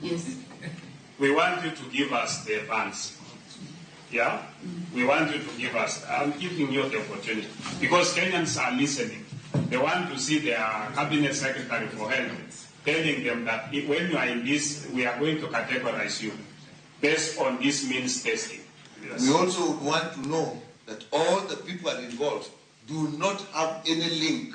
Yes. We want you to give us the funds. Yeah? We want you to give us. I'm giving you the opportunity. Because Kenyans are listening. They want to see their cabinet secretary for health telling them that when you are in this, we are going to categorize you based on this means testing. Yes. We also want to know that all the people involved do not have any link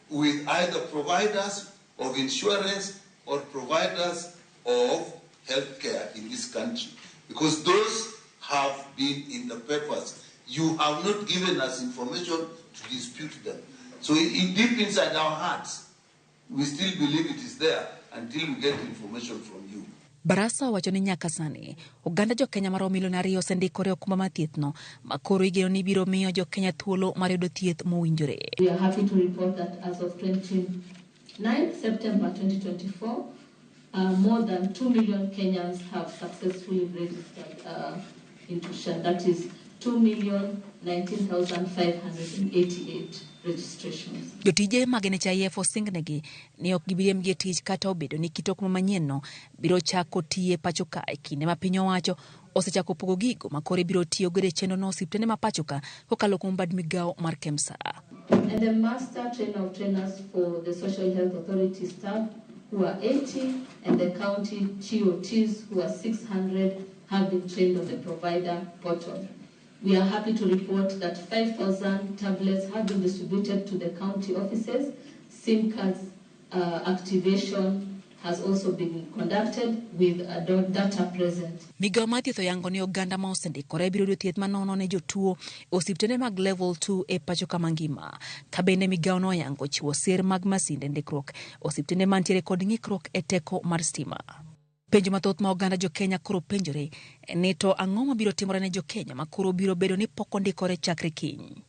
with either providers of insurance or providers of healthcare in this country, because those have been in the papers. You have not given us information to dispute them. So in deep inside our hearts, we still believe it is there until we get information from you. Barasa owacho ni nyaka sani oganda jokenya maromo milion ariyo osendikore okumba mar thiethno ma koro igeno ni biro miyo jokenya thuolo mar yudo thieth mowinjore. We are happy to report that as of 29 September 2024, more than 2 million Kenyans have successfully registered into SHA. That is 2,019,588 registrations. Jotije mag NHIF osingnegi ni ok gibi riembgi e tich kata obedo ni kit okumba manyienno biro chako tiyo e pacho ka e kinde ma piny owacho osechako pogo gigo ma koro ibiro tiyo godo e chenrono osiptende ma pacho ka kokalo kuom bad migawo mar KEMSA. And the master trainer of trainers for the Social Health Authority staff who are 80 and the county TOTs who are 600 have been trained on the provider portal. We are happy to report that 5,000 tablets have been distributed to the county offices. SIM cards activation has also been conducted with a data present. Migawo mar thieth oyango ni oganda ma osendikore biro yudo thieth manono ne jotuo e osiptende mag level 2 e pacho ka mangima. Ka bende migawo no oyango chiwo ser mag masinde ndikruok e osiptende mantiere kod ng'ikruok e teko mar stima. Penjo mathoth ma oganda jokenya koro penjore ni to ang'o mabiro timore ne jokenya ma koro biro bedo ni pok ondikore chakre kiny.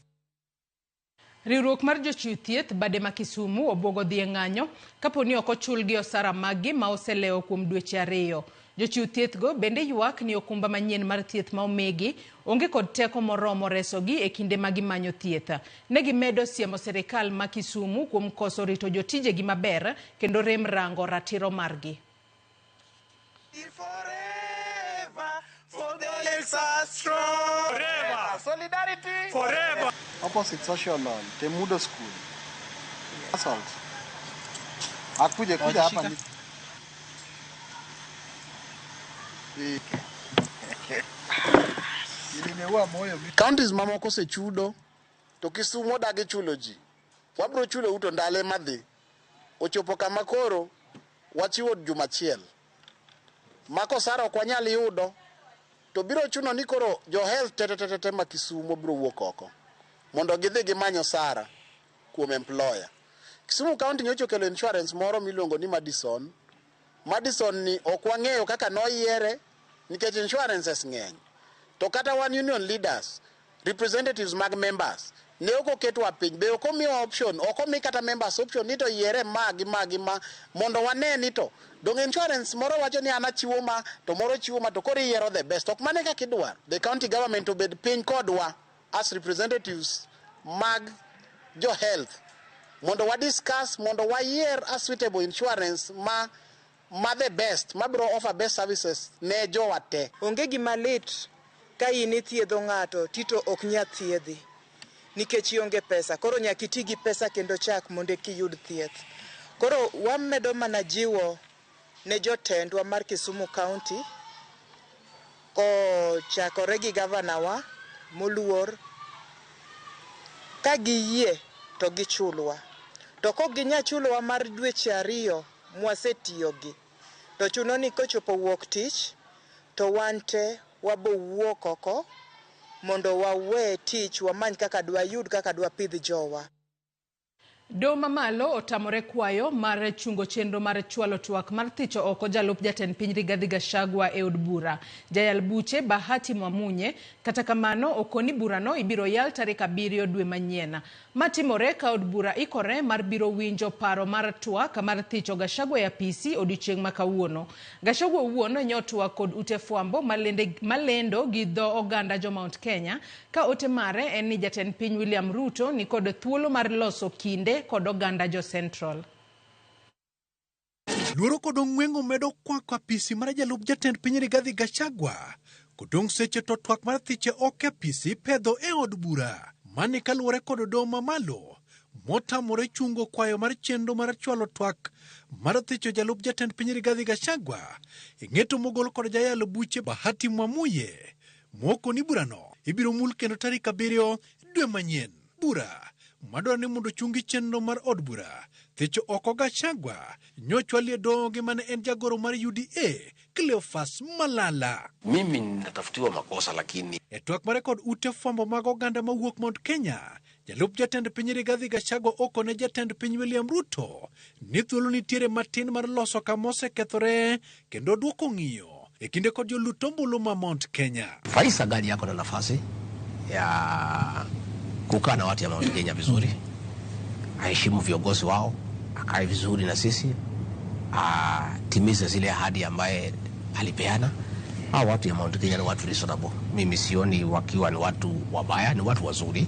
Riwruok mar jochiw thieth bade ma Kisumu obwogo dhi e ng'anyo kapo ni ok ochulgi osara maggi ma oselewo kuom dweche ariyo. Jochiw thieth go bende ywak ni okumba manyien mar thieth ma omigi onge kod teko moromo resogi e kinde ma gimanyo thieth. Ne gimedo siemo sirikal ma Kisumu kuom koso rito jotijegi maber kendo rem rango ratiro margi. Solidarity forever. Opposite Social Hall, Temudo School. Assault. Akuje kuja hapa ni Counties mamoko osechudo to Kisumu odagi chulo ji. Wabiro chulo uto ndale madhi. Ochopo kama koro wachiwo juma achiel. Mako osara ok wanyal yudo to biro chuno ni koro jo health te te te ma Kisumu biro wuok oko mondo gidhi gimany osara kuom employer. Kisumu County nyocha okelo insurance moro miluongo ni Madison. Madison ni ok wang'eyo kaka noyiere nikech insurances ng'eny. To kata wan union leaders, representatives mag members, ne ok oketwa piny, be ok omiwa option, ok omi kata members option ni to yiere ma gi ma gi ma mondo wane ni to dong insurance moro wacho ni an achiwo ma to moro chiwo ma to koro iyiero the best. Ok mane kaka idwaro. The county government obed piny kodwa as representatives mag jo health mondo wa discuss mondo wayier a suitable insurance ma ma the best mabiro offer best services ne jowa te. Onge gima lit ka in ithiedho ng'ato tito ok nya thiedhi nikech ionge pesa, koro nyaka iti gi pesa kendo chak mondo eka iyud thieth. Koro wamedo mana jiwo ne jotendwa mar Kisumu County kochakore gi gavana wa moluor, ka giyie to gichulwa, to kok ginya chulowa mar dweche ariyo mwasetiyogi to chuno ni kochopo wuok tich to wan te wabo wuok oko mondo wawe tich wamany kaka dwayud kaka dwapidh jowa. Doho mamalo otamore kwayo mar chungo chenro mar chwalo twak mar thicho oko jalup jatend piny Rigathi Gachagua e od bura. Jayal buche Bahati Mwamunye kata kamano okoni burano ibiro yal tarik 7 dwe manyien. Matimore ka od bura ikore mar biro winjo paro mar twak mar thicho Gachagua e apisi odiochieng' ma kawuono. Gachagua owuon nyotwak kod ute fwambo malendo gi dho oganda jo Mount Kenya ka ote mare en ni jatend piny William Ruto ni kod thuolo mar loso kinde kod oganda jo Central. Luoro kod ong'weng'o medo kwako apisi mar jalup jatend piny Rigathi Gachagua kodong' seche to twak mar thiche ok e apisi pedho e od bura. Mani kaluwore kod doho mamalo motamore chungo kwayo mar chenro mar chwalo twak mar thicho jalup jatend piny Rigathi Gachagua e ng'eto mogol kod jayalo buche Bahati Mwamuye moko ni burano ibiro mul kendo tarik 7 dwe manyien. Bura madwaro ni mondo chungi chenro mar od bura thicho oko Gachagua nyochwalie doho gi mane en jagoro mar UDA Cleophas Malala. Mimi ninatafutiwa makosa lakini e twak mare kod ute fwambo mag oganda mawuok Mount Kenya, jalup jatend piny Rigathi Gachagua okone jatend piny William Ruto ni thuolo nitiere matin mar loso kama osekethore kendo duoko ng'iyo e kinde kod jolut ombulu ma Mount Kenya. Rais angali yako na nafasi ya kukaa na watu ya Mount Kenya vizuri, aheshimu viongozi wao, akae vizuri na sisi, atimize zile ahadi ambaye alipeana. Hao watu ya Mount Kenya ni watu reasonable. Mimi sioni wakiwa ni watu wabaya, ni watu wazuri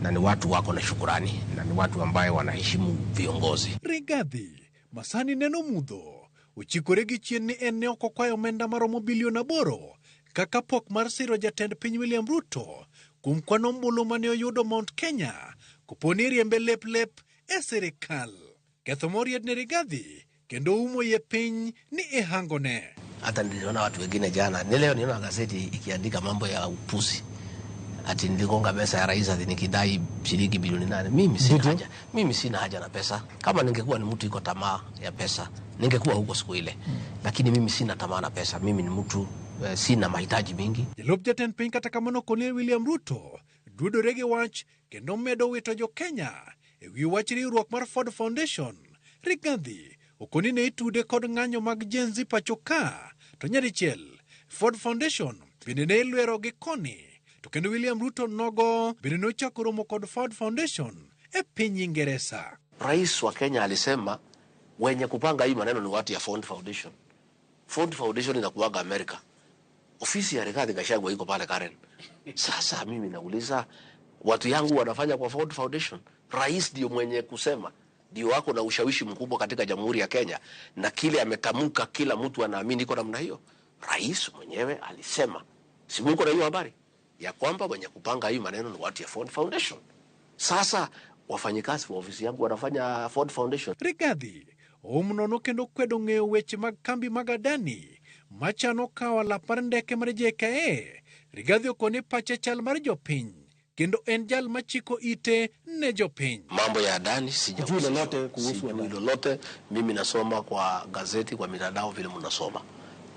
na ni watu wako na shukurani na ni watu ambaye wanaheshimu viongozi. Rigathi masani neno mudho ochikore gi chien ni en ne ok okwayo omenda maromo bilion 8 kaka pok mar siro jatend piny William Ruto kuom kwan ombulu mane oyudo Mount Kenya kopo ni riembe lep lep e sirikal. Ketho moried ne Rigathi kendo umo ye piny ni ihangone. Hata niliona watu wengine jana, ni leo niliona gazeti ikiandika mambo ya upuzi. Ati niligonga pesa ya rais ati nikidai shilingi bilioni 8. Mimi sina haja. Mimi sina haja na pesa. Kama ningekuwa ni mtu iko tamaa ya pesa, ningekuwa huko siku ile. Lakini mimi sina tamaa na pesa. Mimi ni mtu sina mahitaji mingi. Jalup jatend piny kata kamano koni William Ruto dudore gi wach kendo medo wito jo Kenya e wi wach riwruok mar Ford Foundation. Rigathi okoni ne itude kod ng'anyo mag Gen Z pacho ka to nyadichiel Ford Foundation bende ne ilwero gi koni to kendo William Ruto nogo bende nochako romo kod Ford Foundation e piny Ingeresa. Rais wa Kenya alisema wenye kupanga hii maneno ni watu ya Ford Foundation. Ford Foundation inakuwaga Amerika. Ofisi ya Rigathi Gachagua iko pale Karen. Sasa mimi nauliza watu yangu wanafanya kwa Ford Foundation. Rais ndio mwenye kusema, ndio wako na ushawishi mkubwa katika Jamhuri ya Kenya, na kile ametamka kila mtu anaamini iko namna hiyo. Rais mwenyewe alisema, si mko na hiyo habari ya kwamba wenye kupanga hii maneno ni watu ya Ford Foundation. Sasa wafanyikazi wa ofisi yangu wanafanya Ford Foundation. Rigathi omnono kendo kwedo ng'eyo weche mag kambi mag Adani machano kawo alap mar ndeke mar JKIA. Rigathi okone pache chal mar jopiny kendo en jal machiko ite ne jopiny. Mambo ya Adani sijui lolote kuhusu lolote. Mimi nasoma kwa gazeti, kwa mitandao vile mnasoma,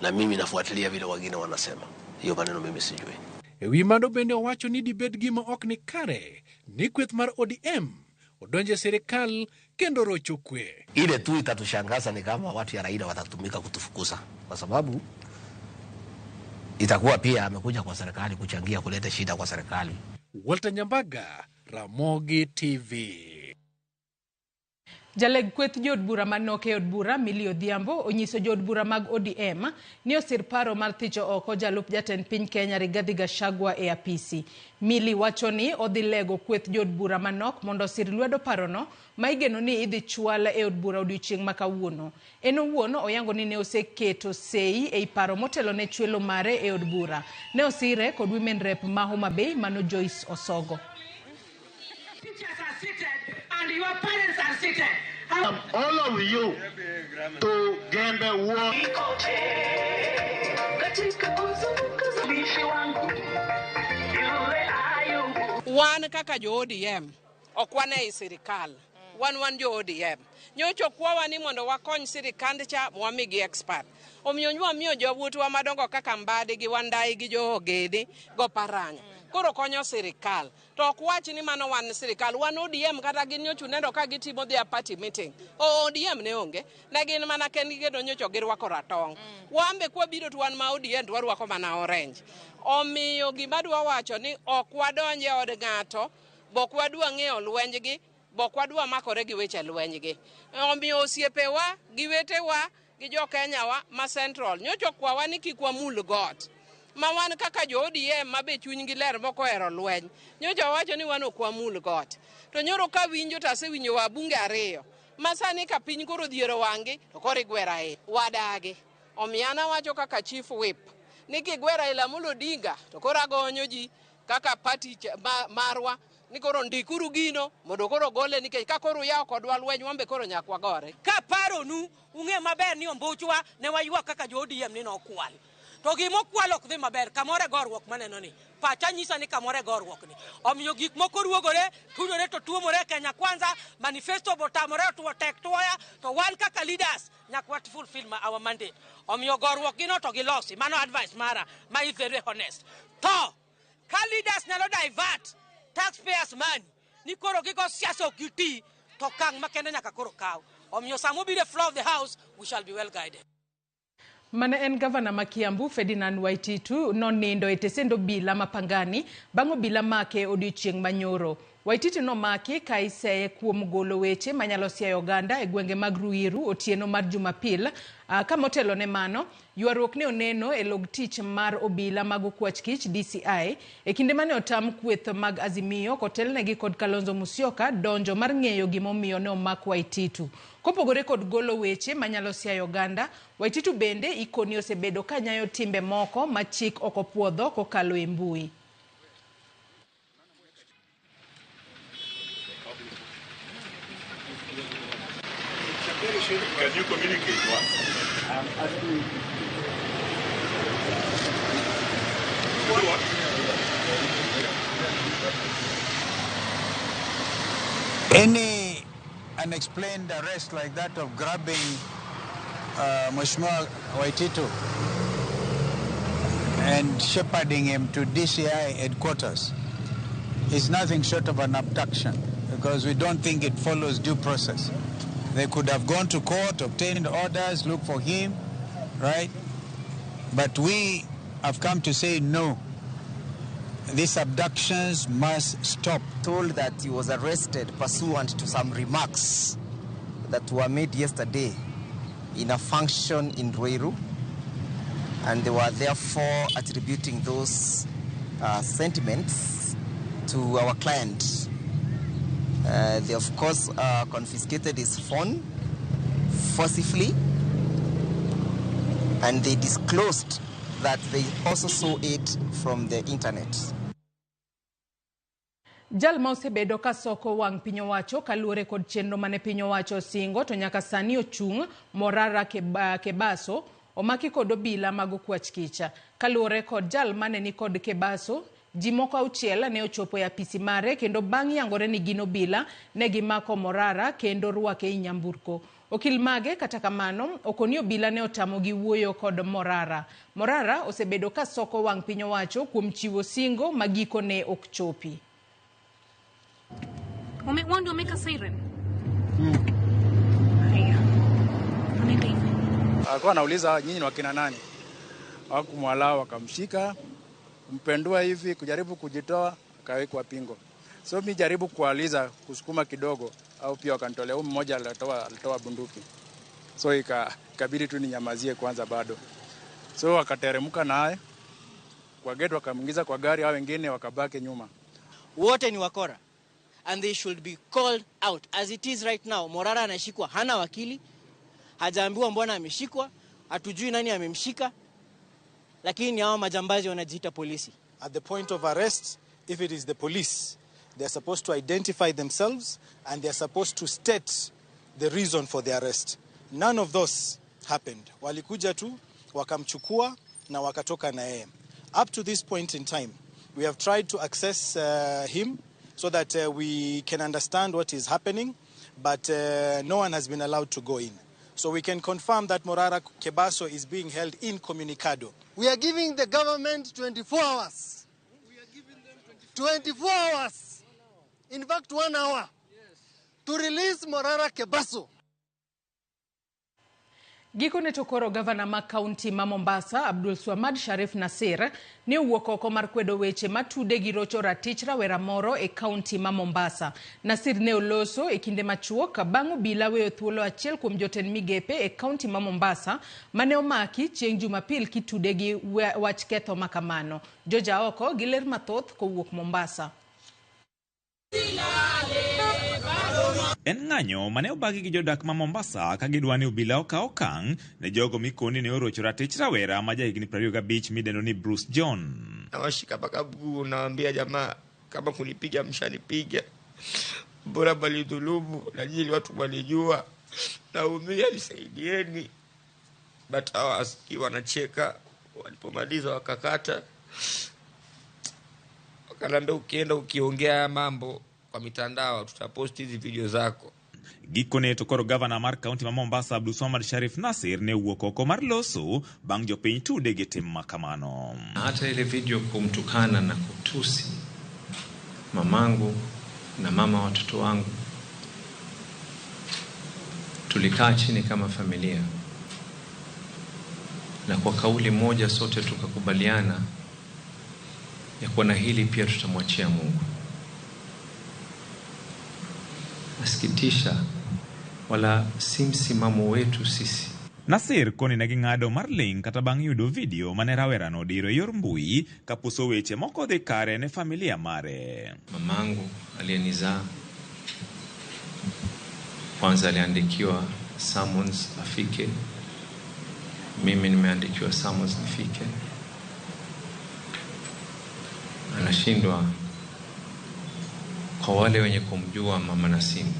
na mimi nafuatilia vile wengine wanasema. Hiyo maneno mimi sijui. E wi mano bende owacho ni dibed gima ok ni kare ni kweth mar ODM odonje sirikal kendo rocho kwe. Ile tu itatushangaza ni kama watu ya Raila watatumika kutufukuza, kwa sababu itakuwa pia amekuja kwa serikali kuchangia kuleta shida kwa serikali. Walter Nyambaga, Ramogi TV. Jaleg kweth jood bura manok e od bura Millie Odhiambo onyiso jood bura mag ODM ni osir paro mar thicho oko jalup jatend piny Kenya Rigathi Gachagua e apisi. Millie wacho ni odhi lego kweth jood bura manok mondo osir lwedo parono ma igeno ni idhi chwal e od bura odiochieng' ma kawuono. En owuon oyango ni ne oseketo sei ei paro motelo ne chwelo mare e od bura. Ne osire kod Women Rep ma Homa Bay mano Joyce Osogo. Teachers are seated and your parents are seated. All of you to Gembe War. Wan kaka jo ODM ok wan ei sirikal. Wan jo ODM. Nyocha okwawa ni mondo wakony sirikand cha wamigi expert. Omiyo nywa miyo jowuotwa madongo kaka Mbadi gi Wandai gi jo Ogede go Paranya. Koro konyo sirikal. To ok wach ni mano wan sirikal, wan ODM kata gin nyocha uneno ka gitimo their party meeting. ODM ne onge, ne gin mana kendgi kendo nyocha girwako ratong'. Wan be kwabiro to wan ma ODM to warwako mana orange. Omiyo gima adwa wacho ni ok wadonj e od ng'ato, bok wadwa ng'eyo lwenjgi, bok wadwa makore gi weche lwenjgi. Omiyo osiepewa gi wetewa gi jo Kenya wa ma Central nyocha okwawa ni kik wamul got. Ma wan kaka jo ODM ma be chunygi ler mok ohero lweny. Nyocha wawacho ni wan ok wamul got. To nyoro kawinjo to asewinjo wabunge ariyo. Ma sani ka piny koro odhiero wang'gi to koro igwe Raila. Wadagi. Omiyo an awacho kaka chief whip ni kigwe Raila Amolo Odinga to koro agonyo ji kaka party marwa ni koro ndikuru gino mondo koro gole nikech ka koro uyawo kodwa lweny wan be koro nyaka wagore. Kaparonu ung'e maber ni ombuchwa ne waywak kaka jo ODM ni nokwal. To gima okwal ok dhi maber, kamoro e goruok maneno ni. Pacha nyisa ni kamoro e goruok ni. Omiyo gik moko ruogore, tudore to tuomore Kenya Kwanza, manifesto botamore otuo tek tuoya, to wan kaka leaders nyaka wa fulfill our mandate. Omiyo goruok gino to gilosi, mano advice mara, ma is very honest. To, ka leaders nyalo divert taxpayers money, ni koro gigo siasa ok giti, to okang' makende nyaka koro kaw. Omiyo sama obiro e floor of the house, we shall be well guided. Mane en gavana ma Kiambu Ferdinand Waititu nonindo e tesend obila ma Pangani bang' obila make odiochieng' manyoro. Waititu nomaki ka iseye kuom golo weche manyalo siayo oganda e gwenge mag Ruiru otieno mar Jumapil. Ka motelo ne mano, ywaruok ne oneno e log tich mar obila mag okwach kich DCI e kinde mane otam kweth mag Azimio kotelnegi kod Kalonzo Musyoka donjo mar ng'eyo gimomiyo ne omak Waititu. Kopogore kod golo weche manyalo siayo oganda, Waititu bende ikoni osebedo ka nyayo timbe moko ma chik ok opuodho kokalo e mbui. Can you communicate what? I'm asking. What? Any unexplained arrest like that of grabbing Mheshimiwa Waititu and shepherding him to DCI headquarters is nothing short of an abduction, because we don't think it follows due process. They could have gone to court, obtained orders, look for him, right? But we have come to say no. These abductions must stop. Told that he was arrested pursuant to some remarks that were made yesterday in a function in Ruiru, and they were therefore attributing those sentiments to our client. They of course confiscated his phone forcibly, and they disclosed that they also saw it from the internet. Jal ma osebedo ka soko wang' piny owacho kaluwore kod chenro mane piny owacho osingo to nyaka sani ochung' Morara Kebaso omaki kod obila mag okwach kicha. Kaluwore kod jal mane ni kod Kebaso, ji moko auchiel ne ochopo e apisi mare kendo bang' yangore ni gin obila ne gimako Morara kendo rwake e nyamburko. Okil mage kata kamano okoni obila ne otamogi wuoyo kod Morara. Morara osebedo ka soko wang' piny owacho kuom chiwo singo ma gikone ok chopi. Wanda umeka siren? Haya. Ameka hivi. Alikuwa anauliza nyinyi ni wakina nani? Hawakumwallow, wakamshika, kumpendua hivi, kujaribu kujitoa, akawekwa pingo. So mi jaribu kualiza kusukuma kidogo au pia wakanitolea. Huyu mmoja alitoa bunduki. So ikabidi tu ninyamazie kwanza bado. So wakateremka naye kwa gate, wakamuingiza kwa gari, hao wengine wakabaki nyuma. Wote ni wakora and they should be called out. As it is right now, Morara anashikwa, hana wakili, hajaambiwa mbona ameshikwa, hatujui nani amemshika, lakini hao majambazi wanajiita polisi. At the point of arrest, if it is the police, they are supposed to identify themselves and they are supposed to state the reason for the arrest. None of those happened. Walikuja tu, wakamchukua na wakatoka na yeye. Up to this point in time, we have tried to access him so that we can understand what is happening, but no one has been allowed to go in. So we can confirm that Morara Kebaso is being held incommunicado. We are giving the government 24 hours. 24 hours. In fact, 1 hour. To release Morara Kebaso. Gikone to koro gavana ma kaunti ma Mombasa Abdul Swamad Sharif Nasir ne owuok oko mar kwedo weche matude gi rocho ratich rawera moro e kaunti ma Mombasa. Nasir ne oloso e kinde machuok bang' obila weyo thuolo achiel kuom jotend migepe e kaunti ma Mombasa mane omaki chieng' Jumapil kitude gi wach ketho makamano. Joja oko gi ler mathoth kowuok Mombasa. En ng'anyo mane obagi gi jodak ma Mombasa ka gidwa ni obila okaw okang' ne jogo mikoni ne orocho ratich rawera ma jahigni 25 midendo ni Bruce John. Nawashika mpaka mguu, nawaambia jamaa, kama kunipiga mshanipiga, bora mlidhulumu na nyinyi watu walijua, naumia, nisaidieni. But hawasikii, wanacheka. Walipomaliza wakakata, wakaniambia ukienda ukiongea haya mambo kwa mitandao tutaposti hizi video zako. Gikone to koro gavana mar kaunti ma Mombasa Abdulswamad Sharif Nasir ne owuok oko mar loso bang' jopiny tude gi tim ma kamano. Hata ile video kumtukana na kutusi mamangu na mama watoto wangu, tulikaa chini kama familia na kwa kauli moja sote tukakubaliana ya kuwa na hili pia tutamwachia Mungu. Nasikitisha, wala si msimamo wetu sisi. Nasir koni ne ging'ado mar ling' kata bang' yudo video mane rawerano odiro e yor mbui kapuso weche moko dhi kare ne familia mare. Mamangu aliyenizaa kwanza aliandikiwa summons afike, mimi nimeandikiwa summons nifike. Anashindwa kwa wale wenye kumjua mama Nasimu.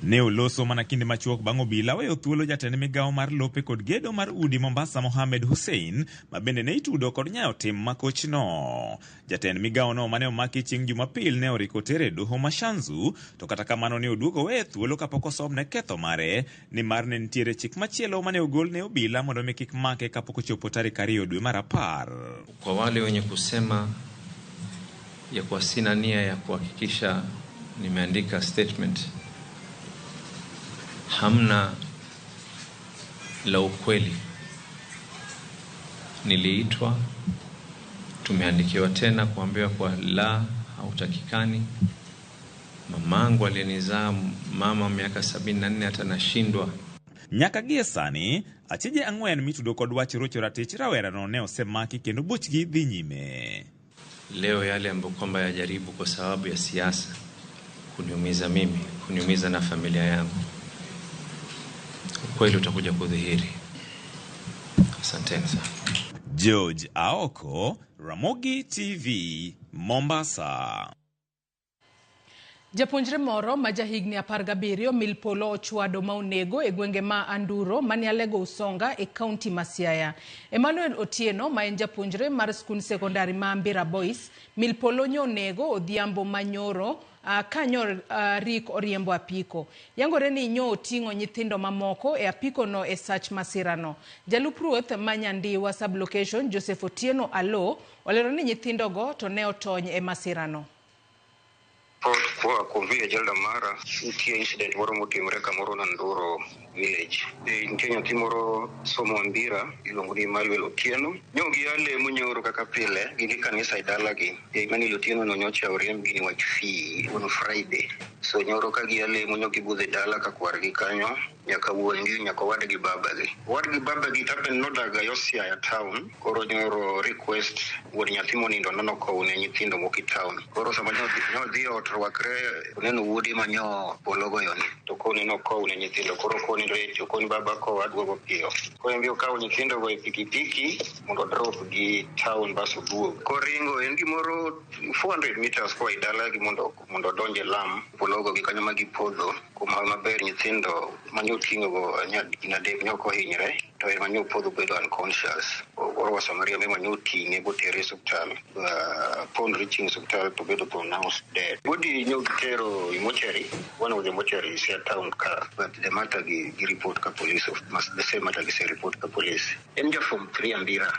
Ne oloso mana kinde machuok bang' obila weyo thuolo jatend migawo mar lope kod gedo mar udi Mombasa Mohamed Hussein ma bende ne itudo kod nyayo tim makochno. Jatend migawono mane omaki chieng' Jumapil ne oriko tere e doho ma Shanzu, to kata kamano ne oduogo weye thuolo kapok osomne ketho mare nimar ne nitiere chik machielo mane ogol ne obila mondo mi kik make kapok ochopo tarik 2 dwe mar 10. Kwa wale wenye kusema ya kuwa sina nia ya kuhakikisha nimeandika statement, hamna la ukweli. Niliitwa, tumeandikiwa tena kuambiwa kwa la, hautakikani. Mamangu aliyenizaa, mama miaka 74, hata nashindwa. Nyaka gie sani, achije 4 mitudo kod wach rocho ratich rawerano ne osemaki kendo buchgi dhi nyime. Leo yale ambayo kwamba yajaribu kwa sababu ya siasa kuniumiza mimi, kuniumiza na familia yangu, ukweli utakuja kudhihiri. Asanteni sana. George Aoko, Ramogi TV, Mombasa. Japuonjre moro ma jahigni 17 mil polo ochwado ma onego e gwenge ma Anduro mane Alego Usonga e kaunti ma Siaya. Emmanuel Otieno ma en japuonjre mar skund sekondari ma Ambira Boys, mil polo nyo onego odhiambo manyoro kanyo rik oriembo apiko. Yangore ni nyo oting'o nyithindo mamoko e apiko no e sach masirano. Jalup ruoth ma Nyandiwa sub-location Joseph Otieno Alo olero ni nyithindogo to ne otony e masirano. Kwa konvia Jalda Mara, nitie incident moro motimore kamoro Nanduro village. Nitie nyathi moro somo Ambira iluongo ni Emmanuel Otieno. Nyo giale munyoro kaka pile gidhi kanisa e dalagi. Emmanuel Otieno no nyocha oriembgi ni wach fee on Friday. So nyoro ka giale munyo gibudho e dala ka kwargi kanyo nyaka wuon-gi nyaka owadgi babagi. Owadgi babagi tapen nodaga yo Siaya town. Koro nyoro request wuon nyathi monindo nonokowne nyithindo moko e town. Koro sama nyodhi ot rwakre oneno wuodi manyo pologoyoni to koni nokowne nyithindo. Koro koni recho koni baba kowa aduogo piyo. Koro en bi okawo nyithindogo e pikipiki mondo drop gi town bas oduog. Koringo en gimoro 400 meters koa e dalagi mondo odonj e lam pologo gi kanyo ma gipodho. Kuma maber nyithindo manyo ting'ogo gin adek ne ok ohinyre to en manyo podho bedo unconscious. Koro wasamaria me manyo ting'e botere e osiptal. Upon reaching osiptal to bedo pronounced dead. Body nyo gitero e mortuary, one of the mortuaries e town ka, but the matter gi report ka police of the same matter gi se report ka police. En ja form 3 Ambira.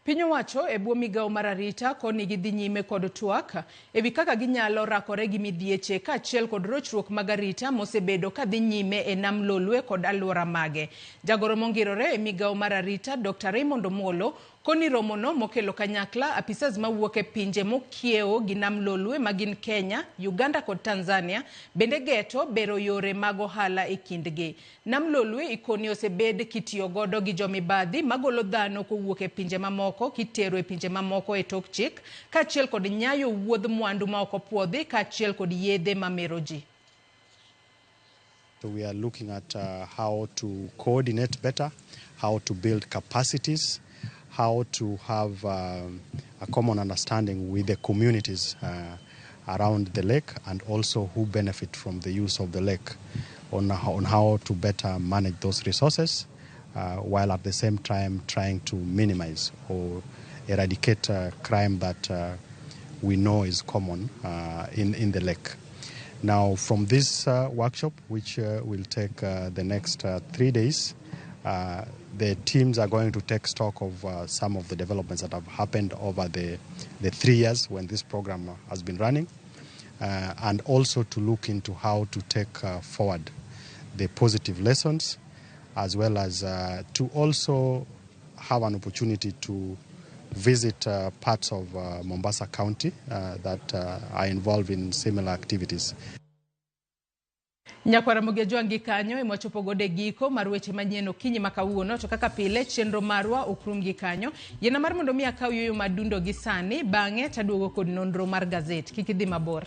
Piny owacho e bwo migawo mar arita koni gidhi nyime kod twak ewi kaka ginyalo rakore gi midhieche kaachiel kod rochruok mag arita mosebedo kadhi nyime e nam Lolwe kod alwora mage. Jagoro mongirore e migawo mar arita Dr. Raymond Omolo koni romono mokelo kanyakla apisas mawuok e pinje mokiewo gi nam Lolwe magin Kenya, Uganda kod Tanzania bende geto bero yore mag ohala e kindgi. Nam Lolwe ikoni osebed kitiyo godo gi jomibadhi magolo dhano kowuok e pinje mamoko kitero e pinje mamoko e tok chik kaachiel kod nyayo wuodh mwandu ma ok opuodhi kaachiel kod yedhe mamero ji. We are looking at how to coordinate better, how to build capacities, how to have a common understanding with the communities around the lake and also who benefit from the use of the lake on how to better manage those resources while at the same time trying to minimize or eradicate crime that we know is common in the lake. Now, from this workshop, which will take the next 3 days, the teams are going to take stock of some of the developments that have happened over the 3 years when this program has been running, and also to look into how to take forward the positive lessons, as well as to also have an opportunity to visit parts of Mombasa County that are involved in similar activities. Nyakwara Mogejo kanyo ema wachopo godo e giko mar weche manyien okinyi ma kawuono, to kaka pile chenro marwa ok rum gi kanyo. Yiena mar mondo mi akaw yueyo madundo gi sani, bang'e taduogo kod nonro mar gazet. Kik idhi mabor.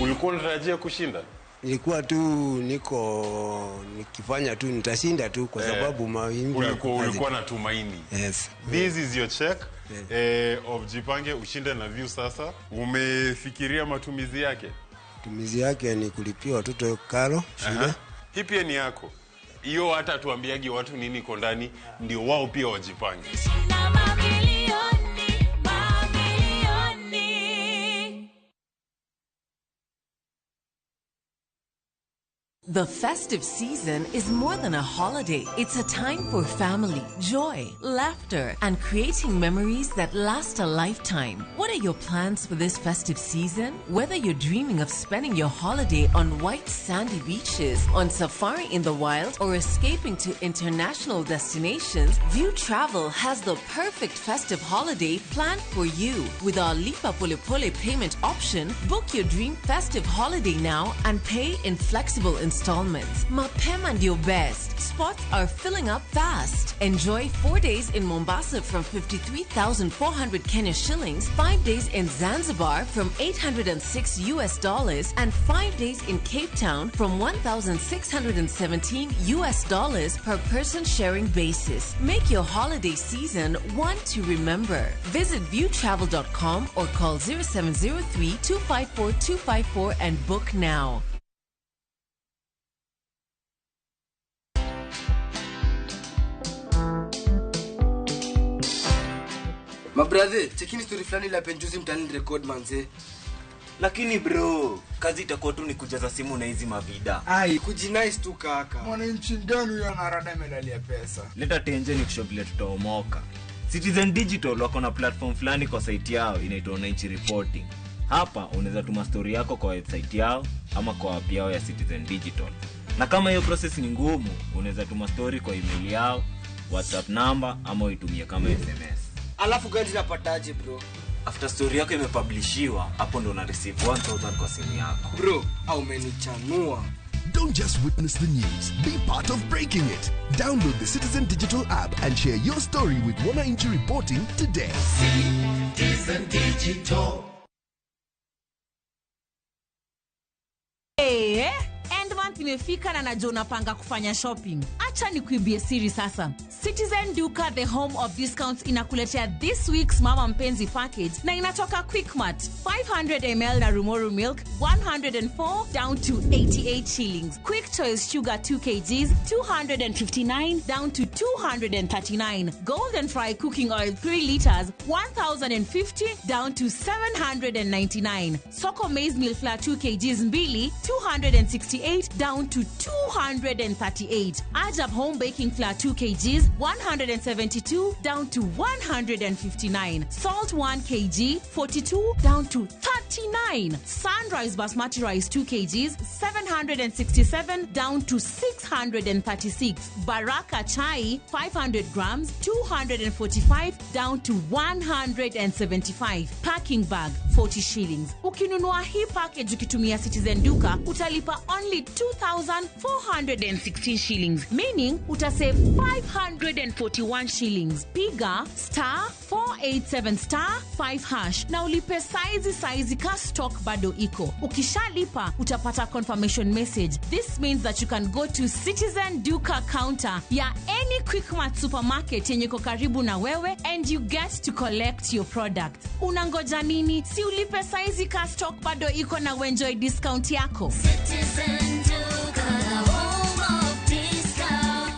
Ulikuwa unatarajia kushinda? Nilikuwa tu niko nikifanya tu nitashinda tu kwa sababu mawimbi. Ulikuwa na tumaini. Yes. This is your check. Yes. Of Jipange Ushinde na Viusasa. Umefikiria matumizi yake? Matumizi yake ni kulipia watoto karo shule. Hii pia ni yako. Hiyo hata tuambiagi watu nini iko ndani ndio wao pia wajipange. The festive season is more than a holiday. It's a time for family, joy, laughter, and creating memories that last a lifetime. What are your plans for this festive season? Whether you're dreaming of spending your holiday on white sandy beaches, on safari in the wild, or escaping to international destinations, View Travel has the perfect festive holiday planned for you. With our Lipa Pole Pole payment option, book your dream festive holiday now and pay in flexible installments. Mapema ndio best. Spots are filling up fast. Enjoy 4 days in Mombasa from 53,400 Kenya shillings, 5 days in Zanzibar from $806 US, and 5 days in Cape Town from $1,617 US per person sharing basis. Make your holiday season one to remember. Visit viewtravel.com or call 0703 254 254 and book now. Mabrother, chekini story fulani la penjuzi mtani record manze. Lakini bro, kazi itakuwa tu ni kujaza simu na hizi mavida. Ai, kujinice tu kaka. Mwananchi gani huyo anarada medali ya pesa? Leta tenje ni kushow vile tutaomoka. Citizen Digital wako na platform fulani kwa site yao inaitwa Wananchi Reporting. Hapa unaweza tuma story yako kwa website yao ama kwa app yao ya Citizen Digital. Na kama hiyo process ni ngumu, unaweza tuma story kwa email yao, WhatsApp number ama uitumie kama SMS. Alafu gani napataje bro? After story yako imepublishiwa, hapo ndo una receive 1000 kwa simu yako. Bro, au umenichanua. Don't just witness the news, be part of breaking it. Download the Citizen Digital app and share your story with Wananchi Reporting today. Citizen Digital. Hey, end month imefika na najua unapanga kufanya shopping. Acha nikuibie siri sasa. Citizen Duka, the home of discounts, inakuletea this week's Mama Mpenzi package na inatoka Quickmart. 500 ml na Rumoru milk 104 down to 88 shillings. Quick Choice sugar 2 kgs 259 down to 239. Golden Fry cooking oil 3 liters 1050 down to 799. Soko maize meal flour 2 kgs mbili 268 down to 238. Ajab home baking flour 2 kgs 172 down to 159. Salt 1 kg 42 down to 39. Sunrise basmati rice 2 kgs 767 down to 636. Baraka chai 500 grams 245 down to 175. Packing bag 40 shillings. Ukinunua hii package ukitumia Citizen Duka utalipa only 2,000 4,416 shillings, meaning utasave 541 shillings. Piga star 487 star 5 hash na ulipe saizi saizi ka stock bado iko. Ukishalipa utapata confirmation message. This means that you can go to Citizen Duka counter ya any Quickmart supermarket yenye iko karibu na wewe and you get to collect your product. Unangoja nini? Si ulipe saizi ka stock bado iko na uenjoy discount yako. Citizen Duka, the home of discount.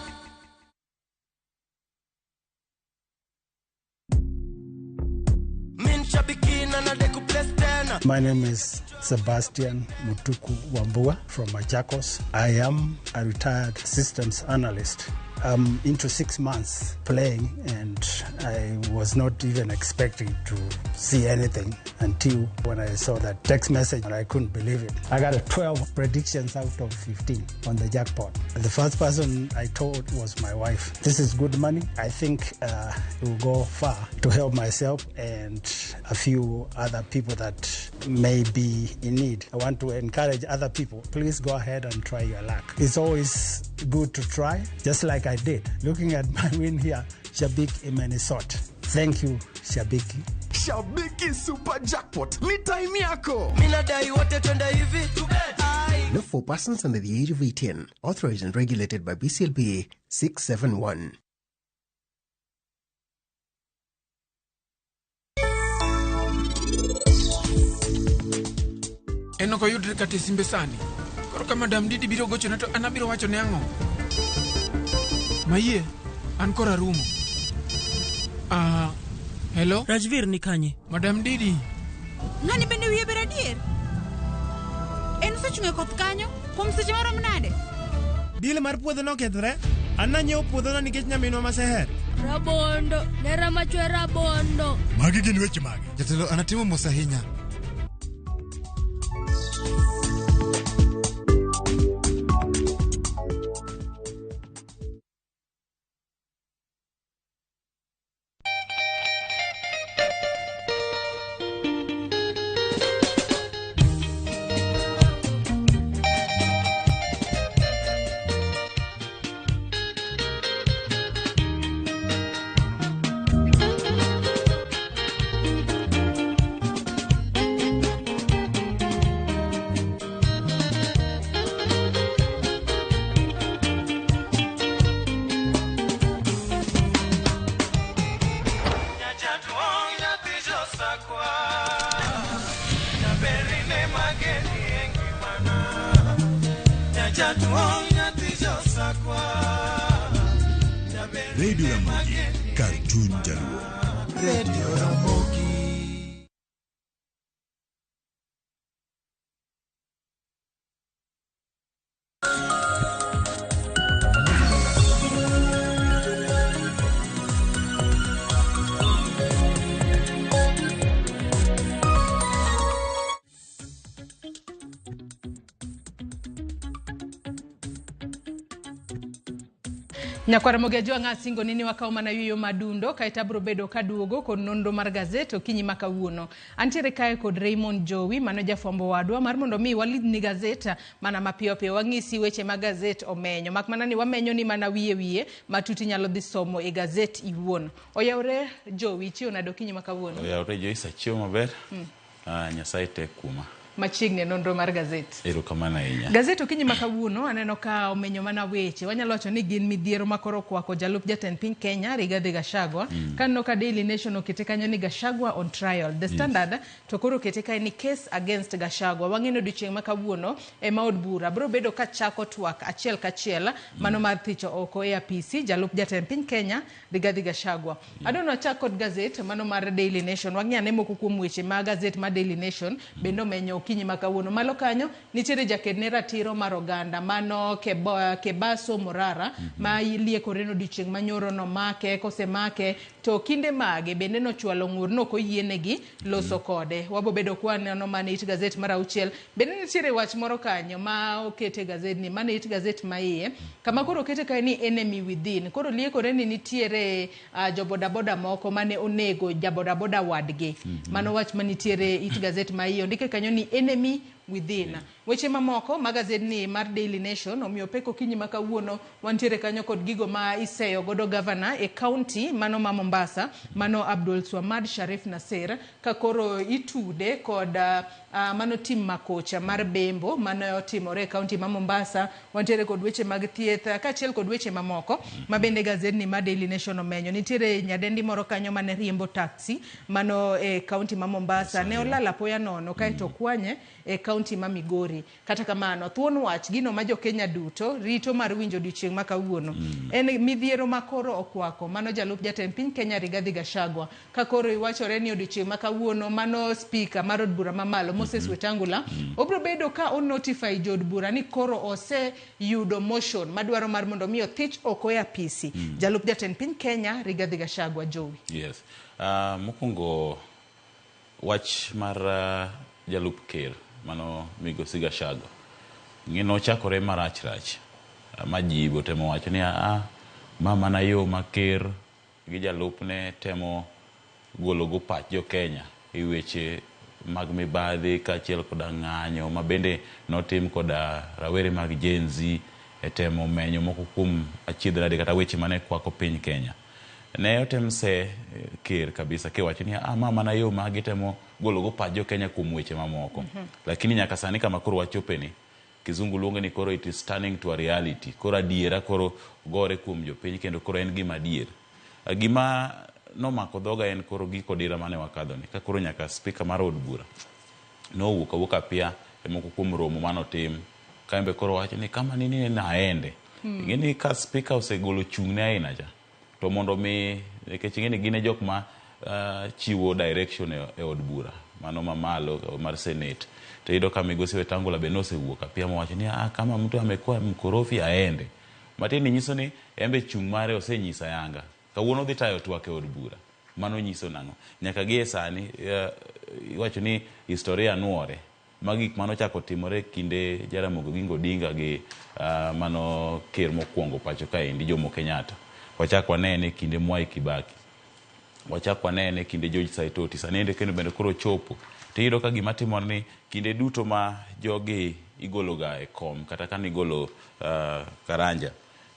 My name is Sebastian Mutuku Wambua from Machakos. I am a retired systems analyst. I'm into 6 months playing, and I was not even expecting to see anything until when I saw that text message, and I couldn't believe it. I got a 12 predictions out of 15 on the jackpot. The first person I told was my wife. This is good money. I think it will go far to help myself and a few other people that may be in need. I want to encourage other people. Please go ahead and try your luck. It's always good to try, just like I did. Looking at my win here, Shabik Imenisot. Thank you, Shabiki. Shabiki Super Jackpot ni time yako. Minadai wote twende hivi. Not for persons under the age of 18. Authorized and regulated by BCLB 671. En ok oyudre kata e simbe sani. Koro ka Madam Didi biro gochona to an abiro wacho ne ang'o? Mayie, an koro arumo. Hello? Rajvir ni kanye? Madam Didi. Ng'ani bende wiye ber adier? En osechung' e koth kanyo kuom seche marom nade? Dil mar puodho nokethore. An nanyiewo puodhono nikech nyaminwa ma Seher. Rabondo, nera machwe rabondo. Magi gin weche mage? Jatelo anatimo mos ahinya. Radio Ramogi, Cartoon Jaluo. Radio Ramogi. Nyakwar Mogi Ajwang' asingo nini wakawo mana yueyo madundo kaeto abiro bedo kaduogo kod nonro mar gazet okinyi ma kawuono. Antiere kae kod Raymond Jowi mano jafwambo wadwa mar mondo mi walidhni gazet mana mapiyo piyo wang'isi weche ma gazet omenyo. Mak mana ni wamenyo ni mana wiye wiye matut inyalo dhi somo e gazet iwuon. Oyawre Jowi, ichiewo nade okinyi ma kawuono? Oyawre Joyce, achiewo maber. Nyasaye tek kuoma. Machiegni e nonro mar gazet. Erokamano ahinya. Gazet okinyi ma kawuono aneno ka omenyo mana weche. Wanyalo wacho ni gin midhiero ma koro okwako jalup jatend piny Kenya Rigathi Gachagua. Kaneno ka Daily Nation okete kanyo ni Gachagua on trial. The Standard to koro okete kae ni case against Gachagua. Wang'eno odiochieng' ma kawuono ema od bura biro bedo ka chako twak achiel kachiel mano mar thicho oko e apisi jalup jatend piny Kenya Rigathi Gachagua. Adwaro achak kod gazet mano mar Daily Nation. Wang'i ane moko kuom weche ma gazet mar Daily Nation bende omenyo okinyi ma kawuono. Malo kanyo nitiere jaked ne ratiro mar oganda mano Kebaso Morara ma liekore no odiochieng' manyoro nomake kosemake to kinde mage bende nochwalo ng'ur nok oyienegi loso kode. Wabo bedo kwaneno mana it gazet mar auchiel. Bende nitiere wach moro kanyo ma okete gazet ni mana it gazet ma iye kama koro okete kae ni enemy within. Koro liekore ni nitiere jobodaboda moko mane onego jabodaboda wadgi. Mano wach manitiere it gazet ma iye ondike kanyo ni enemy within. Weche mamoko ma gazedni mar Daily Nation omiyo pek okinyi ma kawuono wantiere kanyo kod gigo ma iseyo godo gavana e kaunti mano ma Mombasa mano Abdul Swamad Sharif Nasir ka koro itude kod mano tim makocha mar Bembo mane otimore e kaunti ma Mombasa. Wantiere kod weche mag thieth kaachiel kod weche mamoko ma bende gazedni mar Daily Nation omenyo. Nitiere nyadendi moro kanyo mane riembo taxi mano e kaunti ma Mombasa ne olal apoya nono kaeto okwanye e kaunti ma Migori. Kata kamano, thuon wach gino ma jo-Kenya duto rito mar winjo odiochieng' ma kawuono en midhiero ma koro okwako mano jalup jatend piny Kenya Rigathi Gachagua ka koro iwachore ni odiochieng' ma kawuono mano spika mar od bura mamalo Moses Wetangula obiro bedo ka o notify jood bura ni koro oseyudo motion madwaro mar mondo mi othich oko e apisi jalup jatend piny Kenya Rigathi Gachagua. Jowi. Yes. Mokwongo wach mar jalup ker mano migosi Gachagua ng'e nochakore marach rach ma ji otemo wacho ni ma mana yo ma ker gi jalupne temo gologo pach jo Kenya e weche mag mibadhi kaachiel koda ng'anyo ma bende notim koda rawere mag Gen Z e temo menyo moko kuom achiedh nade kata weche mane kwako piny Kenya. Ne otem se ker kabisa kiwacho ni ma mana yo ma gitemo gologo pach jo Kenya kuom weche mamoko. Lakini nyaka sani kama koro wachope ni kizungu luongo ni koro it is turning to a reality. Koro adiera koro gore kuom jopiny kendo koro en gima adier. Gima nomako dhoga en koro giko dira mane wakadho ni ka koro nyaka spika mar od bura nowuok awuoka apia e moko kuom romo manotim ka en be koro wacho ni kama nini naende. Ing'e ni ka spika osegolo chung'ne aina cha to mondo mi nikech ing'e ni gin e jok ma chiwo direction e od bura mano mamalo mar senate to iyudo ka migosi Wetangula be nosewuok apia mowacho ni kama mtu amekuwa mkorofi aende. Matiende nyiso ni en be chung' mare osenyiso ayanga. Kawuono odhi tayo twak e od bura. Mano nyiso nang'o? Nyaka gie sani iwacho ni historia nuore. Ma gik manochako timore kinde Jaramogi Oginga Odinga gi mano ker mokwongo pacho kaendi Jomo Kenyatta. Wachak wanene kinde Mwai Kibaki. Wachak wanene kinde George Saitoti. Sani ende kendo bende koro chopo. Tiyudo ka gima timore ni kinde duto ma jogi igologa e kom kata kane igolo Karanja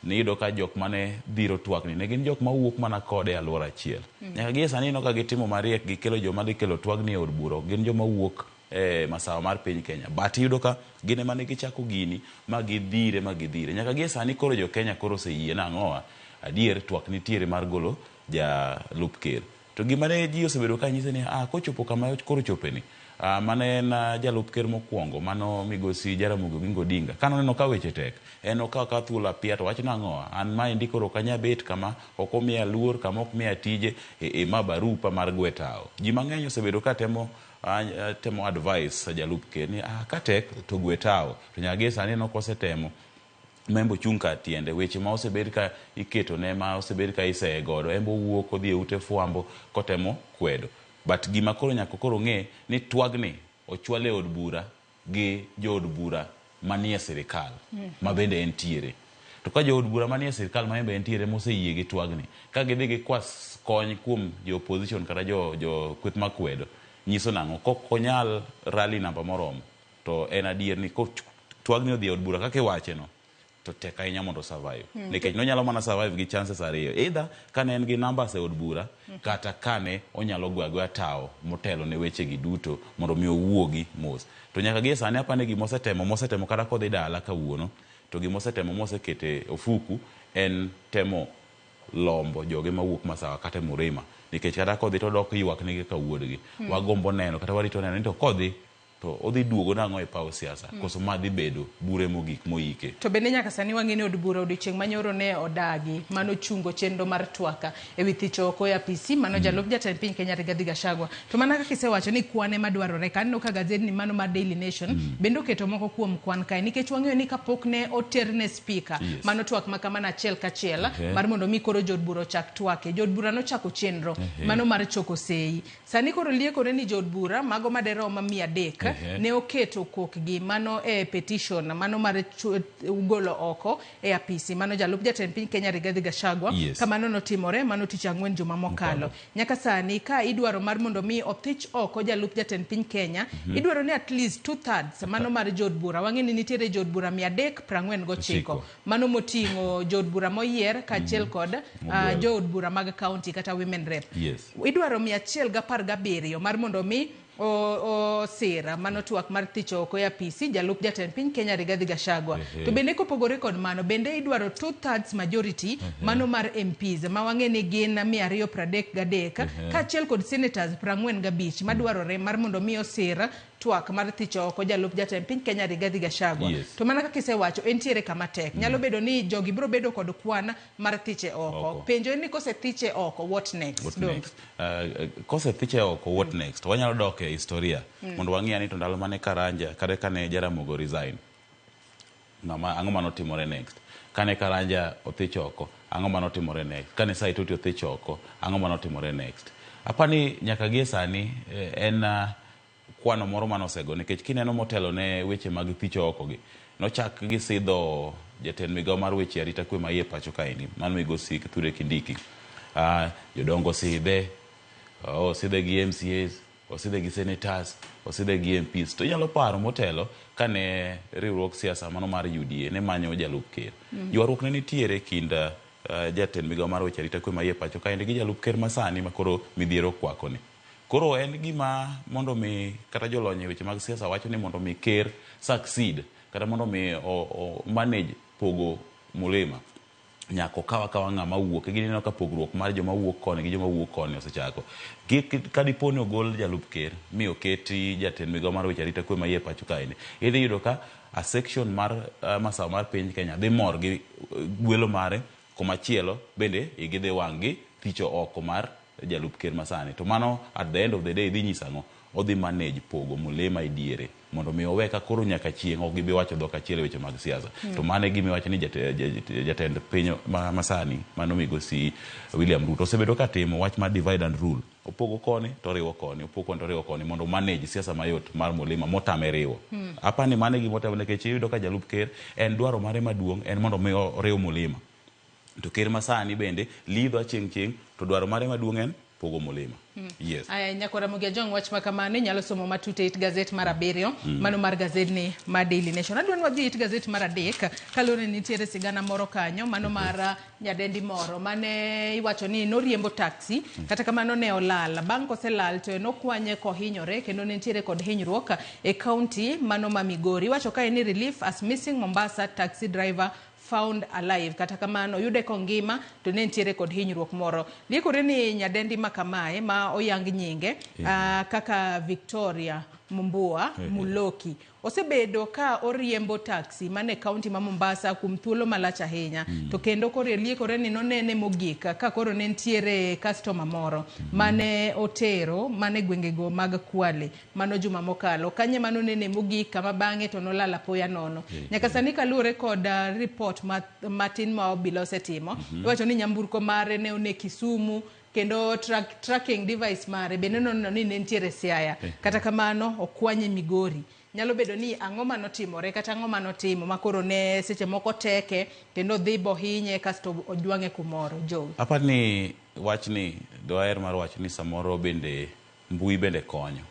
niyudo ka jok mane dhiro twakni ne gin jok mawuok mana kode e alwora achiel. Nyaka gie sani ineno ka gitimo mariek gikelo joma dhi kelo twagni e od bura ok gin joma wuok e masawa mar piny Kenya. But iyudo ka gin ema ne gichako gini ma gidhire ma gidhire. Nyaka gie sani koro jo Kenya koro oseyie nang'owa adier twak nitiere mar golo jalup ker. To gima ne ji osebedo ka nyise ni kochopo kama koro chopeni mane en jalup ker mokwongo mano migosi Jaramogi Oginga Odinga kanoneno ka weche tek en okawo akawa thuolo apia to wacho nang'owa an maendi koro ok anyal bet kama ok omiya luor kama ok miya tije ma barupa mar gwe tawo. Ji mang'eny osebedo ka temo temo advice jalup ker ni ka tek to gwe tawo to nyaka gie sani en ok osetemo membo chung' kar tiende weche ma osebed ka iketone ma osebed ka iseye godo en bo owuok odhi e ute fwambo kotemo kwedo. But gima koro nyaka koro ng'e ni twagni ochwal e od bura gi jood bura manie sirikal ma bende entiere. To ka jood bura manie sirikal ma bende entiere moseyie gi twagni ka gidhi gikwa kony kuom jo opposition kata jo kweth makwedo nyiso nang'o kok onyal rally namba moromo to en adier ni twagni odhi e od bura kaka iwache no to tek ahinya mondo survive. Nikech nonyalo mana survive gi chances ariyo either kane en gi numbers e od bura kata kane onyalo goyo agoya tawo motelo ne weche gi duto mondo mi owuogi mos. To nyaka gie sani apani gimosetemo kata kodhi dala kawuono to gimosetemo mosekete ofuku en temo lombo joge mawuok masawa kata e Murima nikech kata kodhi to odok ywak negi ka wuodgi. Wagombo neno kata warito neno ni to kodhi to odhi duogo nang'o e paw siasa koso ma dhi bedo bure mogik moike. To bende nyaka sani wang'e ni od bura odiochieng' manyoro ne odagi mano chungo chenro mar twaka ewi thicho oko e apisi mano jalup jatend piny Kenya Rigathi Gachagua. To mana kaka isewacho ni kwan ema dwarore ka aneno ka gazedni mano mar Daily Nation bende oketo moko kuom kwan kae nikech wang'eyo ni kapok ne oterne spika mano twak ma kamano achiel kachiel mar mondo mi koro jood bura ochak twake. Jood bura nochako chenro mano mar choko sei. Sani koro liekore ni jood bura mago maderom 300 Ne oketo kokgi mano e petition mano mar golo oko e apisi mano jalup jatend piny Kenya Rigathi Gachagua. Kamano notimore mano tich ang'wen juma mokalo. Nyaka sani ka idwaro mar mondo mi othich oko jalup jatend piny Kenya, idwaro ni at least 2/3 mano mar jood bura. Wang'e ni nitiere jood bura 349 mano moting'o jood bura moyier kaachiel kod jood bura mag county kata women rep. Idwaro 117 mar mondo mi osira mano twak mar thicho oko e apisi jalup jatend piny Kenya Rigathi Gachagua. To bende kopogore kod mano, bende idwaro 2/3 majority mano mar MPs ma wang'e ni gin 233 kaachiel kod senators 45 madwarore mar mondo mi osir twak mar thicho oko jalup jatend piny Kenya Rigathi Gachagua. To mana kaka isewacho, entiere kama tek. Nyalo bedo ni jogi biro bedo kod kwan mar thiche oko. Penjo en ni kosethiche oko, what next? What next? Kosethiche oko, what next? Wanyalo dok e historia mondo wang'i ani to ndalo mane Karanja kata kane Jaramogi resign, ang'o manotimore next? Kane Karanja othich oko, ang'o manotimore next? Kane Saitoti othich oko, ang'o manotimore next? Apani nyaka gie sani en kwano moro manosego, nikech kineno motelo ne weche mag thicho oko gi, nochak gisidho jatend migao mar weche arita kwe ma iye pacho kaendi, mano migosi Kithure Kindiki. Jodongo sidhe, osidhe gi MCAs, osidhe gi senators, osidhe gi MPs. To inyalo paro motelo kane riwruog siasa mano mar UDA ne manyo jalup ker. Ywaruok ne nitiere kind jatend migao mar weche arita kwe ma iye pacho kaendi gi jalup ker masani makoro midhiero okwako ni. Koro en gima mondo mi kata jolony e weche mag siasa wacho ni mondo mi ker succeed kata mondo mi o manage pogo mulima, nyaka okaw akawa ng'ama wuok. Gineno ka pogruok mar joma wuok koni gi joma wuok koni osechako. Ka dipo ni ogol jalup ker mi oketi jatend migao mar weche arita kwe ma iye pacho kaendi, idhi yudo ka a section mar masawa mar piny Kenya dhi mor gi gwelo mare, komachielo bende igi dhi wang' gi thicho oko mar jalup ker masani. To mano at the end of the day dhi nyiso ang'o? Odhi manage pogo mulima e diere mondo mi owe ka koro nyaka chieng' ok gibi wacho dhok achiel e weche mag siasa. To mano e gima iwacho ni jatend piny masani mano migosi William Ruto osebedo ka timo wach mar divide and rule. Opogo koni to oriwo koni, opogo koni to oriwo koni mondo manage siasa mayot mar mulima motame riwo. Apani mano e gima otimo, nikech iyudo ka jalup ker en dwaro mare maduong' en mondo mi oriw mulima. To ker masani bende lidho aching' chieng' to dwaro mare maduong' en pogo mulima. Yes. Aya, nyakwara Ramogi Ajwang', wach ma kamano inyalo somo matut e it gazet mar 7, mano mar gazedni mar Daily Nation. Adwa ni wadhi e it gazet mar 3, kaluwore ni nitiere sigana moro kanyo, mano mar nyadendi moro mane iwacho ni noriembo taxi, kata kamano ne olal. Bang' koselal to nokwanye kohinyore kendo ne nitiere kod hinyruok e county mano ma Migori. Iwacho kae ni relief as missing Mombasa taxi driver found alive. Kata kamano oyude kongima to ne nitiere kod hinyruok moro. Liekore ni nyadendi ma kamae ma oyang nyinge kaka Victoria Mumbua Muloki osebedo ka oriembo taxi mane county ma Mombasa kuom thuolo malach ahinya. To kendo koro liekore ni nonene mogik ka koro ne nitiere customer moro mane otero mane gwengego mag Kwale mano juma mokalo. Kanye mano nene mogik kama bang'e to nolal apoya nono. Nyaka sani kaluwore kod report matin ma obila osetimo, iwacho ni nyamburko mare ne one Kisumu kendo tracking device mare bende noneno ni ne nitiere Siaya. Kata kamano okwanye Migori. Nyalo bedo ni ang'o manotimore kata ang'o manotimo makoro ne seche moko teke kendo dhi bohinye kasto ojwang'e kumoro. Joe. Apani wachni dwaher mar wacho ni samoro bende mbui bende konyo.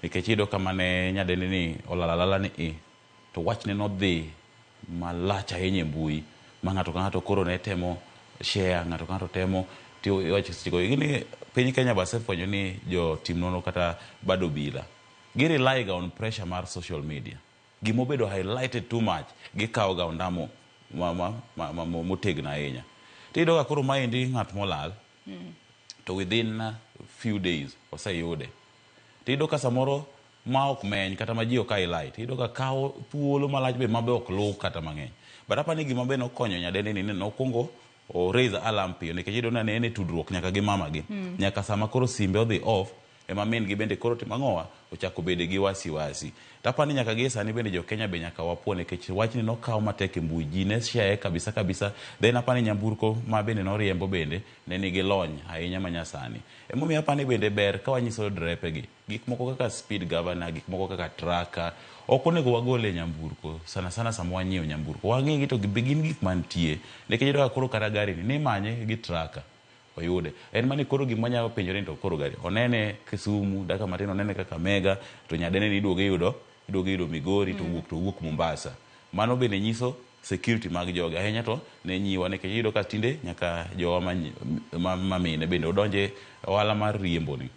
Nikech iyudo kama ne nyadendi ni olal alala ni i, to wachne nodhi malach ahinya e mbui ma ng'ato ka ng'ato koro ne temo share, ng'ato ka ng'ato temo iwacho sechego ni piny Kenya be asefwenyo ni jotim nonro kata bad obila gi rely ga on pressure mar social media. Gimobedo highlighted too much gikawo ga ondamo motegno ahinya. Tiyudo ka koro maendi ng'at molal to within few days oseyude. Tiyudo ka samoro ma ok meny kata ma ji ok highlight, iyudo ka kawo thuolo malach be ma be ok luw kata mang'eny. But apani gima be nokonyo nyadendi ni nokwongo o raise alarm piyo, nikech iyudo ni en e tudruok nyaka gi mama gi. Nyaka sama koro simbe odhi off ema min gi bende koro timo ang'owa ochako bede gi wasiwasi. To apani nyaka gie sani bende jo Kenya be nyaka wapuo nikech wachni nokaw matek e mbui, ji ne share kabisa kabisa. Then apani nyamburko ma bende noriembo bende ne nigi lony ahinya ma nyasani. Emomiyo apani bende ber ka wanyiso drepe gi gik moko kaka speed governor, gik moko kaka tracker ok onego wagol e nyamburko sana sana sama wanyiewo nyamburko. Wang'e gi to gin gik mantie nikech iyudo ka koro kata gari ni nimanye gi tracker oyude. En mani koro gima wanyalo penjore ni to koro gari onene Kisumu, dakika matin onene Kakamega, to nyadene ni iduogo iyudo iduogo iyudo Migori to wuok to wuok Mombasa. Mano bende nyiso security mag jogi ahinya to ne nyiwa nikech iyudo ka tinde nyaka jowa ma mine bende odonje ohala mar riembo ni.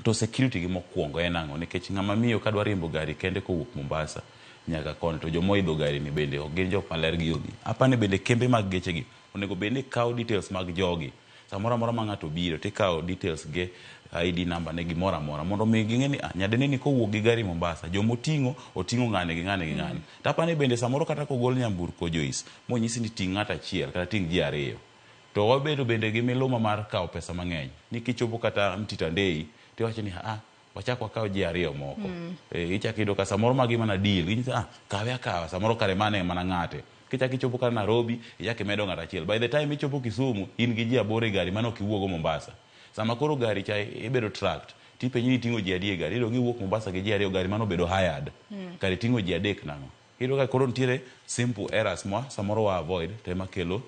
To security gi mokwongo en ang'o? Nikech ng'ama miyo kadwa riembo gari kende kowuok Mombasa nyaka koni to jomoidho gari ni bende ok gin jok maler gi yogi. Apani bende kembe mag geche gi onego bed ni kawo details mag jogi. Samoro amora ma ng'ato obiro tikawo details ge, ID number ne gimoro amora mondo mi ging'e ni nyadende ni kowuok gi gari Mombasa jomoting'o oting'o ng'ane gi ng'ane gi ng'ane. To apani bende samoro kata kogol nyamburko Joyce monyisi ni ting' ng'ato achiel kata ting' ji ariyo to wabedo bende gi miluma mar kawo pesa mang'eny ni kichopo kata Mtito Andei tiwacho ni wachak wakaw ji ariyo moko. Ichako iyudo ka samoro magi mana deal ginyiso kawe akawa samoro kare mane mana ng'ate. Kichako ichopo kata Nairobi ichako imedo ng'ato achiel. By the time ichopo Kisumu in gi ji aboro e gari mane ok iwuogo Mombasa. Sama koro gari cha ibedo tracked tipenji ni iting'o ji adi e gari iyudo ni iwuok Mombasa gi ji ariyo gari mano obedo hired. Kare iting'o ji adek nang'o. Iyudo ka koro nitiere simple errors ma samoro wa avoid to ema kelo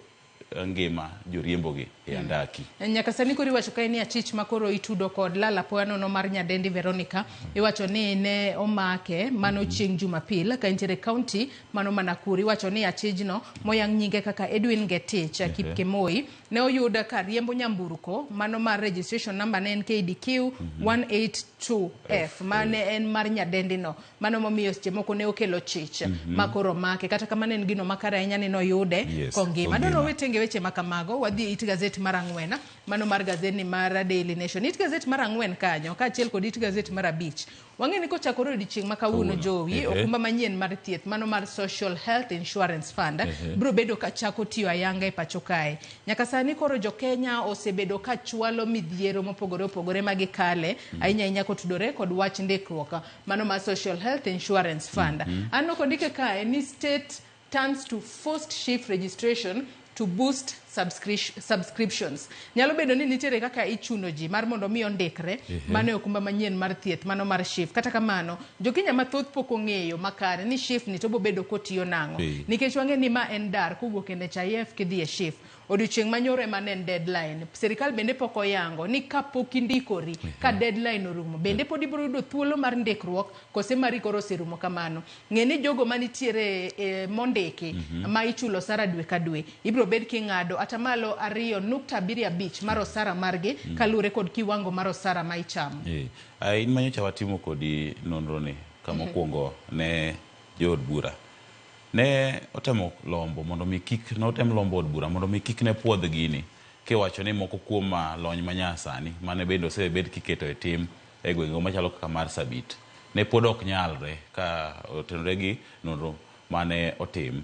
ngima joriembo gi e andaki. Nyaka sani koro iwacho kae ni achich ma koro itudo kod lal apoya nono mar nyadendi Veronica iwacho ni ne omake mano chieng' Jumapil ka entiere county mano ma Nakuru. Iwacho ni achijno moyang nyinge kaka Edwin Ngetich Kipkemoi ne oyud ka riembo nyamburko mano mar registration number ne en KDQ 182F mane en mar nyadendi no. Mano momiyo seche moko ne okelo chich ma koro omake. Kata kamano en gino makare ahinya ni noyude kongima. Adwaro wetenge weche ma kamago wadhi it gazet mar ang'wen mano mar gazet mar Daily Nation. It gazet mar ang'wen kanyo kaachiel kod it gazet mar abich. Wang'e ni kochakore odiochieng' ma kawuono Jowi, okumba manyien mar thieth mano mar Social Health Insurance Fund biro bedo ka chako tiyo ayanga e pacho kae. Nyaka sani koro jo Kenya osebedo ka chwalo midhiero mopogore opogore ma gikale ahinya ahinya kotudore kod wach ndikruok mano mar Social Health Insurance Fund. Aneno kondike kae ni state turns to forced SHIF registration to boost subscriptions. Nyalo bedo ni nitiere kaka ichuno ji mar mondo mi ondikre mano e okumba manyien mar thieth mano mar SHIF. Kata kamano jo Kenya mathoth pok ong'eyo makare ni SHIF ni to bobedo kotiyo nang'o. Nikech wang'e ni ma en dar kowuok e NHIF kidhi e SHIF. Odiochieng' manyoro ema ne en deadline. Sirikal bende pok oyango ni kapok indikori ka deadline orumo bende pod ibiro yudo thuolo mar ndikruok kose mari koro oserumo kamano. Ng'e ni jogo manitiere mondiki ma ichulo osara dwe ka dwe ibiro bed king'ado atamalo 2.75 mar osara margi kaluwore kod kiwango mar osara ma ichamo. In manyocha watimo kodi nonro ni kama okwongo ne jood bura ne otemo lombo mondo mi kik notem lombo od bura mondo mi kik ne puodh gini kiwacho ni moko kuom lony manyasani mane bende osebed kiketo e tim e gwenge machalo kaka Marsabit ne pod ok nyalre ka otenore gi nonro mane otim.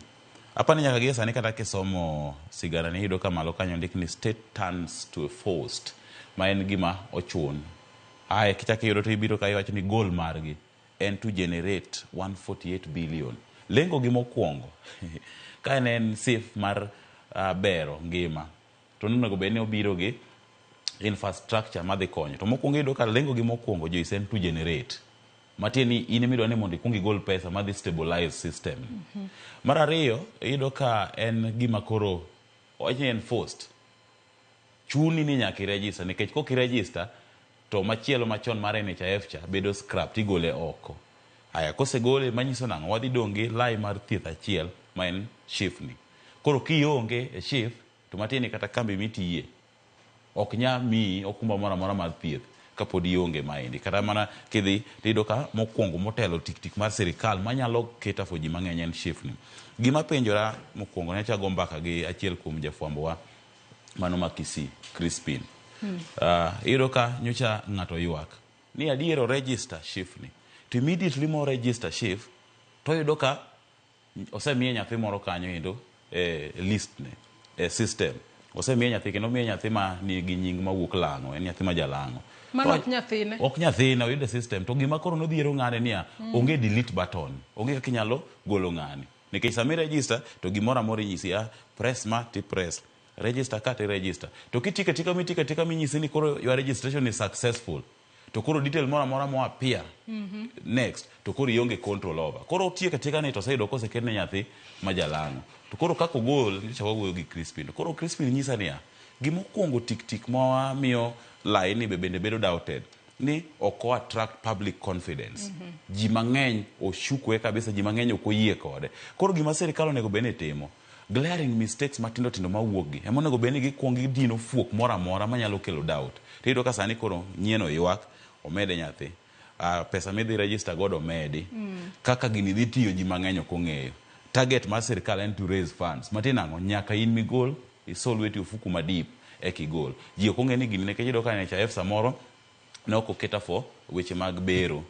Apani nyaka gie sani kata kisomo sigana ni iyudo ka malo kanyo ondik ni state turns to a forced ma en gima ochun. Ae kichako iyudo to ibiro ka iwacho ni goal margi en to generate 148 billion. Lengo gi mokwongo ka ne en SHIF mar bero ngima to nonego bed ni obiro gi infrastructure madhi konyo. To mokwongo iyudo ka lengo gi mokwongo Joyce en to generate. Matiende ni in emidwa ni mondo ikuong igol pesa madhi stabilize system. Mar ariyo iyudo ka en gima koro wach ni en forced. Chuni ni nyaka i-register nikech kok i-register to machielo machon mar NHIF cha bedo scrap tigole oko. Aya kosegole manyiso nang'o wadhi dong' gi lai mar thieth achiel ma en SHIF ni. Koro kionge e SHIF to matiende ni kata kambi mitiye ok nya miyi okumba moro amora mar thieth kapod ionge maendi. Kata mana kidhi tiyudo ka mokwongo motelo tik tik mar sirikal manyalo cater for ji mang'eny en SHIF ni. Gima penjora mokwongo ne ago mbaka gi achiel kuom jafwambo wa mano ma Kisii, Crispin. Iyudo ka nyocha ng'ato ywak ni adier o register SHIF ni. To immediately mo register SHIF to oyudo ka osemiye nyathi moro kanyo endo e list ne e system. Osemiye nyathi kendo omiye nyathi ma nigi nying mawuok Lang'o, en nyathi ma jalang'o. Mano ok nyathine. Ok nyathine, oyude system. To gima koro nodhiero ng'ane niya, onge delete button. Onge kaka inyalo golo ng'ani. Nikech sama i register to gimoro amora inyisi, ah, press ma ti press. Register ka ti register. To kitieko atika mitieko atika minyisi ni koro your registration is successful. To koro detail moro amora mo appear next to koro ionge control over. Koro otieko atika ni to oseyudo koseketne nyathi ma jalang'o. To koro kaka ogol, nyocha wawuoyo gi Crispin. Koro Crispin nyisa niya, gimokwongo tik tik ma miyo laini be bende bedo doubted ni ok o attract public confidence. Ji mang'eny oshukwe kabisa, ji mang'eny ok oyie kode. Koro gima sirikal onego bed ni timo, glaring mistakes matindo tindo mawuok gi, ema onego bed ni gikuongo gidino fuok moro amora manyalo kelo doubt. Tiyudo ka sani koro nyieno ywak, omede nyathi. Pesa midhi register godo omedi. Kaka gini dhi tiyo ji mang'eny ok ong'eyo. Target mar sirikal en to raise funds. Matiende nang'o? Nyaka in migol, iso lweti ofuku madip eka igol. Ji ok ong'e ni gini nikech iyudo ka NHIF samoro ne ok oketa for weche mag bero.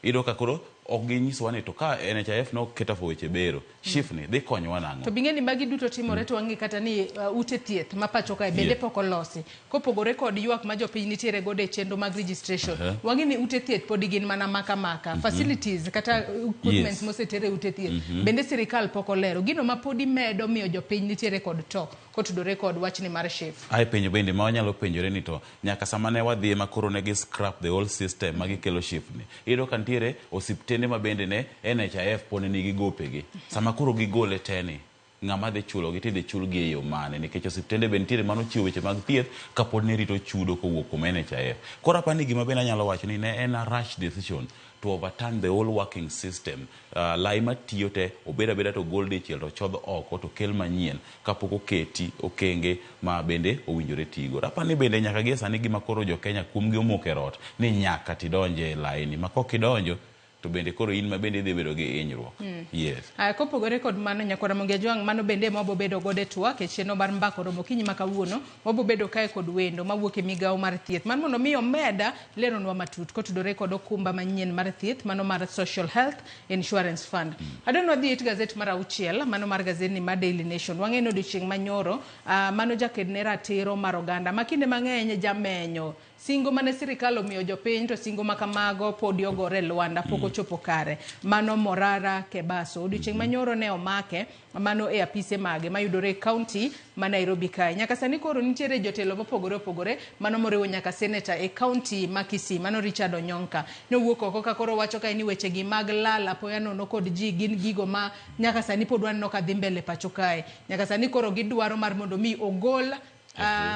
Iyudo ka koro ok ginyisowa ni to ka NHIF ne ok cater for weche bero, SHIF ni dhi konyowa nang'o? To bing'e ni magi duto timore to wang'e kata ni ute thieth ma pacho kae bende pok olosi. Kopogore kod ywak ma jopiny nitiere godo e chenro mag registration, wang'e ni ute thieth podi gin mana maka maka. Facilities kata equipments moseter e ute thieth bende sirikal pok olero. Gino ma podi medo miyo jopiny nitiere kod to kotudore kod wachni mar SHIF. Ae penjo bende ma wanyalo penjore ni to nyaka sama ne wadhiye ma koro ne gi scrap the whole system ma gikelo SHIF ni. Iyudo ka nitiere osiptende ma bende ne NHIF pod ne nigi gopegi. Sama koro gigole te ni, ng'ama dhi chulogi tidhi chulgi e yo mane? Nikech osiptende be nitiere manochiwo weche mag thieth kapod ne rito chudo kowuok kuom NHIF. Koro apani ni gima bende anyalo wacho ni ne en a rash decision to overturn the whole working system. Lai matiyo te obed abeda to gol dichiel to chodh oko to kel manyien kapok oketi okenge ma bende owinjore tigo. Apani bende nyaka gie sani gima koro jo Kenya kuomgi omoko e rot ni nyaka tidonje e laini ma kok idonjo to bende koro in ma bende idhi bedo gi hinyruok. Yes. Aya, kopogore kod mano nyakwar Ramogi Ajwang', mano bende ema wabo bedo godo e twak e chenro mar mbaka oromo okinyi ma kawuono. Wabo bedo kae kod wendo mawuok e migawo mar thieth mar mondo mi omeda leronwa matut kotudore kod okumba manyien mar thieth mano mar Social Health Insurance Fund. Adwa ni wadhi it gazet mar auchiel mano mar gazetni mar Daily Nation. Wang'eyo ni odiochieng' manyoro mano jaked ne ratiro mar oganda ma kinde mang'eny jamenyo singo mane sirikal omiyo jopiny to singo ma kamago podi ogore e lwanda pok ochopo kare. Mano Morara Kebaso. Odiochieng' manyoro ne omake mano e apise mage mayudore e kaunti ma Nairobi kae. Nyaka sani koro nitiere jotelo mopogore opogore mano moriwo nyaka seneta e kaunti ma Kisii mano Richard Onyonka. Nowuok oko ka koro wacho kae ni weche gi mag lal apoya nono kod ji gin gigo ma nyaka sani pod waneno ka dhi mbele pacho kae. Nyaka sani koro gidwaro mar mondo mi ogol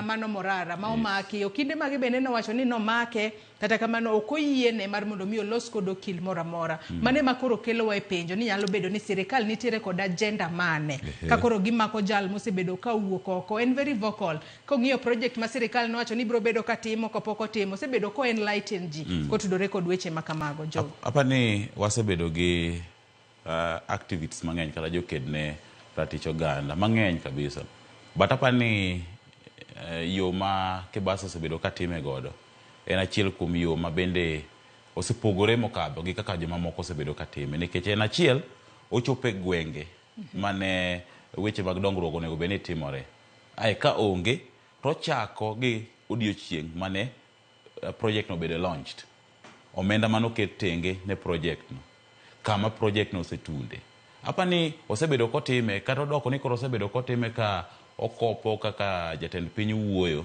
mano Morara ma omaki. Okinde mage bende nowacho ni nomake kata kamano ok oyiene mar mondo mi olos kod okil moro amora. Mano ema koro kelowa e penjo ni nyalo bedo ni sirikal nitiere kod agenda mane ka koro gimako jal mosebedo ka owuok oko. En very vocal. Kong'iyo project ma sirikal nowacho ni biro bedo katimo kopok otimo, osebedo ko enlighten ji kotudore kod weche ma kamago. Joe. Apani wasebedo gi activists mang'eny kata joked ne ratich oganda mang'eny kabisa. But apani yo ma Kebaso osebedo katime godo en achiel kuom yo ma bende osepogore mokadho gi kaka jomamoko osebedo katime. Nikech en achiel ochopo e gwenge mane weche mag dongruok onego bed ni timore. Ae ka onge to ochako gi odiochieng' mane project no obedo launched. Omenda manoket tenge ne project no. Kama project no osetunde. Apani osebedo kotime kata odoko ni koro osebedo kotime ka okopo kaka jatend piny wuoyo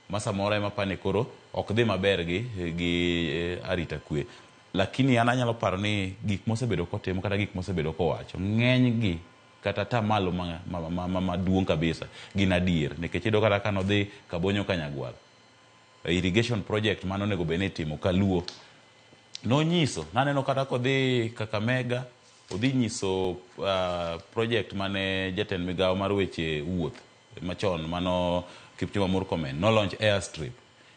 ma samoro ema apani koro ok dhi maber gi arita kwe. Lakini an anyalo paro ni gik mosebedo kotimo kata gik mosebedo kowacho ng'eny gi kata tamalo maduong' kabisa gin adier. Nikech iyudo kata kanodhi Kabonyo Kanyagwal, irrigation project mane onego bed ni itimo Kaluo, nonyiso, naneno kata kodhi Kakamega, odhi nyiso project mane jatend migawo mar weche wuoth machon mano Kipchumba Murkomen no launch airstrip.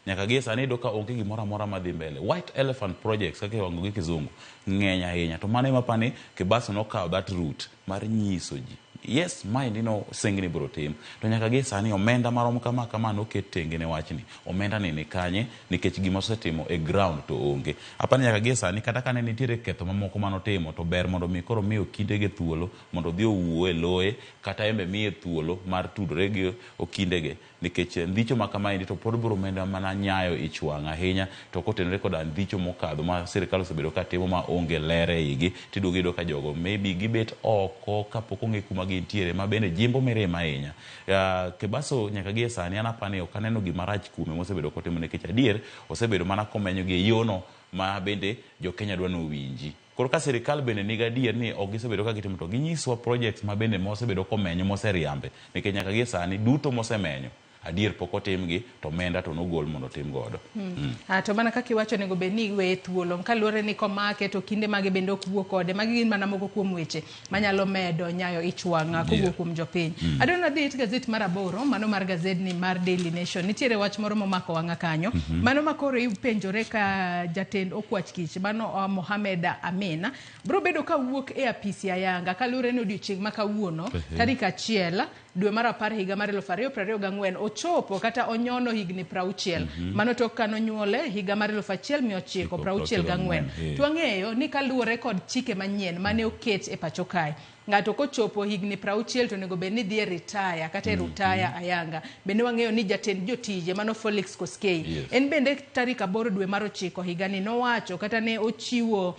Nyaka gie sani iyudo ka onge gimoro amora madhi mbele. White elephant projects kaka iluongo gi kizungu ng'eny ahinya. To mano ema apani Kebaso nokawo that route mar nyiso ji. Yes, maendi no singni biro tim. To nyaka gie sani omenda marom kama kama noket tenge ne wachni. Omenda ni ni kanye nikech gima osetimo e ground to onge. Apani nyaka gie sani kata kane nitiere ketho mamoko manotimo to ber mondo mi koro mi okindege thuolo mondo odhi owuo e loye kata embe miye thuolo mar tudore gi okindege nikech ndhicho ma kamaendi to pod biro meda mana nyayo ich wang' ahinya to kotenore koda ndhicho mokadho ma sirikal osebedo ka timo ma onge ler e igi tiduogo iyudo ka jogo maybe gibet oko kapok ong'e kuma gintiere ma bende jimbo mirima ahinya. Kebaso nyaka gie sani an apani ok aneno gima rach kuome mosebedo kotimo nikech adier osebedo mana komenyo gi e yono ma bende jo Kenya dwa ni owinji. Koro ka sirikal bende ni gadier ni ok gisebedo ka gitimo to ginyiswa projects ma bende mosebedo komenyo moseriambe nikech nyaka gie sani duto mosemenyo adier pok otimgi to omenda to nogol mondo otim godo. To mana kaka iwacho onego bed ni iweye thuolo kaluwore ni komake to kinde mage bende ok wuo kode. Magi gin mana moko kuom weche manyalo medo nyayo ich wang' kowuok kuom jopiny. Adwaro nadhi it gazet mar aboro mano mar gazedni mar Daily Nation. Nitiere wach moro momako wang'a kanyo. Mano ma koro ipenjore ka jatend okwach kich mano Mohamed Amin biro bedo ka wuok e apisi ayanga kaluwore ni odiochieng' ma kawuono tarik 1 dwe mar 10 higa mar 2024 ochopo kata onyono higni 60. Mano tok kanonyuole higa mar 1964. To wang'eyo ni kaluwore kod chike manyien mane oket e pacho kae, ng'ato kochopo higni 60 to onego bed ni dhi e retire kata e rutaya ayanga. Bende wang'eyo ni jatend jotije mano Felix Koskei en bende tarik 8 dwe mar 9 higani nowacho kata ne ochiwo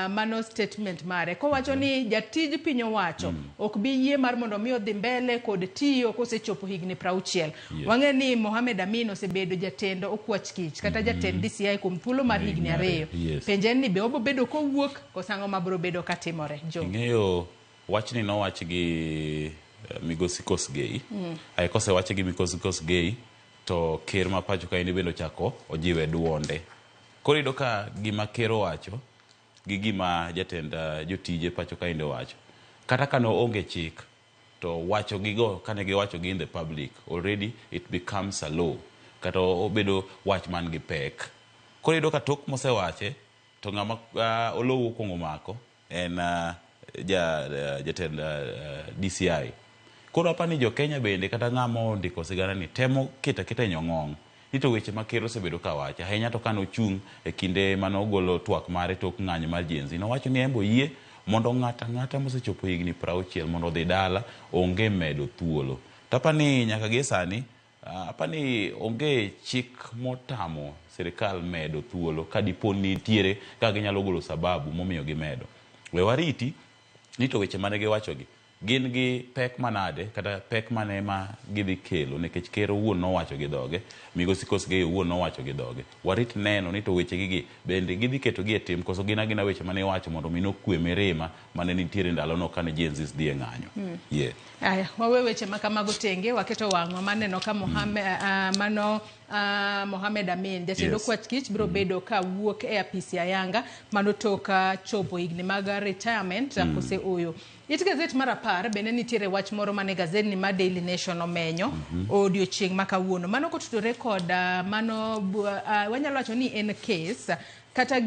mano statement mare kowacho ni jatij piny owacho ok bi yie mar mondo mi odhi mbele kod tiyo kosechopo higni 60. Wang'eyo ni Mohamed Amin osebedo jatend okwach kich kata jatend DCI kuom thuolo mar higni 2. Penje en ni be obo bedo kowuok koso ang'o mabiro bedo katimore? Jo. Ing'eyo wachni nowach gi Migosi Kosgei. Ae kosewache gi Migosi Kosgei to ker ma pacho kaendi bende ochako ojiwe duonde. Koro iyudo ka gima ker owacho gi gima jatend jotije pacho kaendi owacho. Kata ka noonge chik to wacho gigo kane giwacho gi in the public already it becomes a law. Kata obedo wach man gi pek. Koro iyudo ka tok mosewache to ng'ama olowo okuongo mako en jatend DCI. Koro apani jo Kenya bende kata ng'ama ondiko sigana ni temo keto aketa e nyong'ong' ni to weche ma ker osebedo ka wacho ahinya to kane ochung' e kinde mane ogolo twak mare tok ng'anyo mar Gen Z nowacho ni en be oyie mondo ng'ato ang'ata mosechopo higni 60 mondo odhi dala onge medo thuolo. To apani nyaka gie sani apani onge chik motamo sirikal medo thuolo ka dipo ni nitiere kaka ginyalo golo sababu momiyo gimedo. We wariti ni to weche mane giwachogi gin gi pek manade kata pek mane ma gidhi kelo nikech ker owuon nowacho gi dhoge, Migosi Kosgei owuon nowacho gi dhoge. Warit neno ni to weche gigi bende gidhi ketogi e tim koso gin agina weche mane iwacho mondo mi nokwe mirima mane nitiere ndalono kane Gen Z dhi e ng'anyo. Yeah. Aya, wawe weche ma kamago tenge, waketo wang'wa maneno ka Mohamed, mano Mohamed Amin jatend okwach kich biro bedo ka wuok e apisi ayanga mano tok chopo higni mag retirement kose oyo. It gazet mar 10 bende nitiere wach moro mane gazetni mar Daily Nation omenyo odiochieng' ma kawuono. Mano kotudore kod mano wanyalo wacho ni en case kata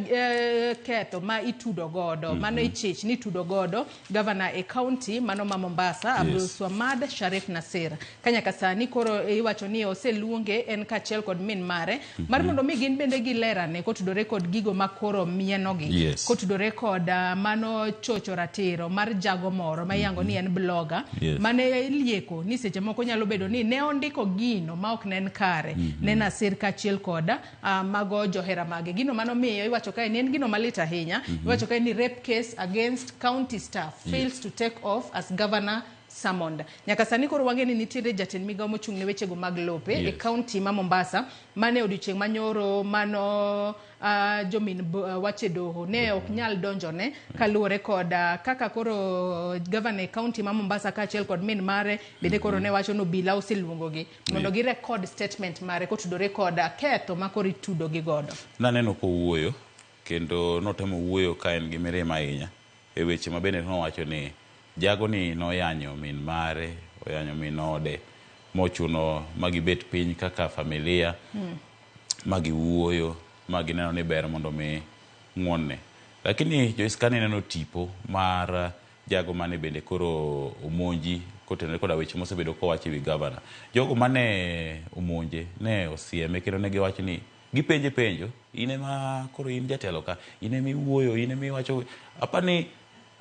ketho ma itudo godo mano ichich ni itudo godo governor e county mano ma Mombasa Abdul Swamad Sharif Nasir. Ka nyaka sani koro iwacho ni oseluonge en kaachiel kod min mare mar mondo mi gin bende gilerane kotudore kod gigo ma koro mienogi kotudore kod mano chocho ratiro mar jago moro ma iyango ni en blogger mane lieko ni seche moko nyalo bedo ni ne ondiko gino ma ok ne en kare ne Nasir kaachiel kod mago johera mage. Gino mano miyo iwacho kae ni en gino malit ahinya. Iwacho kae ni rape case against county staff fails to take off as governor summoned. Nyaka sani koro wang'e ni nitiere jatend migawo mochung' ne wechego mag lope e county ma Mombasa mane odiochieng' manyoro mano jomin wach e doho ne ok nyal donjone kaluwore kod kaka koro governor e county ma Mombasa kaachiel kod min mare bende koro ne wacho ni obila oseluongogi mondo gi record statement mare kotudore kod ketho ma koro itudo gi godo. Naneno kowuoyo kendo notemo wuoyo ka en gi mirima ahinya e weche ma bende nowacho ni jago ni noyanyo min mare, oyanyo min ode mochuno magibet piny kaka familia magiwuoyo magineno ni ber mondo mi ng'wonne. Lakini Joyce kane neno tipo mar jago mane bende koro omonji kotenore koda weche mosebedo kowacho ewi gavana. Jogo mane omonje ne osieme kendo ne giwacho ni gipenje penjo, in ema koro in jatelo ka, in ema iwuoyo, in ema iwacho. Apani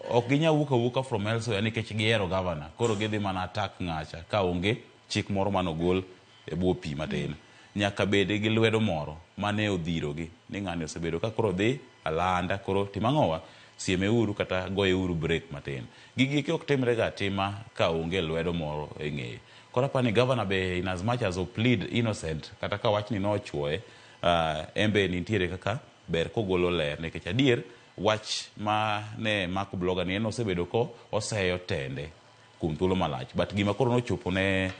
ok ginyal wuok awuoka from elsewhere nikech gihero gavana. Koro gidhi mana attack ng'acha ka onge chik moro manogol e bwo pi matin. Nyaka bed gi lwedo moro mane odhirogi ni ng'ani osebedo ka koro dhi alanda koro tim ang'owa siemeuru kata goyeuru break matin. Gigi eki ok timre ga atima ka onge lwedo moro e ng'eye. Koro apani gavana be in as much as o plead innocent kata ka wachni nochuoye, en be nitiere kaka ber kogolo ler nikech adier wach ma ne mako blogger ni en osebedo ko oseyo tende kuom thuolo malach. But gima koro nochopo ne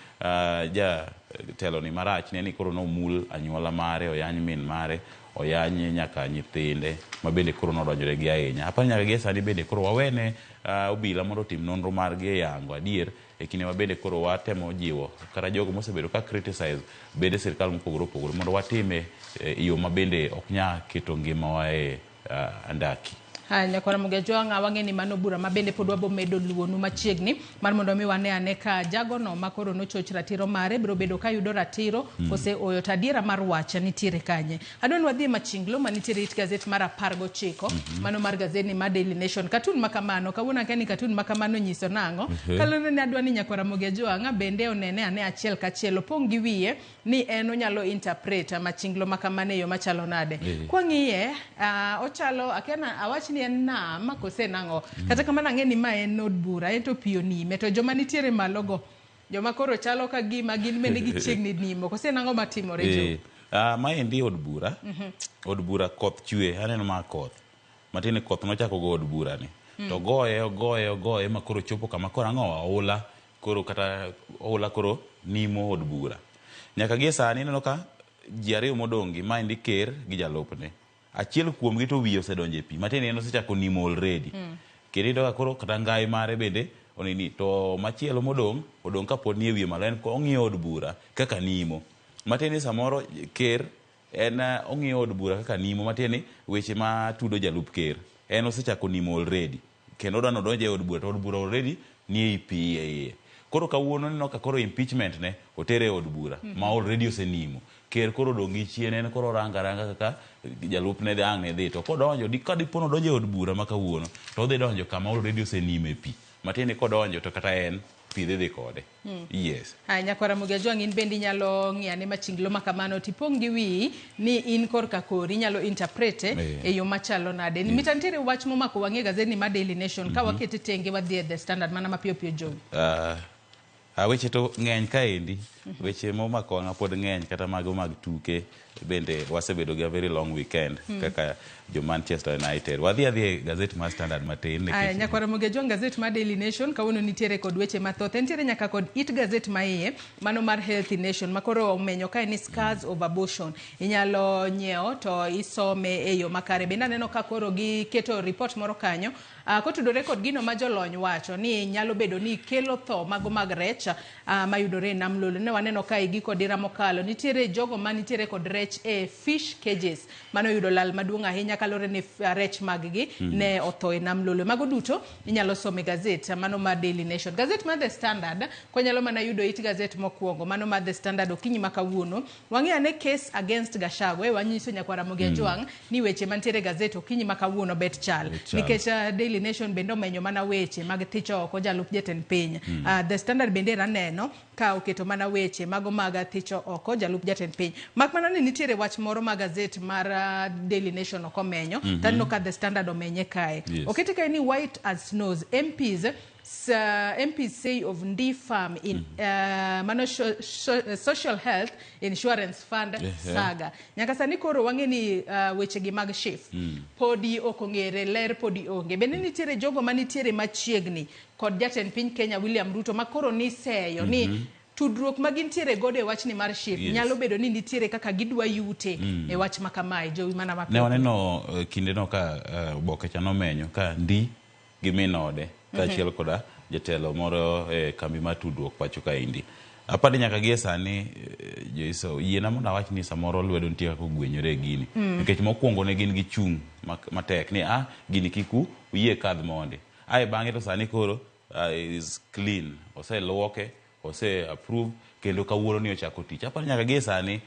jatelo ni marach ne ni koro nomul anyuola mare, oyany min mare, oyany nyaka nyithinde ma bende koro nodonjore gi ahinya. Apani nyaka gie sani bende koro wawene obila mondo otim nonro margi e yango adier e kinde ma bende koro watemo jiwo kata jogo mosebedo ka criticize bende sirkal mopogore opogore mondo watime e yo ma bende ok nyal keto ngimawa e andaki. Haya, nyakwara Mugejwang' wang'e ni mano bura ma bende pod wabo medo luwonu machiegni mar mondo mi wane ane ka jagono ma koro nochoch ratiro mare biro bedo ka yudo ratiro kose oyo to adiera mar wach nitiere kanye. Adwa ni wadhi e machinglo manitiere it gazet mar 19 mano mar gazet ni mar Daily Nation. Katun makamano kawuono akia ni katun makamano nyiso nang'o. Kaluwore ni adwa ni nyakwara Mugejwang' bende onene ane achiel kachiel opong' gi wiye ni en onyalo interpret machinglo makamano e yo machalo nade. Kwang'iye ochalo akia na awach ni en nam kose nang'o. Kata kamano ang'e ni ma en od bura en to pi onime to joma nitiere malo go joma koro chalo ka gima gin bende gichiegni nimo kose nang'o matimore jo. Maendi od bura. Od bura koth chwe, aneno ma koth. Matin koth nochako go od bura ni. To goye, ogoye, ogoye ma koro chopo kama koro ang'o oula koro kata oula koro nimo od bura. Nyaka gie sani ineno ka ji ariyo modong' gi maendi ker gi jalupne. Achiel kuomgi to wiye osedonjo e pi, matiende en osechako nimo already. Kendo iyudo ka koro kata ngai mare bende onini to machielo modong' odong' kapod nie wiye malo en ong'iyo od bura kaka nimo. Matiende ni samoro ker en ong'iyo od bura kaka nimo matiende ni weche matudo jalup ker en osechako nimo already. Kendo odwa ni odonj e od bura to od bura already nie pi e iye. Koro kawuono ineno ka koro impeachment ne otere e od bura ma already osenimo. Ker koro odong' gi chien en koro orango aranga kaka jalupne ang' ne dhi. To kodonjo ka dipo ni odonjo e od bura ma kawuono to odhi donjo kama already osenimo e pi. Matiende ni kodonjo to kata en pi dhi dhi kode. Yes. Haya, nyakwara Mugejwang' in bende inyalo ng'iyo ane machinglo ma kamano tipong' gi wiyi ni in korka kori inyalo interpret e yo machalo nade. Mita nitiere wach momako wang'i e gazet ni mar Daily Nation ka wakete tenge wadhi e The Standard mana mapiyo piyo Jowi. Weche to ng'eny kaendi. Weche momako wang'a pod ng'eny kata mago mag tuke bende wasebedo gi a very long weekend kaka jo Manchester United. Wadhi adhi e gazet mar Standard matin Aya, nikech nyakwara Mugejwang' gazet mar Daily Nation kawuono nitiere kod weche mathoth. Entiere nyaka kod it gazet ma iye mano mar Healthy Nation makoro omenyo kae ni scars of abortion. Inyalo nyiewo to isome e yo makare. Bende aneno ka koro giketo report moro kanyo kotudore kod gino ma jolony wacho ni nyalo bedo ni kelo tho mago mag rech mayudore e nam Lolwe. Ne waneno ka e giko dira mokalo nitiere jogo manitiere kod rech e fish cages mano oyudo lal maduong' ahinya kaluwore ni rech mag gi ne otho e nam Lolwe. Mago duto inyalo somo e gazet mano mar Daily Nation. Gazet mar The Standard kwanyalo mana yudo it gazet mokwongo mano mar The Standard okinyi ma kawuono wang'e ane case against Gachagua. Wanyiso nyakwara Ramogi Ajwang' ni weche mantiere e gazet okinyi ma kawuono bet chal Bet chal. nikech Daily Nation bende omenyo mana weche mag thicho oko jalup jatend piny. The Standard bende raneno ka oketo mana weche mago mag thicho oko jalup jatend piny. Mak mana ni nitiere wach moro ma gazet mar Daily Nation ok omenyo to aneno ka The Standard omenye kae. Okete kae ni white as snows MPs MPs say of Ndii Farm in mano Social Health Insurance Fund saga. Nyaka sani koro wang'e ni weche gi mag SHIF podi ok ong'ere, ler podi onge. Bende nitiere jogo manitiere machiegni kod jatend piny Kenya William Ruto ma koro niseyo ni tudruok ma gintiere godo e wachni mar SHIF nyalo bedo ni nitiere kaka gidwa yute e wach ma kamae. Jowi mana Ne mapiyo. waneno kindeno ka oboke cha nomenyo ka Ndii gi min ode kaachiel koda jatelo moro e kambi mar tudruok pacho kaendi. Apani nyaka gie sani Joiso yiena mondo awach ni samoro lwedo nitie kaka ogwenyore e gini. Nikech mokwongo ne gin gi chung' matek ni gini kik uyie kadh mondi. Ae bang'e to sani koro is clean, oseluoke, ose approve kendo kawuono ni ochako tich. Aparo nyaka gie sani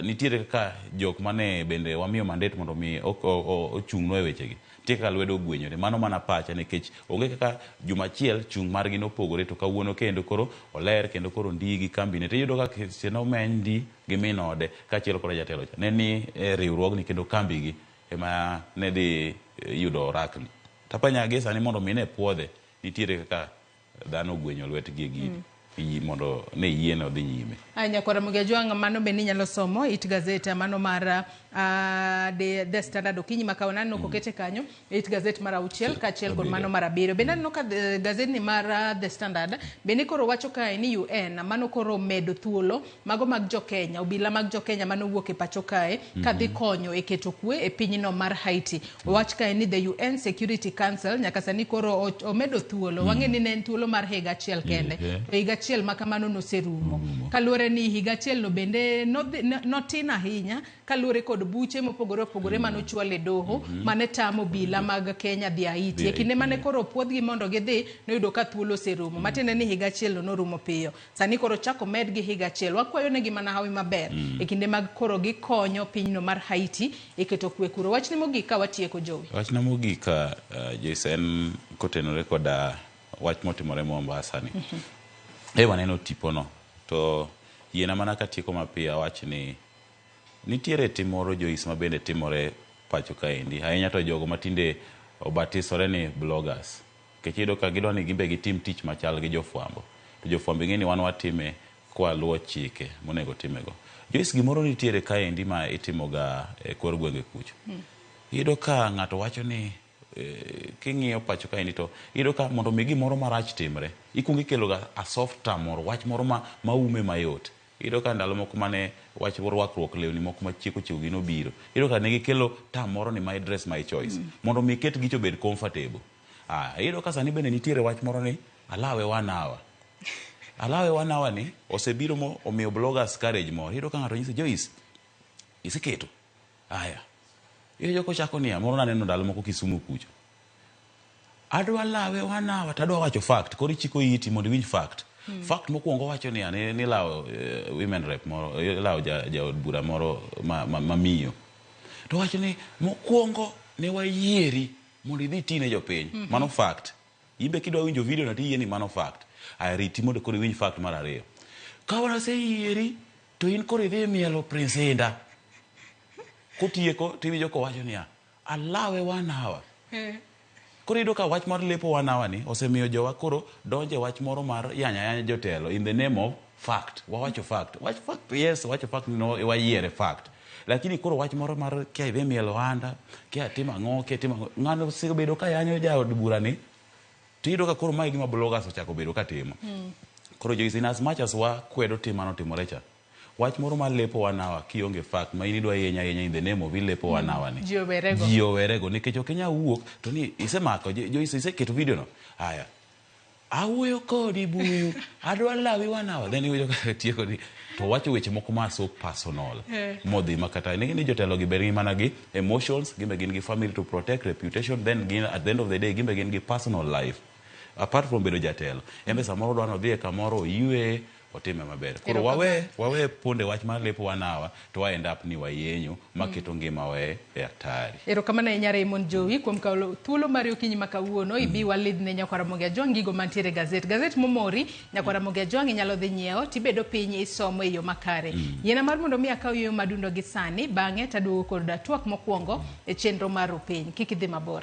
nitiere kaka jok mane bende wamiyo mandate mondo mi ochung'nwa e wechegi. Nitie kaka lwedo ogwenyore. Mano mana pacha nikech onge kaka juma achiel chung' margi nopogore to kawuono kendo koro oler kendo koro ndii gi kambine. Tiyudo ka seche nomeny ndi gi min ode kaachiel koda jatelo cha. Ne ni e riwruogni kendo kambigi ema ne dhi yudo orakni. Taparo nyaka gie sani mondo mi ne puodhe nitiere kaka dhano ogwenyo lwetgi e gini. Mondo ne yiene odhi nyime. Aya, Nyakwar Ramogi Ajwang', mano bende inyalo somo it gazet mano mar The Standard okinyi ma kawuono aneno kokete kanyo it gazet mar 6 kaachiel kod mano mar 7. Bende aneno ka gazetni mar The Standard bende koro wacho kae ni UN mano koro medo thuolo mago mag jokenya, obila mag jokenya mano wuok e pacho kae kadhi konyo e keto kwe e pinyno mar Haiti. Owach kae ni the UN Security Council nyaka sani koro omedo thuolo. Wang'e ni ne en thuolo mar higa achiel kende. To higa achiel ma kamano noserumo. Kaluwore ni higa achiel no bende notin ahinya kaluwore kod buche mopogore opogore manochwal e doho mane tamo obila mag Kenya dhi Haiti. E kinde mane koro opuodhgi mondo gidhi noyudo ka thuolo oserumo. Matiende ni higa achiel no norumo piyo. Sani koro chako med gi higa achiel. Wakwayo negi mana hawi maber e kinde mag koro gikonyo pinyno mar Haiti e keto kwe kuro. Wachni mogik ka watieko Jowi. Wachna mogik Joyce en kotenore koda wach motimore Mombasa ni. Waneno tipono to yiena mana katieko mapiyo awach ni nitiere tim moro Joyce ma bende timore pacho kaendi ahinya to jogo matinde obatisore ni bloggers nikech iyudo ka gidwa ni gimbe gitim tich machal gi jofwambo to jofwambo ing'e ni wan watime kwaluwo chike monego timego. Joyce gimoro nitiere kaendi ma itimoga e kor gwenge kucho. Iyudo ka ng'ato wacho ni king'iyo pacho kaendi to iyudo ka mondo mi gimoro marach timre ikuongo ikeloga a soft term moro, wach moro maume mayot. Iyudo ka ndalo moko mane wach rwakruok lewni moko machieko chieko gi nobiro, iyudo ka ne gikelo term moro ni my dress my choice mondo mi ket gicho obed comfortable. Iyudo ka sani bende nitiere wach moro ni alawe 1 hour. Alawe 1 hour ni osebiro mo omiyo bloggers courage moro. Iyudo ka ng'ato nyisi Joyce iseketo. Aya. Iyudo kochako niya, moro naneno ndalo moko Kisumu kucho. Adwa lawe 1 hour to adwa wacho fact. Koro ichiko iti mondo iwinj fact. Fact mokwongo wacho niya, ni lawo women rep moro, ilawo jaod bura moro ma miyo. To wacho ni mokwongo ne wayieri mondo idhi itine jopiny. Mano fact. Imbe kidwa winjo video no tiyie ni mano fact. Aya riti mondo koro iwinj fact mar ariyo. Ka waseyieri to in koro idhi mielo Prince Indah. Kotieko tiwinjo kowacho niya, alawe 1 hour. Koro iyudo ka wach mar lepo 1 hour ni osemiyo jowa koro donje wach moro mar yanya yanya jotelo in the name of fact. Wawacho fact. Wach fact, yes, wacho fact no wayiere fact. Lakini koro wach moro mar kia idhi mielo anda, kia timo ang'o, kia timo ang'o. Ng'ano osebedo ka yanyo jaod bura ni, tiyudo ka koro mae gima bloggers ochako bedo ka timo. Koro Joyce, in as much as wakwedo tim manotimore cha, wach moro mar lepo 1 hour kionge fact ma in idwa yenya yenya in the name of ilepo 1 hour ni. Ji owerego. Ji owerego nikech ok inyal wuok to ni isemako Joyce iseketo video no. Aya. Awuoyo kodi buyu, adwa lawi 1 hour. Then iwinjo ka tieko ni to wacho weche moko ma so personal. Modhi ma kata ni jotelo gi ber gi mana gi emotions, gimbe gin gi family to protect, reputation, then gin at the end of the day gimbe gin gi personal life. Apart from bedo jatelo, embe samoro odwa ni odhi e kamoro oywe, otime maber. Koro wawe ponde wach mar lepo 1 hour to wa end up ni wayenyo maketo ngimawa e hatari. Erokamano ahinya Raymond Jowi kuom kawo thuolo mari okinyi ma kawuono ibi walidhne Nyakwar Ramogi Ajwang' gigo mantiere e gazet. Gazet momori Nyakwar Ramogi Ajwang' inyalo dhi nyiewo tibedo piny isomo e yo makare. Yiena mar mondo mi akaw yueyo madundo gi sani bang'e taduogo kod twak mokwongo e chenro mar Rupiny. Kik idhi mabor.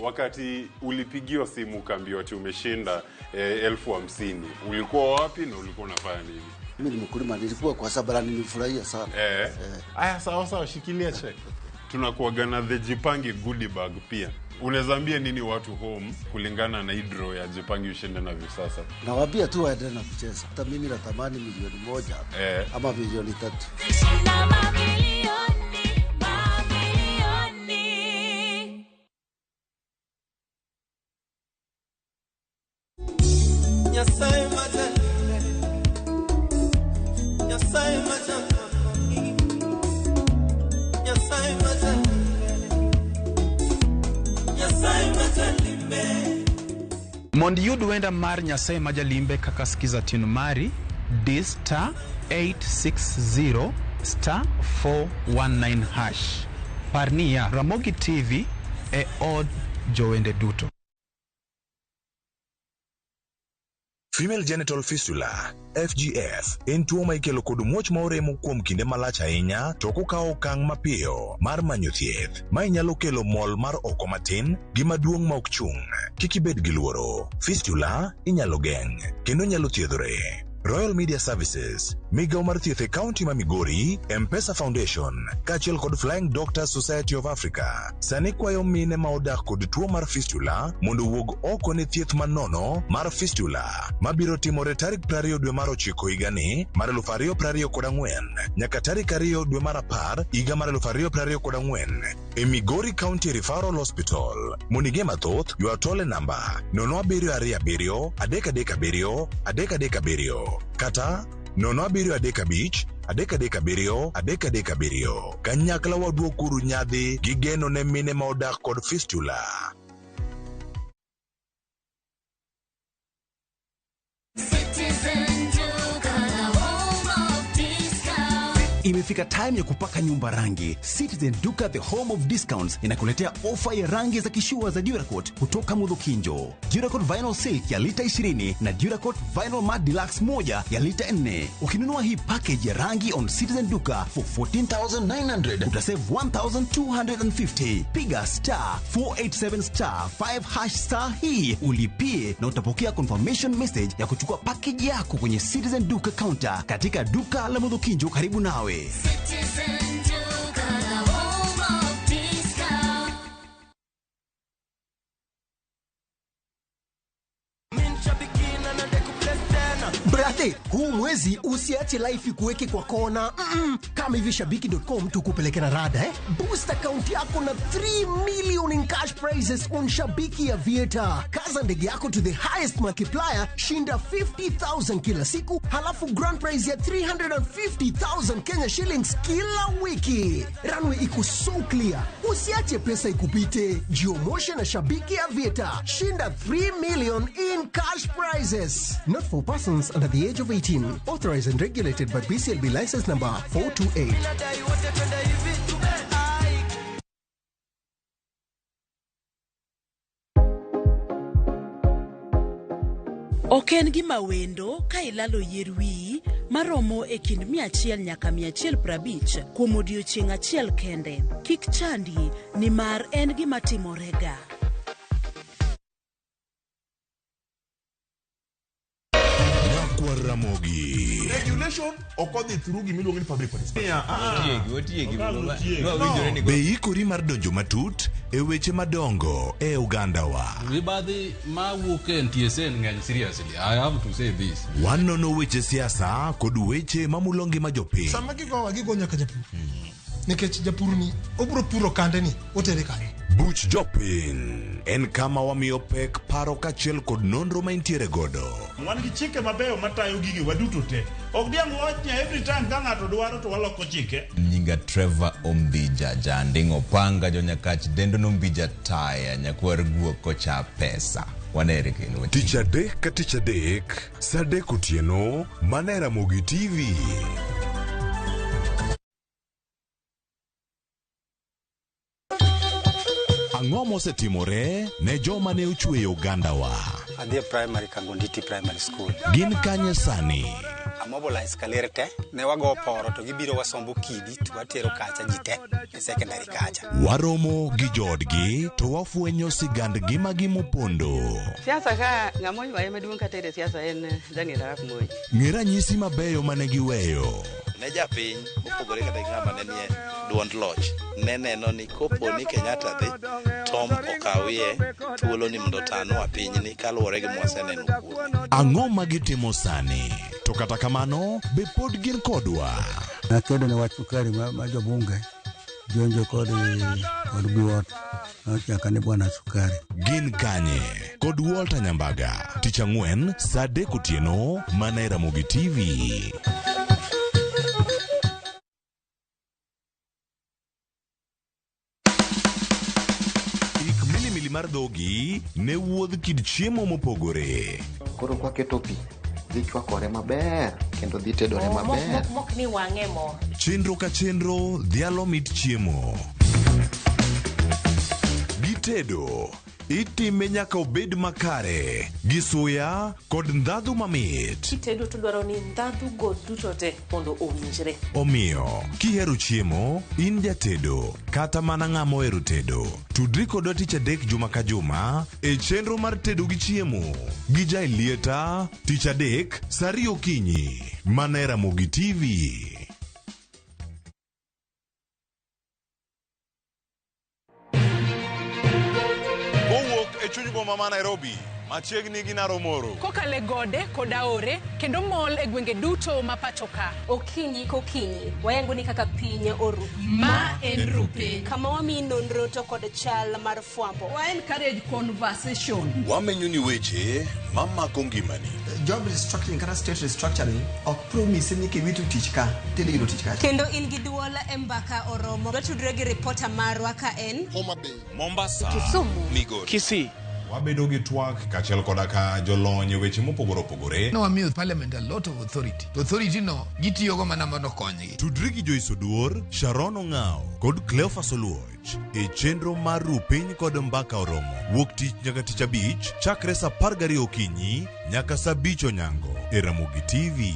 Wakati ulipigiwa simu ukaambiwa ati umeshinda 50,000, ulikuwa wapi na ulikuwa unafanya nini? Mimi ni mkulima, nilikuwa kwa sababu nilifurahia sana. Aya, sawa sawa, shikilia check. Tunakuaga na the Jipange goodie bag pia. Unaweza ambia nini watu home kulingana na hii draw ya Jipange ushinde na Viusasa? Nawaambia tu waendelee na kucheza. Hata mimi natamani milioni 1 ama milioni 3. Shinda mamilioni. Nyasaye majalimbe, Nyasaye majalimbe, Nyasaye majalimbe. Mondo iyud wenda mar Nyasaye ma Jalimbe kaka skiza tune mari, di star 860 star 419 hash. Par niya, Ramogi TV e od jowende duto. Female genital fistula FGF en tuo ma ikelo kod muoch ma oremo kuom kinde malach ahinya to ok okawo okang' mapiyo mar manyo thieth. Mae nyalo kelo mol mar oko matin gi maduong' ma ok chung'. Kik ibed gi luoro. Fistula inyalo geng' kendo nyalo thiedhore. Royal Media Services, migawo mar thieth e kaunti ma Migori, M-Pesa Foundation, kaachiel kod Flying Doctors Society of Africa, sani kwayo mine ma odak kod tuo mar fistula mondo owuog oko ne thieth manono mar fistula mabiro timore tarik 20 dwe mar ochiko higani mar 2024 nyaka tarik 2 dwe mar 10 higa mar 2024 e Migori County Referral Hospital. Mondo ing'e mathoth, ywa tol e namba 0727 337 337 kata 0735 337 337. Kanyakla waduokuru nyadhi gi geno ne mine ma odak kod fistula. Citizen Duka, the home of discount. Imefika time ya kupaka nyumba rangi. Citizen Duka, the home of discounts, inakuletea ofa ya rangi za kishua za Duracoat kutoka Mudhukinjo. Duracoat Vinyl Silk ya lita 20 na Duracoat Vinyl Matte Deluxe moja ya lita 4. Ukinunua hii package ya rangi on Citizen Duka for 14,900 utasave 1,250. Piga star 487 star 5 hash star hii ulipie na utapokea confirmation message ya kuchukua package yako kwenye Citizen Duka counter katika duka la Mudhukinjo karibu nawe. Citizen Duka, the home of discount. Brother, huu mwezi usiache life ikuweke kwa kona. Kama hivi shabiki.com tukupeleke na rada eh? Boost account yako na 3 million in cash prizes on Shabiki ya Vieta. Kaza ndege yako to the highest multiplier, shinda 50,000 kila siku, halafu grand prize ya 350,000 Kenya shillings kila wiki. Runway iko so clear. Usiache pesa ikupite. Jiomoshe na Shabiki ya Vieta. Shinda 3 million in cash prizes. Not for persons under the age of 18. Authorized and regulated by BCLB license number 428. Minadai wote twende hivi ai. Ok en gima wendo ka ilalo yier wiyi maromo e kind 100 nyaka 150 kuom odiechieng' achiel kende. Kik chandi nimar en gima timorega. Nyakwar Ramogi. Regulation ok odhi through gimiluongo ni public participation. Otiegi, otiegi. No. Be ikori mar donjo matut e weche madongo e ogandawa? Mibadhi mawuok e NTSA ng'eny seriously. I have to say this. Wanono weche siasa kod weche mamulo ngima jopiny. Sama gigowa gigo nyaka japur. Nikech japur ni obiro puro kande ni otere kanye. Buch jopiny en kama wamiyo pek paro kaachiel kod nonro ma intiere godo. Wan gi chike mabeyo matayo gige waduto te. Ok diang' wach ni every time ka ng'ato dwaro to waloko chike. Nyinga Trevor Ombija Janding Opanga jonyakach dendo nombija taya nyakwar guok kocha pesa. Wanere kendo. Tich adek ka tich adek, saa adek otieno, mana e Ramogi TV. Ang'o mosetimore ne joma ne ochweyo ogandawa? Adhi e primary Kangonditi Primary School. Gin kanye sani? Amobilize kaler te, ne wago poro to gibiro wasombo kidi to watero kacha ji te e secondary kacha. Waromo gi joodgi to wafwenyo sigand ngimagi mopondo. Siasa ka ng'ama oywaye maduong' kata e siasa en Daniel Arap Moi. Ng'e ranyisi mabeyo mane giweyo. Ne japiny mopogore kata gi ng'ama ne nie duond loch ne neno ni kopo ni Kenyatta dhi Tom okawie thuolo ni mondo otanwa pinyni kaluwore gi mwaseneno kuome. Ang'o ma gitimo sani? To kata kamano, be pod gin kodwa? Nakedo ne wach sukari ma jobunge jonjo kod biwot nochaka ni bwana sukari. Gin kanye? Kod Walter Nyambaga. Tich ang'wen, saa adek otieno, mana e Ramogi TV. mar dhogi ne wuodh kit chiemo mopogore. Koro kwaketo pi, dhi chwakore maber kendo dhi tedore maber. Mok ni wang'e mo. Chenro ka chenro dhialo mit chiemo. Gitedo itime nyaka obed makare gi suya kod ndhadhu mamit. Kitedo to dwaro ni ndhadhu go duto te mondo owinjre. Omiyo, kihero chiemo, in jatedo kata mana ng'ama ohero tedo, tudri kodwa tich adek juma ka juma e chenro mar tedo gi chiemo gi Jaelieta tich adek saa ariyo okinyi mana e Ramogi TV. Kowuok e chuny boma ma Nairobi, machiegni gi Naromoro. Kokalo e gode kod aore kendo mol e gwenge duto ma pacho ka. Okinyi kokinyi, wayango ni kaka piny oru. Ma en Rupiny. Kama wamiyi nonro to kod chal mar fwambo. Wa encourage conversation. Wamenyo ni weche mamako ngimani. Job restructuring kata state restructuring ok promise ni kiwito tich ka tidhi yudo tich kacha. Kendo in gi duol e mbaka oromo. Watudre gi ripota marwa ka en Homa Bay, Mombasa, Kisumu, Migori, Kisii. Wabedo gi twak kaachiel koda ka jolony e weche mopogore opogore. Nowamiyo parliament a lot of authority. To authority no gitiyogo mana mondo okonygi. Tudri gi Joyce Oduor, Sharon Ong'ao kod Cleophas Oluoch e chenro mar Rupiny kod Mbaka Oromo wuok tich nyaka tich abich chakre saa 12 okinyi nyaka saa 5 onyango e Ramogi TV.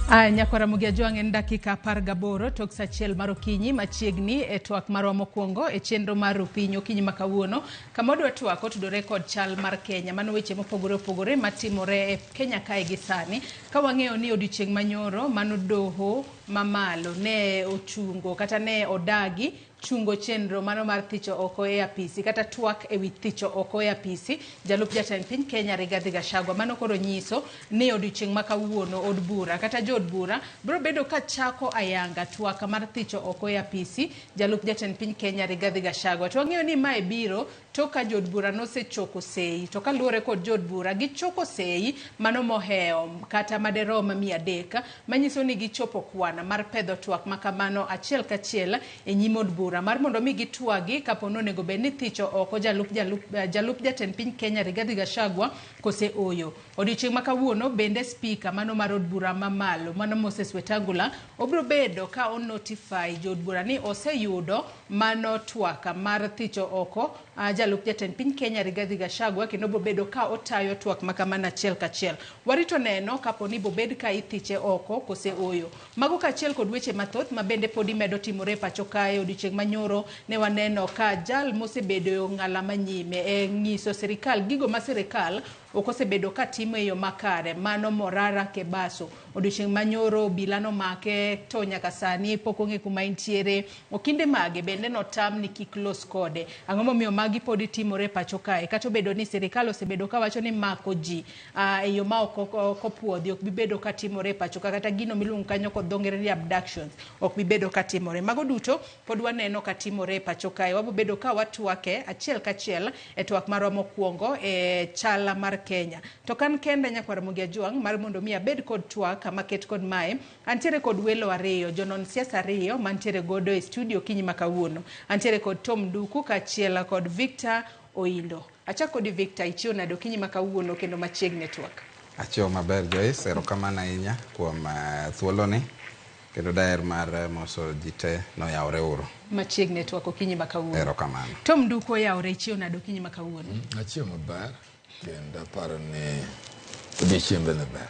Aya, nyakwar Ramogi Ajwang' en dakika 18 tok sa achiel mar okinyi machiegni e twak marwa mokwongo e chenro mar Rupiny okinyi ma kawuono kama wadwa twak otudore kod chal mar Kenya. Mano weche mopogore opogore matimore e Kenya kae gi sani ka wang'eyo ni odiochieng' manyoro mano doho mamalo ne ochungo kata ne odagi chungo chenro mano mar thicho oko e apisi kata twak ewi thicho oko e apisi jalup jatend piny Kenya Rigathi Gachagua. Mano koro nyiso ni odiochieng' ma kawuono od bura kata jood bura biro bedo ka chako ayanga twak mar thicho oko e apisi jalup jatend piny Kenya Rigathi Gachagua. To wang'eyo ni mae biro tok ka jood bura nosechoko sei to kaluwore kod jood bura gichoko sei mano mohewo kata maderom 300 manyiso ni gichopo kwan mar pedho twak makamano achiel kachiel e nyim od bura mar mondo mi gitwagi kapo ni onego bed ni thicho oko jalup jatend piny Kenya Rigathi Gachagua kose oyo. Odiochieng' ma kawuono bende spika mano mar od bura mamalo mano Moses Wetangula obiro bedo ka o notify jood bura ni oseyudo mano twak mar thicho oko jalup jatend piny Kenya Rigathi Gachagua kendo obiro bedo ka otayo twak makamano achiel kachiel. Warito neno kapo ni bobed ka ithiche oko kose oyo. Mago kaachiel kod weche mathoth ma bende podi medo timore e pacho kae. Odiochieng' manyoro ne waneno ka jal mosebedo e ong'ala manyime e nyiso sirikal gigo ma sirikal ok osebedo ka timo e yo makare mano Morara Kebaso. Odiochieng' manyoro obila nomake to nyaka sani pok ong'e kuma entiere. Okinde mage bende notam ni kik los kode. Ang'o momiyo magi podi timore e pacho kae kata obedo ni sirikal osebedo kawacho ni mako ji e yo ma ok opuodhi ok bi bedo ka timore e pacho ka kata gino miluongo kanyo kod dho ngere ni abductions ok bi bedo ka timore. Mago duto pod waneno ka timore e pacho kae. Wabo bedo ka watwake achiel kachiel e twak marwa mokwongo e chal mar Kenya. To kan kenda nyakwar Ramogi Ajwang' mar mondo mi abed kod twak maket kod mae, antiere kod welo ariyo, jonon siasa ariyo mantiere godo e studio okinyi ma kawuono. Antiere kod Tom Nduku kaachiel kod Victor Oindo. Achak kodi Victor, ichiew nade okinyi ma kawuono kendo machiegni e twak? Achiew maber Joyce, erokamano ahinya kuom thuoloni kendo daher mar moso ji te noyawre uru. Machiegni e twak okinyi ma kawuono. Erokamano. Tom Nduku oyawre, ichiew nade okinyi ma kawuono? Achiew maber kendo aparo ni odiochieng' bende ber.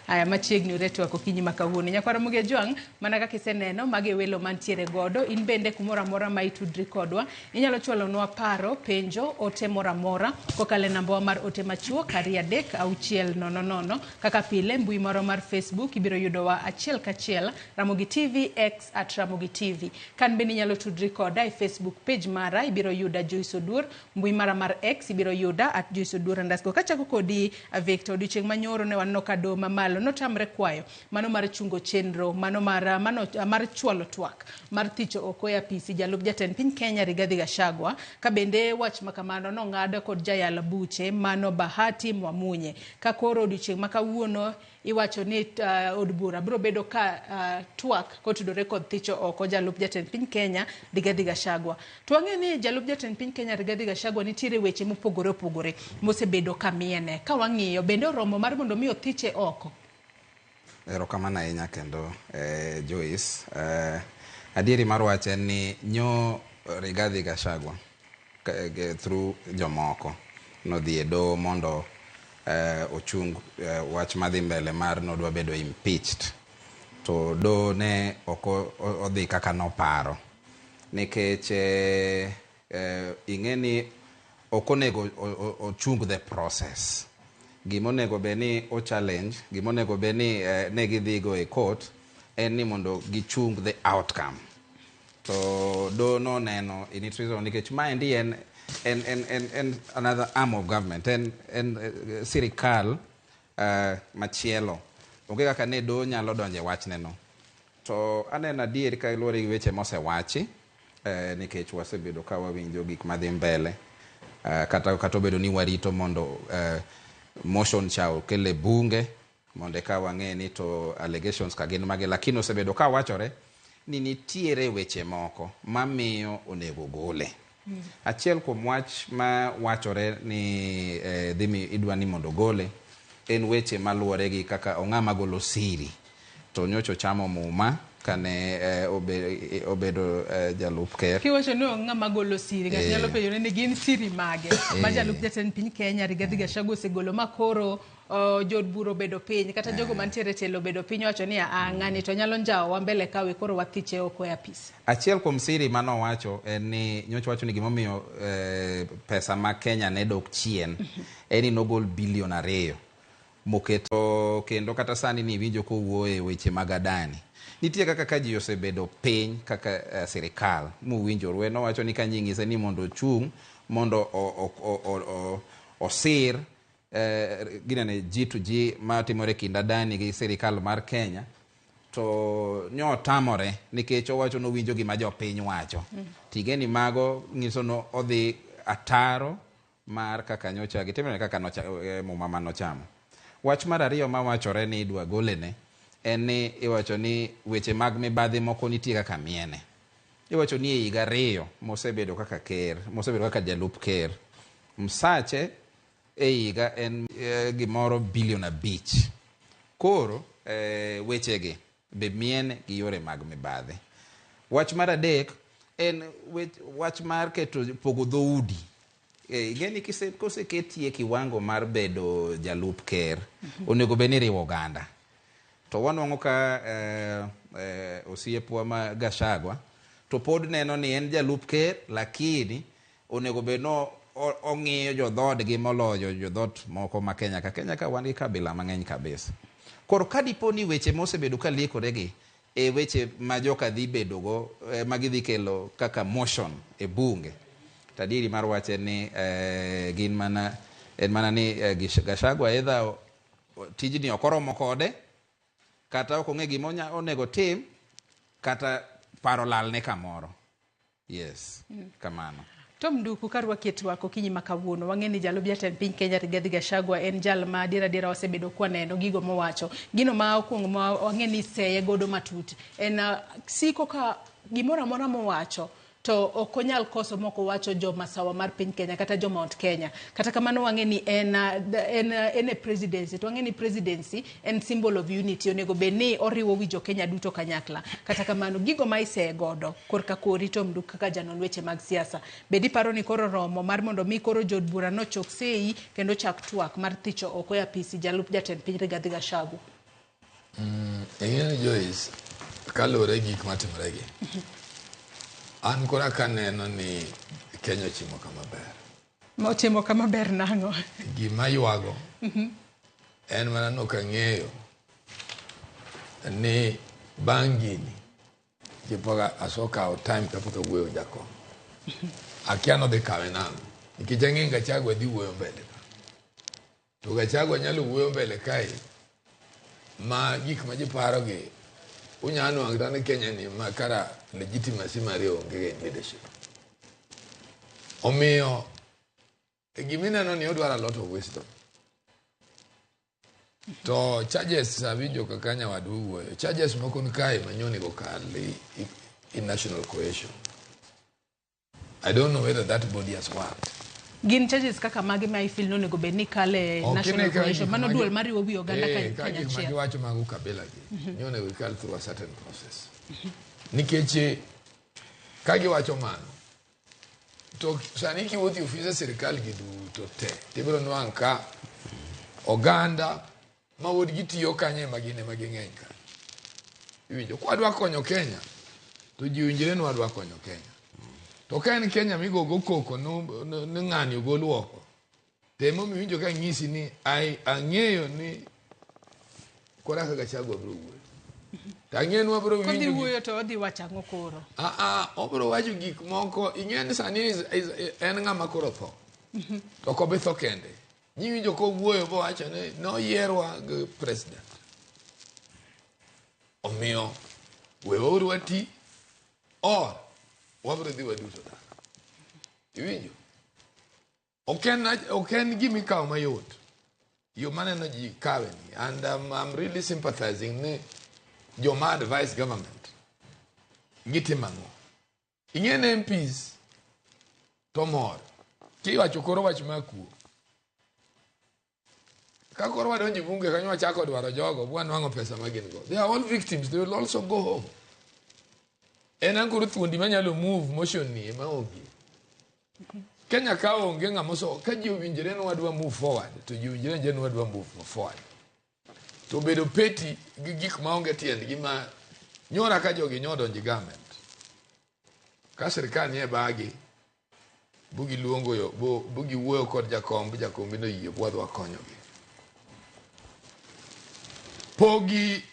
Aya, machiegni ure twak okinyi ma kawuono. Nyakwar Ramogi Ajwang', mana kaka iseneno, mago e welo mantiere godo. In bende kumoro amora ma itudri kodwa, inyalo chwalonwa paro, penjo, ote moro amora kokalo e nambawa mar ote machuok 236 00. Kaka pile, mbui marwa mar Facebook ibiro yudowa achiel kachiel, Ramogi TV, X at Ramogi TV. Kan bende inyalo tudri koda e Facebook page mara, ibiro yuda Joyce Oduor, mbui mara mar X ibiro yuda at Joyce Oduor underscore. Kachako kodi Victor, odiochieng' manyoro ne waneno ka doho mamalo notamre kwayo mano mar chungo chenro mano mar, mano, mar chwalo twak mar thicho oko e apisi jalup jatend piny Kenya Rigathi Gachagua, ka bende wach ma kamano nong'ad kod jayal buche mano Bahati Mwamunye. Ka koro odiochieng' ma kawuono iwacho ni od bura biro bedo ka twak kotudore kod thicho oko jalup jatend piny Kenya Rigathi Gachagua. To wang'eyo ni jalup jatend piny Kenya Rigathi Gachagua nitiere weche mopogore opogore mosebedo ka miene. Ka wang'iyo bende oromo mar mondo mi othiche oko. Erokamano ahinya kendo Joyce. Adieri mar wach en ni nyo Rigathi Gachagua through jomoko nodhi e doho mondo ochung wach madhi mbele mar nodwa bedo impeached. To doho ne ok odhi kaka noparo. Nikech ing'e ni ok onego ochung the process. Gima onego bed ni o challenge, gima onego bed ni ne gidhigo e court en ni mondo gichung the outcome. To doho noneno in its reason nikech maendi en another arm of government, en sirikal machielo. Onge kaka ne doho nyalo donjo e wachne no. To aneno adier kaluwore gi weche mosewachi, nikech wasebedo ka wawinjo gik madhi mbele, kata obedo ni warito mondo motion cha okel e bunge mondo eka wang'e ni to allegations ka gin mage, lakini osebedo ka wachore ni nitiere weche moko mamiyo onego gole. Achiel kuom wach ma wachore ni dhi idwa ni mondo ogole en weche maluwore gi kaka ong'ama golo siri. To nyocha ochamo muma kane obedo jalup ker. Kiwacho ni ng'ama golo siri, ng'ato nyalo penjore ni gin siri mage ma jalup jatend piny Kenya Rigathi Gachagua osegolo ma koro jood bura obedo piny kata jogo mantiere e telo obedo piny owacho ni a ng'ani to nyalo njawowa mbele kawe koro wathiche oko e apis. Achiel kuom siri manowacho en ni nyocha wacho ni gimomiyo pesa ma Kenya ne dok chien en ni nogol bilion 2 moketo kendo kata sani ni iwinjo kowuoyo e weche mag Adani. Nitie kaka ka ji osebedo piny kaka sirikal mowinjore nowacho ni ka nying'ise ni mondo ochung' mondo osir ginene G2G matimore kind Adani gi sirikal mar Kenya to nyotamore nikech owacho nowinjo gima jopiny wacho. Tigeni mago nyiso no odhi ataro mar kaka nyocha gitimore kaka nocha, muma manochamo. Wach mar ariyo mawachore ni idwa golene en ni iwacho ni weche mag mibadhi moko nitie kaka miene. Iwacho ni e higa 2 mosebedo kaka ker, mosebedo kaka jalup ker, msache e higa en gimoro bilion 5. Koro wechegi be miene gi yore mag mibadhi. Wach mar adek en wach mar keto pogo dhoudi. Ing'e ni koseketie kiwango mar bedo jalup ker, onego bed ni iriwo oganda. To wanwang'o ka osiepwa ma Gachagua to pod neno ni en jalup ker, lakini onego bed no ong'iyo jodhoodgi moloyo jodhot moko ma Kenya ka. Kenya ka wan gi kabila mang'eny kabisa. Koro ka dipo ni weche mosebedo ka liekore gi e weche ma joka dhi bedogo ma gidhi kelo kaka motion e bunge, to adieri mar wach en ni gin mana en mana ni Gachagua either tijni ok oromo kode kata ok ong'e gima onego tim kata paro lalne kamoro. Yes, kamano. Tom Nduku karwaki e twak okinyi ma kawuono wang'e ni jalup jatend piny Kenya Rigathi Gachagua en jal ma adiera adiera wasebedo kwaneno gigo mowacho. Gino ma okwongo ma wang'e ni seye godo matut en siko ka gimoro amora mowacho to ok onyal koso mok owacho jo masawa mar piny Kenya kata jo Mount Kenya. Kata kamano wang'e ni en e presidency to wang'e ni presidency en symbol of unity, onego bed ni oriwo wi jo Kenya duto kanyakla. Kata kamano gigo ma iseye godo korka kori Tom Nduku kaka janon weche mag siasa, bed iparo ni koro romo mar mondo mi koro jood bura nochok sei kendo chak twak mar thicho oko e apisi jalup jatend piny Rigathi Gachagua? Ing'e ni Joyce, kaluwore gi gik matimore gi, an koro kaneno ni Kenya ochimo kama ber. Ochimo kama ber nang'o? Gima ywago en mana ni ok ang'eyo ni bang' gini kipok asekawo time kapok awuoyo gi jakom. Akia nodhi kawe nang'o. Nikech ang'e Gachagua dhi wuoyo mbele ka. To Gachagua nyalo wuoyo mbele kae ma gik ma ji parogi unyalo nwang'o kata ni Kenya ni ma kara legitimacy mare onge in leadership. Omiyo gimineno ni odwaro a lot of wisdom. To charges awinjo kaka nyawadu wuoyo. Charges moko ni kae ma nyonego kal i national cohesion. I don't know whether that body has worked. Gin charges kaka mage ma ifeel ni onego bed ni kale Ok national ine ka cohesion gik mano ma duol mariwo wi oganda ka gik ma kanyachiel. giwacho mag ukabila gi, ni onego gikal through a certain process. Nikech ka giwacho mano, to sani kiwuotho e ofise sirikal gi duto te, tibiro nwang' ka oganda ma wuod gitiyo kanyo ema gin ema ging'eny kanyo. Iwinjo, kwadwa konyo Kenya, to ji owinjre ni wadwa konyo Kenya. To ka en Kenya migogo koko ni ng'ani ogol oko, to emomiyo iwinjo ka ng'isi ni ang'eyo ni kora ka Gachagua biro wuoyo. To ang'eyo ni wabiro Kodhi winjo wuoyo to odhi wacho ang'o koro? Obiro wacho gik moko, ing'e ni sani en ng'ama koro tho. To ok obi tho kende. Nyiwinjo kowuoyo bowacho ni noyierwa gi president. Omiyo wewauru wati or wabiro dhi waduto dala. Iwinjo? Ok en gima ikawo mayot. Yo maneno ji kawe ni. And I'm really sympathizing ni joma advise government. Gitimo ang'o? Ing'e ni MPs to mor. Kiwacho koro wach mar kuo. Ka koro wadonjo e bunge kanyo wachako dwaro jogo, bwanwang'o pesa ma gin go. They are all victims. They will also go home. En an koro thuondi manyalo move motion ni ema onge. Kenya ka onge ng'ama oso, ka ji owinjore ni wadwa move forward, to ji owinjore ni wadwa move forward. To bedo petty gi gik maonge tiendgi ma nyora ka jogi nyodonjo e government. Ka sirikal nie bagi, bugi luongo yo, bugi wuoyo kod jakom, jakom bende oyie bwadwa konyogi. Pogi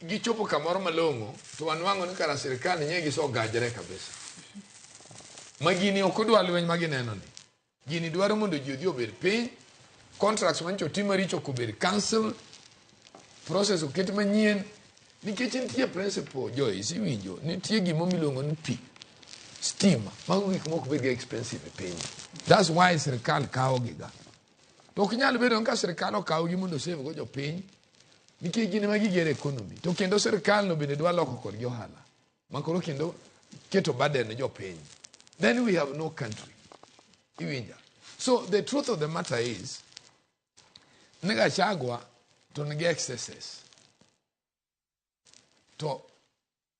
gichopo kamoro malong'o, to wanwang'o ni kara sirikal ni nye gisogajre kabisa. Ma gini ok odwa lweny ma gineno ni. Gini dwaro mondo ji odhi obed piny, contracts manyicho otim maricho ok obed cancelled, process oket manyien, nikech nitie principle, Joyce, iwinjo, nitie gimo miluongo ni pi, stima, mago gik moko bed ga expensive e piny. That's why sirikal kawo giga. To ok nyal bedo ni ka sirikal okawo gi mondo osave go jopiny, nikech gin ema gigero economy. To kendo sirikal no bende dwa loko kodgi ohala. Ma koro kendo keto burden ne jopiny. Then we have no country. Iwinja. So the truth of the matter is, ni Gachagua to nigi excesses. To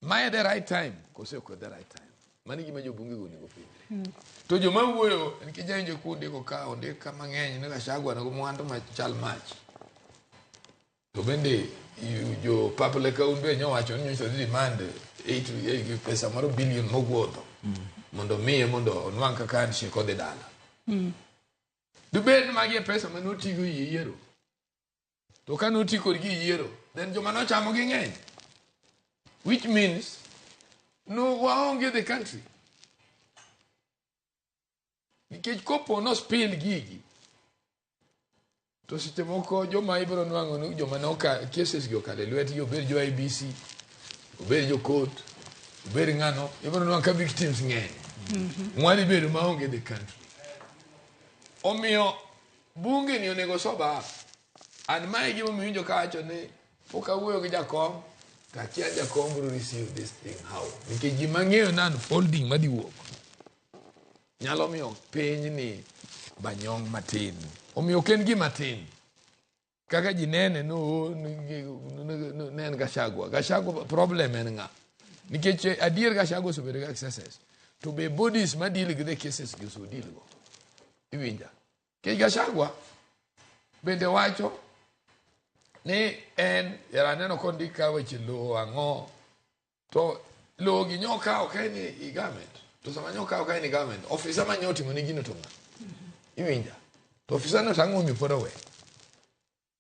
mae the right time, kose ok the right time. Mano gima jobunge go onego penjre. To joma wuoyo, nikech awinjo kundiko ka ondik ka mang'eny ni Gachagua nigi mwandu machal mach. To bende jo Purple ka un be nyowacho ni nyocha dhi demand 8 pesa moro billion mogwodho mondo miye mondo onwang' kaka handshake odhi dala. Dibed ni magi e pesa mane otigo e yiero. To ka noti kodgi e yiero, then joma nochamo gi ng'eny. Which means no waonge the country. Nikech kopo no spill gigi, to seche moko joma ibiro nwang'o ni joma ne cases gi okalo e lwetgi, obed jo IEBC, obed jo court, obed ng'ano, ibiro nwang'o ka victims ng'eny. Mwadhi bedo maonge the country. Omiyo bunge ni onego sober up. And mae gima iwinjo kawacho ni pok awuoyo gi jakom, to akia jakom biro receive this thing how. Nikech gima ang'eyo na unfolding madhi wuok nyalo miyo piny ni banyong matin. Omiyo ok en gima tin. Kaka ji nene no, ne en Gachagua. Gachagua problem en ng'a? Nikech adier Gachagua osebedo gi excesses. To be bodies ma deal gi the cases gi osedeal go. Iwinja? Nikech Gachagua bende wacho Ni en yara aneno kondik ka weche lowo ang'o to lowo gi nyokawo ka en i government to sama nyokawo ka en i government ofisa ma nyotimo ni gino to ng'a iwinja to ofisa no to ang'o momiyo pod owe.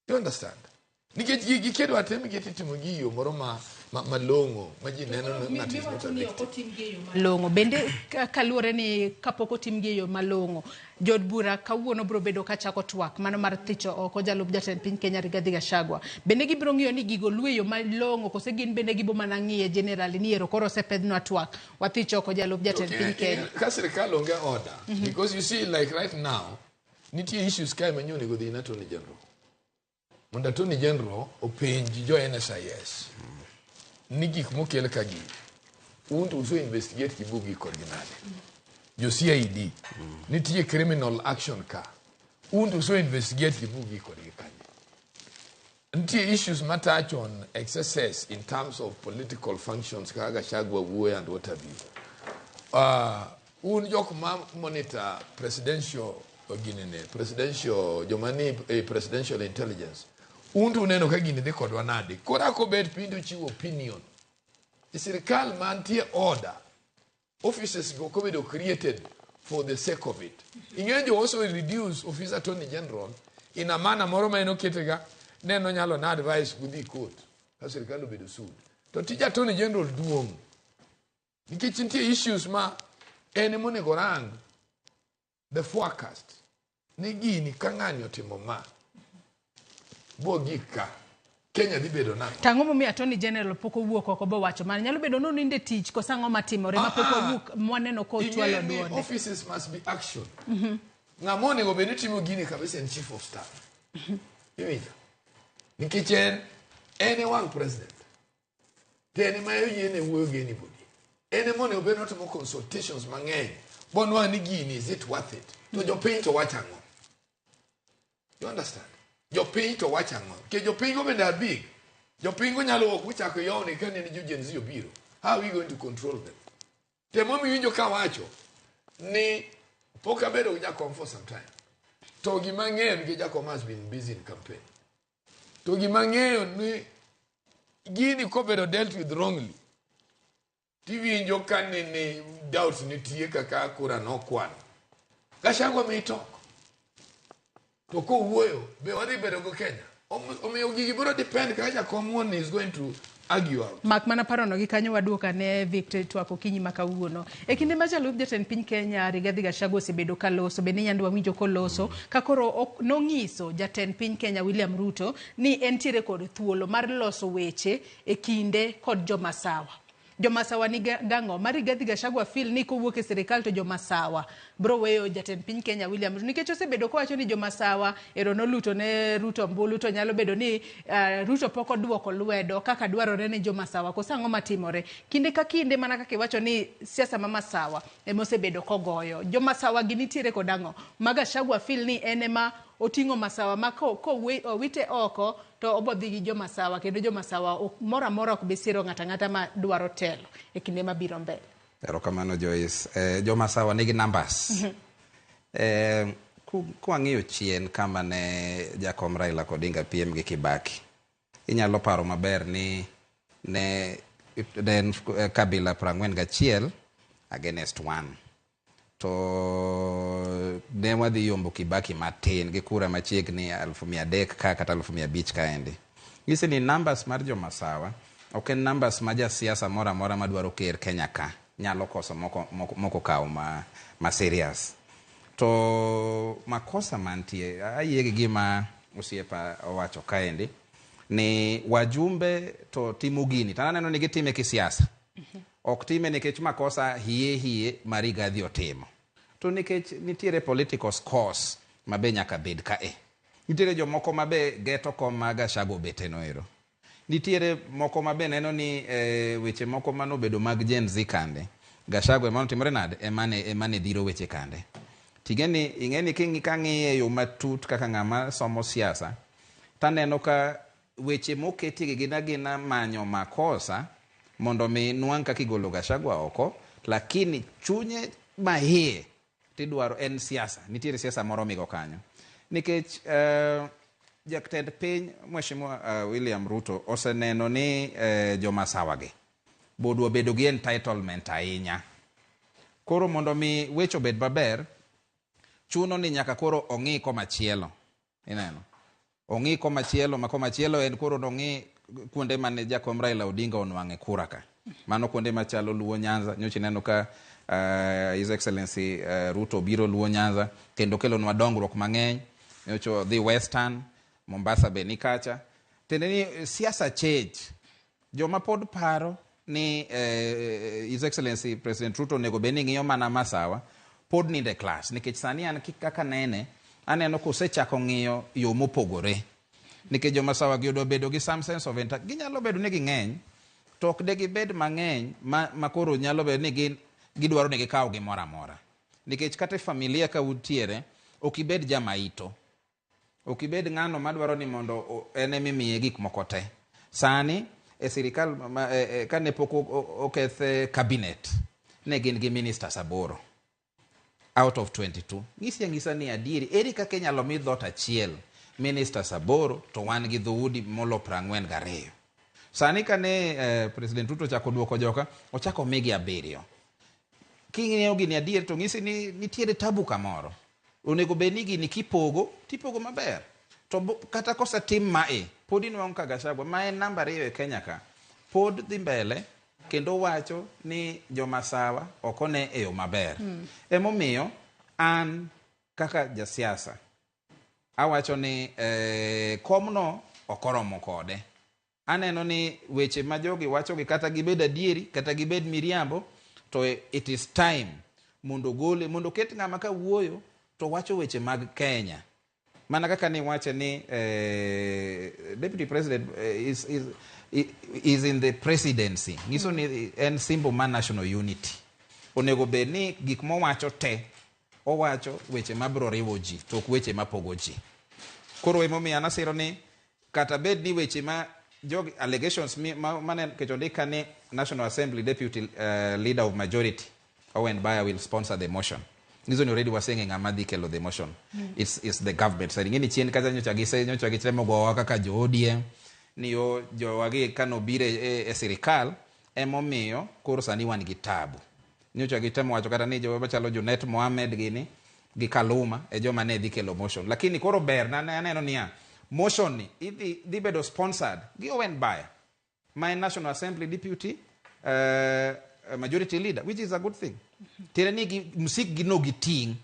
You understand? Nikech gigi kidwa tim gi titimo gi e yo moro ma malong'o ma ji neno ni ng'ato is not a victim. Malong'o bende kaluwore ni kapok otim gi e yo malong'o jood bura kawuono biro bedo kachako twak mano mar thicho oko jalup jatend piny Kenya Rigathi Gachagua. Bende gibiro ng'iyo ni gigo luwe yo malong'o kose gin bende gibo mana ng'iye generally ni ero koro osepedhnwa twak wathich oko jalup jatend piny Kenya. Ka sirikal onge order, because you see, like right now nitie issues kae ma onego dhi ne Attorney General mondo Attorney General openj jo NSIS ni gik mokel ka gi un to uso investigate gi bugi kodgi nade, jo CID nitie criminal action ka un to uso investigate gi bugi kodgi kanye. Nitie issues ma touch on excesses in terms of political functions kaka Gachagua wuoyo and what have you. Un jok ma monitor presidential ginene presidential joma ni e presidential intelligence un to uneno ka gini dhi kodwa nade koro kobet piny to chiwo opinion e sirikal mantie order offices go kobedo created for the sake of it. Ing'eyo jo also reduce office Attorney General in a manner moro ma en oketega ne nonyalo na advice kudhi court ka sirikal obedo sued to tij Attorney General duong' nikech nitie issues ma en emonego rang the forecast ni gini ka ng'ani otimo ma bo gik ka Kenya dhi bedo nang'o. To ang'o momiyo Attorney General pok owuok oko bowacho mano? Nyalo bedo ni onindo e tich koso ang'o matimore ma pok wawuok mwaneno kochwalo Ing'e ni duonde. Offices must be action. Ng'ama onego bed ni timo gini kabisa en chief of staff. Iwinjo? Nikech en e wang' president. To en ema oyiene wuoyo gi anybody. En ema onego bed ni otimo consultations mang'eny. Bonwa ni gini is it worth it? To jopiny to wacho ang'o? You understand? Jopiny to wacho ang'o? Nikech jopiny go bende are big. Jopiny go nyalo wuok michako yawni ka nene jo Gen Z obiro. How are we going to control them? Temo miwinjo kawacho ni pok abedo gi jakom for some time. To gima ang'eyo nikech jakom has been busy in campaign. To gima ang'eyo ni gini kobedo dealt with wrongly, tiwinjo ka nene doubt nitie kaka kura nokwan. Gachagua may talk. To kowuoyo, be wadhi bedo go Kenya? Omiyo gigi biro depend kaka jakom wuon is going to argue out. Mak mana parono gi kanyo waduoka ne Victor twak okinyi ma kawuono. E kinde ma jalup jatend piny Kenya Rigathi Gachagua osebedo ka loso, bende nyando wawinjo koloso, ka koro nong'iso jatend piny Kenya William Ruto ni entiere kod thuolo mar loso weche e kinde kod jomasawa. Jomasawa ni gang'o? Ma Rigathi Gachagua feel ni kowuok e sirikal to jomasawa bro weyo jatend piny Kenya William Ruto. Nikech osebedo kowacho ni jomasawa ero noluto ne Ruto ombulu to nyalo bedo ni Ruto pok oduoko lwedo kaka dwarore ne jomasawa. Koso ang'o matimore? Kinde ka kinde mana kaka iwacho ni siasa ma masawa ema osebedo kogoyo. Jomasawa gi nitiere kod ang'o? Ma Gachagua feel ni en ema oting'o masawa ma kowite oko to obo dhi gi jomasawa kendo jomasawa moro amora ok bi siro ng'ato ang'ata ma dwaro telo e kinde mabiro mbele. Erokamano Joyce. Jomasawa nigi numbers. Kwang'iyo chien kama ne jakom Raila Odinga piem gi Kibaki, inyalo paro maber ni ne en kabila 41 against 1. To ne wadhi yombo Kibaki matin gi kura machiegni 300,000 ka kata 500,000 kaendi. Ng'ise ni numbers mar jomasawa ok en numbers ma jasiasa moro amora madwaro ker Kenya ka nyalo koso moko kawo ma serious. To makosa mantie, ayie gi gima osiepa owacho kaendi ni wajumbe to timo gini to aneno ni gitime kisiasa. Ok time nikech makosa hie ma Rigathi otimo. To nikech nitiere political scores ma be nyaka bed kae. Nitiere jomoko ma be geto kom ma Gachagua obete no ero. Nitiere moko ma be neno ni weche moko manobedo mag Gen Z kande. Gachagua ema notimore nade? Ema ne dhiro weche kande. Ting'eni ing'eni kang'iye e yo matut kaka ng'ama somo siasa, taneno ka weche moketi gi gin agina manyo makosa mondo mi nwang' kaka igolo Gachagua oko, lakini chunye mahie tidwaro en siasa. Nitiere siasa moro migo kanyo. Nikech Jatend piny Mheshimiwa William Ruto oseneno ni jomasawa gi bodwa bedo gi entitlement ahinya. Koro mondo mi weche obed maber, chuno ni nyaka koro ong'i komachielo. Ineno? Ong'i komachielo, ma komachielo en koro nong'i kuonde mane jakom Raila Odinga onwang'e kura ka. Mano kuonde machalo Luo Nyanza, nyocha ineno ka His Excellency Ruto biro Luo Nyanza kendo kelonwa dongruok mang'eny. Nyocha odhi Western, Mombasa be ni kacha. Tiende ni siasa change. Joma pod paro ni His Excellency President Ruto onego bed ni ng'iyo mana masawa pod ninde class nikech sani an kaka nene aneno kosechako ng'iyo yo mopogore nikech jomasawa gi odwa bedo gi some sense of enter ginyalo bedo ni ging'eny to ok de gibed mang'eny ma koro nyalo bedo ni gin gidwaro ni gikaw gimoro amora nikech kata e familia ka untiere ok ibed jamaito ok ibed ng'ano madwaro ni mondo en ema imiye gik moko te. Sani e sirikal kane pok oketh cabinet ne gin gi ministers 8 out of 22. Ng'isi ang'isa ni adieri ere kaka inyalo mi dhot achiel ministers 8 to wan gi dhoudi molo 42. Sani kane President Ruto ochako duoko joka, ochako migi 7. King'iyo gini adier to ng'isi ni nitiere tabu kamoro. Onego bed ni gini kipogo, tipogo maber. To kata kosetim mae, pod inwang'o ka Gachagua ma en namba 2 e Kenya ka, pod dhi mbele kendo wacho ni jomasawa ok one e yo maber. Emomiyo an kaka jasiasa awacho ni komno ok oromo kode. Aneno ni weche ma jogi wachogi kata gibed adieri kata gibed miriambo to it is time mondo gole mondo oket ng'ama ka wuoyo to wacho weche mag Kenya. Mana kaka ni wache ni deputy president is in the presidency. Nyiso ni en symbol mar national unity. Onego bed ni gik mowacho te owacho weche mabiro riwo ji to ok weche mapogo ji. Koro emomiyo an asiro ni kata bed ni weche ma jogi allegations mane nikech ondik ka ni National Assembly Deputy Leader of Majority Owen Baya will sponsor the motion. Nyiso ni already waseng'e ng'ama dhi kelo the motion. It's the government side. Ing'e ni chien kacha nyocha gitemo gowa kaka jo ODM ni yo jowagi kanobiro e sirikal emomiyo koro sani wan gi tabu. Nyocha gitemo wacho kata ni joma machalo Junet Mohamed gini gi Kaluma e joma ne dhi kelo motion. Lakini koro ber na aneno niya motion ni idhi dhi bedo sponsored gi Owen Baya ma en National Assembly Deputy Majority Leader, which is a good thing. Tiende ni gi, msik gi no giting'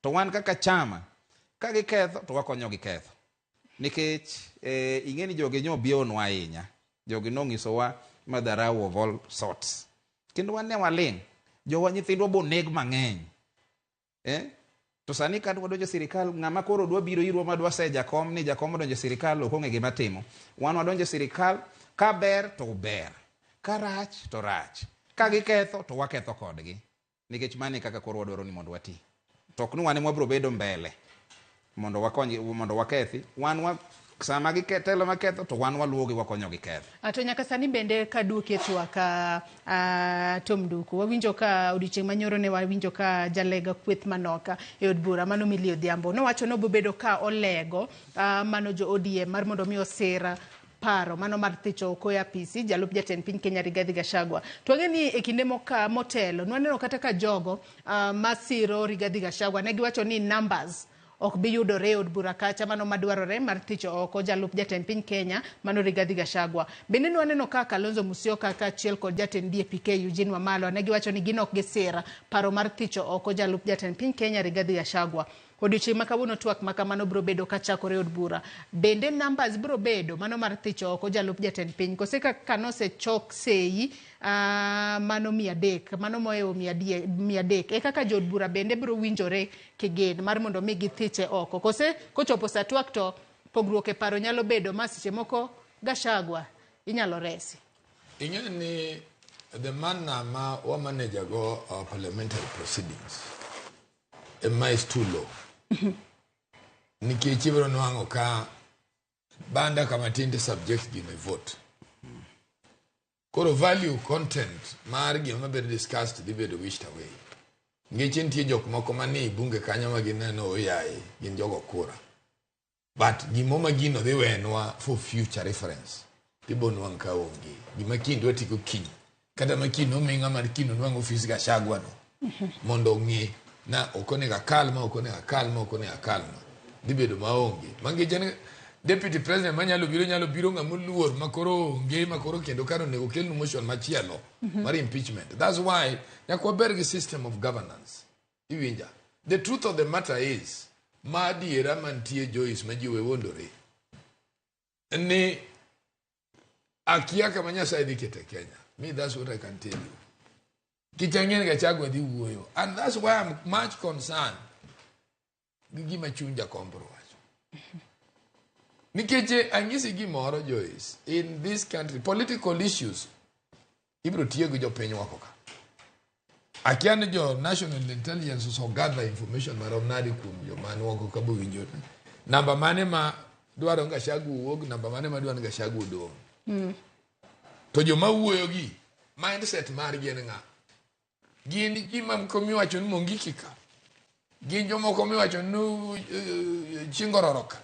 to wan kaka chama ka giketho to wakonyo gi ketho nikech ing'e ni jogi nyobiewonwa ahinya. Jogi nong'isowa madharau of all sorts kendo wan ne waling' jowa nyithindwa boneg mang'eny. To sani ka dwa donjo e sirikal ng'ama koro dwa biro irwa ma dwa se jakom ni jakom odonjo e sirikal ok ong'e gima timo. Wan wadonjo e sirikal ka ber to ber, ka rach to rach, ka giketho to waketho kodgi nikech mano e kaka koro wadwaro ni mondo wati. To ok ni wan ema wabiro bedo mbele mondo wakony mondo wakethi wan wa, sama gitelo maketho to wan waluwogi wakonyogi ketho. To nyaka sani bende kaduoki e twak Tom Nduku, wawinjo ka odiochieng' manyoro ne wawinjo ka jalega kweth manok e od bura mano Millie Odhiambo nowacho ni obobedo ka olego mano jo ODM mar mondo mi osir paro mano mar thicho oko e apisi jalup jatend piny Kenya Rigathi Gachagua. To wang'e ni e kinde motelo nwaneno kata ka jogo masiro Rigathi Gachagua ne giwacho ni numbers ok bi yudore e od bura kacha mano madwarore mar thicho oko jalup jatend piny Kenya mano Rigathi Gachagua. Bende nwaneno ka Kalonzo Musyoka kaachiel kod jatend DAP-K Eugene Wamalwa ne giwacho ni gin ok gisir paro mar thicho oko jalup jatend piny Kenya Rigathi Gachagua. Odiochieng' ma kawuono twak ma kamano biro bedo kachakore e od bura. Bende numbers biro bedo mano mar thicho oko jalup jatend piny kose kaka nosechok sei mano 300 mano mohewo 300 e kaka jood bura bende biro winjore kigin mar mondo mi githiche oko kose kochopo sa twak to pogruok e paro nyalo bedo ma seche moko Gachagua inyalo resi. Ing'e ni the manner ma wa manage go our parliamentary proceedings ema is too low. Nikech ibiro nwang'o ka banda kama tin subject gino e vote. Koro value content mar gima bedo discussed dhi bedo wished away. Nikech nitie jok moko manie bunge kanyo ma gineno oyaye gin jogo kura. But gimo ma gino dhi wenwa for future reference. Tibo nwang' ka onge. Gima kiny dwa tigo kiny. Kata ma kiny omi ng'ama kiny onwang' ofis Gachagua no. Mondo ong'e na ok onego akal ma, ok onego akal ma, ok onego akal ma. Dhi bedo maonge. Mangeche ni deputy president manyalo biro nyalo biro ng'ama oluor ma koro onge ma koro kendo kar onego okelnu motion machielo mar impeachment. That's why nyaka waber gi system of governance. Iwinja? The truth of the matter is, ma adiera mantie Joyce ma ji owe wuondore, ni akia kama Nyasaye dhi kete Kenya. Me, that's what I can tell you. Kich ang'e ni Gachagua dhi wuoyo. And that's why I'm much concerned gi gima chuny Jakom biro wacho. Nikech anyisi gimoro Joyce, in this country, political issues ibiro tiyo gi jopiny wako ka. Akia ni jo National Intelligence ose gather information marom nade kuom joma ni oko ka bowinjo. Namba mane ma dwaro ni Gachagua owuog, namba mane ma dwaro ni Gachagua odong'. To joma wuoyo gi, mindset margi en ng'a? Gin ji mamoko miwacho ni Mungiki ka. Gin jomoko miwacho ni Chingororo ka.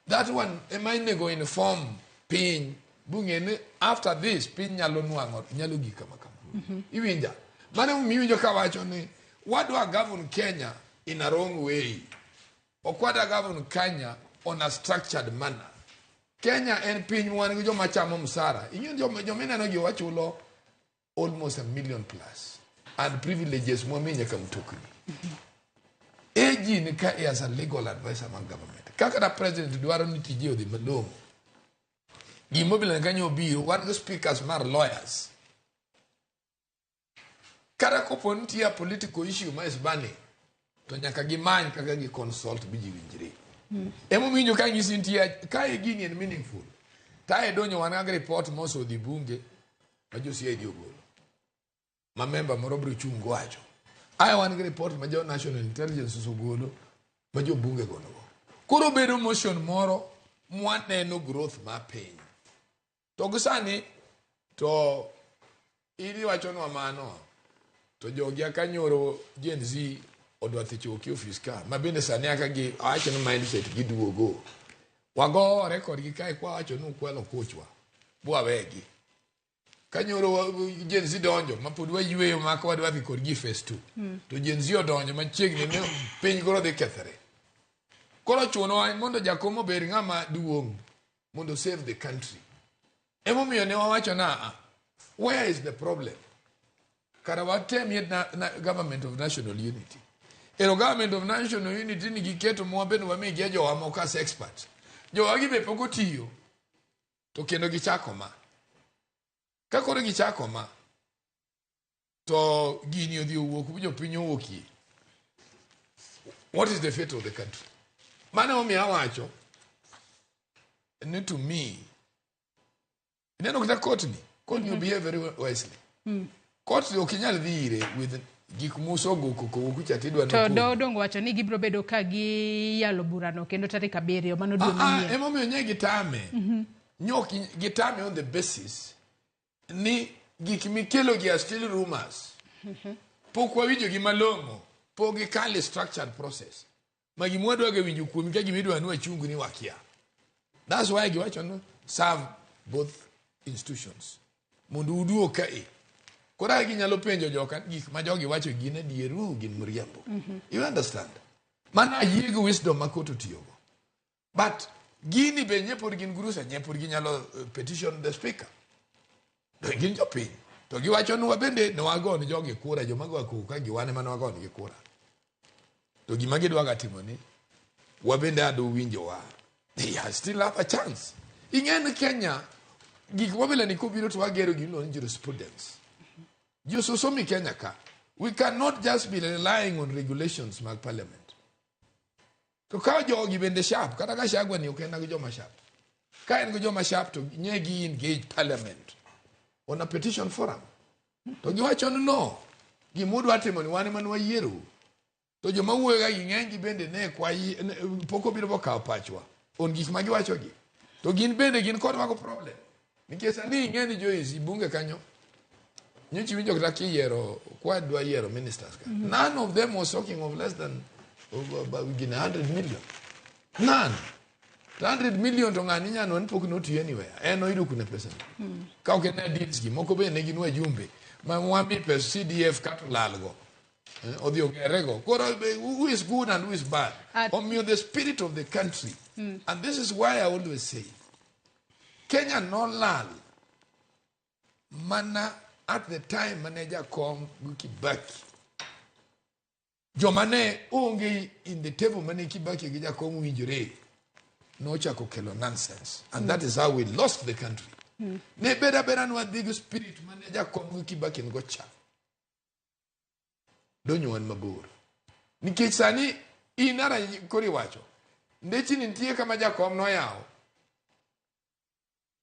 That one ema inego inform piny bung'e ni after this piny nyalo nwang'o nyalo gik kama kama. Iwinja? Mano emomiyo iwinjo kawacho ni wadwa govern Kenya in a wrong way. Ok wadwa govern Kenya on a structured manner. Kenya en piny wan gi joma chamo msara. Ing'eyo joma ineno gi wachulo almost 1 million plus and privileges mwamiyo nyaka mtokni. AG ni ka as a legal advisor mar government. Kaka da president dwaro ni tije odhi malong'o. Gimobilo kanyo obiro, wan gi speakers mar lawyers. Kata kopo nitie a political issue ma is burning, to nyaka gimany kaka gi consult bi ji winjre. Emomiyo ka nyisi nitie ka e gini en meaningful. Ta e donjo wan gi report mosodhi bunge ma jo CID ogolo. Ma member moro biro chung' wacho. Ae wan gi report ma jo National Intelligence osegolo ma jo bunge gologo. Koro bedo motion moro mwaneno growth mar piny. To gi sani to in iwachonwa mano to jogi aka nyoro Gen Z odwa thicho ki ofis ka ma bende sani aka gi awacho ni mindset giduogo. Wagore kodgi kae kwawacho ni ukwalo kochwa bwawegi. Ka nyoro Gen Z donjo ma pod wayweyo ma ka wadwa dhi kodgi e phase 2. To Gen Z odonjo machiegni ni piny koro dhi kethore. Koro chunowa mondo jakom obed ng'ama duong' mondo save the country. Emomiyo ne wawacho na where is the problem? Kara watemie na government of national unity. Ero government of national unity ni giketo mwa bende wamigi jowa moko as experts. Jowa gi be pok otiyo to kendo gichako ma. Ka koro gichako ma to gini odhi owuok jopiny owuokie. What is the fate of the country? Mano emomiyo awacho ni to me ineno kata court ni court ni behave very wisely. Court ok inyal dhi ire with gik musogo koko kucha tidwa To doho dongo wacho ni gibiro bedo ka giyalo burano kendo tarik 7 mano dwe manyien. Emomiyo nye gitame. Nyok gitame on the basis ni gik mikelo gi are still rumors. Pok wawinjo gi malong'o, pok gikale structured process. Ma gima wadwa winjo kuomi ka gima idwa ni wachung ni wakia. That's why giwacho ni serve both institutions. Mondo uduog kae. Koro ka ginyalo penjo joka gik ma jogi wacho gin adieru gin mriambo. You understand? Mano ayie gi wisdom ma court otiyogo. But gini be nye pod gin gurusa nye pod ginyalo petition the speaker. To gin jopiny. To giwacho ni wabende ne wago ni jogi kura, joma go koko ka giwan ema ne wago nigi kura. To gima gidwaga timo ni wabende ado winjowa. They are still have a chance. Ing'e ni Kenya gik mobila ni kobiro to wagero gimiluongo ni jurisprudence. Ji ososomi Kenya ka. We cannot just be relying on regulations mag parliament. To ka jogi bende sharp, kata ka Gachagua ni ok en gi joma sharp. Ka en gi joma sharp to nye gi engage parliament on a petition forum. To giwacho ni no, gimudwa timo ni wan ema ne wayiero. To joma wuoyo ga gi ng'eny gi bende ne kwa pok obiro bokawo pachwa on gik ma giwacho gi. To gin bende gin kod mago problem. Nikech sani ing'e ni Joyce bunge kanyo nyocha iwinjo kata kiyiero kwa dwa yiero ministers ka. None of them was talking of less than of about 100 million. None. To 100 million to ng'ani nyano ni pok notiyo anywhere. En oyudo kune pesa ni. Ka ok en deals gi moko be ne gin wajumbe ma wami pes CDF kato lalgo. Odhi ogerego. Koro who is good and who is bad. Omiyo the spirit of the country. And this is why I always say Kenya nolal mana at the time mane jakom gi Kibaki. Joma ne onge in the table mane Kibaki gi jakom winjore nochako kelo nonsense. And that is how we lost the country. Ne beda beda nwadhi gi spirit mane jakom gi Kibaki nigo cha. Donyo wan mabor. Nikech sani in ara koro iwacho. Ndechni nitie kama jakom noyawo.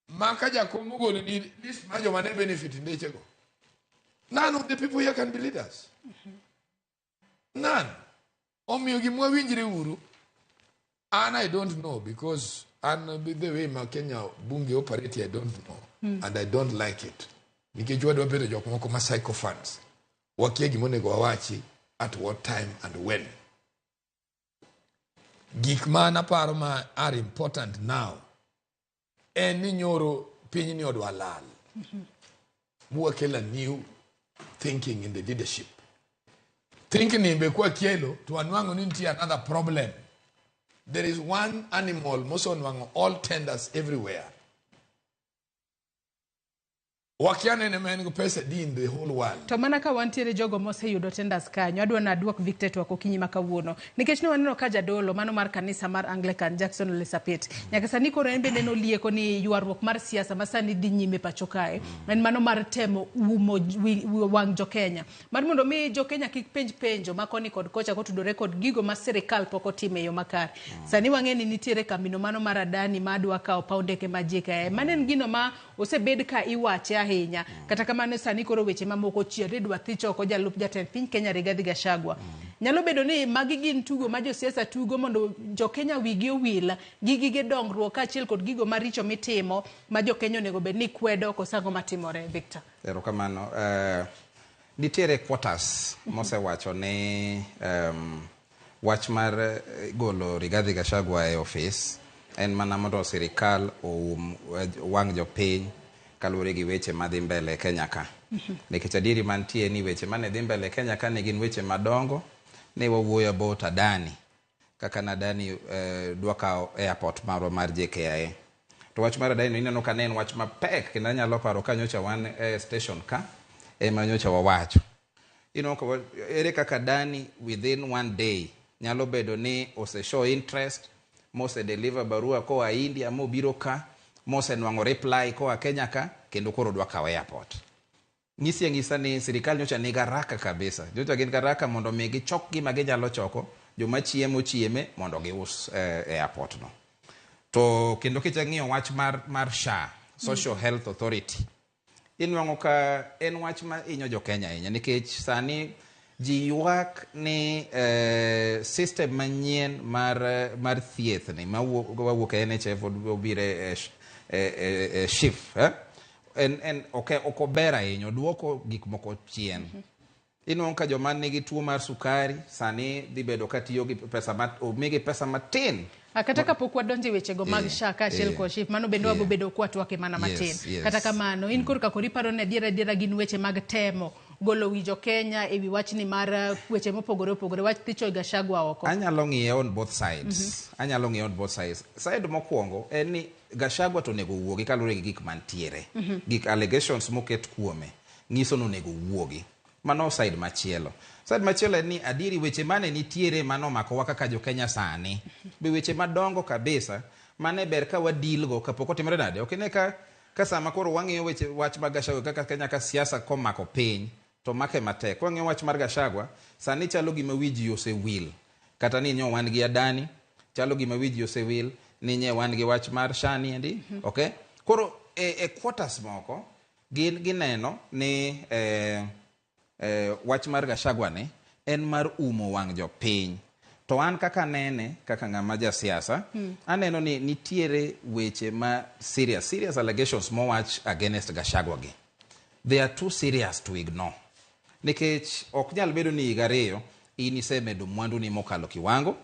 Ma ka jakom ogolo ni list mar joma ne benefit ndechego. None of the people here can be leaders. None. Omiyo gima winjre uru. An I don't know because an the way ma Kenya bunge operate I don't know. And I don't like it. Nikech wadwa bedo jok moko ma sycophants. Wakia gima onego wawachi at what time and when. Gik ma an aparo ma are important now en ni nyoro pinyni odwa lal. Mwakelo a new thinking in the leadership. Thinking ni be kwakelo to wanwang'o ni nitie another problem. There is one animal mosenwang'o all tenders everywhere. Wakia nene ma en go pesa di in the whole world. To mana ka wantiere jogo moseyudo tenders kanyo, adwa ni aduok Victor twak okinyi ma kawuono. Nikech ne waneno ka jadolo mano mar kanisa mar Anglican Jackson Ole Sapit. Nyaka sani koro en bende nolieko ni ywaruok mar siasa ma sani dhi nyime pacho kae. En mano mar temo umo wang' jo-Kenya. Mar mondo mi jo-Kenya kik penj penjo ma koni kod kocha kotudore kod gigo ma sirikal pok otimo e yo makare. Sani wang'e ni nitiere kambino mano mar Adani ma dwa kawo paw ndeke ma JKIA. Mano en gino ma osebed ka iwache ahinya. Kata kamano sani koro weche mamoko chier idwa thich oko jalup jatend piny Kenya Rigathi Gachagua. Nyalo bedo ni magi gin tugo ma josiasa tugo mondo jo-Kenya wigi owil gi gige dongruok kaachiel kod gigo maricho mitimo ma jo-Kenya onego bed ni kwedo koso ang'o matimore, Victor? Erokamano. Nitiere quarters mosewacho ni wach mar golo Rigathi Gachagua e ofis en mana mondo sirikal oum wang' jopiny kaluwore gi weche madhi mbele e Kenya ka. Nikech adieri mantie ni weche mane dhi mbele e Kenya ka ne gin weche madongo, ne wawuoyo about Adani, kaka ne Adani dwa kawo airport marwa mar JKIA. To wach mar Adani no ineno ka ne en wach mapek kendo anyalo paro ka nyocha wan e station ka ema nyocha wawacho. Ineno ka ere kaka Adani within one day nyalo bedo ni ose show interest, mose deliver barua koa India mobiro ka, mosenwang'o reply koa Kenya ka, kendo koro dwa kawo airport. Nyisi ang'isa ni sirikal nyocha nigi haraka kabisa. Nyocha gin gi haraka mondo mi gichok gima ginyalo choko, joma chiemo chieme mondo gius airport no. To kendo kichang'iyo wach mar SHA, Social Health Authority, inwang'o ka en wach ma hinyo jo Kenya ahinya nikech sani ji ywak ni system manyien mar thieth ni mawuok e NHIF obiro e SHIF, en ok ober ahinya, oduoko gik moko chien. Inwang'o ka joma nigi tuo mar sukari sani dhi bedo ka tiyo gi pesa omigi pesa matin. Kata kapok wadonjo e wechego mag SHA kaachiel kod SHIF, mano bende wabo bedo kwatwake mana matin. Kata kamano, in korka koro iparo ni adiera adiera gin weche mag temo golo wi jo-Kenya e wi wachni mar weche mopogore opogore, wach thicho Gachagua oko. Anyalo ng'iye on both sides. Anyalo ng'iye on both sides. Side mokwongo en ni Gachagua to onego owuogi kaluwore gi gik mantiere. Gik allegations moket kuome nyiso ni onego owuogi. Mano side machielo. Side machielo en ni adieri weche mane nitiere manomako wa kaka jo-Kenya sani. Be weche madongo kabisa mane ber ka wadeal go kapok otimore nade. Ok ine ka sama koro wang'iyo weche wach mar Gachagua kaka Kenya ka siasa komako piny to make matek. Wang'iyo wach mar Gachagua sani chalo gima wi ji osewil. Kata ni nyo wan gi Adani, chalo gima wi ji osewil ni nye wan gi wach mar SHA ni endi. Okay? Koro e quarters moko gin gineno ni wach mar Gachagua ni en mar umo wang' jopiny. To an kaka nene, kaka ng'ama jasiasa, aneno ni nitiere weche ma serious allegations mowach against Gachagua gi. They are too serious to ignore. Nikech ok nyal bedo ni higa ariyo in isemedo mwandu ni mokalo kiwango,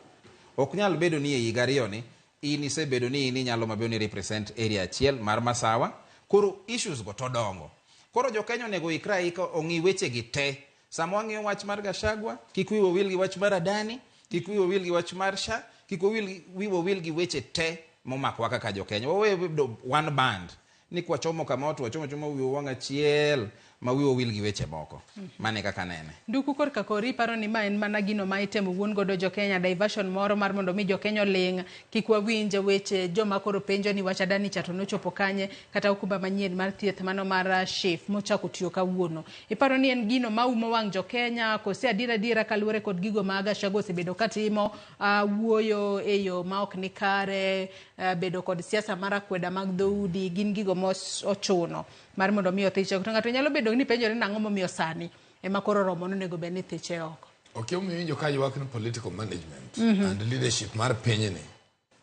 Ok nyal bedo ni e higa ariyo ni in isebedo ni in inyalo mabedo ni represent area achiel mar Masawa. Koro issues go to dongo. Koro jo Kenya onego ikre aika ong'i weche gi te. Sama wang'iyo wach mar Gachagua, kik wiwa wil gi wach mar Adani, kik wiwa wil gi wach mar SHA, kik wiwa wil gi weche te momakowa kaka jo Kenya. Wawe bedo one band ni kwachomo kama to wachomo chomo wiwa wang' achiel ma wiwa wil gi weche moko. Mano e kaka anene. Nduku korka kori paro ni ma en mana gino ma itemo wuon godo jo Kenya, diversion moro mar mondo mi jo Kenya oling', kik wawinj weche joma koro penjo ni wach Adani cha to nochopo kanye, kata okumba manyien mar thieth mano mar SHIF mochako tiyo kawuono. Iparo ni en gino ma umo wang' jo Kenya kose adiera adiera kaluwore kod gigo ma Gachagua osebedo katimo, wuoyo e yo ma ok ni kare, bedo kod siasa mar akweda mag dhoudi, gin gigo ma ochuno mar mondo mi othiche oko. To ng'ato nyalo bedo ni penjore nang'o momiyo sani ema koro romo nonego bed ni thiche oko. Ok emomiyo iwinjo ka ywak ni political management and leadership mar pinyni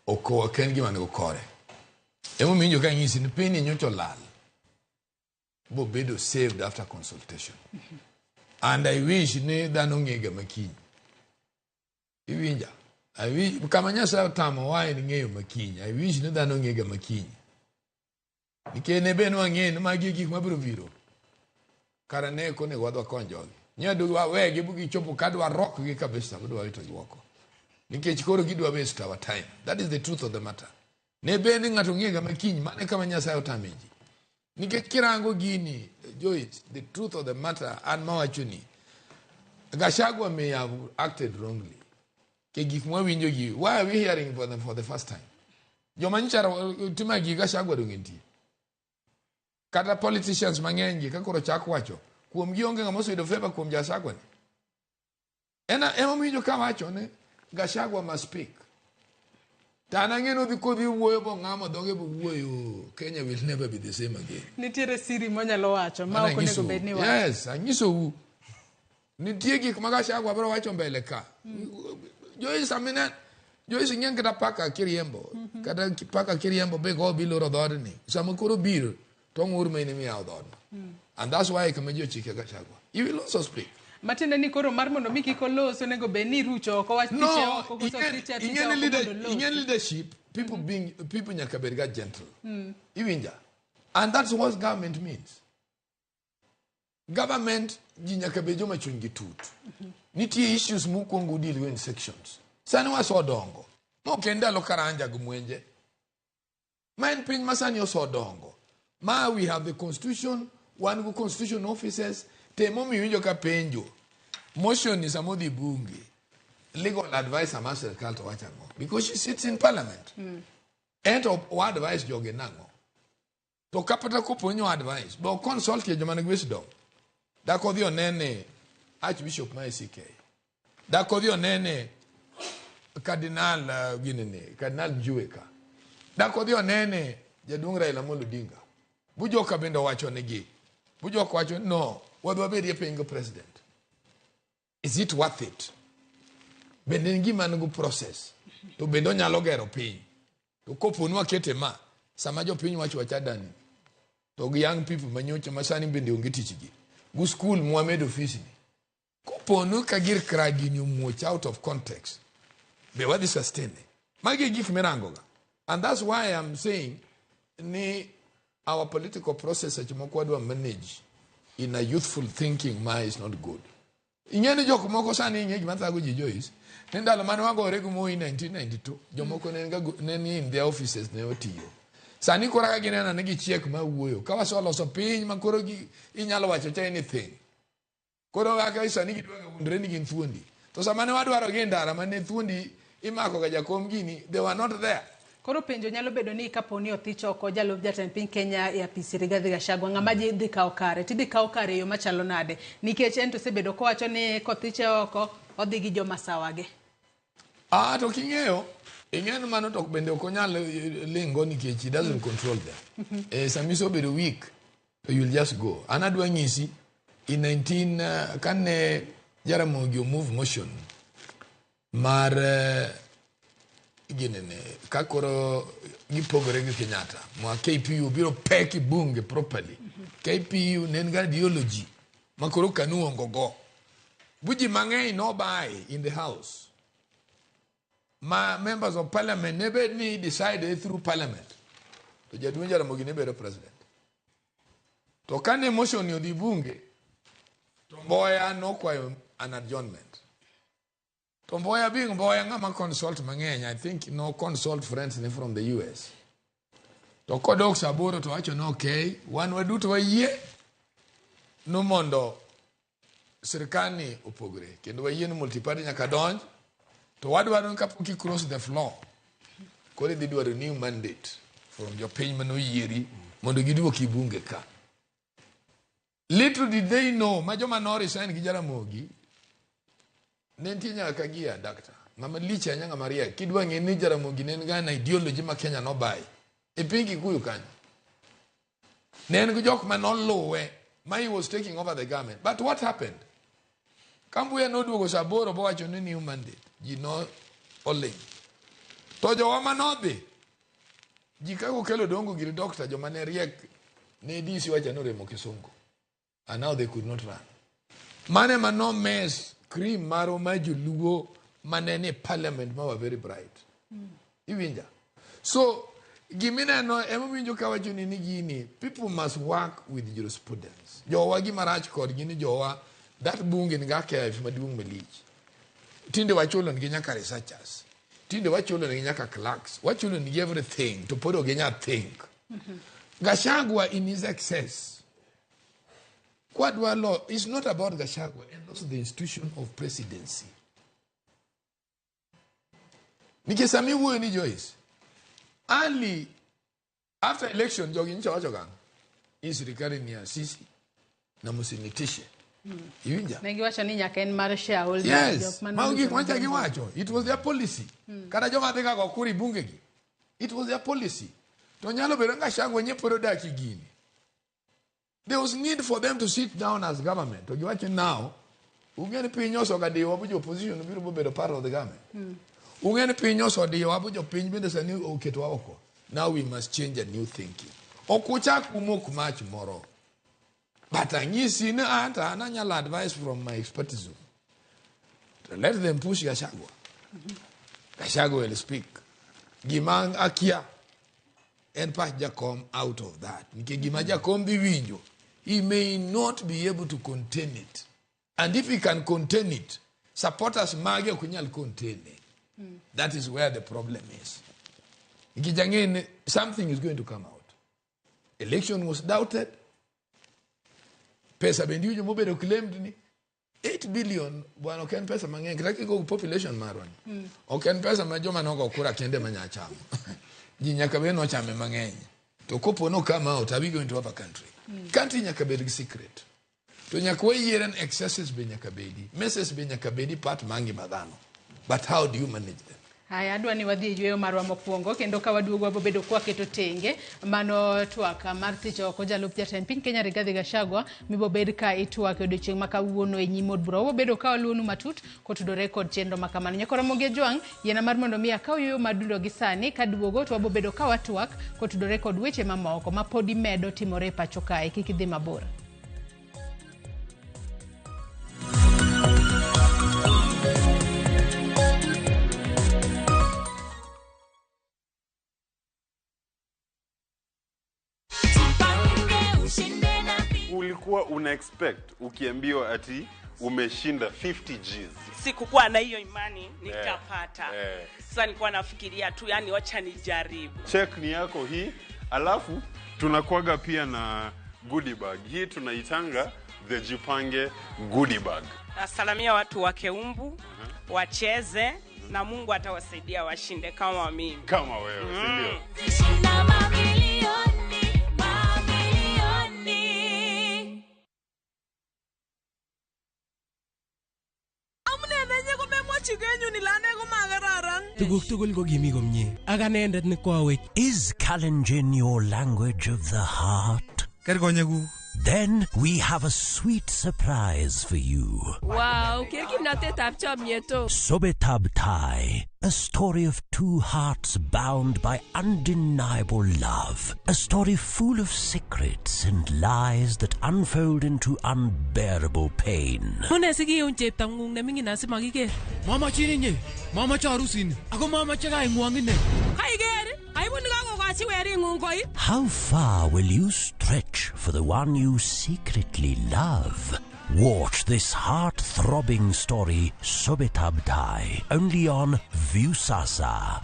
ok en gima nigo kore. Emomiyo iwinjo ka nyisi ni pinyni nyocha olal bobedo saved after consultation. And I wish ni dhano ng'ega makiny. Iwinja? I wish, kama Nyasaye otamowa en ng'eyo makiny. I wish ni dhano ng'ega makiny. Nikech ne be nwang'eyo ni magi e gik mabiro biro. Kara ne ok onego wadhi wakony jogi. Nyado wawegi bu gichopo ka dwa rock gi kabisa bidwa wito gi oko. Nikech koro gidwa waste our time. That is the truth of the matter. Ne be ni ng'ato ng'ega makiny, mano e kama Nyasaye otame ji. Nikech kirango gini, Joyce, the truth of the matter, an mawacho ni, Gachagua may have acted wrongly. Ke gik mwawinjo gi, why are we hearing for them for the first time? Joma nyicha timo gi Gachagua dong' entie. Kata politicians mang'eny gi ka koro chak wacho, kuom gi onge ng'ama oseyudo favor kuom Gachagua ni. En ema winjo ka wacho ni Gachagua must speak. To an ang'e ni odhi kodhi wuoyo bong'amo dhoge bowuoyo, Kenya will never be the same again. Nitiere siri monyalo wacho ma ok onego bed ni wacho. Yes, anyisou. Nitie gik ma Gachagua biro wacho mbele ka. Joyce, amine, Joyce ing'e kata paka kiriembo. Kata paka kiriembo be ko biloro dhoodni. Sama koro biro, to ng'ur ma in imiyawo dhoodno. And that's why kama ji ochike Gachagua. He will also speak. Matiende ni koro mar mondo mi kik olos onego bed ni irucho oko wach No, thiche oko koso thiche athicha ing'e oko ni mondo olos. ing'e ni leadership, people being, people nyaka bed ga gentle. Iwinja? And that's what government means. Government ji nyaka bed joma chunygi tut. Nitie issues mukwongo udeal go in sections. Sani wasodongo. Ma ok en ndalo Karanja gi Mwenje. Ma en piny ma sani osodongo. Ma we have the constitution, wan go constitution offices, te emomiyo iwinjo ka penjo. Motion ni sama odhi bunge, legal adviser mar sirkal to wacho ang'o? Because she sits in parliament. Ento o advise jogi nang'o? To kapata kopo ni o advise, be o consult ye joma nigi wisdom. Dak odhi onene Archbishop ma ACK. Dak odhi onene Cardinal ginene, Cardinal Njueka. Dak odhi onene jaduong' Raila Amolo Odinga. Bujoka bende owacho negi. Bujoka wacho no, wadhi wabedie piny go president. Is it worth it? Bende en gima nigi process. To bende onyalo gero piny. To kopo ni wakete ma, sama jopiny wacho wach Adani, to gi young people manyocha ma sani bende onge tich gi. Gu school mwamedo fees ni. Kopo ni ka gir kra gini omuoch out of context, be wadhi sustain it. Magi e gik mirango ga. And that's why I'm saying ni our political process seche moko wadwa manage in a youthful thinking ma is not good. Ing'e ni jok moko sani ing'e gima thago ji Joyce, ni ndalo mane wagore gi Moi 1992, jomoko ne ni in their offices ne otiyo. Sani koro kaka gineno ni gichiek ma wuoyo, ka waseloso piny ma koro inyalo wacho cha anything. Koro kaka sani gidwa wuondore ni gin thuondi. To sama ne wadwaro gi ndara mane thuondi imako ga jakom gini, they were not there. Koro penjo nyalo bedo ni kapo ni othich oko jalup jatend piny Kenya e apis Rigathi Gachagua, ng'ama dhi kawo kare? Tidhi kawo kare e yo machalo nade? Nikech en to osebedo kowacho ni kothiche oko, odhi gi joma sawage. To king'eyo, ing'eyo ni mano to bende ok onyal lingo nikech he doesn't control them. Sama isebedo weak, to you'll just go. An adwa nyisi, in 19, kane Jaramogi omove motion mar ginene, ka koro gipogore gi Kenyatta, ma KPU biro pek e bunge properly. KPU ne en gi ideology ma koro KANU ongo go. Buji mang'eny no buy in the house. ma members of parliament ne bed ni decide through parliament to jaduong' Jaramogi ne bedo president. To kane motion ni odhi bunge to Mboya nokwayo an adjournment. To Mboya being Mboya ng'ama consult mang'eny, I think no consult friends ne from the US. To kodok saa aboro to wacho ni okay, wan waduto wayie no mondo sirkal ni opogre kendo wayie ni multiparty nyaka donj to wadwaro ni kapok i cross the floor koro idhi dwaro new mandate from jopiny manoyieri mondo giduoki bunge ka. Little did they know ma joma no resign gi Jaramogi ne nitie nyaka Kagia daktar ng'ama lich ahinya ng'ama riek kidwa ng'e ni Jaramogi ne en ga na ideology ma Kenya nobaye e piny Kikuyu kanyo ne en gi jok ma noluwe ma he was taking over the government but what happened ka Mbuya noduogo saa aboro bowacho ni new mandate ji no oling to jowa manodhi ji kaka okelo dongo giri doctor joma ne riek ne DC wacho ni oremo kisungu and now they could not run mane ma no mess cream marwa ma joluo mane ni parliament ma were very bright iwinja so gimineno emowinjo kawacho ni ni gini people must work with jurisprudence jowa gima rach kodgi ni jowa that bunge nigi archive maduong' malich tinde wachulo nigi nyaka researchers tinde wachulo nigi nyaka clerks wachulo nigi everything to pod ok ginyal think Gachagua in his excess kwadwa lo it's not about Gachagua and also the institution of presidency nikech sama iwuoyo ni Joyce early after election jogi nyicha wacho gang'o hii serikali ni ya sisi na msinitishe iwinja Ne giwacho ni nyaka en mar shareholder. yes jok mane mago gik orito macha bunge. giwacho it was their policy kata joma dhi ga go kura e bunge gi it was their policy to nyalo bedo ni Gachagua nye pod odak e gini there was need for them to sit down as government to giwacho now ung'e ni piny osegadiyowa bu jo opposition biro bobedo part of the government ung'e ni piny osodiyowa bu jopiny bende sani oketowa oko now we must change a new thinking ok uchak umok mach moro but anyisi ni anta an anyalo advice from my expertise to let them push Gachagua Gachagua will speak gima akia en pach Jakom out of that nikech gima Jakom dhi winjo he may not be able to contain it and if he can contain it supporters mage ok nyal contain it that is where the problem is nikech ang'e ni something is going to come out election was doubted pesa bende iwinjo mobedo claimed ni 8 billion bwana ok en pesa mang'eny kata kigo population marwa ni ok en pesa ma joma nogo kura kende ma nya chamo ji nyaka bed nochame mang'eny to kopo no come out are we going to have a country country nyaka bed gi secret to nyaka wayiere ni excesses be nyaka bedi messes be nyaka bedi part mar ngima dhano but how do you manage them Haya, adwa ni wadhi e yweyo marwa mokwongo kendo ka waduogo wabobedo kwaketo tenge mano twak mar thicho oko jalup jatend piny Kenya Rigathi Gachagua mibobed ka itwak e odiochieng' ma kawuono e nyim od bura. Wabobedo ka waluwonu matut kotudore kod chenro ma kamano. Nyakoro Ramogi Ojwang', yiena mar mondo mi akaw yweyo mar dundo gi sani kaduogo to wabobedo ka watwak kotudore kod weche mamoko ma podi medo timore e pacho kae. Kik idhi mabor. Ulikuwa una expect ukiambiwa ati umeshinda 50 Gs? Sikukuwa na hiyo imani nitapata. Sasa nilikuwa nafikiria tu, yani wacha nijaribu. Check ni yako hii, alafu tunakuaga pia na goodie bag. Hii tunaitanga the Jipange goodie bag. Nasalamia watu wa Keumbu wacheze na Mungu atawasaidia washinde kama mimi. Kama wewe, si ndio? Tuguk tugul ko kimi komie ak anendet ne koawech. Is Kalenjin your language of the heart? Ker konyekuk. Then we have a sweet surprise for you. Wow, ker kimnatetab chomyet o. Sobetab Tai, a story of two hearts bound by undeniable love. A story full of secrets and lies that unfold into unbearable pain. Mune sikiun cheptong'ung neming'in asimakiker. Mamachin inye, mamache arusini, ako mamache kaing'wong ine. Kaiker, aibu nikakokochi wering'ung koi. How far will you stretch for the one you secretly love? Watch this heart-throbbing story, Sobetab Tai, only on Viusasa.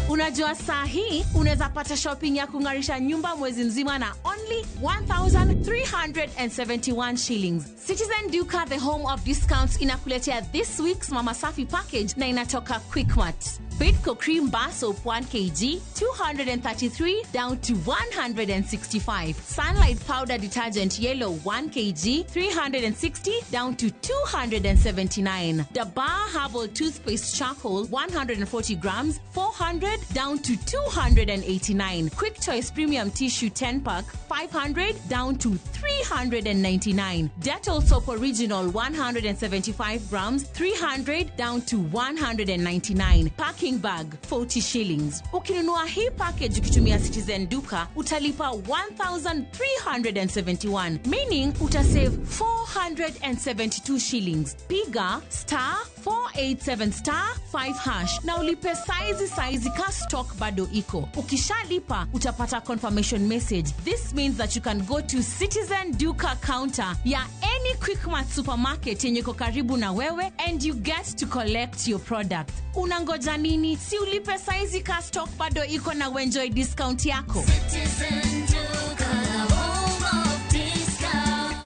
Unajua saa hii unaweza pata shopping ya kung'arisha nyumba mwezi mzima na only 1371 shillings. Citizen Duka, the home of discounts, inakuletea this week's Mama Safi package na inatoka Quickmart. Bidco Cream Bar Soap 1 kg, 233 down to 165. Sunlight Powder Detergent Yellow 1 kg, 360 down to 279. Dabar Herbal Toothpaste Charcoal 140 grams, 400 down to 289. Quick Choice Premium Tissue 10 pack, 500 down to 399. Dettol Soap Original 175 grams, 300 down to 199. Packing bag 40 shillings. Ukinunua hii package ukitumia Citizen Duka utalipa 1371, meaning utasave 472 shillings. Piga star 487 star 5 hash na ulipe saizi saizi ka stock bado iko. Ukishalipa utapata confirmation message. This means that you can go to Citizen Duka counter ya any Quickmart supermarket yenye iko karibu na wewe and you get to collect your product. Unangoja nini? Si ulipe saizi ka stock bado iko na uenjoy discount yako. Citizen Duka, the home of discount.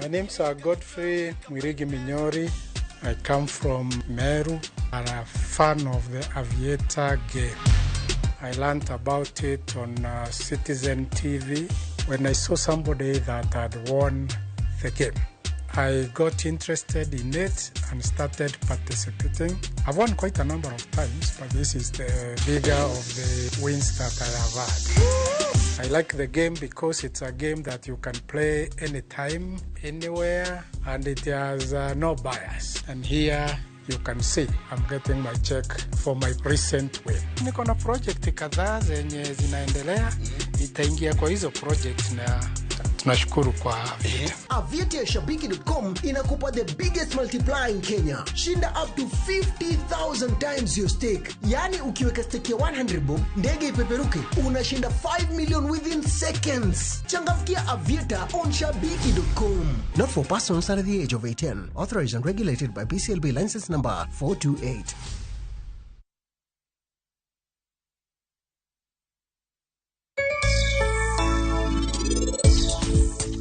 My name's Godfrey Mwirigi Minyori. I come from Meru. I'm a fan of the Aviator game. I learned about it on Citizen TV when I saw somebody that had won the game. I got interested in it and started participating. I've won quite a number of times, but this is the bigger of the wins that I have had. I like the game because it's a game that you can play anytime, anywhere, and it has no bias. And here you can see I'm getting my check for my recent win. Niko na project kadhaa zenye zinaendelea, nitaingia kwa hizo project na tunashukuru kwa Aviator. Aviator ya Shabiki.com inakupa the biggest multiplier in Kenya. Shinda up to 50,000 times your stake. Yaani ukiweka stake ya 100 bob, ndege ipeperuke, unashinda 5 million within seconds. Changamkia Aviator on Shabiki.com. Not for persons under the age of 18. Authorized and regulated by BCLB license number 428.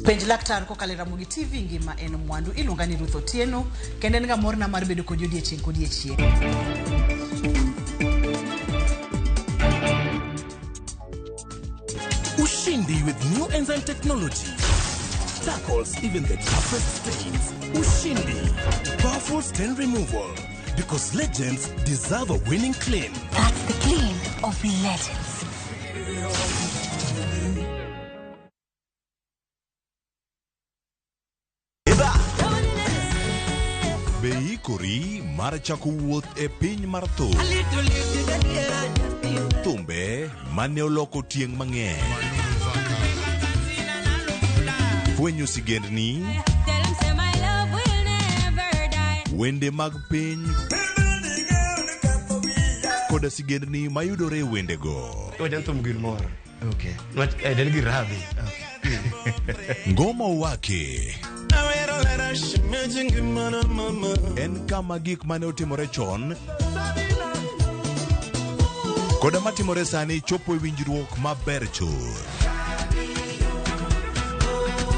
Penj laktar kokalo e Ramogi TV ngima en mwandu iluonga ni Ruth Otieno kendo en ga morna mar bedo kodi odiechieng' kodiechieng'. Ushindi with new enzyme technology tackles even the toughest stains. Ushindi, powerful stain removal, because legends deserve a winning clean. That's the clean of legends. Be ikori mar chako wuoth e piny mar thum. Thumbe mane oloko tieng' mang'eny. Fwenyo sigendni, wende mag piny, koda sigendni mayudore e wendego. Okay. Ngoma Wake en kama gik mane otimore chon koda matimore sani chopo e winjruok maber chuth.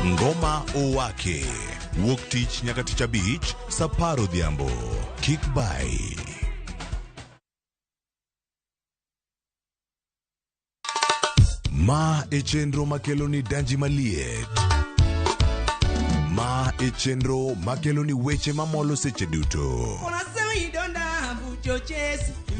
Ngoma Owake wuok tich nyaka tich abich saa 10 odhiambo. Kik bai. Ma e chenro makelo ni danji maliet. E chenro makelo ni weche mamolo seche duto.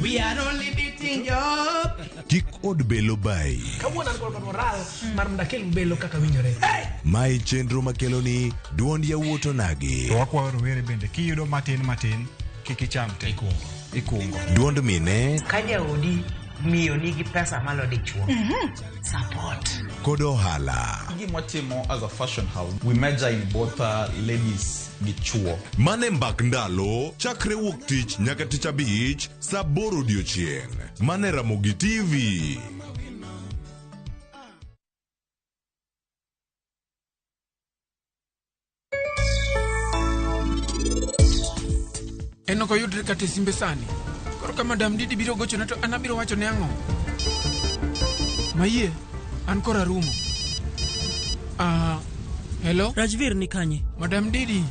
We are only beating job. Kik od belo bayi. Kawuono an kod moral mar mondo akel belo kaka winjore. Mae chenro makelo ni duond yawuot onagi. To wakwayo rowere bende kiyudo matin matin kik icham te. Ikungo. Duond mine Ka jaodi miyo nigi pesa malo dichuo. Support. Kod ohala. Gima watimo as a fashion house, we major in both ladies gi chuo. Mane mbak ndalo chakre wuok tich nyaka tich abich saa aboro odiochieng'. Mane Ramogi TV. En ok oyudre kata e simbe sani. Koro ka Madam Didi biro gochona to an abiro wacho ne ang'o? Mayie, an koro arumo. Ah, hello? Rajvir ni kanye? Madam Didi.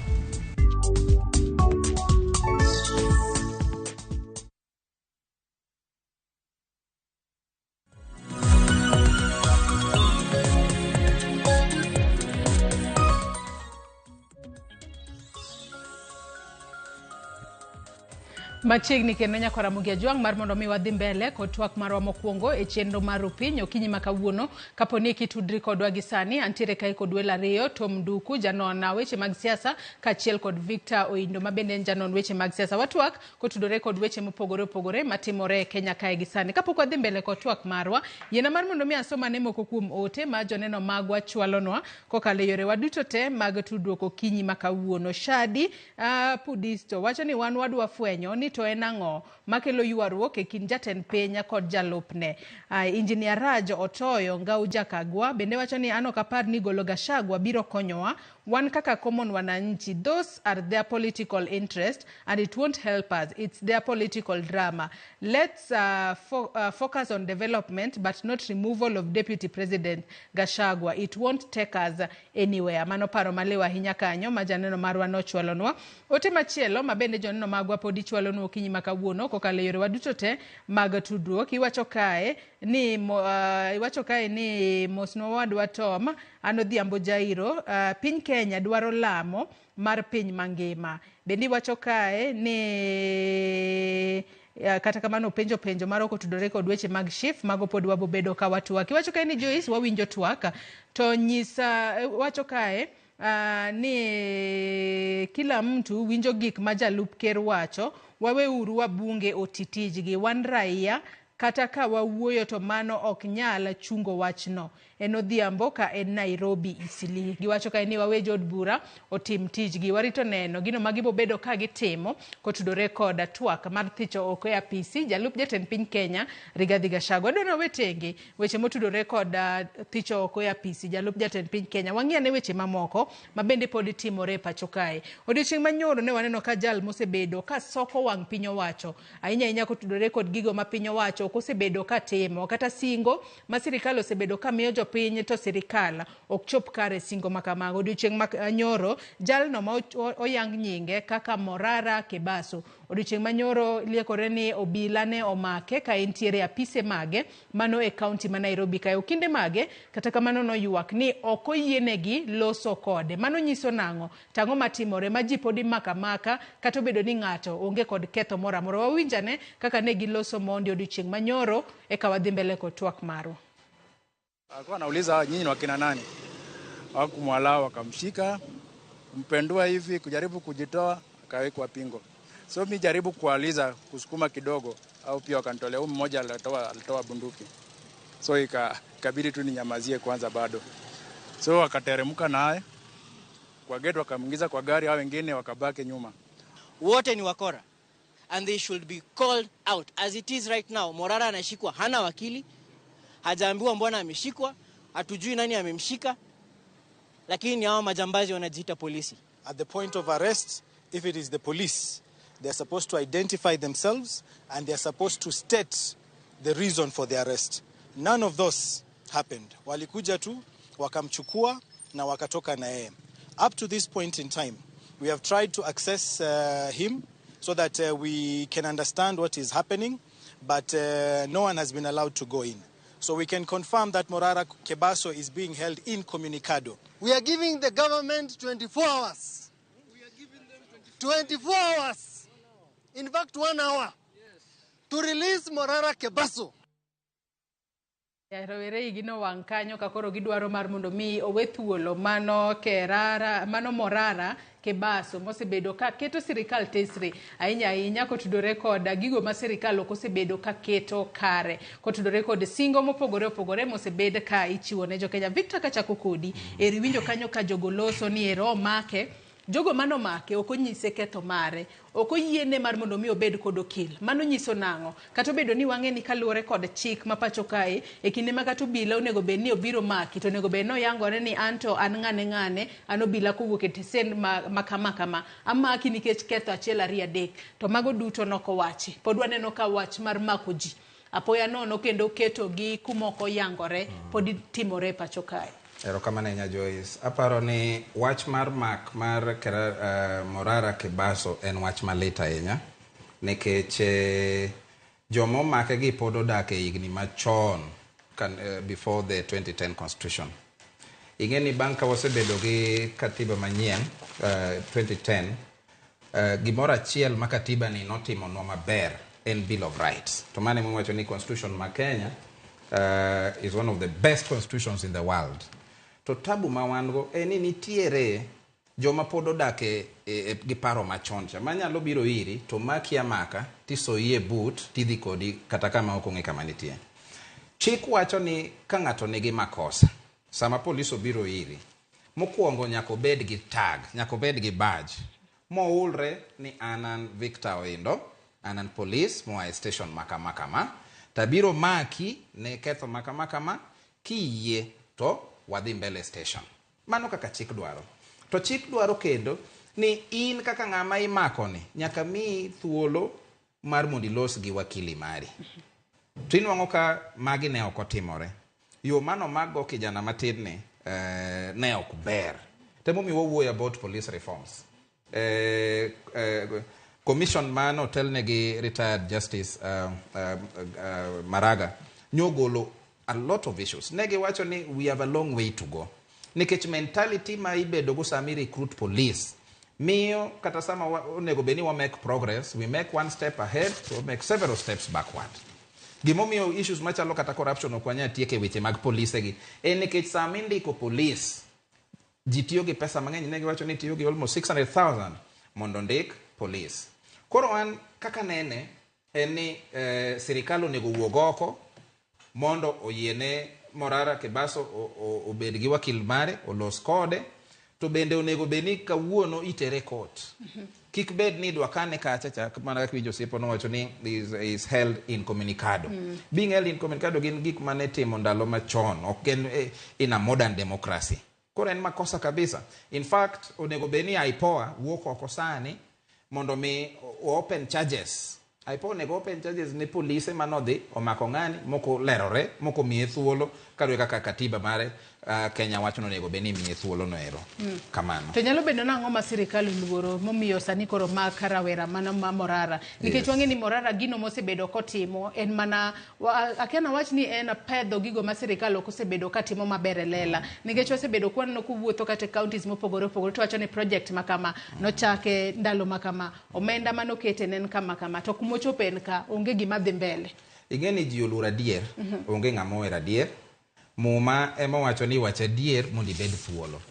Machiegni kendo nyaka Ramogi Ajwang' mar mondo mi wadhi mbele kod twak marwa mokwongo e chenro mar Rupiny okinyi ma kawuono. Kapo ni kitudri kodwa gi sani, antiere kae kod welo ariyo, Tom Nduku, janon weche mag siasa, kaachiel kod Victor Oindo ma bende en janon weche mag siasa. Watwak kotudore kod weche mopogore opogore matimore e Kenya kae gi sani. Kapok wadhi mbele kod twak marwa, yiena mar mondo mi asom ane moko kuom ote ma joneno magwa chwalonwa kokalo e yorewa duto te mag tudruok okinyi ma kawuono. Shadi Pudisto wacho ni wan wadwa fwenyo ni to en ang'o makelo ywaruok e kind jatend piny kod jalupne. Engineer Raj Otoyo Ngau Jakagwa bende wacho ni an ok apar ni golo Gachagua biro konyowa wan kaka common wananchi. Those are their political interest and it won't help us. It's their political drama. Let's focus on development but not removal of Deputy President Gachagua. It won't take us anywhere. Mano paro maliw ahinya kanyo ma janeno marwa nochwalonwa. Ote machielo ma bende joneno magwa podi chwalonwa okinyi ma kawuono kokalo e yorewa duto te mag tudruok. Iwacho kae ni mosnwa wadwa Tom, an Odhiambo Jairo, piny Kenya dwaro lamo mar piny mangima. Bende iwacho kae ni kata kamano penjo penjo mar ok otudore kod weche mag SHIF, mago pod wabobedo ka watwak. Iwacho kae ni Joyce wawinjo twak to nyisa wacho kae ni kila mtu winjo gik ma jalup ker wacho, waweuru wabunge oti tijgi, wan raia kata ka wawuoyo to mano ok nyal chungo wachno. En Odhiambo ka en Nairobi Eastleigh. Giwacho kae ni wawe jood bura otim tijgi. Warito neno gino ma gibobedo ka gitimo kotudore kod twak mar thicho oko e apisi jalup jatend piny Kenya Rigathi Gachagua. Adwa ni wawe tenge weche motudore kod thicho oko e apisi jalup jatend piny Kenya. Wang'i ane weche mamoko ma bende pod timore e pacho kae. Odiochieng' manyoro ne waneno ka jal mosebedo ka soko wang' piny owacho ahinya ahinya kotudore kod gigo ma piny owacho ok osebedo ka timo kata singo ma sirikal osebedo ka miyo jopiny to sirikal ok chop kare singo ma kamago. Odiochieng' ma nyoro jalno ma oyang nyinge kaka Morara Kebaso. Odiochieng' manyoro liekore ni obila ne omake ka entiere apise mage mano e kaunti ma Nairobi kae. Okinde mage kata kamano noywak ni ok oyienegi loso kode. Mano nyiso nang'o? Tang'o matimore ma ji pod imako amaka kata obedo ni ng'ato onge kod ketho moro amora. Wawinj ane kaka ne giloso mondi odiochieng' manyoro eka wadhi mbele kod twak marwa. Alikuwa anauliza nyinyi ni wakina nani? Hawakumwallow, wakamshika, kumpendua hivi, kujaribu kujitoa, akawekwa pingo. So mi jaribu kuuliza kusukuma kidogo, au pia wakanitolea. Huyu mmoja alitoa bunduki, so ikabidi tu ninyamazie kwanza bado. So wakateremka naye kwa gate, wakamwingiza kwa gari, hao wengine wakabaki nyuma. Wote ni wakora and they should be called out. As it is right now, Morara anashikwa, hana wakili, hajaambiwa mbona ameshikwa, hatujui nani amemshika, lakini hao majambazi wanajiita polisi. At the point of arrest, if it is the police, they're supposed to identify themselves and they're supposed to state the reason for the arrest. None of those happened. Walikuja tu, wakamchukua na wakatoka na yeye. Up to this point in time, we have tried to access him so that we can understand what is happening, but no one has been allowed to go in. So we can confirm that Morara Kebaso is being held incommunicado. We are giving the government 24 hours. 24 hours, in fact 1 hour, to release Morara Kebaso. Ya, rowere igi nowang' kanyo ka koro gidwaro mar mondo mi owe thuolo mano Kerara, mano Morara Kebaso mosebedo ka keto sirikal tesre ahinya ahinya kotudore kod gigo ma sirikal ok osebedo ka keto kare kotudore kod singo mopogore opogore mosebed ka ichiwo ne jokenya. Victor, kachako kodi, eri winjo kanyo ka jogo loso ni ero omake. Jogo manomake ok onyise ketho mare, ok oyiene mar mondo mi obed kod okil. Mano nyiso nang'o? Kata obedo ni wang'e ni kaluwore kod chik ma pacho kae, e kinde ma kata obila onego bed ni obiro maki, to onego bed ni oyangore ni anto an ng'ane ng'ane, an obila kowuok e tesen ma kama kama, amaki nikech ketho 1 2 3. To mago duto nokowachi. Pod waneno ka wach mar mako ji apoya nono kendo keto gi kumoko oyangore pod timore e pacho kae. Erokamano ahinya Joyce. Aparo ni wach mar mak mar Morara Kebaso en wach malit ahinya nikech joma omake gi pod odak e higni machon before the 2010 constitution. Ing'e ni bang' ka wasebedo gi katiba manyien 2010, gimoro achiel ma katiba ni notimonwa maber en Bill of Rights. To mano ema wacho ni constitution ma Kenya is one of the best constitutions in the world. To tabu ma wan go en ni nitiere joma pod odak gi paro machon cha manyalo biro iri to maki amaka tisoyi e boot tidhi kodi kata kama ok ong'e kama nitie. Chik wacho ni ka ng'ato nigi makosa, sama polis obiro iri, mokwongo nyaka obed gi tag, nyaka obed gi badge moulre ni an an Victor Oindo, an an polis moa e station ma kama kama, tabiro maki ne ketho ma kama kama, kiyie to wadhi mbele station. Mano kaka chik dwaro. To chik dwaro kendo ni in kaka ng'ama imako ni nyaka miyi thuolo mar mondo ilos gi wakili mari. To inwang'o ka magi ne ok otimore. Yo mano mag go kijana matin ni ne ok ber. Temomiyo wawuoyo about police reforms. Commission mano otelne gi retired Justice Maraga nyogolo a lot of issues. Negi wacho ni we have a long way to go. Nikech mentality ma ibedo go sama i recruit police miyo kata sama onego bed ni wa make progress, we make one step ahead, we make several steps backward. Gimomiyo issues machalo kata corruption ok wanyal tieko e weche mag polise gi en nikech sama indiko police ji tiyo gi pesa mang'eny. Ne giwacho ni tiyo gi almost 600,000 mondo ndik police. Koro an kaka nene en ni sirikal onego wuog oko mondo oyiene Morara Kebaso obed gi wakil mare, olos kode, to bende onego bed ni kawuono itere court. Kik bed ni idwa kane kacha cha, mana kaka winjo osiepa nowacho ni is held incommunicado. Being held incommunicado gin gik mane timo ndalo machon, ok en in a modern democracy. Koro en makosa kabisa. In fact, onego bed ni IPOA wuok oko sani mondo mi open charges. IPOA onego open charges ne polise manodhi omako ng'ani, moko lerore, moko miye thuolo, kaluwore kaka katiba mare Kenya wacho ni onego bed ni miye thuolo no ero. Kamano. To nyalo bedo nang'o ma sirikal oluoro momiyo sani koro mak rawera mano ma Morara? Nikech wang'e ni Morara gino mosebedo kotimo en mana akia nawach ni en pedho gigo ma sirikal ok osebedo katimo maber e lela. Nikech wasebedo kwaneno kowuotho kata e counties mopogore opogore to wacho ni project ma kama nochake ndalo ma kama, omenda manokete ne en kama kama, to kumochope en ka onge gima dhi mbele. Ing'e ni ji oluoro adier, onge ng'ama ohero adier. Muma ema wacho ni wach adier mondo ibed thuolo.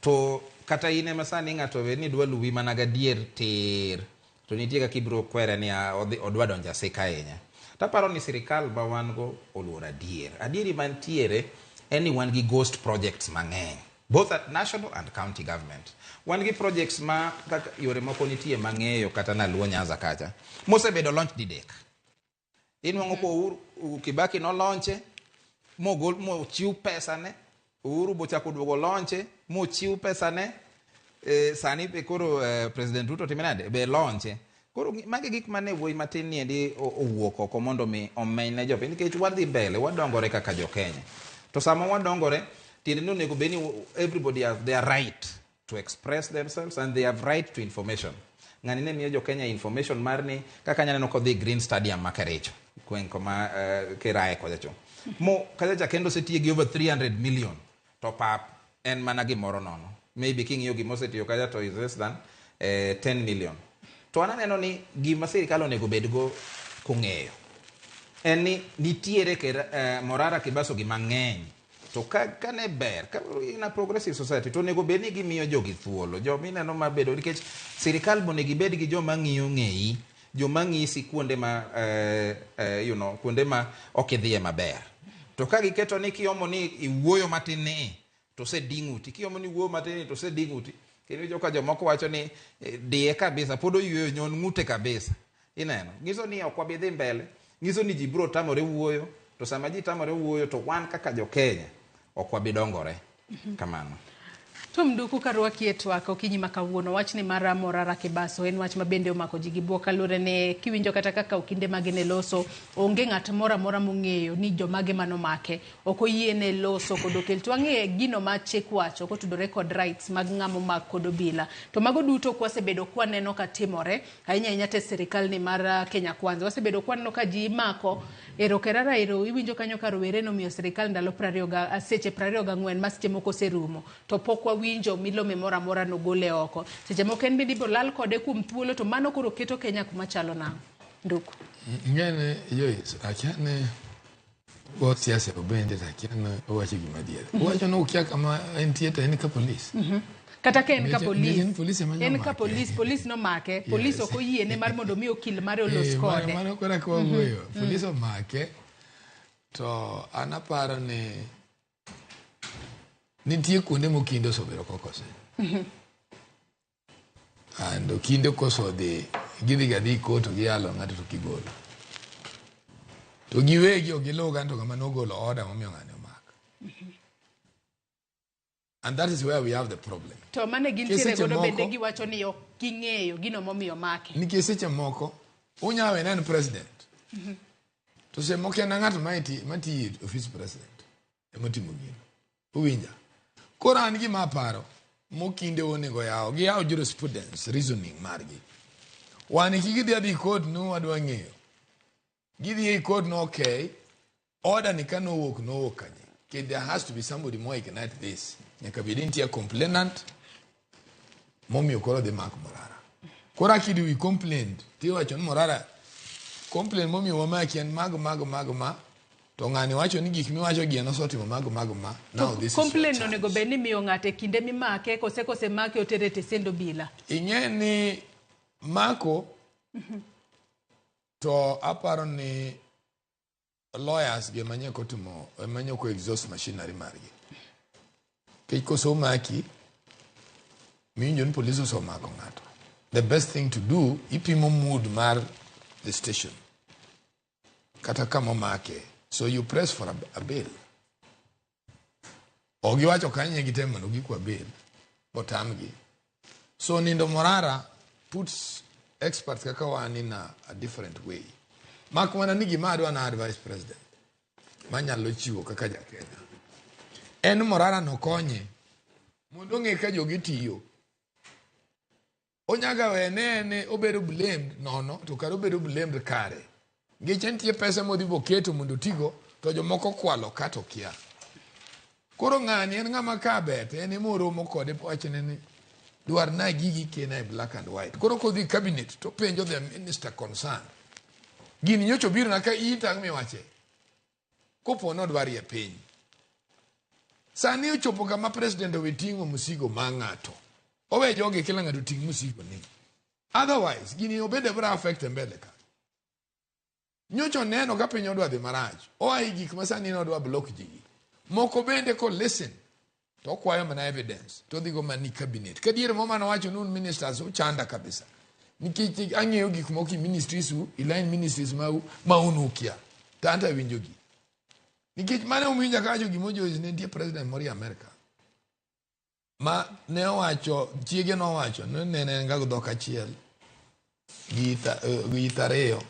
To kata in ema sani ng'ato we ni dwa luwi mana gadier tir, to nitie kaka ibiro kwere ni odwa donjo asika ahinya. Taparo ni sirikal ma wan go oluoro adier. Adieri mantiere en ni wan gi ghost projects mang'eny, both at national and county government. Wan gi projects ma kaka yore moko nitie mang'eyo kata naluo Nyanza kacha mosebedo launch didek. Inwang'o ko Uhuru Kibaki nolonche mogol mochiw pesa ne, Uhuru bochako duogo lonche mochiw pesa ne, sani be koro President Ruto timo nade be lonche. Koro magi gik mane wuoyi matin ni endi owuok oko mondo mi omeny ne jopiny, nikech wadhi mbele, wadongore kaka jo Kenya. To sama wadongore, tiende ni onego bed ni everybody has their right to express themselves and they have right to information. Ng'ani ne miyo jo Kenya information mar ni kaka aneno kodhi Green Stadium ma Kericho, gweng' koma Kerae kocha cho. Mo kacha cha kendo osetiye gi over 300 million to pap en mana gimoro nono. Maybe king'iyo gima osetiyo kacha to is less than 10 million. To an aneno ni gima sirikal onego bedgo kong'eyo en ni nitiere Morara Kebaso gi mang'eny. To ka ne ber, ka in a progressive society, to onego bed ni gimiyo jogi thuolo. Joma ineno mabedo, nikech sirikal bonego ibed gi joma ng'iyo ng'eyi, joma ng'isi kuonde ma, kuonde ma ok idhiye maber. To ka giketo ni kiomo ni iwuoyo matin ni, to oseding'uti. Kiomo ni iwuoyo matin ni, to oseding'uti. Kendo iwinjo ka jomoko wacho ni diye kabisa, pod oyueyo, nyon ng'ute kabisa. Ineno, nyiso ni ok wabi dhi mbele, nyiso ni ji biro tamore wuoyo, to sama ji tamore wuoyo to wan kaka jo Kenya ok wabi dongore. Kamano. Tom Nduku karwaki e twak okinyi ma kawuono, wachni mar Morara Kebaso en wach ma bende omako ji gi buok kaluwore ni kiwinjo kata kaka okinde mage ne loso, onge ng'at moro amora mong'eyo ni jomage manomake, ok oyiene loso kod okel. To wang'e gino ma chik wacho kotudore kod rights mag ng'ama omak kod obila. To mago duto kwasebedo kwaneno ka timore, ahinya ahinya te sirikal ni mar Kenya Kwanza. Wasebedo kwaneno ka ji imako ero kerara ero, iwinjo kanyo ka rowere nomiyo sirikal ndalo seche 24 ma seche moko oserumo, to pok wawinjo milome moro amora nogole oko. Seche moko en bende ibiro lal kode kuom thuolo, to mano koro keto Kenya kuma chalo nang'o? Nduku. Ng'ene Joyce, akia ni go siasa obende to akia ni owacho gima adier. Owacho ni okia kama entie to en ka polis. Kata ka en ka polis, en polis ema en ka polis, polis nomake, polis ok oyiene mar mondo mi okil mare olos kode. Mano koro ka wawuoyo, polis omake to an aparo ni nitie kuonde mokinde osebedo kokose. And okinde koso dhi, gidhi ga dhi court to giyalo ng'ato to gigolo. To giwegi ok giluw ga to ng'ama nogolo order momiyo ng'ani omak. And that is where we have the problem. To mane gintiere godo bende giwacho ni ok ging'eyo gino momiyo make. Nikech seche moko unyawe ne en president. To seche moko en ng'at matiyo e office president emotimo gino. Uwinja. Koro an gima aparo mokinde onego yawo, giyawo jurisprudence reasoning margi. Wan kik gidhi adhi court nu wadwa ng'eyo. Gidhi e court no okay, order ni ka nowuok nowuok kanye. There has to be somebody more ignite this. Nyaka bed nitie complainant momiyo koro dhi mak Morara. Koro akidi we complained, tiwacho ni Morara complain momiyo wamaki en mago mago mago ma, to ng'ani wacho ni gik miwacho gi en osetimo mago mago ma. Now this is your complain chance. Onego bed ni miyo ng'ato e kinde mimake kose make otere e tesend obila. Ing'e ni mako to aparo ni lawyers gi ema nyaka otimo, ema nyaka exhaust machinery margi. Nikech koso maki, miwinjo ni police osemako ng'ato. The best thing to do, ipimo mood mar the station. Kata kama omake. So you press for a bail. Ok giwacho kanyo gitemo mondo gikwa bail, botamgi. So nindo Morara puts experts kaka wan in a different way. Mak mana ni gima adwa na advice president manyalo chiwo kaka ja Kenya. En Morara no konye mondo ong'e ka jogi tiyo. Onyaga wene ne obedo blamed nono to kare obedo blamed kare. Nikech nitie pesa modhi boketo mondo otigo to jomoko kwalo kata okia. Koro ng'ani en ng'ama ka ber to en ema oromo kode wachne ni dwar na gigi kena e black and white. Koro kodhi cabinet to penjo the minister concerned. Gini nyocha obiro na ka in tang' miwache. Kopo nodwari e piny. Sani ochopo kama president owe ting'o msigo ma ng'ato. Owe jogi kila ng'ato ting' msigo ni. Otherwise, gini obede bra affect mbele ka. Nyocha oneno ka piny odwa dhi marach. Oa e gik ma sani nodwa block ji. Moko bende ko listen to okwayo mana evidence to odhigo mana ni cabinet. Ka diere moro mane owacho ni un ministers uchanda kabisa. Nikech ang'eyo gik moko i ministries u, i line ministries mau ma un ukia. To anto awinjo gi. Nikech mane uwinja kawacho gima Joyce ne nitie president moro e Amerika. Ma ne owacho, chiege nowacho ni ne en ga dhok achiel gi it ariyo,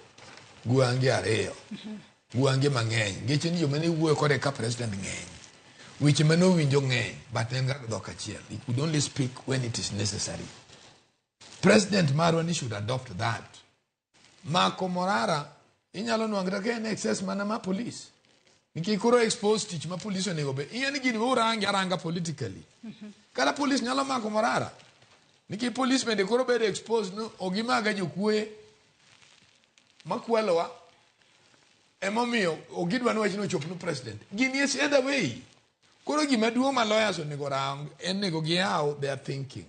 gwange ariyo, gwange mang'eny. Nikech ni joma ne wuoyo kode ka president ng'eny. Weche mane owinjo ng'eny, but ne en ga dhok achiel. He could only speak when it is necessary. President marwa ni should adopt that. Mako Morara inyalo nwang'o kata ka en excess mana ma police. Nikech koro expose tich ma police onego bed. Ing'e ni gini urange aranga politically. Kata police nyalo mako Morara. Nikech polis bende koro bedo exposed no ogimaga jokuoye makwalowa emomiyo ogidwa ni wachno ochop ne president. Gini is either way. Koro gima duong' ma lawyers onego rang en nego giyaw their thinking.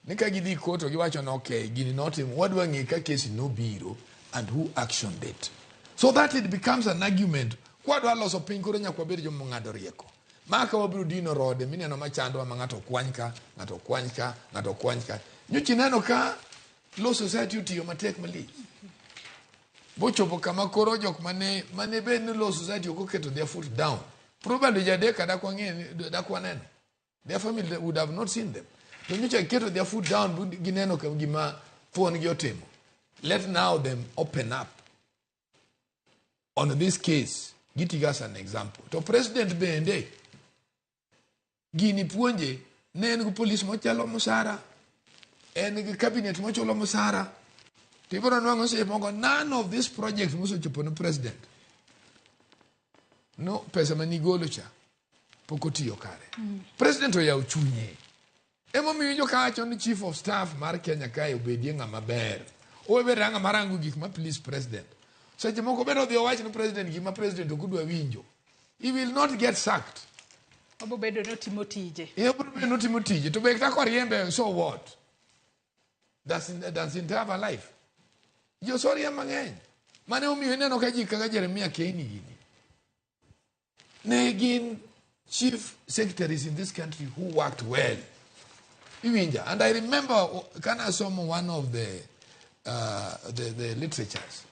Ni ka gidhi court to giwacho ni okay, gini notim, wadwa ng'e ka kesi nobiro and who actioned it. So that it becomes an argument. Kwadwa loso piny koro nyaka wabed joma ong'ado rieko. Ma ka wabiro dino rode mineno machandowa ma ng'ato okwany ka, ng'ato okwany ka, ng'ato okwany ka. Nyocha ineno ka Law Society otiyo matek malich. Bochopo kama koro jok mane mane bed ni Law Society ok oketo their foot down. Probably jadek dak wang'e dak waneno. Their family would have not seen them. To nyocha giketo their foot down bu gineno ka gima thuon gi otimo. Let now them open up on this case. Gitigo as an example. To president bende gini puonje ne en gi polis mochalo musara, en gi cabinet mochulo musara. To ibiro nwang'o seche moko none of this project mosechopo ne president no pesa manigolo cha pok otiyo kare. President oyawo chunye. Emomiyo iwinjo kawacho ni chief of staff mar Kenya kae obedie ng'ama ber. Owe bed ng'ama rango gik ma please president. Seche moko bende odhi owach ne president gima president ok odwa winjo. He will not get sacked. Obo bedo ni otimo tije. Eh, obiro bedo ni otimo tije. To be kata koriembe, so what? Does it have a life? Ji osoriemb mang'eny. Mane omiyo ineno ka ji kaka Jeremia Keini gini. Ne gin chief secretaries in this country who worked well. Iwinja. And I remember kana asomo one of the literatures.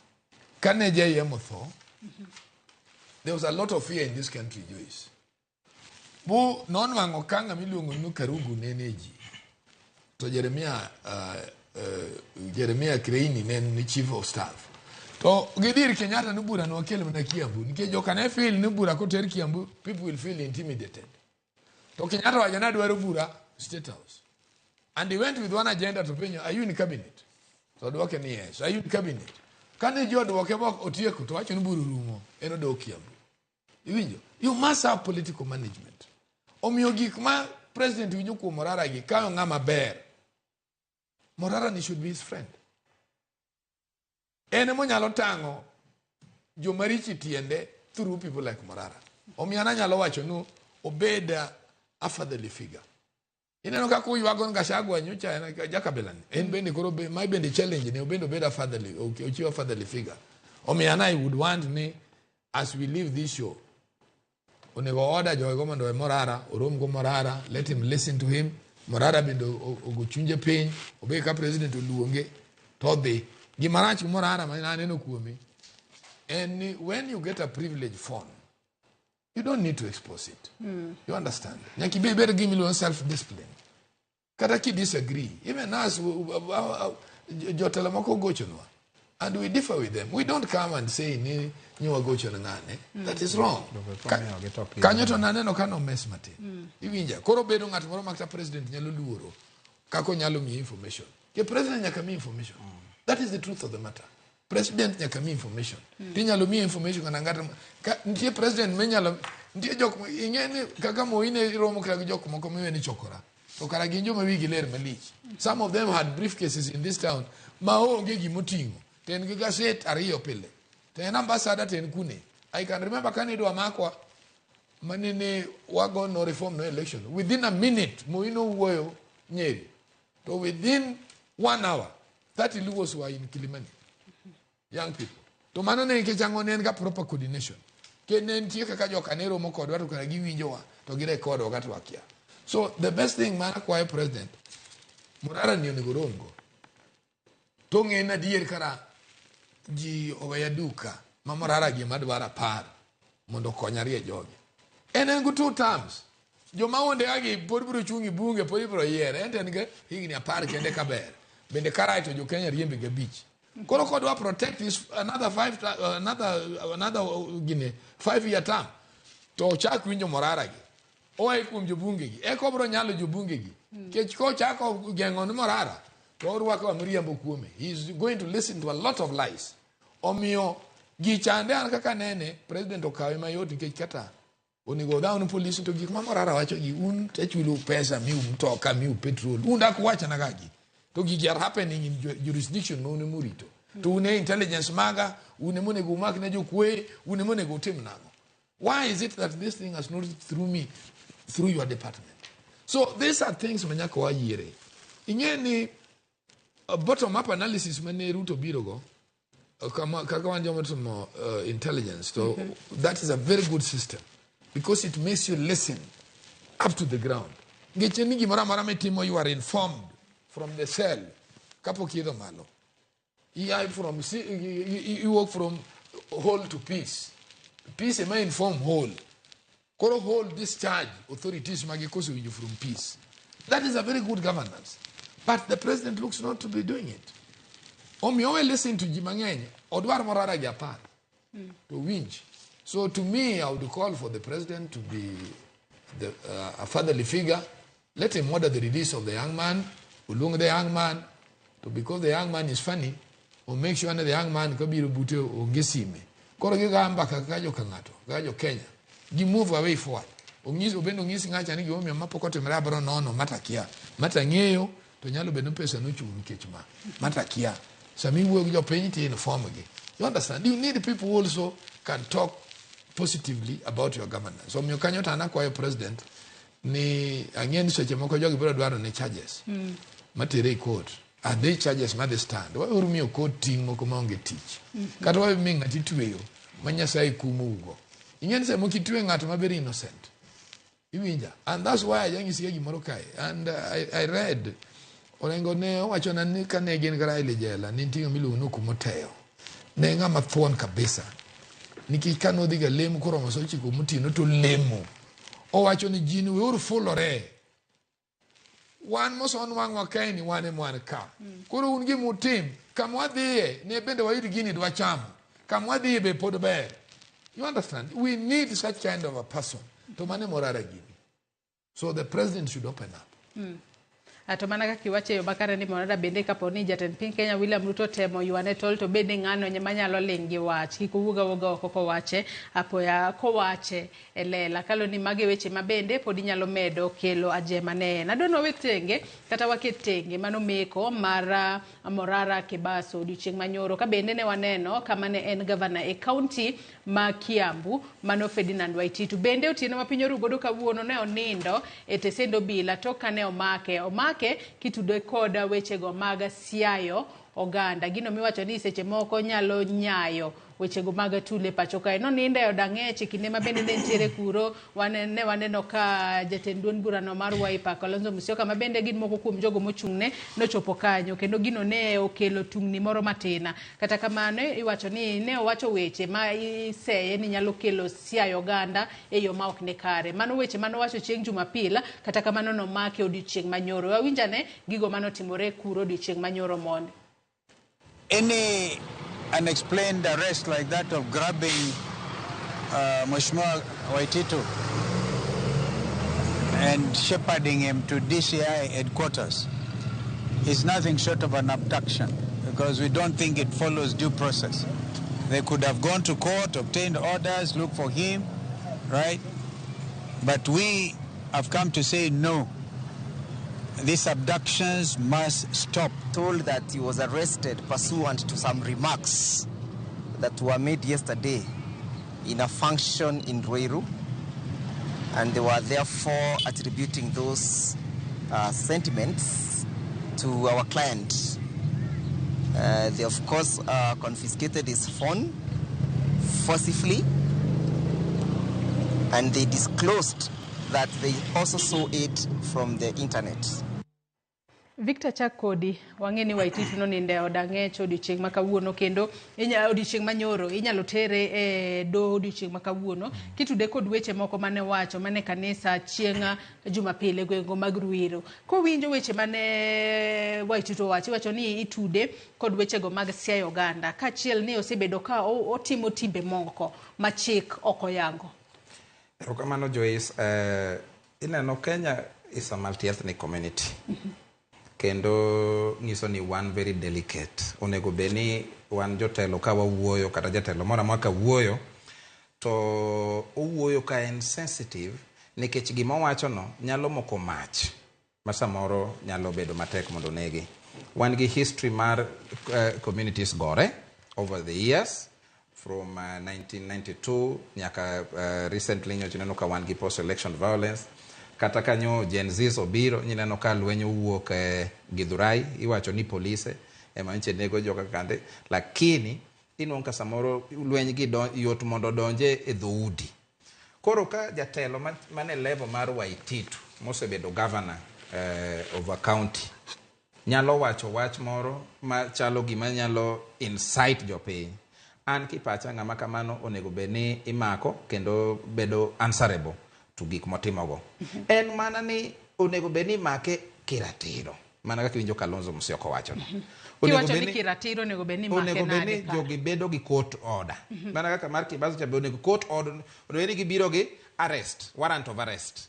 Kane JM otho, there was a lot of fear in this country, Joyce. Bu nonwang'o ka ng'ama iluongo ni Karugu nene ji. To Jeremiah Kreini ne en chief of staff. To gidhir Kenyatta ni bura nokel mana Kiambu. Nikech joka ne feel ni bura koter Kiambu, people will feel intimidated. To Kenyatta wacho ni adwaro bura State House. And he went with one agenda to penjo, are you in cabinet? To odwoke ni yes, are you in cabinet? Kane ji odwoke ma otieko to wacho ni bura orumo, en odok Kiambu. Iwinjo? You must have political management. Omiyo gik ma president winjo kuom Morara gi kayo ng'ama ber. Morara ni should be his friend. En ema tang'o jomaricho tiende through people like Morara. Omiyo an anyalo wacho ni obed a fatherly figure. Ineno kaka uywago ni Gachagua nyocha en jakabila ni. En bende koro ma bende challenge ne obende obed a fatherly, ochiw a fatherly figure. Omiyo an I would want ni as we leave this show, onego order jogo mondo owe Morara, orom go Morara, let him listen to him. Morara bende ogo chunje piny, obed ka president oluonge, to odhi. Gima rach gi Morara ma aneno kuome, en ni when you get a privilege phone, you don't need to expose it. You understand? Nyaka ibed gi gima self-discipline. Kata ki disagree, even us, jotelo moko gochonwa, and we differ with them. We don't come and say ni wagocho ne ng'ane. That is wrong. Kanyo to naneno ka no mess matin. Iwinja. Koro bedo ng'at moro ma kata president nyalo luoro kaka onyalo miyi information. Ke president nyaka miyi information. That is the truth of the matter. President nyaka miyi information. Tinyalo miyi information kana ng'at ka nitie president minyalo nitie jok ing'e ni kaka Moi ne romo kata gi jok moko miwe ni chokora. To kara gin joma wigi ler malich. Some of them had briefcases in this town ma onge gimoting'o. To en gi gaset ariyo pile. To en ambassador to en kune. I can remember kane idwa makwa manene wago no reform no election. Within a minute, Moi nowuoyo Nyeri. To within 1 hour, 30 Luos were in Kilimani. Young people. To mano ne nikech ang'o ne en ga proper coordination. Ke ne nitie kaka joka ne romo kodwa to kara giwinjowa to girekodwa kata wakia. So the best thing mar akwayo president, Morara ni onego romgo. To ng'e ni adier kara ji oweya duka ma Morara gima dwaro apar mondo okonya rie jogi. En go 2 terms. Joma onde gi pod biro chung' e bunge pod ibiro yiere. En to en gi higni 10 kende kaber. Bende karae to jo Kenya riembe gi 5. Koro kodwa protect this another five another gine 5 year term. To ochak winjo Morara gi. Oa kuom jobunge gi. Eka obiro nyalo jobunge gi. Kech kochako geng'o ni Morara to orwako miriambo kuome. He is going to listen to a lot of lies. Omiyo gichande an kaka nene president okawe mayot nikech kata Onego odhaw ne polisi to gik ma Morara wacho gi un tachulo pesa miu mtoka miu petrol. Un dak wachna ga gi. To gigi are happening in jurisdiction ma un emurito. To un e intelligence maga, un emonego umak ne jokwe, un emonego utim nang'o. Why is it that this thing has not through me, through your department? So these are things ma nyaka wayiere. Ing'e ni bottom up analysis mane Ruto biro go, kama kaka wan joma timo intelligence to that is a very good system because it makes you listen up to the ground. Ngeche ni gimoro amora mitimo you are informed from the cell kapok idho malo. Ia from you work from whole to piece. Piece ema inform whole. Koro whole discharge authorities magi kosewinjo from piece. That is a very good governance. But the president looks not to be doing it. Omiyo owe listen to ji mang'eny, odwar Morara gi apar. To winj. So to me, I would call for the president to be a fatherly figure. Let him order the release of the young man, oluong the young man, to because the young man is funny, or make sure that the young man kabiro bute onge sime. Koro giga mbaka kaka joka ng'ato, kaka jo Kenya. Gi move away forward. Onyis obendo onyis ng'acha ni gimomiyo ma pok otimore abro nono mata kia. Mata ng'eyo to nyalo bedo pesa nochung' nikech ma. Mata kia. Sama iwuoyo gi jopiny to inform gi. You understand? You need people who also can talk positively about your governance. Omiyo kanyo to an akwayo president ni ang'e ni seche moko jogi biro dwaro ne charges matere e court. Are they charges madhi stand? Waweuru miyo court ting' moko maonge tich. Kata wawe miyo ng'at itweyo ma Nyasaye kumougo. Ing'e ni sama kitwe ng'ato ma very innocent. Iwinja? And that's why ajanyisi gimoro kae. And I read Orengo ne owachona ni kane gin gi Raila e jela ne nitie ng'ama iluongo ni Okumoteyo. Ne ng'ama thuon kabisa. Nikech ka nodhi ga lemo koromo sa 9 motieno to lemo. Owacho ni ji ni weuru fulore. Wan mosonwang'wa kae ni wan ema wan ka. Koro un gima utim, kama wadhiye ne bende wayud gini dwachamo. Kama wadhiye be pod ber. You understand? We need such kind of a person. To mane Morara gini. So the president should open up. To mana kaka iwacho e yo makare ni Morara bende kapo ni jatend piny Kenya William Ruto temo ywane tol to bende ng'ano manyalo ling' gi wach kik owuog awuoga oko kowache apoya kowache e lela kalo ni magi weche ma bende pod inyalo medo kelo ajema ne en. Adwa ni wawe tenge kata waket tenge mano meko mar Morara Kebaso odiochieng' manyoro ka bende ne waneno kama ne en gavana e kaunti ma Kiambu mano Ferdinand Waititu. Bende otieno ma piny oru godo kawuono ne onindo e tesend obila tok kane omake kitude kod wechego mag siayo oganda. Gino miwacho ni seche moko nyalo nyayo wechego mag tule pacho kae. Nonindo e od ang'ech e kinde ma bende ne nitiere kuro, ne waneno ka jatend duond burano mar Wiper Kalonzo Musyoka ma bende gin moko kuom jogo mochung'ne nochopo kanyo kendo gino ne okelo tungni moro matin. Kata kamano iwacho ni ne owacho weche ma iseye ni nyalo kelo siayo oganda e yo ma ok ni kare. Mano weche manowacho chieng' Jumapil, kata kamano nomake odiochieng' manyoro. Wawinjane gigo manotimore kuro odiochieng' manyoro mondi. Any unexplained arrest like that of grabbing Mheshimiwa Waititu and shepherding him to DCI headquarters is nothing short of an abduction, because we don't think it follows due process. They could have gone to court, obtained orders, looked for him, right? But we have come to say no. These abductions must stop. Told that he was arrested pursuant to some remarks that were made yesterday in a function in Ruiru, and they were therefore attributing those sentiments to our client. They of course confiscated his phone forcibly, and they disclosed that they also saw it from the internet. Victor Chakodi, wang'e ni Waititu nonindo e od ang'ech odiochieng' ma kawuono kendo odiochieng' manyoro inyalo tere e doho odiochieng' ma kawuono kitude kod weche moko mane owacho mane kanisa chieng' Jumapil e gwenge mag Ruiru. Kowinjo weche mane Waititu owacho, iwacho ni itude kod wechego mag siayo oganda kaachiel ni osebedo ka otimo timbe moko ma chik ok oyango. Erokamano Joyce, ineno Kenya is a multi-ethnic community. Kendo nyiso ni wan very delicate. Onego bed ni wan jotelo ka wawuoyo kata jatelo moro amora ka wuoyo to owuoyo ka en sensitive nikech gima owachono nyalo moko mach ma samoro nyalo bedo matek mondo onegi. Wan gi history mar communities gore over the years from 1992 nyaka recently nyocha ineno ka wan gi post election violence. Kata kanyo Gen Zs obiro, ineno ka lweny owuok Githurai, iwacho ni polise ema nyocha nego joka kande, lakini inwang'o ka samoro lweny gi yot mondo odonje e dhoudi. Koro ka jatelo mane level mar Waititu mosebedo governor of a county nyalo wacho wach moro machalo gima nyalo incite jopiny, an kipacha ng'ama kamano onego bed ni imako kendo bedo answerable to gik motimogo. En mana ni onego bed ni imake kiratiro, mana kaka iwinjo Kalonzo Musyoka wachono. Kiwacho ni kiratiro onego bed ni imake Onego bed ni nade ka? jogi bedo gi court order. Mana kaka mar Kibaso cha be onego court order, onego bed ni gibiro gi arrest, warrant of arrest.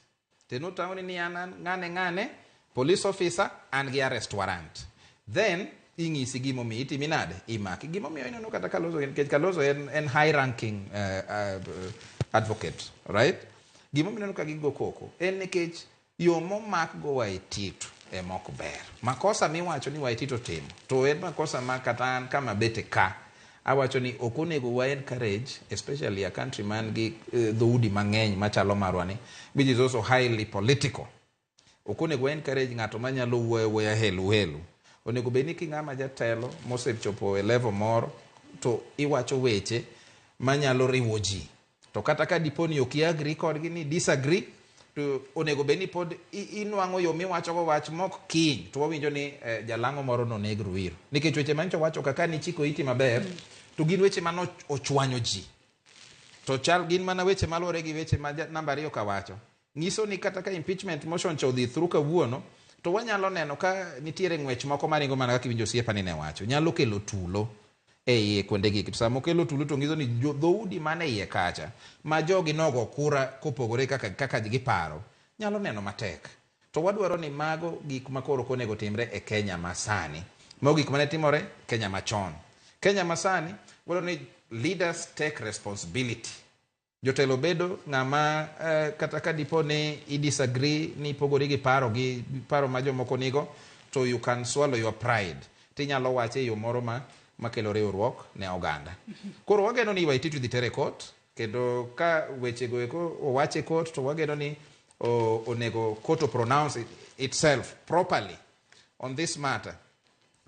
Teno taoni ni an ng'ane ng'ane, police officer, an gi arrest warrant. Then ing'isi gimomiyo itimi nade, imaki. Gimomiyo ineno kata Kalonzo, nikech Kalonzo en high ranking advocate, right? Gimomiyo ineno ka gigo koko en nikech yo momak go Waititu ema ok ber. Makosa miwacho ni Waititu otimo, to en makosa ma kata an kama bete ka, awacho ni ok onego wa encourage, especially a country man gi dhoudi mang'eny machalo marwa ni, which is also highly political. Ok onego wa encourage ng'ato manyalo wuoyo wuoya helu helu. Onego bed ni king'ama jatelo mosechopo e level moro, to iwacho weche manyalo riwo ji. To kata ka dipo ni ok i-agree kodgi, ni disagree, to onego bed ni pod inwang'o yo miwachogo wach mok kiny, to wawinjo ni jalang'o moro noneg Ruiru. Nikech weche manyicho wacho kaka nichiko iti maber, to gin weche mano ochwanyo ji. To chal gin mana weche maluwore gi weche ma namba 2 ka wacho. Nyiso ni kata ka impeachment motion cha odhi through kawuono, to wanyalo neno ka nitiere ng'wech moko maringo mana kaka iwinjo osiepa ni ne wacho. Nyalo kelo tulo e iye kuonde gi. Sama okelo tulo to nyiso ni dhoudi man e iye kacha, ma jogi nogo kura kopogore kaka giparo, nyalo neno matek. To wadwaro ni mago gik ma koro ok onego timre e Kenya masani. Mago gik mane timore Kenya machon. Kenya masani, wadwaro ni leaders take responsibility. Jotelo bedo ng'ama kata ka dipo ni i disagree, ni ipogori gi paro gi paro ma jomoko nigo, to you can swallow your pride. Tinyalo wache e yo moro makelo riwruok ne oganda. Koro wageno ni Waititu dhi tere court, kendo ka wechego eko owache e court, to wageno ni onego court o pronounce itself properly on this matter.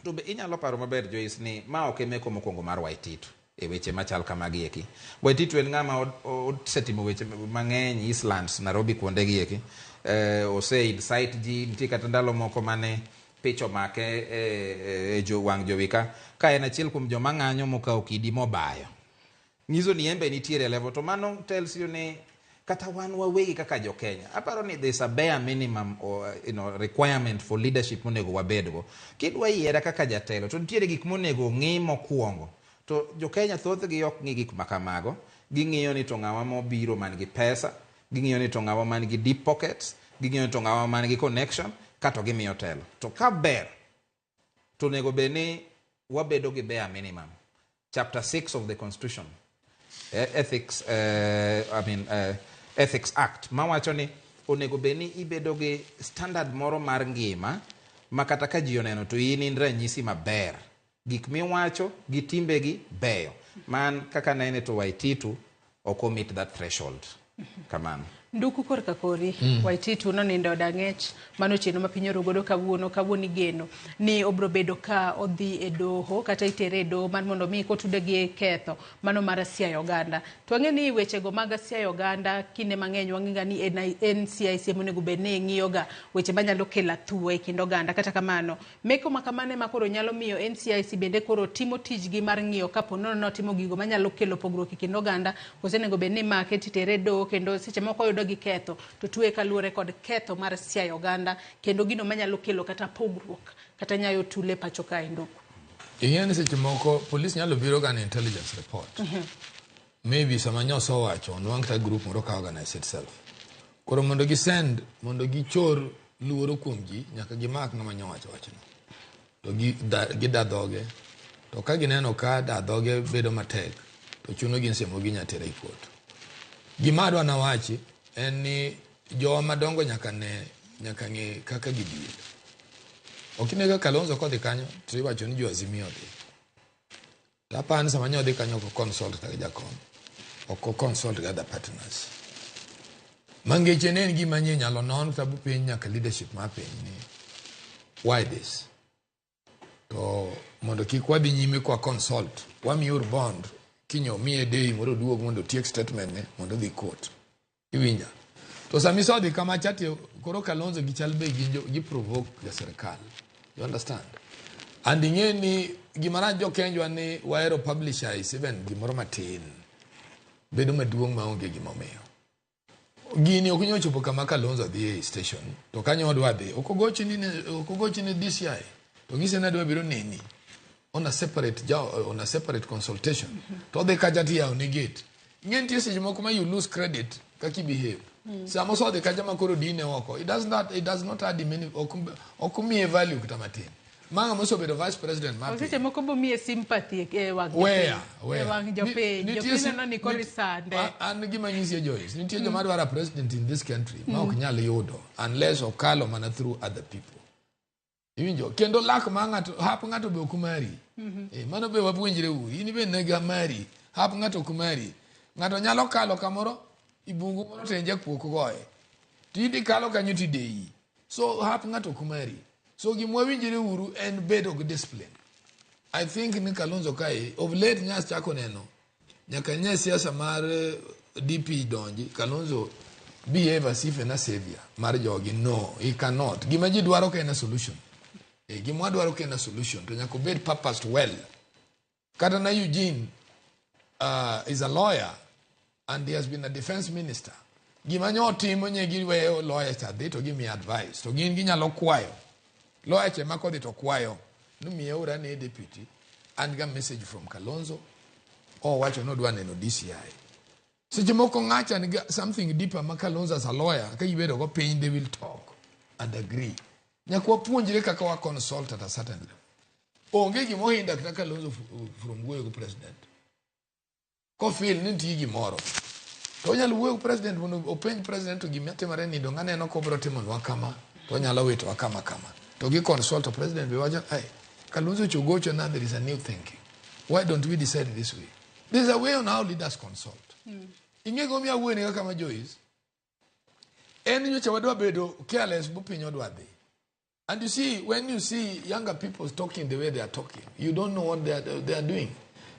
To be inyalo paro maber, Joyce, ni ma ok e meko mokwongo mar Waititu e weche machal kamagi eki. Waititu en ng'ama osetimo weche mang'eny Eastlands, Nairobi kuonde gi eki. Ose incite ji, nitie kata ndalo moko mane picha omake e wang' jowi ka en achiel kuom joma ng'anyo mokawo kidi mobayo. Nyiso ni en be nitiere level, to mano tells you ni kata wan wawegi kaka jo Kenya, aparo ni there's a bare minimum or, requirement for leadership monego wabedgo. Kidwa yiera kaka jatelo, to nitiere gik monego ng'i mokwongo. To jo Kenya thothgi ok ng'i gik ma kamago. Ging'iyo ni to ng'awa mobiro man gi pesa, ging'iyo ni to ng'awa man gi deep pockets, ging'iyo ni to ng'awa man gi connection, kato gimiyo telo. To ka ber, to onego bed ni wabedo gi bare minimum. Chapter 6 of the Constitution, Ethics, I mean, Ethics Act, mawacho ni onego bed ni ibedo gi standard moro mar ngima ma kata ka ji oneno to in in ranyisi maber. Gik miwacho gi timbegi beyo. Man kaka nene to Waititu ok meet that threshold. Kamano. Nduku korka kori, Waititu nonindo e od ang'ech mano otieno ma piny orugodo kawuono, kawuono igeno ni obro bedo ka odhi e doho kata itere e doho mar mondo mi kotude gi ketho mano mar siayo oganda. To wang'e ni wechego mag siayo oganda kinde mang'eny wang'e ni NCIC monego bed ni ng'iyoga weche manyalo kelo athuwa e kind oganda. Kata kamano, meko ma kamano ema koro nyalo miyo NCIC bende koro timo tijgi mar ng'iyo kapo nono notimo gigo manyalo kelo pogruok e kind oganda, kose onego bed ni make titere e doho kendo seche moko oyudo gi ketho to tuwe kaluwore kod ketho mar siayo oganda kendo gino manyalo kelo kata pogruok kata nyayo tule pacho kae. Nduku. Ing'eyo ni seche moko police nyalo biro ga intelligence report. Maybe sama nyoso owacho onwang' kata group moro ka organize itself. Koro mondo gisend, mondo gichor luoro kuom ji, nyaka gimak ng'ama nyowacho wachno. To gida dhoge. To ka gineno ka da dhoge bedo matek, to chuno gin seche moko ginya tere e court. Gima adwa nawachi en ni jowa madongo nyaka ne nyaka ng'e kaka gideal. Ok ine ka Kalonzo kodhi kanyo to iwacho ni jo Azimio odhi. To apani sama nyo odhi kanyo ok consult kata gi jakom. Ok consult gi other partners. Mangeche ne en gima nye nyalo non kata piny nyaka leadership mar piny ni why this? To mondo kik wadhi nyime kwa consult, wamiur bond kiny omiye day moro oduog mondo otiek statement ne mondo odhi court. Iwinja? To sama isodhi kama cha to koro Kalonzo gi chal be gin gi provoke ga sirkal. You understand? And ing'e ni gima rach jo Kenjwa ni wahero publicize even gimoro matin bedo maduong' maonge gima omiyo. Gini ok nyal chopo kama Kalonzo dhi e station to kanyo odwa dhi ok ogochni DCI to ng'ise ni adwa biro neni on a separate on a separate consultation to odhi kacha tiyawo ne gate. Ing'e nitie seche moko ma you lose credit kaka i behave. Sama osodhi kacha ma koro dine oko it does not add many ok omiye value kata matin. Ma ng'ama osebedo vice president mar piny. Seche moko bomiye sympathy e wang' jopiny. E wang' jopiny. Jopiny neno ni koro isande. An gima nyisi Joyce, nitie joma dwaro president in this country ma ok nyal yudo unless okalo mana through other people. Iwinjo? Kendo lak ma ng'ato, hap ng'ato be ok mari. Mano be wapuonjre uru. In be nega mari. Hap ng'ato ok mari. Ng'ato nyalo kalo kamoro ibungu moro to en jakuo ok goye. To in ikalo kanyo to ideyi. So hap ng'ato ok mari. So gima wawinjre uru en bedo gi discipline. I think ni Kalonzo kae of late nyas chako neno nyaka nye siasa mar DP donji Kalonzo behave as if en a savior mar jogi. No, he cannot. Gima ji dwaro ka en a solution. Gima wadwaro ka en a solution to nyaka obed purposed well. Kata na Eugene is a lawyer and he has been a defense minister. Gima nyo timo nye giweyo lawyer cha dhi to gimiye advice to gin ginyalo kwayo. Lawyer cha ema kodhi to kwayo ni miyeuru ane deputy an ga message from Kalonzo owacho ni odwa neno DCI. Seche moko ng'acha nigi something deeper ma Kalonzo as a lawyer ka gibedo go piny they will talk and agree. Nyaka wapuonjre kaka wa consult at a certain level. Onge gima ohinda kata Kalonzo from wuoyo gi president. Kofeel ni nitie gimoro to onyalo wuoyo gi president mondo openj president to gima timore ni dong aneno kobiro timonwa kama to onyalo witowa kama kama. To gi consult to president be wacho hey, Kalonzo chogocho now there is a new thinking. Why don't we decide this way? There is a way on how leaders consult. Ing'e gimomiyo awuoyo ni kama Joyce, en nyocha wadwa bedo careless bu piny odwa dhi. And you see, when you see younger people talking the way they are talking, you don't know what they are doing.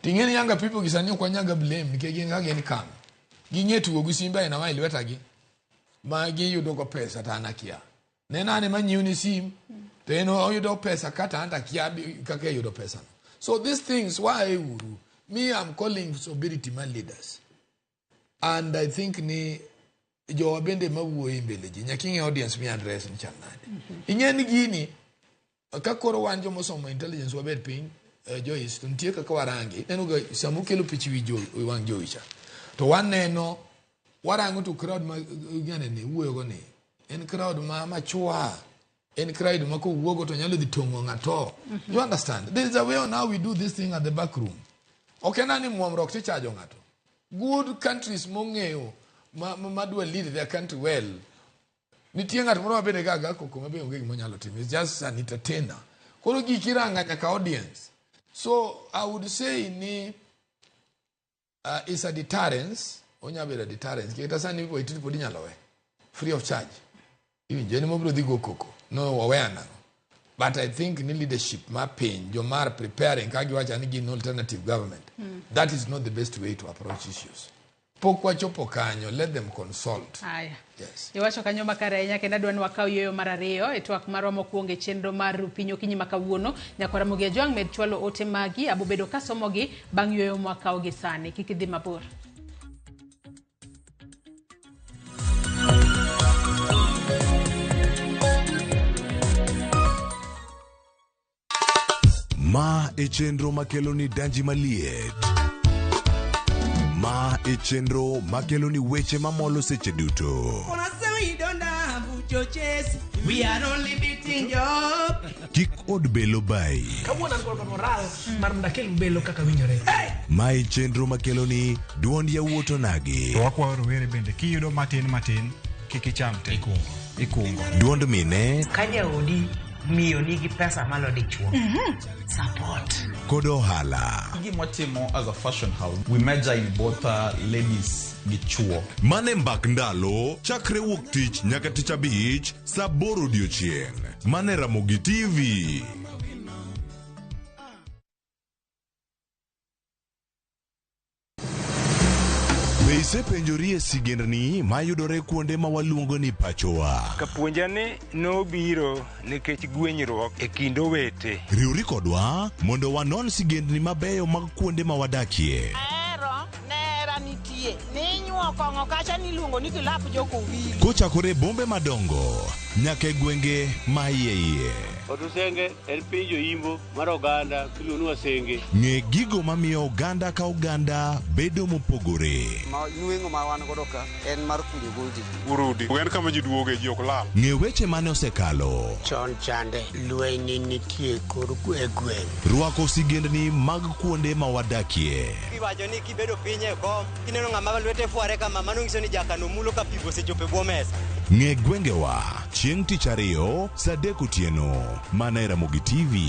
Ting'e ni younger people gi sani ok wanyaga blame nikech gin kaka gin kang. Ging'e tugo gi simbe aina ma e lwetagi ma giyudo go pesa to an akia. Neno ane manyiew ni sim to en oyudo pesa kata an to akia kaka iyudo pesa no. So these things why uru? Me, I'm calling sobriety my leaders. And I think ni jowa bende mawuoyo e mbele ji nyaka ing'e audience mi address ni chal nade. Ing'e ni gini ka koro wan jomosomo intelligence wabed piny Joyce to nitie kaka warange. Ineno ga sama ukelo picha wi jo wang' jowi cha. To waneno warango to crowd ma ng'ane ni wuoyo go ni en crowd ma machua. En crowd ma kowuogo to nyalo dhi tong'o ng'ato. You understand? There is a way on how we do this thing at the back room. Ok en ni muomruok tichajo ng'ato. Good countries mong'eyo ma dwa lead their country well. Nitie ng'at moro mabende ga ga koko mabe onge gima onyalo timo. It's just an entertainer. Koro gik iranga nyaka audience. So I would say ni it's a deterrence. Onya bedo a deterrence. Kata sani Waititu pod inyalo we. Free of charge. Iwinjo en mobiro dhi go koko. No waweya nang'o. But I think ni leadership ma piny jomar preparing ka giwacho ni gin alternative government. That is not the best way to approach issues. Pok wachopo kanyo, let them consult. Aya. Yes. Iwacho kanyo makare ahinya kendo adwa ni wakaw yueyo mar ariyo e twak marwa mokwongo e chenro mar Piny Okinyi ma kawuono. Nyakwara Ramogi Ajwang' med chwalo ote magi, abobedo kasomogi bang' yueyo mwakawo gi sani. Kik idhi mabor. Ma e chenro makelo ni danji maliet. Ma e chenro makelo ni weche mamolo seche duto. We are only beating job. Kik od belo bayi. Kawuono an kod moral mar mondo akel belo kaka winjore. Mae chenro makeloni duond yawuot onagi. To wakwayo rowere bende kiyudo matin matin kik icham te. Ikungo. Duond mine Ka jaodi miyo nigi pesa malo dichuo. Support. Kod ohala. Gima watimo as a fashion house, we major in both ladies gi chuo. Mane mbak ndalo chakre wuok tich nyaka tich abich saa aboro odiochieng'. Mane Ramogi TV. Be isepenjori e sigendni mayudore kuonde ma waluongo ni pachowa? Kapuonja ni nobiro nikech gwenyruok e kind owete. Riwri kodwa mondo wanon sigendni mabeyo mag kuonde ma wadakie. Ahero nera nitie ninyuo kong'o kacha niluongo ni kilap jokowili. Kochakore e bombe madongo nyaka e gwenge ma iye iye. Otusenge en piny joimbo mar oganda miluongo ni Wasenge. Ng'e gigo mamiyo oganda ka oganda bedo mopogore. Ma nweng'o ma wan godo ka en mar kunyo gold. Urudi. En kama ji duoge ji ok lal. Ng'e weche mane osekalo. Chon chande lweny ne nitie kor e gweng'. Rwako sigendni mag kuonde ma wadakie. Iwacho ni kibedo piny e kom kineno ng'ama lwete fware kama mano nyiso ni jakano mulo ka pi osechopo e bwo mesa. Ng'e gwengewa chieng' tich ariyo saa adek otieno mana e Ramogi TV.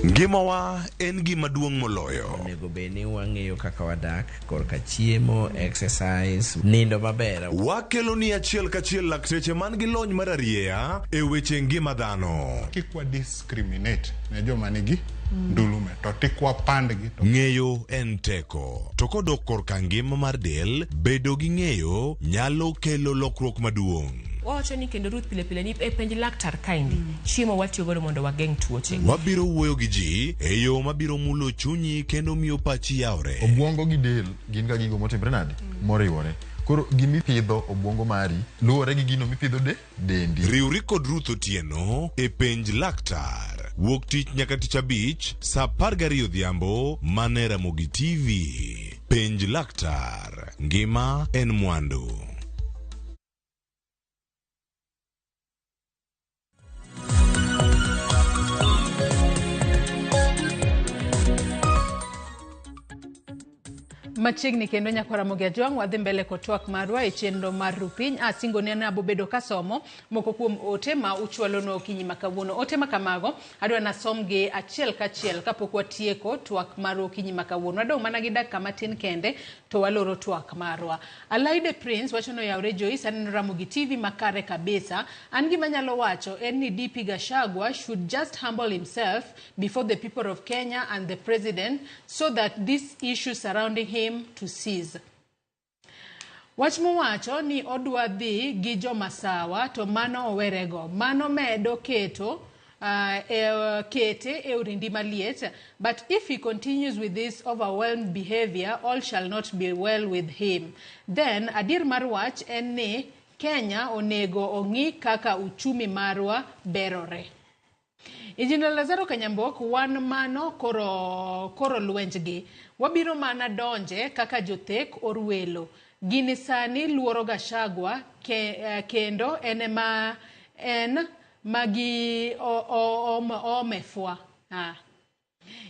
Ngimawa en gima duong' moloyo. Onego bed ni wang'eyo kaka wadak korka chiemo, exercise, nindo maber. Wakeloni achiel kachiel lakteche man gi lony mar arieya e weche ngima dhano. Kik wa discriminate ne joma nigi ndulume to tik wapandgi. To Ng'eyo en teko. To kodok korka ngima mar del, bedo gi ng'eyo nyalo kelo lokruok maduong'. Wawacho ni kendo Ruth pile pile ni e penj laktar kaendi chiemo watiyo godo mondo wageng' tuoche. Wabiro wuoyo gi ji e yo mabiro mulo chunyi kendo miyo pachi yawre. Obwongo gi del gin ga gigo motimre nade? Moriwore. Koro gimipidho obwongo mari luwore gi gino mipidho de dendi. Riwri kod Ruth Otieno e penj laktar. Wuok tich nyaka tich abich saa 12 odhiambo mana e Ramogi TV. Penj laktar. Ngima en mwandu. Machiegni kendo nyakwar Ramogi Ajwang' wadhi mbele kod twak marwa e chenro mar Rupiny. Asingo ne nabo bedo kasomo moko kuom ote ma uchwalonwa okinyi ma kawuono. Ote ma kamago adwa nasomgi achiel kachiel kapok watieko twak marwa okinyi ma kawuono. Wadong' mana gi dakika matin kende to waloro twak marwa. Alaide Prince wacho ni oyawre Joyce, aneno Ramogi TV makare kabisa. An gima anyalo wacho en ni DP Gachagua should just humble himself before the people of Kenya and the president so that this issue surrounding him to cease. Wach mowacho ni odwa dhi gi jomasawa to mano owerego. Mano medo keto kete e orindi maliet. But if he continues with this overwhelmed behavior, all shall not be well with him. Then adier mar wach en ni Kenya onego ong'i kaka uchumi marwa berore. Injinia Lazaro Kanyambok, wan mano koro, koro lwenjgi. Wabiro mana donje kaka jothek orwelo. Gini sani luoro Gachagua kendo en ema en magi omefwa.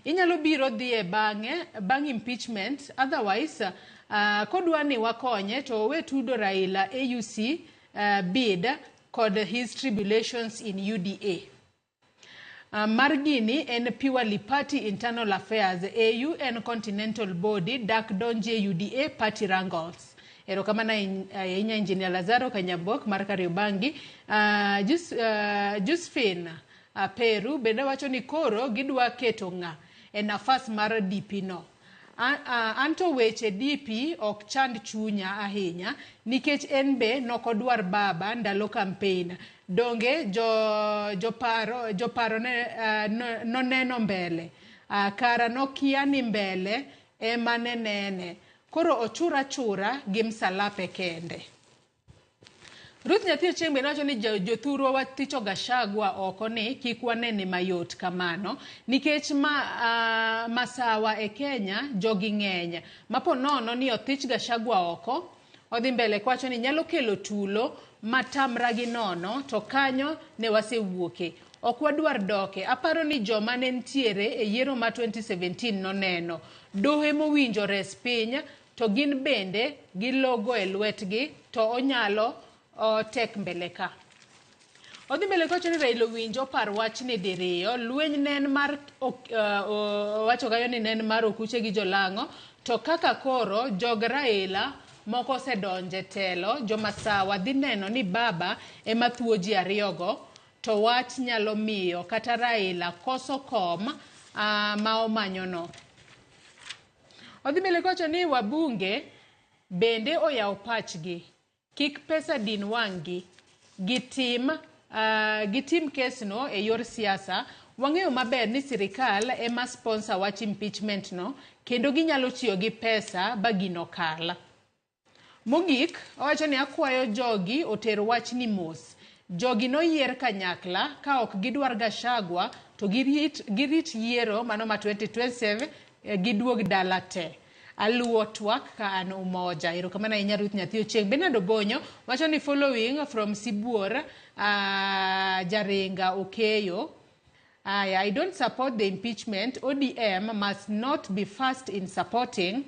Inyalo biro dhi e bang'e bang' impeachment, otherwise kodwa ni wakonye to owe tudo Raila AUC bid kod his tribulations in UDA. Mar gini en purely party internal affairs. AU en continental body dak donje UDA party wrangles. Erokamano ahinya Engineer Lazaro Kanyambok mar Kariobangi. Josephine Peru bende wacho ni koro gidwa keto ng'a e nafas mar DP no. Anto weche DP ok chand chunya ahinya nikech en be nokodwar baba ndalo campaign. Donge joparo noneno mbele. Kara nokia ni mbele ema ne nene. Koro ochura chura gi msalape kende. Ruth Nyathi Ochieng' bende wacho ni jothurwa wathicho Gachagua oko ni kik wanene mayot kamano nikech masawa e Kenya jogi ng'eny. Mapo nono ni othich Gachagua oko Odhi mbele kowacho ni nyalo kelo tulo matamra gi nono to kanyo ne wasewuoke. Ok wadwar doke. Aparo ni joma ne nitiere e yiero ma 2017 noneno. Dohe mowinjo res piny to gin bende gilogo e lwetgi to onyalo tek mbele ka. Odhi mbele kowacho ni Raila owinjo opar wachni diriyo. Lweny ne en mar owacho kanyo ni ne en mar okuche gi jolang'o to kaka koro jog Raila moko osedonje telo, jomasawa dhi neno ni baba ema thuo ji ariyogo to wach nyalo miyo kata Raila koso kom ma omanyono. Odhi mbele kowacho ni wabunge bende oyaw pachgi. Kik pesa din wang'gi. Gitim kesno e yor siasa. Wang'eyo maber ni sirikal ema sponsor wach impeachment no kendo ginyalo tiyo gi pesa ba gino kal. Mogik, owacho ni akwayo jogi oter wachni mos. Jogi noyier kanyakla ka ok gidwar Gachagua to girit yiero mano ma 2027 giduog dala te. Aluwo twak ka an Umoja. Erokamano ahinya Ruth Nyathi Ochieng. Bernard Obonyo wacho ni following from Sibuor Jaringa Okeyo. I don't support the impeachment. ODM must not be first in supporting.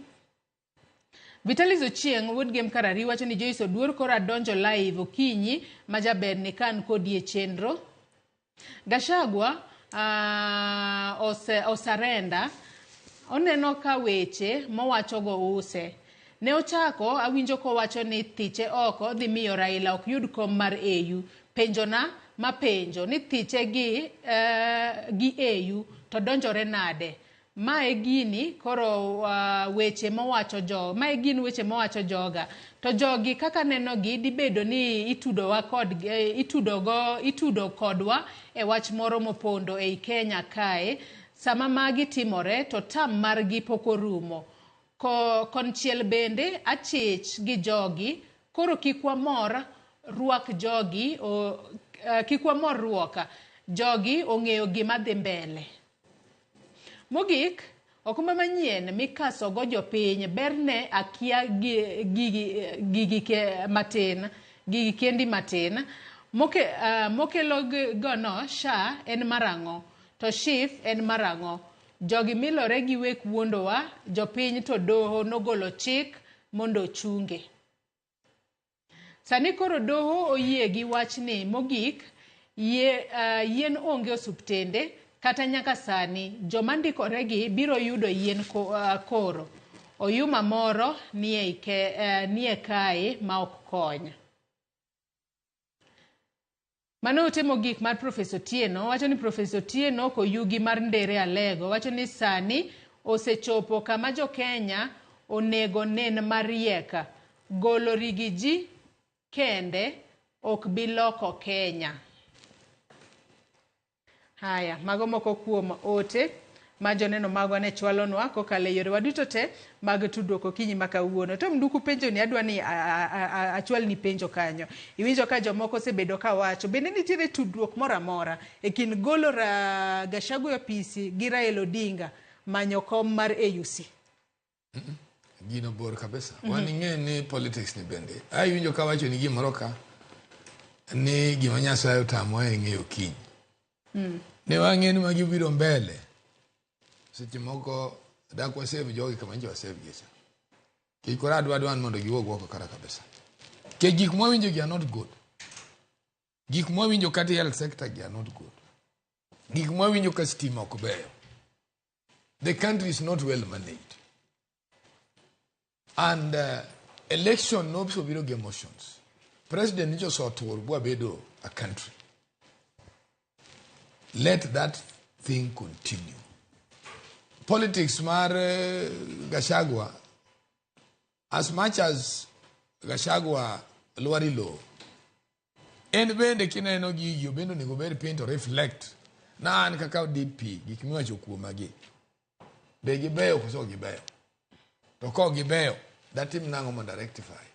Vitalis Ochieng wuod Gem Karari wacho ni Joyce Oduor koro adonjo live okinyi ma jaber ni kan kodi e chenro. Gachagua osarenda. Oneno ka weche mowachogo use. Ne ochako awinjo kowacho ni thiche oko dhi miyo Raila ok yud kom mar AU. Penjona mapenjo ni thiche gi AU to donjore nade? Mae gini koro weche mowacho jo, mae gin weche mowacho joga. To jogi kaka nenogi dibedo ni itudowa kod itudo kodwa e wach moro mopondo ei Kenya kae. Sama magi timore to tam margi pok orumo. Konchiel bende achich gi jogi koro kik wamor rwak jogi kik wamor ruoka. Jogi ong'eyo gima dhi mbele. Mogik, okumba manyien mikasogo jopiny berne akia gigi matin, gigi kendi matin. Mokelo gono SHA en marang'o to SHIF en marang'o. Jogi milore gi wek wuondowa, jopiny to doho nogolo chik mondo ochunge. Sani koro doho oyie gi wachni mogik, yien onge osuptende kata nyaka sani joma ndikoregi biro yudo yien koro. Oyuma moro nie kae ma ok kony. Mano ote mogik mar Profesa Otieno. Wacho ni Profesa Otieno koyugi mar Ndere Alego. Wacho ni sani osechopo kama jo-Kenya onego nen mariek. Golo rigi ji kende ok bi loko Kenya. Haya, mago moko kuom ote ma joneno magwa ne chwalonwa kokalo e yorewa duto te mag tudruok okinyi ma kawuono. To mduku penjo ni adwa ni achwalni penjo kanyo. Iwinjo ka jomoko osebedo ka wacho bende nitiere tudruok moro amora e kind golo Gachagua e apisi gi Raila Odinga manyo kom mar AUC? Gino bor kabisa. Wan ing'e ni politics ni bende. Awinjo ka wacho ni gimoro ka ni gima Nyasaye otamwa e ng'eyo kiny. Ne wang'e ni magi biro mbele. Seche moko dak wasave jogi kama njo wasave gi cha. Kik koro adwa dwan mondo giwuog oko kara kabisa. Ke gik mwawinjo gi are not good. Gik mwawinjo kata health sector gi are not good. Gik mwawinjo ka stima ok beyo. The country is not well managed. And election no biro gi emotions. President nicho sotur bwa bedo a country. Let that thing continue. Politics mar Gachagua, as much as Gachagua lwari low, en bende kineno gigi bende onego bed piny to reflect na an kaka DP gik miwacho kuoma gi be gibeyo koso ok gibeyo? To ka gibeyo datim nang'o mondo rectify?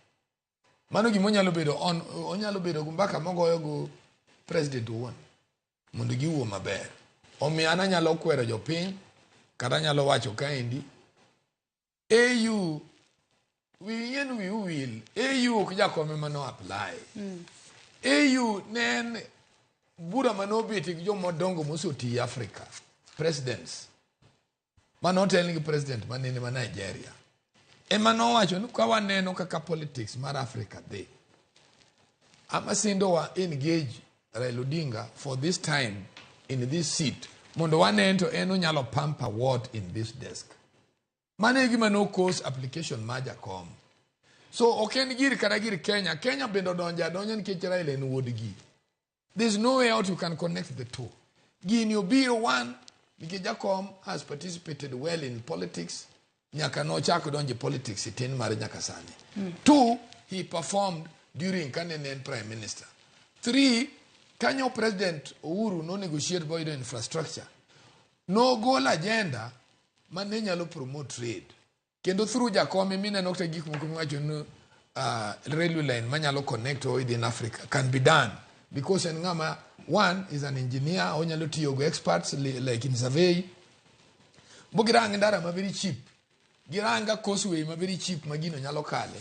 Mano gima onyalo bedo on onyalo bedo go mbaka mogoyo go president owuon mondo giwuo maber. Omiyo an anyalo kwero jopiny kata anyalo wacho kaendi AU Wi ing'e ni wiu wil. AU ok jakom ema no apply. AU ne en bura mane obet gi joma dongo moseti Africa. Presidents. Mane otel gi president manene ma Nigeria. Ema nowacho ni ka waneno kaka politics mar Africa dhi. Ama sindo wa engage Raila Odinga for this time in this seat mondo wane to en onyalo pamper what in this desk. Mano e gima no cause application mar jakom. So ok en gir kata gir Kenya. Kenya bende odonjo adonja nikech Raila en wuodgi. There's no way out you can connect the two. Gini obiro one nikech Jakom has participated well in politics nyaka nochak donjo e politics e tin mare nyaka sani. Two, he performed during kane ne en prime minister. Three, kanyo president Uhuru no negotiate boyudo infrastructure. Nogolo agenda mane nyalo promote trade. Kendo through Jakom mineno kata gik moko miwacho ni railway line manyalo connect within Africa can be done because en ng'ama one is an engineer onyalo tiyo go experts like in survey bo girang ndara ma very cheap giranga causeway ma very cheap ma gino nyalo kale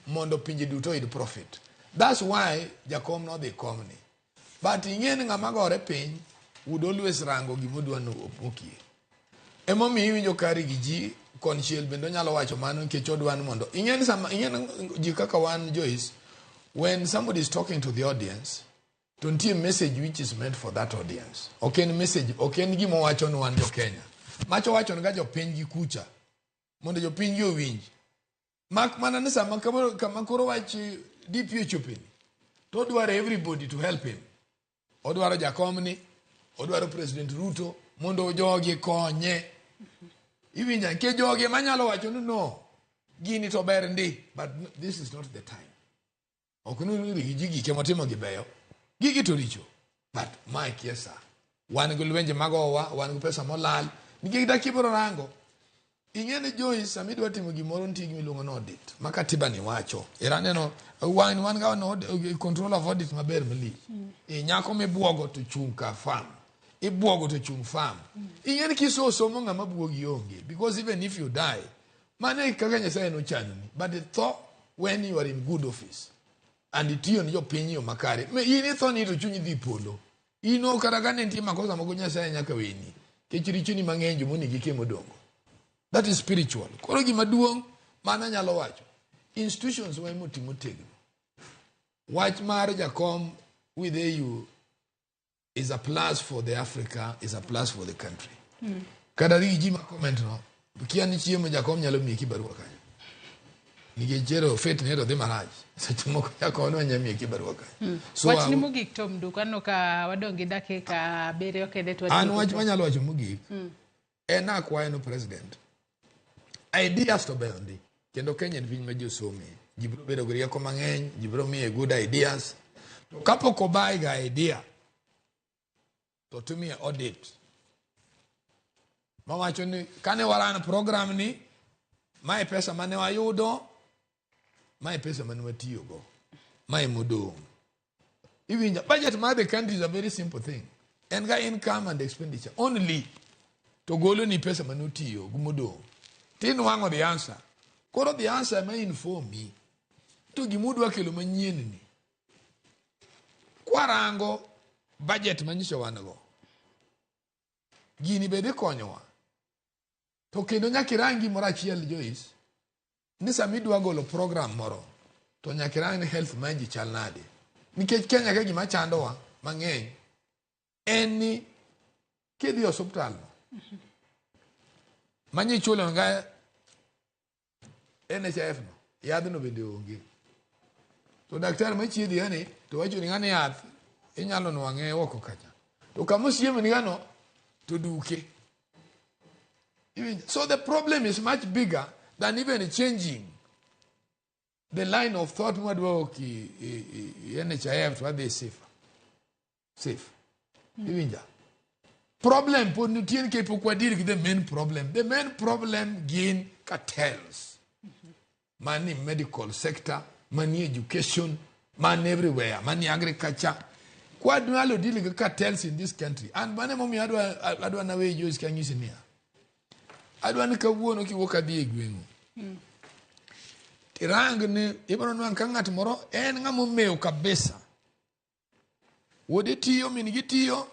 mondo pinje duto oyud profit. That's why Jakom nodhi komni. But ing'e ni ng'ama gore piny would always rango gimodwa ni opokie. Emomiyo iwinjo kari gi ji konchiel bende onyalo wacho mano nikech odwa ni mondo ing'e ni sama ing'e ni ji kaka wan Joyce, when somebody is talking to the audience to nitie message which is meant for that audience. Ok en message, ok en gima owacho ni wan jo Kenya. Macho wacho ga jopiny gi kucha mondo jopiny gi owinj. Mak mana ni sama kama koro wach DP ochopeni to odwaro everybody to help him. Odwaro jakomni, odwaro President Ruto mondo jogi konye. Iwinja nikech jogi ema nyalo wacho ni no, gini to ber ndi, but this is not the time. Ok ni ji gike motimo gi beyo, gigi to richo. But mae kia sa. Wan gi lwenje magowa, wan gi pesa molal. Nikech dak ibiro rango, ing'e ni Joyce sama idwa timo gimoro nitie gima iluongo ni audit ma katiba ni wacho. Era aneno wan ga control of audit maber malich. E nyako mibuogo to chung' ka farm. Ibuogo to chung' farm. Ing'e ni kiso somo ng'ama buogi onge because even if you die, mano e kaka Nyasaye nochanoni. But itho when you are in good office and itiyo ni jopiny yo makare. Me in itho ni to chunyi dhi polo. In ok kata ka ne nitie makosa moko Nyasaye nyaka weni. Nikech richoni mang'eny jomonegi ke modongo. That is spiritual. Koro gima duong' mana anyalo wacho. Institutions wa ema oti motegno. Wach mar Jakom with AU is a plus for the Africa, is a plus for the country. Kata gi ji ma comment no, kia ni chiemo Jakom nyalo miyi kibarua kanyo. Nikech chero fet ne to dhi marach. Seche moko Jakom ne nyalo miyi kibarua kanyo. So Wachni mogik Tom Duko, aneno ka wadong' gi dakika 7 kende to An wach manyalo wacho mogik en akwayo no president. Ideas to beyo ndi. Kendo Kenya en piny ma ji osome. Ji biro bedo gi rieko mang'eny, ji biro miye good ideas. To kapok obuy ga idea, to timie audit. Mawacho ni kane waran program ni, mae pesa mane wayudo, mae pesa mane watiyogo, mae modong'. Iwinjo, budget mar the country is a very simple thing. En ga income and expenditure only. To golo ni pesa mane otiyo gi modong'. Tinwang'o the answer. Koro the answer ema inform me. To gimudwa kelo manyien ni. Kwarango budget manyiso wan go. Gini be dhi konyowa. To kendo nyaka irang gimoro achiel Joyce, ni sama idwa golo program moro, to nyaka irang ni health mar ji chal nade. Nikech Kenya ka gima chandowa mang'eny en ni kidhi e osuptal no, manyichulo ga NHIF no, yadhno bende onge. To daktari machiedhi yani to wacho ni ng'ani yath inyalo nwang'e oko kacha. To kama osiemni gano to duke. So the problem is much bigger than even changing the line of thought mwadwa ki NHIF to wadhi safe. Safe. Iwinja. Problem pod nitie nikech pok wadeal gi the main problem. The main problem gin cartels. Mani medical sector, mani education, mani everywhere, mani agriculture. Kwadwalo deal gi cartels in this country. And mano emomiyo adwa nawe Joyce kanyisi niya. Adwa ni kawuono kiwuok adhi e gweng'u. Tirang ni ibiro nwang' ka ng'at moro en ng'ama omew kabisa. Wuode tiyo, min gi tiyo,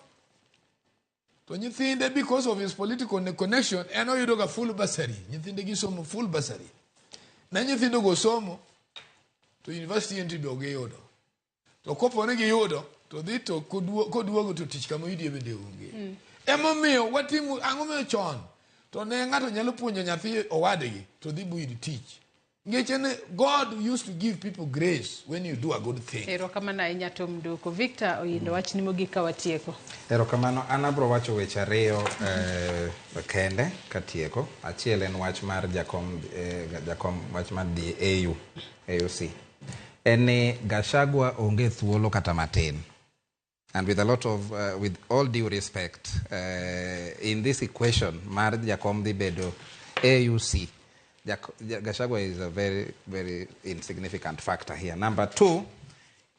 to nyithinde because of his political connection en oyudo ga full bursary. Nyithinde gisomo full bursary. Na nyithindo go somo to university entry be ok giyudo. To kopo ni giyudo to dhi to koduogo to tich kama oyudie bende onge. Emomiyo watimo ang'o miyo chon to ne ng'ato nyalo puonjo nyathi owadgi to dhi buyud tich. Nikech en God used to give people grace when you do a good thing. Erokamano ahinya Tom Nduku. Victor Oyindo, wachni mogik ka watieko. Erokamano, an abro wacho weche ariyo kende katieko. Achiel en wach mar jakom, jakom wach mar dhi AU, AUC. En ni Gachagua onge thuolo kata matin. And with a lot of, with all due respect, in this equation, mar jakom dhi bedo AUC, Gachagua is a very, very insignificant factor here. Number two,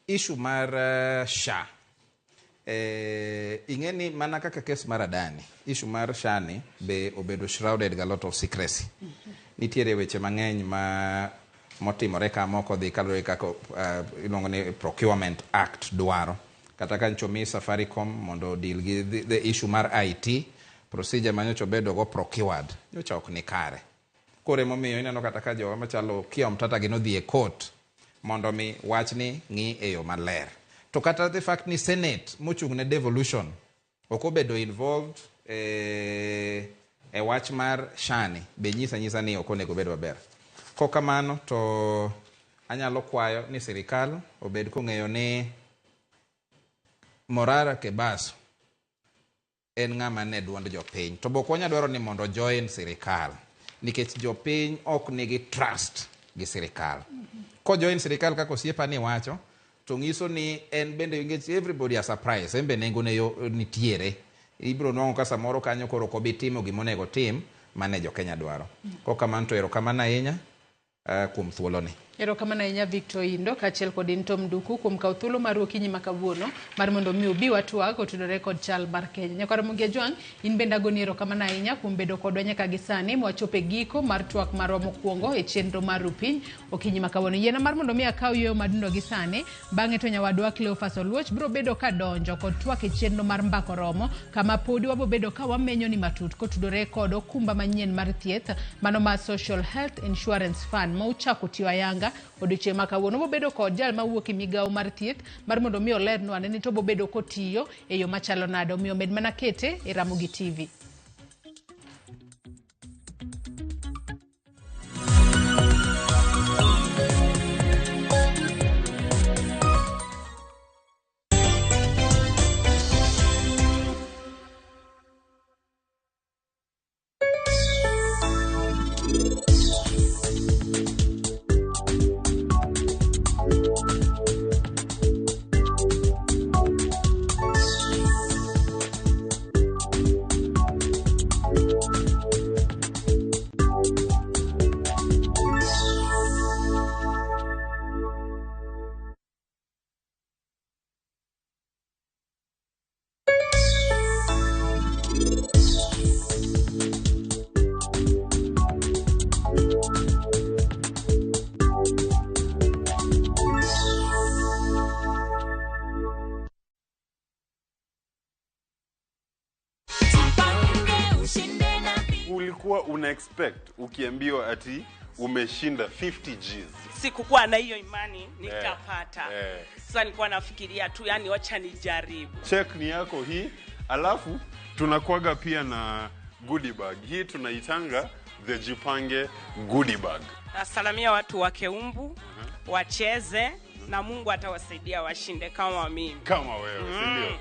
issue mar SHA. Ing'e ni mana kaka kes mar Adani, issue mar SHA ni be obedo shrouded gi a lot of secrecy. Nitiere weche mang'eny ma motimore ka moko dhi kaluwore gi kaka iluongo ni Procurement Act dwaro. Kata ka nyocha omi Safaricom mondo deal gi the issue mar IT, procedure ma nyocha obedo go procured, nyocha ok ni kare. Koro emomiyo ineno kata ka jowa machalo Okiya Omtata gi nodhi e court mondo mi wachni ng'i e yo maler. To kata the fact ni Senate mochung' ne devolution ok obedo involved e wach mar SHA ni be nyisa nyisa ni ok onego obed maber. Kok kamano to anyalo kwayo ni sirikal obed kong'eyo ni Morara Kebaso en ng'ama ne duond jopiny. To bok wanya dwaro ni mondo join sirikal nikech jopiny ok nigi trust gi sirikal. Ko join sirikal kaka osiepa ni wacho to nyiso ni en bende nikech everybody has a price, en be nengone yo nitiere. Ibiro nwang'o ka samoro kanyo koro ok obi timo gima onego otim mane jo Kenya dwaro. Kok kamano to erokamano ahinya kuom thuoloni. Erokamano ahinya Victor Oyindo kaachiel kod in Tom Nduku kuom kawo thuolo mar okinyi ma kawuono mar mondo mi ubi watwag otudore kod chal mar Kenya. Nyakwar Ramogi Ajwang', in bende agoni erokamano ahinya kuom bedo kodwa nyaka gi sani mwachopo e giko mar twak marwa mokwongo e chenro mar Rupiny okinyi ma kawuono. Yiena mar mondo mi akaw yueyo madundo gi sani, bang'e to nyawadwa Cleophas Oluoch biro bedo ka donjo kod twak e chenro mar Mbako Romo, kama podi wabobedo ka wamenyo ni matut kotudore kod okumba manyien mar thieth mano mar Social Health Insurance Fund ma ochako tiyo ayanga odiochieng' ma kawuono. Wabobedo kod jal mawuok e migawo mar thieth mar mondo mi olernwa ane ni to obobedo kotiyo e yo machalo nade. Omiyo med mana kete e Ramogi TV. Ulikuwa una expect ukiambiwa ati umeshinda 50 Gs? Sikukuwa na hiyo imani nitapata. Sasa nilikuwa nafikiria tu, yani wacha nijaribu. Check ni yako hii, alafu tunakuaga pia na goodie bag. Hii tunaitanga the Jipange goodie bag. Nasalamia watu wa Keumbu, wacheze na Mungu atawasaidia washinde kama mimi. Kama wewe, si ndio?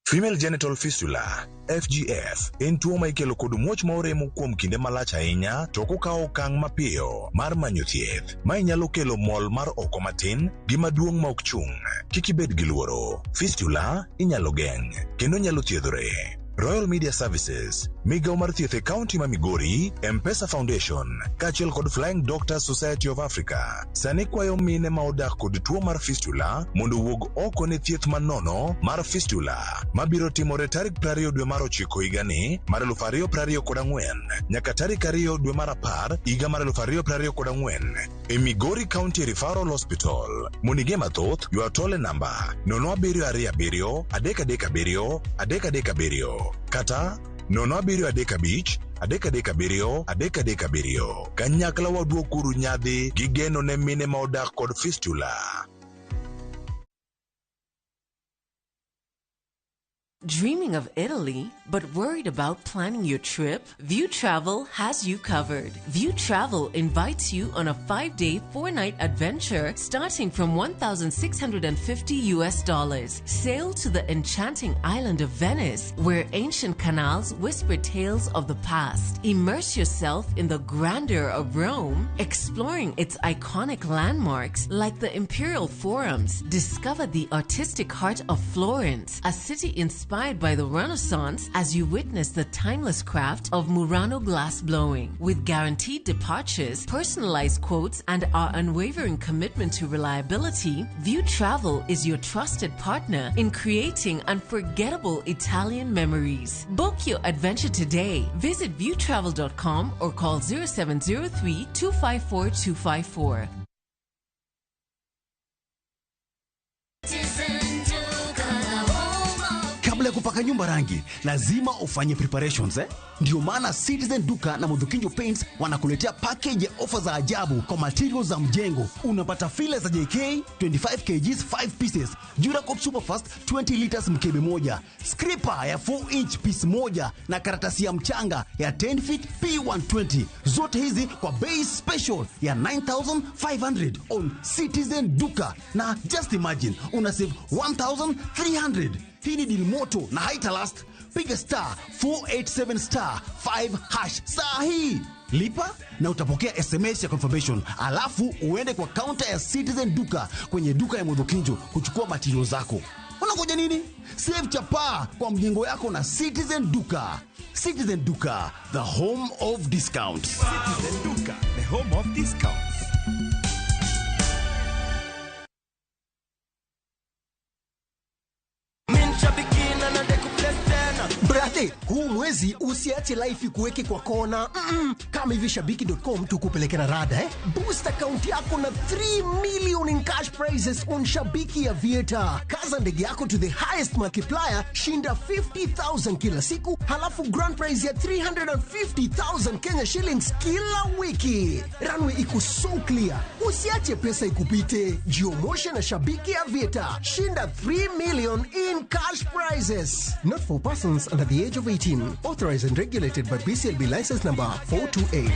Female genital fistula, FGF, en tuo ma ikelo kod muoch ma oremo kuom kinde malach ahinya to ok okawo okang' mapiyo mar manyo thieth. Mae nyalo kelo mol mar oko matin gi maduong' ma ok chung'. Kik ibed gi luoro. Fistula inyalo geng' kendo nyalo thiedhore. Royal Media Services, migawo mar thieth e kaunti ma Migori, M-Pesa Foundation, kaachiel kod Flying Doctors Society of Africa, sani kwayo mine ma odak kod tuo mar fistula mondo owuog oko ne thieth manono mar fistula mabiro timore tarik 20 dwe mar ochiko higani mar 2024 nyaka tarik 2 dwe mar 10 higa mar 2024 e Migori County Referral Hospital. Mondo ing'e mathoth, ywa tol e namba 0727 337 337 kata 0735 337 337. Kanyakla waduokuru nyadhi gi geno ne mine ma odak kod fistula. Dreaming of Italy, but worried about planning your trip? View Travel has you covered. View Travel invites you on a 5-day, 4-night adventure starting from $1,650 US. Sail to the enchanting island of Venice, where ancient canals whisper tales of the past. Immerse yourself in the grandeur of Rome, exploring its iconic landmarks like the Imperial Forums. Discover the artistic heart of Florence, a city inspired by the Renaissance, as you witness the timeless craft of Murano glass blowing. With guaranteed departures, personalized quotes, and our unwavering commitment to reliability, View Travel is your trusted partner in creating unforgettable Italian memories. Book your adventure today. Visit viewtravel.com or call 0703 254 254. Kabla ya kupaka nyumba rangi, lazima ufanye preparations, eh? Ndio maana Citizen Duka na Mudhukinjo Paints wanakuletea package ya ofa za ajabu kwa materials za mjengo. Unapata file za JK 25 kgs 5 pieces, Duracop Superfast 20 liters mkebe moja, scraper ya 4 inch piece moja na karatasi ya mchanga ya 10 feet P120. Zote hizi kwa bei special ya 9500 on Citizen Duka. Na just imagine, una save 1300. Hii ni deal moto na haitalast. Piga star 487 star 5 hash saa hii. Lipa na utapokea SMS ya confirmation, alafu uende kwa counter ya Citizen Duka kwenye duka ya Mudhukinjo kuchukua material zako. Unangoja nini? Save chapaa kwa mjengo yako na Citizen Duka. Citizen Duka, the home of discounts. Citizen Duka, the home of discounts. Brate, huu mwezi usiache life ikuweke kwa kona. Kama hivi shabiki.com tukupeleke na rada, eh? Boost account yako na 3 million in cash prizes on Shabiki ya Vieta. Kaza ndege yako to the highest multiplier, shinda 50,000 kila siku, halafu grand prize ya 350,000 Kenya shillings kila wiki. Runway iko so clear. Usiache pesa ikupite. Jiomoshe na Shabiki ya Vieta. Shinda 3 million in cash prizes. Not for persons under the age of 18. Authorized and regulated by BCLB license number 428.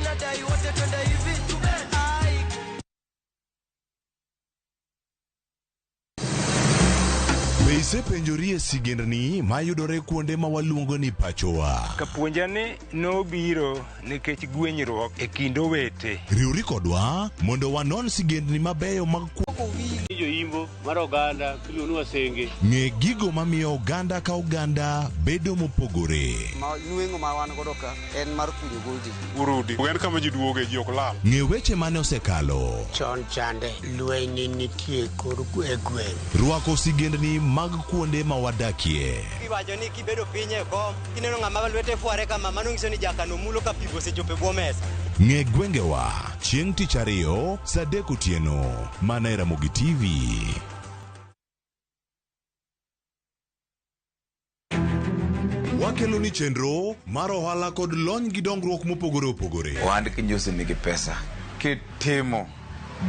Be isepenjorie sigendni mayudore kuonde ma waluongo ni pachowa? Kapuonja ni nobiro nikech gwenyruok e kind owete. Riwri kodwa mondo wanon sigendni mabeyo mag Joimbo mar oganda miluongo ni Wasenge. Ng'e gigo mamiyo oganda ka oganda bedo mopogore. Nweng'o ma wan godo ka en mar kunyo goldi. Urudi. En kama ji duoge, ji ok lal. Ng'e weche mane osekalo. Chon chande lweny nitie kor e gweng'. Rwako sigendni mag kuonde ma wadakie. Iwacho ni kibedo piny e kom, kineno ng'ama lwete fware kama, mano nyiso ni jakano mulo ka pi osechopo e bwo mesa. Ng'e gwengewa chieng' tich ariyo saa 3 otieno mana e Ramogi TV. Wakelo ni chenro mar ohala kod lony gi dongruok mopogore opogore. Ohand kinyosi nigi pesa kitimo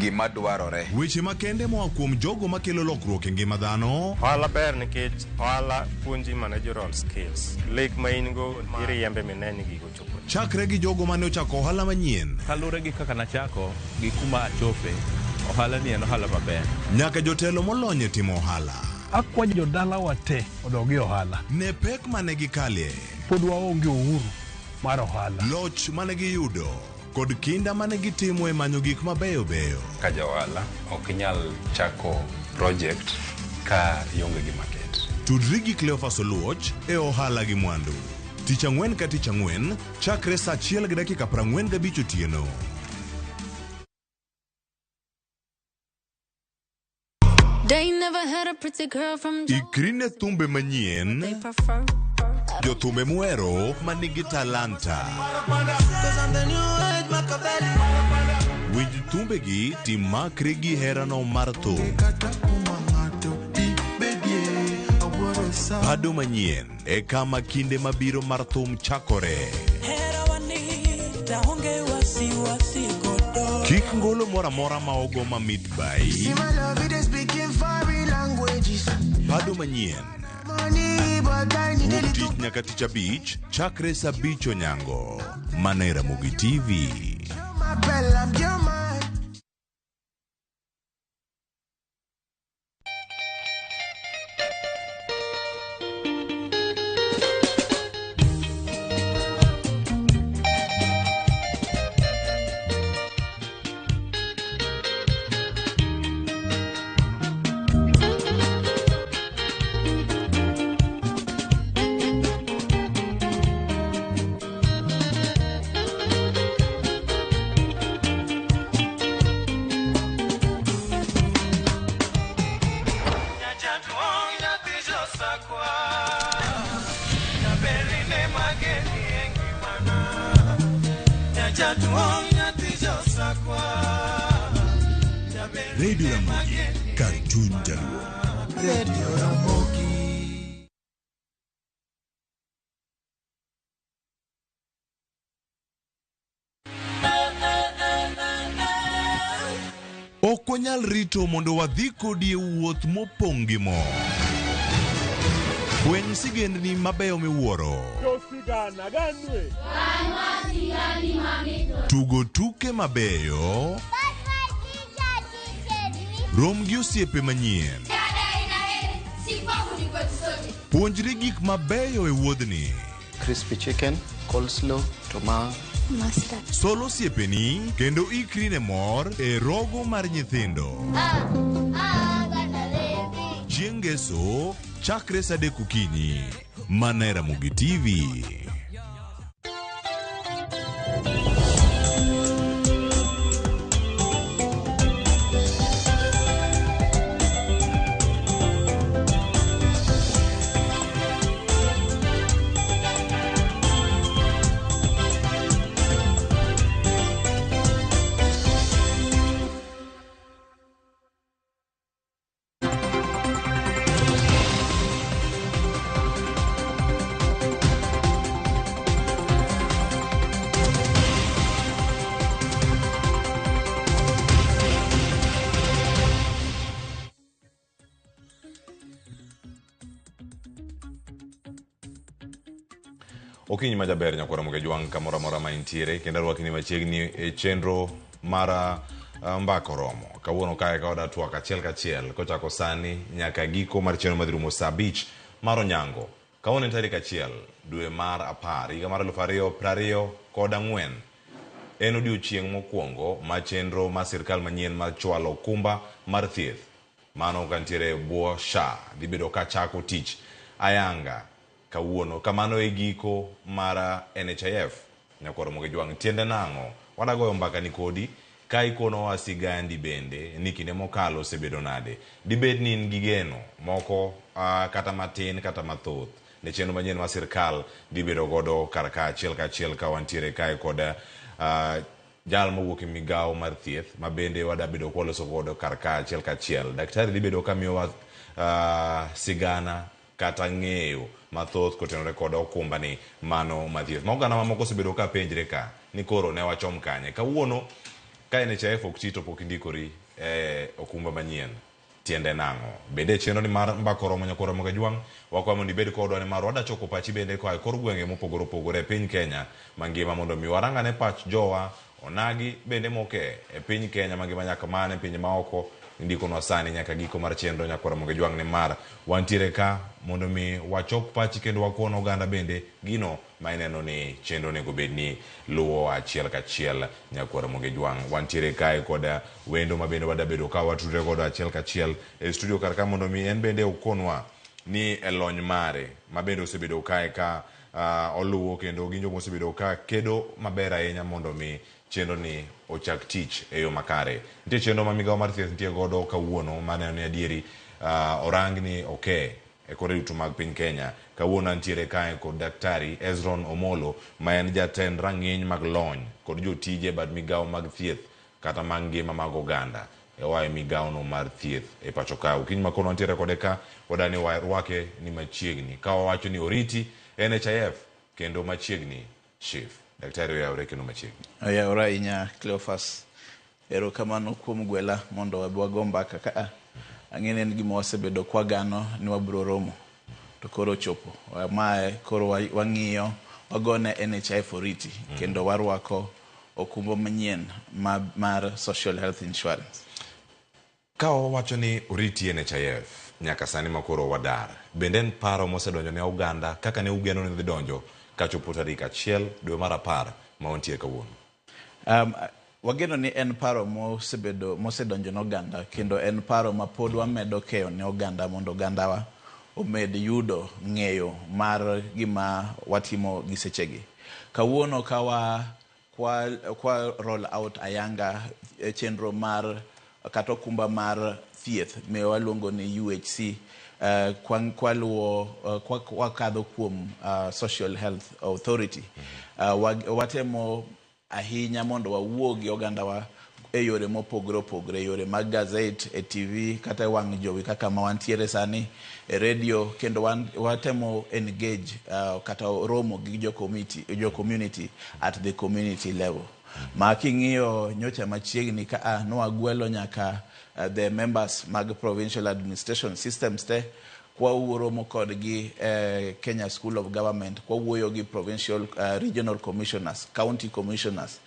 gima dwarore. Weche makende moa kuom jogo makelo lokruok e ngima dhano. Ohala ber nikech ohala puonji managerial skills. Lek ma in go iriembe mineni gigo chopo. Chakre gi jogo mane ochako ohala manyien. Kaluwore gi kaka nachako gi kuma achope, ohala ni en ohala maber. Nyaka jotelo molony e timo ohala. Akwayo jodalawa te odog e ohala. Ne pek mane gikalie. Pod waonge uhuru mar ohala. Loch mane giyudo kod kinda mane gitimo e manyo gik mabeyo beyo. Ka ja ohala ok inyal chako project ka ionge gi market. Tudri gi Cleophas Oluoch e ohala gi mwandu. Tich ang'wen ka tich ang'wen chakre saa achiel gi dakika 45 otieno. They never had a pretty girl from Ikri ne thumbe manyien, they prefer. jothumbe muhero ma nigi talanta. Winj thumbegi timakri gi herano mar thum. Bado manyien e kama kinde mabiro mar thum chakore. Kik ngolo moro amora ma ogo mamit bai. Bado manyien. Wuok tich nyaka tich abich chakre saa abich onyango. Mana e Ramogi TV. Radio Ramogi, kar chuny jaluo. Radio Ramogi. Ok wanyal rito mondo wadhi kodi e wuoth mopong' gi mor. Fweny sigendni mabeyo miwuoro. Tugo tuke mabeyo. Rom gi osiepe manyien. Puonjri gik mabeyo e wuodhni. Crispy chicken, coleslaw, tomato. Mustard. Sol osiepeni kendo ikri ne mor e rogo mar nyithindo. Chieng' ngeso chakre saa adek okinyi. Mana e Ramogi TV. Okinyi ma jaber nyakwar Ramogi Ajwang' kamoro amora ma intiere kendo arwakni machiegni e chenro mar mbaka oromo. Kawuono kae ka wada twak achiel kachiel kochako sani nyaka giko mar chenro madhi rumo saa abich mar onyango. Kawuono en tarik 1 dwe mar 10 higa mar 2024. En odiochieng' mokwongo ma chenro mar sirkal manyien mar chwalo okumba mar thieth. Mano kantiere e bwo SHA dhi bedo ka chako tich ayanga kawuono. Kamano e giko mar NHIF. Nyakwar Ramogi Ajwang' tiende nang'o? Wadagoyo mbaka ni kodi ka ikonowa sigandi bende ni kinde mokalo osebedo nade. Dibed ni in gi geno moko kata matin kata mathoth ne chenro manyien mar sirkal dhi bedo godo kar ka achiel kachiel ka wantiere kae kod jal mowuok e migawo mar thieth ma bende wadabedo kwaloso godo kar ka achiel kachiel. Daktari dhi bedo ka miyowa sigana kata ng'eyo mathoth kotenore kod okumba ni mano mar thieth. Ma oganda mamoko osebedo ka penjre ka ni koro ne wachom kanye. Kawuono ka NHIF ok ti to pok indikori e okumba manyien. Tiende nang'o? Bende chenro ni mar mbaka oromo nyakwar Ramogi Ajwang' wakwayo mondo ibed kodwa nimar wada choko pachi bende koa e kor gwenge mopogore opogore e piny Kenya mangima mondo mi warang ane pach jowa onagi bende moke e piny Kenya mangima nyaka mana e pinje maoko indikonwa sani nyaka giko mar chenro nyakwar Ramogi Ajwang' nimar wantiere ka mondo mi wachok pachi kendo wakon oganda bende gino ma ineno ni chenro onego bed ni luwo achiel kachiel nyakwar Ramogi Ajwang'. Wantiere kae kod wendo ma bende wadabedo ka watudre godo achiel kachiel e studio kar ka mondo mi en bende okonwa ni e lony mare ma bende osebedo kae ka oluwo kendo gin joma osebedo ka kedo maber ahinya mondo mi chenro ni ochak tich e yo makare. Nitie chenro ma migawo mar thieth nitie godo kawuono maneno ni adieri orang ni oke e kore duto mag piny Kenya. Kawuono antiere kae kod Daktari Ezron Omolo ma en jatend rang'iny mag lony kod jotije e bad migawo mag thieth kata mag ngima mag oganda e oa e migawo no mar thieth e pacho ka. Okinyi ma kono wantiere kode ka wadani warwake ni machiegni ka wawacho ni oriti NHIF kendo machiegni SHIF. Daktari oyawre kendo machiegni. Oyawre ahinya Cleophas. Erokamano kuom gwela mondo wabi wago mbaka ka. Ang'e ni en gima wasebedo kwagano ni wabiro romo to koro ochopo. Mae koro wang'iyo wagone NHIF oriti kendo warwako okumba manyien mar Social Health Insurance. Ka wawacho ni oriti NHIF nyaka sani ma koro wadar, bende en paro mosedonjo ne oganda kaka ne ugeno ni dhi donjo kachopo tarik 1 dwe mar 10 ma wantie kawuono? Wageno ni en paro mosedonjo ne oganda kendo en paro ma pod wamedo keyo ne oganda mondo ogandawa omed yudo ng'eyo mar gima watimo gi sechegi. Kawuono ka kwa roll out ayanga chenro mar kata okumba mar thieth me waluongo ni UHC kwaluwo kwakadho kuom Social Health Authority. Watemo ahinya mondo wawuo gi ogandawa e yore mopogore opogore, yore mag gazet, e TV kata e wang' jowi kaka ma wantiere sani, e radio, kendo watemo engage kata romo gi jo community at the community level. Ma king'iyo nyocha machiegni ka nwagwelo nyaka the members mag provincial administration systems te, kwa romo kodgi Kenya School of Government, kwa wuoyo gi provincial regional commissioners, county commissioners,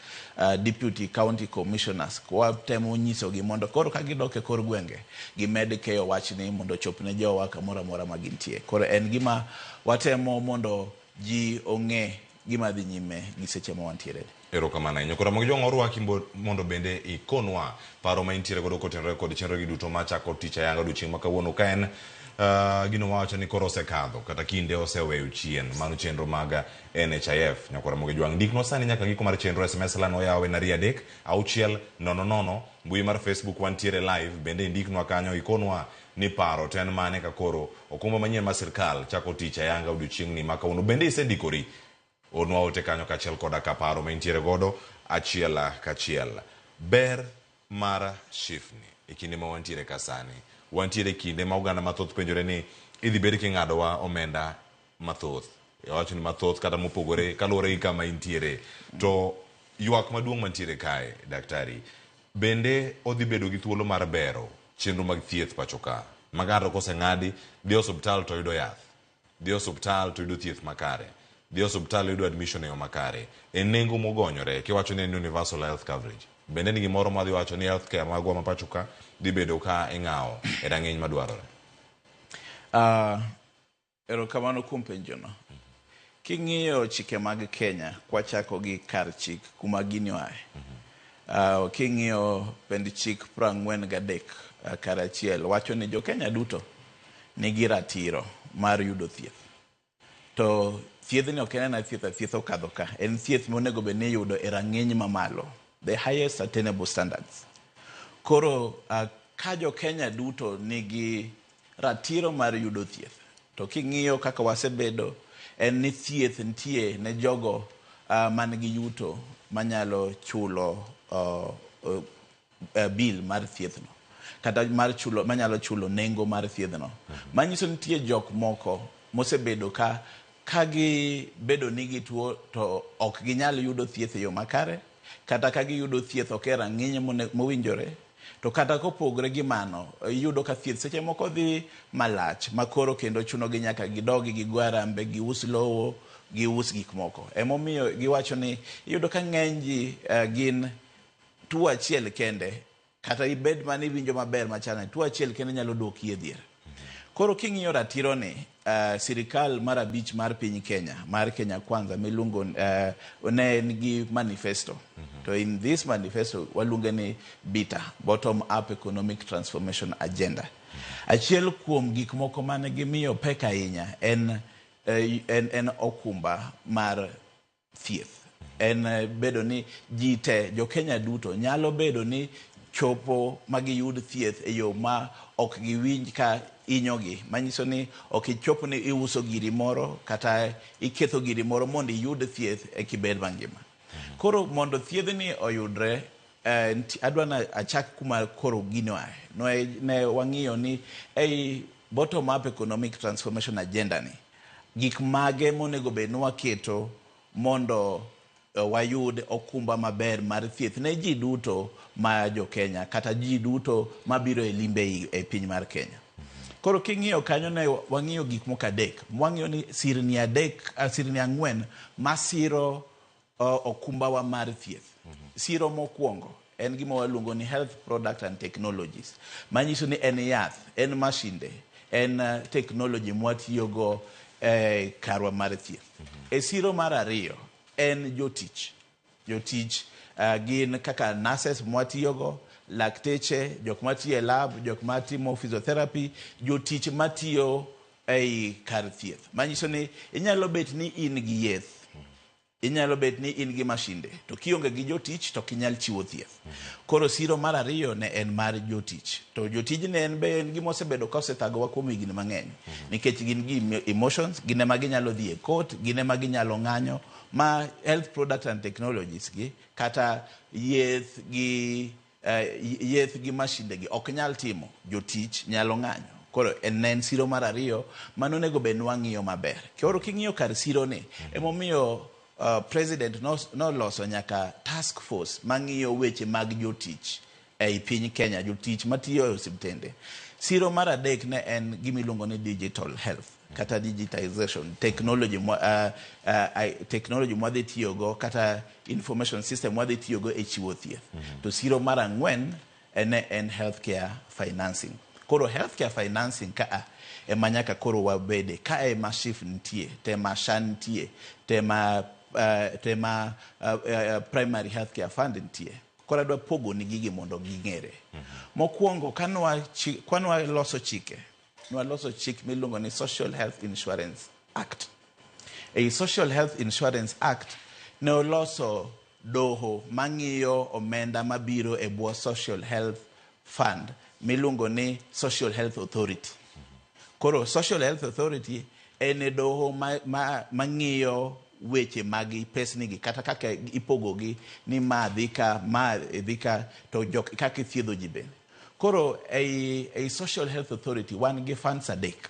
deputy county commissioners, kwa temo nyisogi mondo koro ka gidok e kor gwenge gimed keyo wachni mondo ochop ne jowa kamoro amora ma gintie. Koro en gima watemo mondo ji ong'e gima dhi nyime gi seche ma wantiere. Erokamano ahinya. Koro Ramogi Jwang' orwaki mondo bende ikonwa paro ma intiere godo kotenore kod chenro gi duto machako tich ayanga odiochieng' ma kawuono ka en gino mawacho ni koro osekadho kata kinde oseweyo chien mano chenro mag NHIF. Nyakwa Ramogi Jwang' ndiknwa sani nyaka giko mar chenro. SMS line oyaw en 2 3 6 0 0. Mbui mar Facebook wantiere live bende indiknwa kanyo ikonwa ni paro to en mane ka koro okumba manyien mar sirkal chako tich ayanga odiochieng'ni ma kawuono. Bende isendikori? Ornwa ote kanyo kaachiel koda ka paro ma intiere godo achiel kachiel. Ber mar SHIF ni e kinde ma wantiere ka sani, wantiere kinde ma oganda mathoth penjore ni idhi bed king'adowa omenda mathoth, iwacho ni mathoth kata mopogore kaluwore gi kama intiere. To ywak maduong' mantiere kae, daktari, bende odhi bedo gi thuolo mar bero chenro mag thieth pacho ka ma ng'ato koseng'adi dhi e osuptal to yudo yath, dhi e osuptal to yudo thieth makare, dhi e osuptal yudo admission e yo makare e nengo mogonyore. Kiwacho ni en universal health coverage, bende ni gimoro madhi wacho ni health care magwa ma pacho ka dhi bedo ka ing'awo e rang'iny madwarore? Erokamano kuom penjono. King'iyo chike mag Kenya, kwachako gi kar chik kuma gini oaye. King'iyo pend chik 43 kar achiel wacho ni jo Kenya duto nigi ratiro mar yudo thieth. To thiedhni ok en ena thieth, thieth okadho ka. En thieth monego bed ni iyudo e rang'iny mamalo, the highest attainable standards. Koro ka jo Kenya duto nigi ratiro mar yudo thieth, to king'iyo kaka wasebedo, en ni thieth nitie ne jogo man gi yuto manyalo chulo bill mar thiethno, kata mar chulo, manyalo chulo nengo mar thiedhno. Manyiso ni nitie jok moko mosebedo ka gibedo ni gituo to ok ginyal yudo thieth e yo makare, kata ka giyudo thieth ok e rang'iny mowinjore. To kata kopogore gi mano, iyudo ka thieth seche moko dhi malach ma koro kendo chuno gi nyaka gidogi gigo arambe, gius lowo, gius gik moko. Emomiyo giwacho ni iyudo ka ng'eny ji gin tuo achiel kende, kata ibed mana iwinjo maber machal, tuo achiel kende nyalo duoki e dhier. Koro king'iyo ratiro ni, sirikal mar 5 mar piny Kenya, mar Kenya Kwanza miluongo ne en gi manifesto. To in this manifesto waluonge ni BITA, Bottom Up Economic Transformation Agenda. Achiel kuom gik moko mane gimiyo pek ahinya en, en, en okumba mar thieth. En bedo ni ji te, jo Kenya duto nyalo bedo ni chopo ma giyud thieth e yo ma ok giwinj ka hinyogi. Manyiso ni ok ichop ni iuso giri moro kata iketho giri moro mondo iyud thieth eka ibed mangima. Koro mondo thiedhni oyudre, adwa ni achak kuma koro gini oaye. Ne wang'iyo ni ei bottom up economic transformation agenda ni, gik mage monego bed ni waketo mondo wayud okumba maber mar thieth ne ji duto ma jo Kenya kata ji duto mabiro e limbe e piny mar Kenya. Koro king'iyo kanyo ne wang'iyo gik moko adek. Wang'iyo ni sirni adek, sirni ang'wen masiro okumbawa mar thieth. Siro mokwongo en gima waluongo ni health product and technologies. Manyiso ni en yath, en mashinde, en technology mwatiyogo e karwa mar thieth. E siro mar ariyo en jotich. Jotich gin kaka nurses mwatiyogo, lakteche, jok matiyo e lab, jok matimo physiotherapy, jotich matiyo ei kar thieth. Manyiso ni inyalo bet ni in gi yeth, inyalo bet ni in gi mashinde, to kionge gi jotich to ok inyal chiwo thieth. Koro siro mar ariyo ne en mar jotich. To jotij ne en be en gima osebedo ka osethagowa kuom higni mang'eny. Nikech gin gi emotions, gin ema ginyalo dhi e court, gin ema ginyalo ng'anyo, ma health product and technologies gi, kata yeth gi yeth gi mashinde gi ok nyal timo, jotich nyalo ng'anyo. Koro en ne en siro mar ariyo mano onego bed ni wang'iyo maber. Koro king'iyo kar siro ni, emomiyo president noloso nyaka task force mang'iyo weche mag jotich ei piny Kenya, jotich matiyo e osiptende. Siro mar adek ne en gima iluongo ni digital health kata digitization, technology technology mwadhi tiyogo kata information system mwadhi tiyogo e chiwo thieth. To siro mar ang'wen ne en healthcare financing. Koro healthcare financing ka ema nyaka koro wabede, ka ema SHIF nitie, tema SHA nitie, tema primary healthcare fund nitie. Koro adwa pogo ni gigi mondo ging'ere. Mokwongo, kanwa loso chike, nwaloso chik miluongo ni Social Health Insurance Act. Ei Social Health Insurance Act ne oloso doho mang'iyo omenda mabiro e bwo Social Health Fund miluongo ni Social Health Authority. Koro Social Health Authority en e doho mang'iyo weche mag pesnigi kata kaka ipogogi ni ma dhi ka, ma dhi ka, to jok kaka ithiedho ji bende. Koro ei Social Health Authority wan gi funds adek.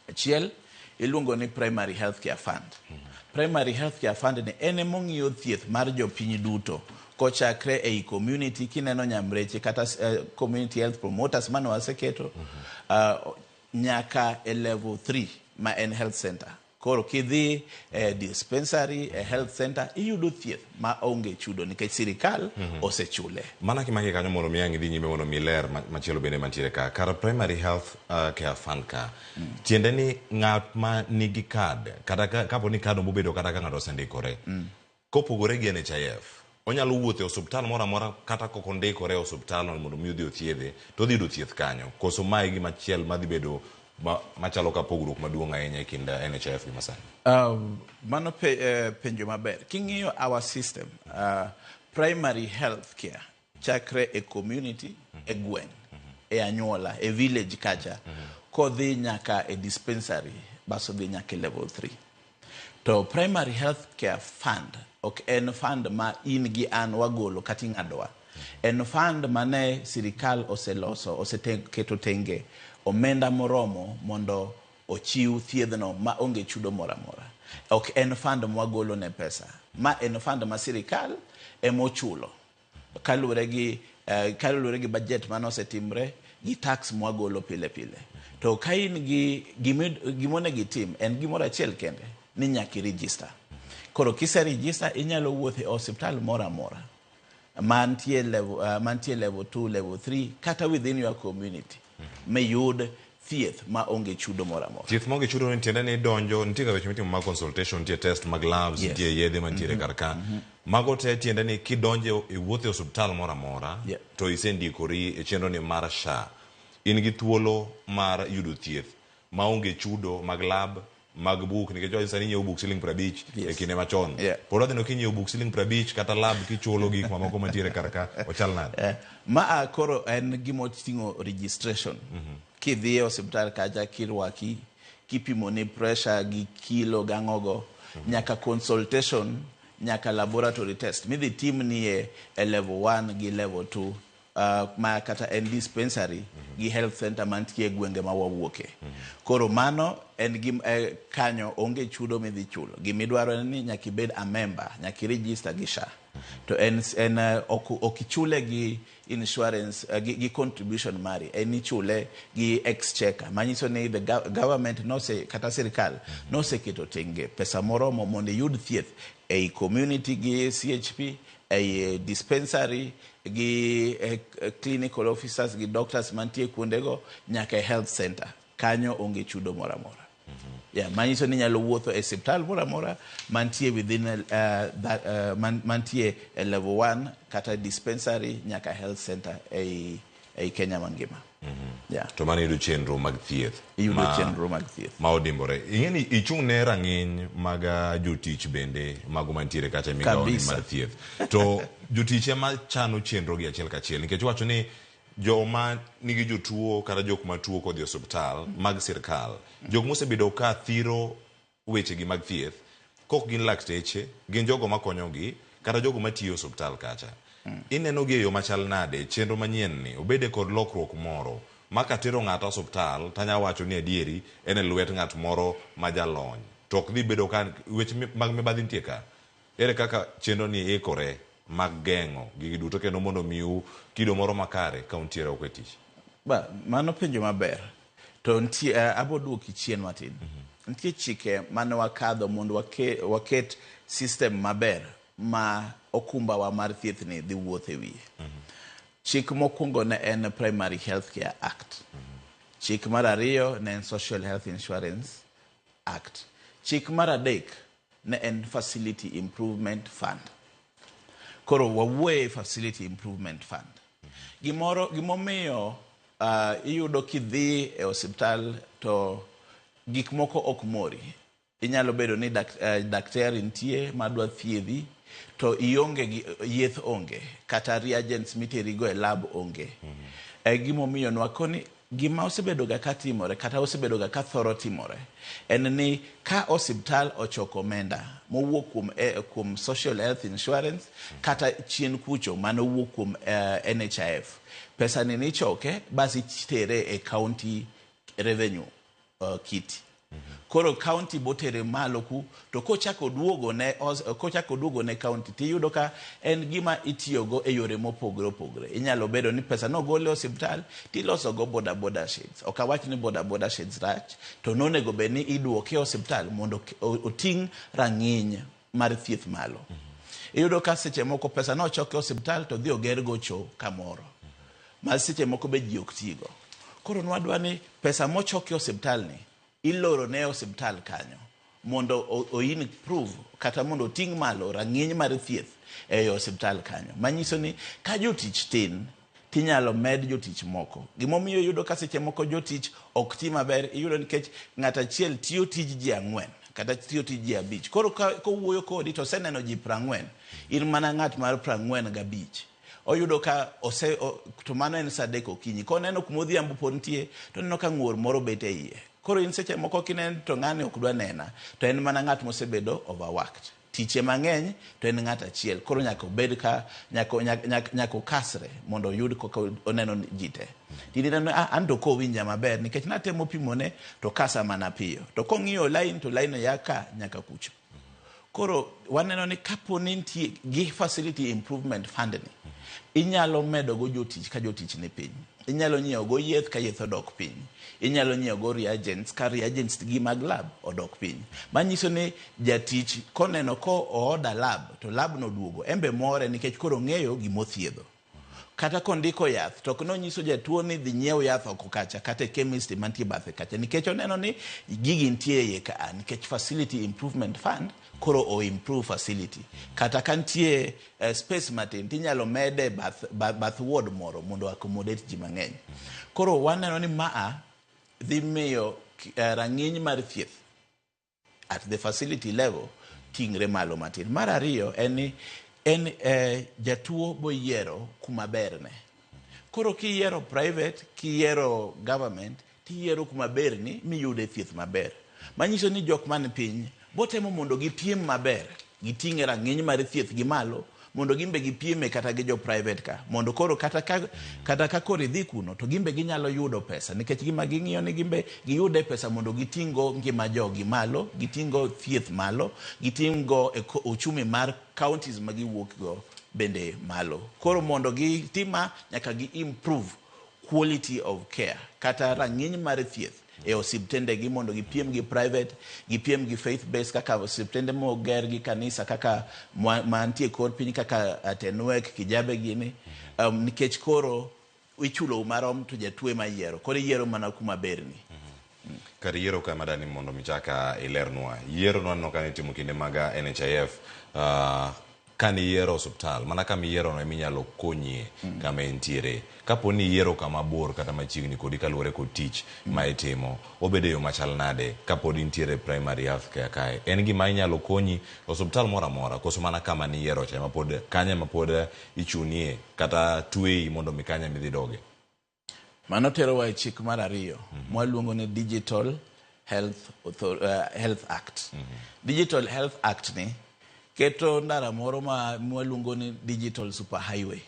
Achiel iluongo ni Primary Health Care Fund. Primary Health Care Fund ni en emong'iyo thieth mar jopiny duto kochakre ei community kineno nyamreche kata community health promoters mane waseketo nyaka e level 3 ma en health center. Koro kidhi e dispensary, e health center, iyudo thieth ma onge chudo nikech sirikal osechule. Mana kimaki kanyo mondo mi ang' idhi nyime mondo mi ler machielo bende mantiere ka. Kar Primary Health Care Fund ka, tiende ni ng'at ma nigi card, kata kapo ni card obobedo kata ka ng'ato osendikore, kopogore gi NHIF, onyalo wuotho e osuptal moro amora kata kok ondikore e osuptal mondo mi odhi othiedhe, to odhi yudo thieth kanyo. Koso mae e gima chiel madhi bedo machalo ka pogruok maduong' ahinya e kind NHIF gi masani? Mano penjo maber. King'iyo our system, primary health care chakre e community, e gweng', e anyuola, e village kacha, kodhi nyaka e dispensary, bas odhi nyaka e level 3. To primary health care fund ok en fund ma in gi an wagolo kata ing'adowa. En fund mane sirikal oseloso, oseketo tenge omenda moromo mondo ochiw thiedhno ma onge chudo moro amora. Ok en fund mwagolo ne pesa. Ma en fund ma sirikal emochulo. Kaluwore gi budget mane osetimre gi tax mwagolo pile pile. To ka in gi gima onego itim en gimoro achiel kende, ni nyaka i-register. Koro kise register inyalo wuotho e osiptal moro amora mantie level 2, level 3 kata within your community miyud thieth ma onge chudo moro amora. Thieth ma onge chudo ni tiende ni idonjo, nitie weche mitimo mag consultation, nitie test mag labs, nitie yedhe mantiere kar ka. Mago te tiende ni kidonjo e wuotho e osiptal moro amora, to isendikori e chenro ni mar SHA. In gi thuolo mar yudo thieth maonge chudo mag lab, mag buk nikech wacho sani inyiewo buk siling 50 e kinde machon. Pod wadhi neno kinyiewo buk siling 50 kata lab kichulo gik mamoko mantiere kar ka ochal nade? Maa koro en gimoting'o registration. Kidhi e osiptal kacha kirwaki, kipimoni pressure gi kilo gang'ogo, nyaka consultation, nyaka laboratory test midhi timni e level 1 gi level 2 ma kata en dispensary gi health center mantie e gwenge ma wawuoke. Koro mano en gim, kanyo onge chudo midhi chulo. Gimidwaro en ni nyaka ibed a member, nyaka i-register gi SHA. To en ok ichule gi insurance gi contribution mari, en ichule gi exchequer. Manyiso ni the government nose, kata sirikal noseketo tenge pesa moromo mondo iyud thieth ei community gi CHP, ei dispensary gi clinical officers gi doctors mantie kuondego nyaka e health center. Kanyo onge chudo moro amora. Yeah, manyiso ni inyalo wuotho e osiptal moro amora mantie within that, mantie e level 1 kata dispensary nyaka health center ei Kenya mangima. Yeah. To mano yudo chenro mag thieth. Iyudo chenro mag thieth. Ma odimbore. Ing'e ni ichung' ne rang'iny mag jotich bende mago mantiere kacha e migawo ni mar thieth. To jotich ema chano chenro gi achiel kachiel nikech iwacho ni joma nigi jotuo kata jok matuo kodhi e osiptal mag sirkal, jok mosebedo ka thiro wechegi mag thieth kok gin lakteche, gin jogo makonyogi kata jogo matiyo e osiptal kacha. Ineno gi e yo machal nade chenro manyien ni obede kod lokruok moro ma katero ng'ato osiptal tanya wacho ni adieri en e lwet ng'at moro ma jalony to ok dhi bedo ka weche mag mibadhi nitie ka. Ere kaka chenro ni ikore mag geng'o gigi duto kendo mondo omiu kido moro makare ka untiere oko e tich? Ba, mano penjo maber. To nitie abo duoki chien matin. Nitie chike mane wakadho mondo waket system maber ma okumbawa mar thieth ni dhi wuotho e wiye. Chik mokwongo ne en Primary Health Care Act. Chik mar ariyo ne en Social Health Insurance Act. Chik mar adek ne en Facility Improvement Fund. Koro wawuoye Facility Improvement Fund. Gimoro, gimomiyo iyudo kidhi e osiptal to gik moko ok mori. Inyalo bedo ni daktari nitie madwa thiedhi to ionge gi yeth onge kata reagents miterigo e lab onge. Gimomiyo nwakoni gima osebedo ga katimore kata osebedo ga kathoro timore en ni ka osiptal ochoko omenda mowuok kuom social health insurance kata chien kucho manowuok kuom NHIF, pesa ni nichoke bas itere e county revenue kitty. Koro county botere malo ku to kochako duogo ne county tiyudo ka en gima itiyogo e yore mopogore opogore. Inyalo bedo ni pesa nogol e osiptal tiloso go boda boda sheds. Ok awach ni boda boda sheds rach, to nonego bed ni iduoke e osiptal mondo oting' rang'iny mar thieth malo. Iyudo ka seche moko pesa nochok e osiptal to dhi oger go cho kamoro ma seche moko be ji ok tigo. Koro nwadwa ni pesa mochok e osiptal ni iloro ne osiptal kanyo mondo o improve kata mondo oting' malo rang'iny mar thieth e osiptal kanyo. Manyiso ni ka jotich tin tinyalo med jotich moko. Gimomiyo iyudo ka seche moko jotich ok ti maber, iyudo nikech ng'at achiel tiyo tij ji 4 kata tiyo tij ji 5. Koro kowuoyo kodi to oseneno ji 40, in mana ng'at mar 45. Oyudo ka to mano en saa 3 okinyi. Koneno kuma odhiambo pod nitie, to oneno ka ng'ur moro bet e iye. Koro in seche moko kineno to ng'ani ok dwa nena, to en mana ng'at mosebedo overworked. Tiche mang'eny to en ng'at achiel. Koro nyaka obed ka, nyaka okasre mondo oyud kaka oneno ji te. Tineno, an to kowinja maber nikech natemo pimone to kasa mana piyo. To kong'iyo line to line ya ka nyaka kucho. Koro waneno ni kapo ni nitie gi Facility Improvement Fund ni, inyalo medo go jotich ka jotich ni piny. Inyalo nyiewo go yeth ka yeth odok piny. Inyalo nyiewo go reagents ka reagents gi mag lab odok piny. Manyiso ni jatich koneno ko order lab to lab no duogo, en be more nikech koro ong'eyo gimothiedho. Kata kondiko yath to ok nonyiso jatuo ni dhi nyiew yath oko kacha kata e chemist mantie bathe kacha, nikech oneno ni gigi nitie iye ka, nikech Facility Improvement Fund. Koro o improve facility. Kata ka nitie space matin tinyalo mede bath ward moro mondo accommodate ji mang'eny. Koro waneno ni maa dhi miyo rang'iny mar thieth at the facility level ting're malo matin. Mar ariyo en ni en jatuo boyiero kuma berne. Koro kiyiero private, kiyiero government, tiyiero kuma berni miyude thieth maber. Manyiso ni jok man piny botemo mondo gipiem maber, giting'e rang'iny mar thieth gi malo, mondo gimbe gipieme kata gi jo private ka. Mondo koro kata ka koro idhi kuno, to gimbe ginyalo yudo pesa. Nikech gima ging'iyo ni gimbe giyude pesa mondo giting'go ngima jogi malo, giting'go thieth malo, giting'go uchumi mar counties ma giwuok go bende malo. Koro mondo gitima nyaka gi improve quality of care, kata rang'iny mar thieth e osiptende gi mondo gipiem gi private, gipiem gi faith based kaka osiptende moger gi kanisa kaka mantie kor piny kaka Tenwek, Kijabe gini, nikech koro ichulo marom to jatuo ema yiero. Koro iyiero mana kuma berni. Kar yiero ka madani mondo michaka ilernwa. Yiero nwaneno ka nitimo kinde mag NHIF, kane iyiero osiptal, mana kama iyiero no ema inyalo konyie kama entiere. Kapo ni iyiero kama bor kata machiegni kodi kaluwore kod tich ma itimo, obedo e yo machal nade kapod intiere primary health care kae? En gima inyalo konyi osiptal moro amora koso mana kama niyiero cha ema pod kanyo ema pod ichunie kata tweyi mondo mi kanyo ema idhi doge? Mano terowa e chik mar ariyo mwaluongo ni Digital Health Act. Digital Health Act ni keto ndara moro ma mwaluongo ni Digital Superhighway.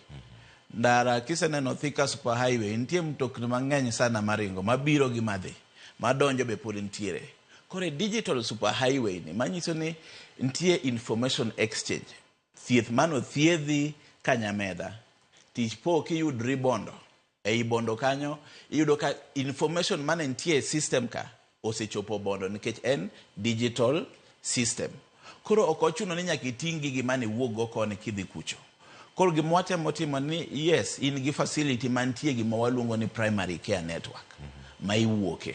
Ndara kiseneno Thika Superhighway, nitie mtokni mang'eny sana maringo, mabiro gi madhi, madonjo be pod nitiere. Koro e Digital Superhighway ni manyiso ni nitie information exchange. Thieth mano thiedhi Kanyamedha. Tich po kiyudri Bondo. Ei Bondo kanyo, iyudo ka information mane nitie e system ka osechopo Bondo nikech en digital system. Koro ok ochuno ni nyaka iting' gigi mane iwuok go koni kidhi kucho. Koro gima watemo timo ni yes, in gi facility mantie gima waluongo ni primary care network ma iwuoke.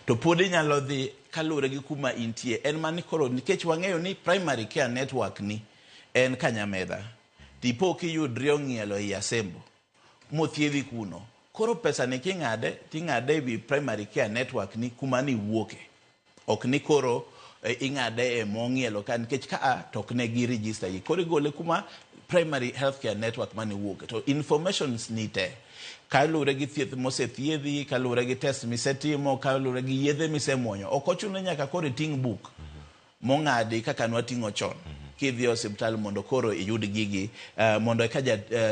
To pod inyalo dhi kaluwore gi kuma intie. En mani koro nikech wang'eyo ni primary care network ni en Kanyamedha. Tipo kiyudri ong'ielo ei Asembo mothiedhi kuno. Koro pesa ni king'ade, ting'ade ewi primary care network ni kuma ni wuoke. Ok ni koro ing'ade e mong'ielo ka nikech ka a to ok ne gi register gi. Koro igole kuma primary healthcare network mane wuoke. To informations ni te. Kaluwore gi thieth mosethiedhi, kaluwore gi test misetimo, kaluwore gi yedhe misemuonyo. Ok ochuno ni nyaka koro iting' buk mong'adi kaka nwating'o chon. Kidhi e osiptal mondo koro iyud gigi, mondo eka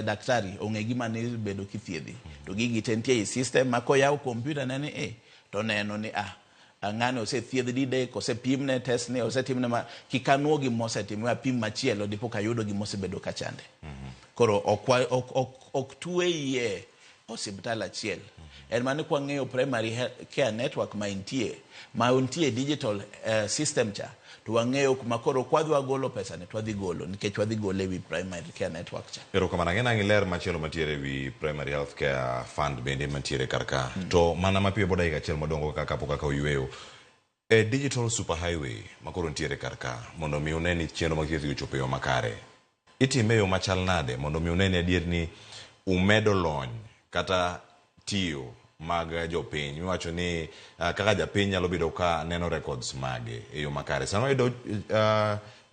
daktari ong'e gima ne bedo kithiedhi. To gigi te nitie e system ma koyaw kompyuta ne ni to neno ni ng'ani osethiedh didek, osepimne test ni, osetimne ma, kik anuo gima osetim, we apim machielo dipo ka ayudo gima osebedo ka chande. Koro ok tweye osiptal achiel. En mani kwang'eyo primary care network ma intie digital system cha, to wang'eyo kuma koro kwadwa golo pesa ni to wadhi golo, nikech wadhi gole ewi primary care network cha. Erokamano. Ang'e nang'e ler machielo mantiere ewi primary health care fund bende mantiere kar ka. To mana mapiyo bo dakika achiel madongo kaka kapok kaka oyweyo. E digital superhighway ma koro nitiere kar ka, mondo mi une ni chenro mag thieth gi ochopo e yo makare. Itime e yo machal nade mondo mi une ni adier ni umedo lony kata tiyo mag jopiny? Miwacho ni kaka japiny nyalo bedo ka neno records mage e yo makare. Sama iyudo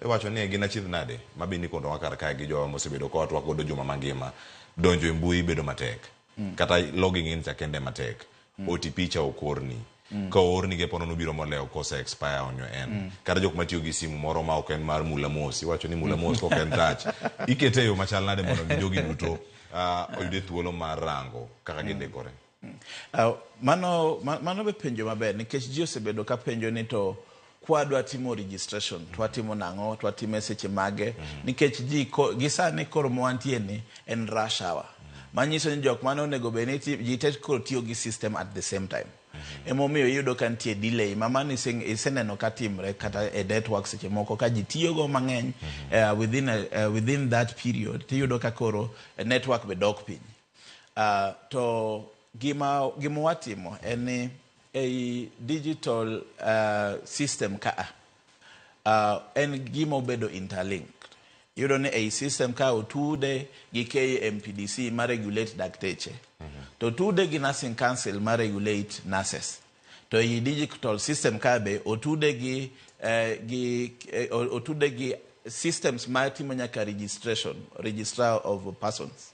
iwacho ni gin achiedh nade ma be nikondowa kar kae gi jowa mosebedo ka watwak godo juma mangima, donjo e mbui bedo matek. Kata logging in cha kende matek. OTP cha ok orni. Ka oorni ge ponono biro molewo kose expire on your end. Kata jok matiyo gi simu moro ma ok en mar mula mos, iwacho ni mula mos ok en touch. Ikete e yo machal nade mondo mi jogi duto oyude thuolo mar rango kaka gindikore? Mano be penjo maber nikech ji osebedo ka penjo ni to kwadwa timo registration, twatimo nang'o, twatime seche mage, nikech ji gi sani koro mwantie ni en rush hour. Manyiso ni jok mane onego bed ni ji te koro tiyo gi system at the same time. Emomiyo iyudo ka nitie delay ma mano iseneno ka timre kata e network seche moko ka ji tiyogo mang'eny, within that period tiyudo ka koro network be dok piny. To gima watimo en ni ei digital system ka En gima obedo interlinked. Iyudo ni ei system ka otude gi KMPDC ma regulate dakteche. To otude gi Nursing Council ma regulate nurses. To ei digital system ka be otude gi otude gi systems ma timo nyaka registration, registrar of persons.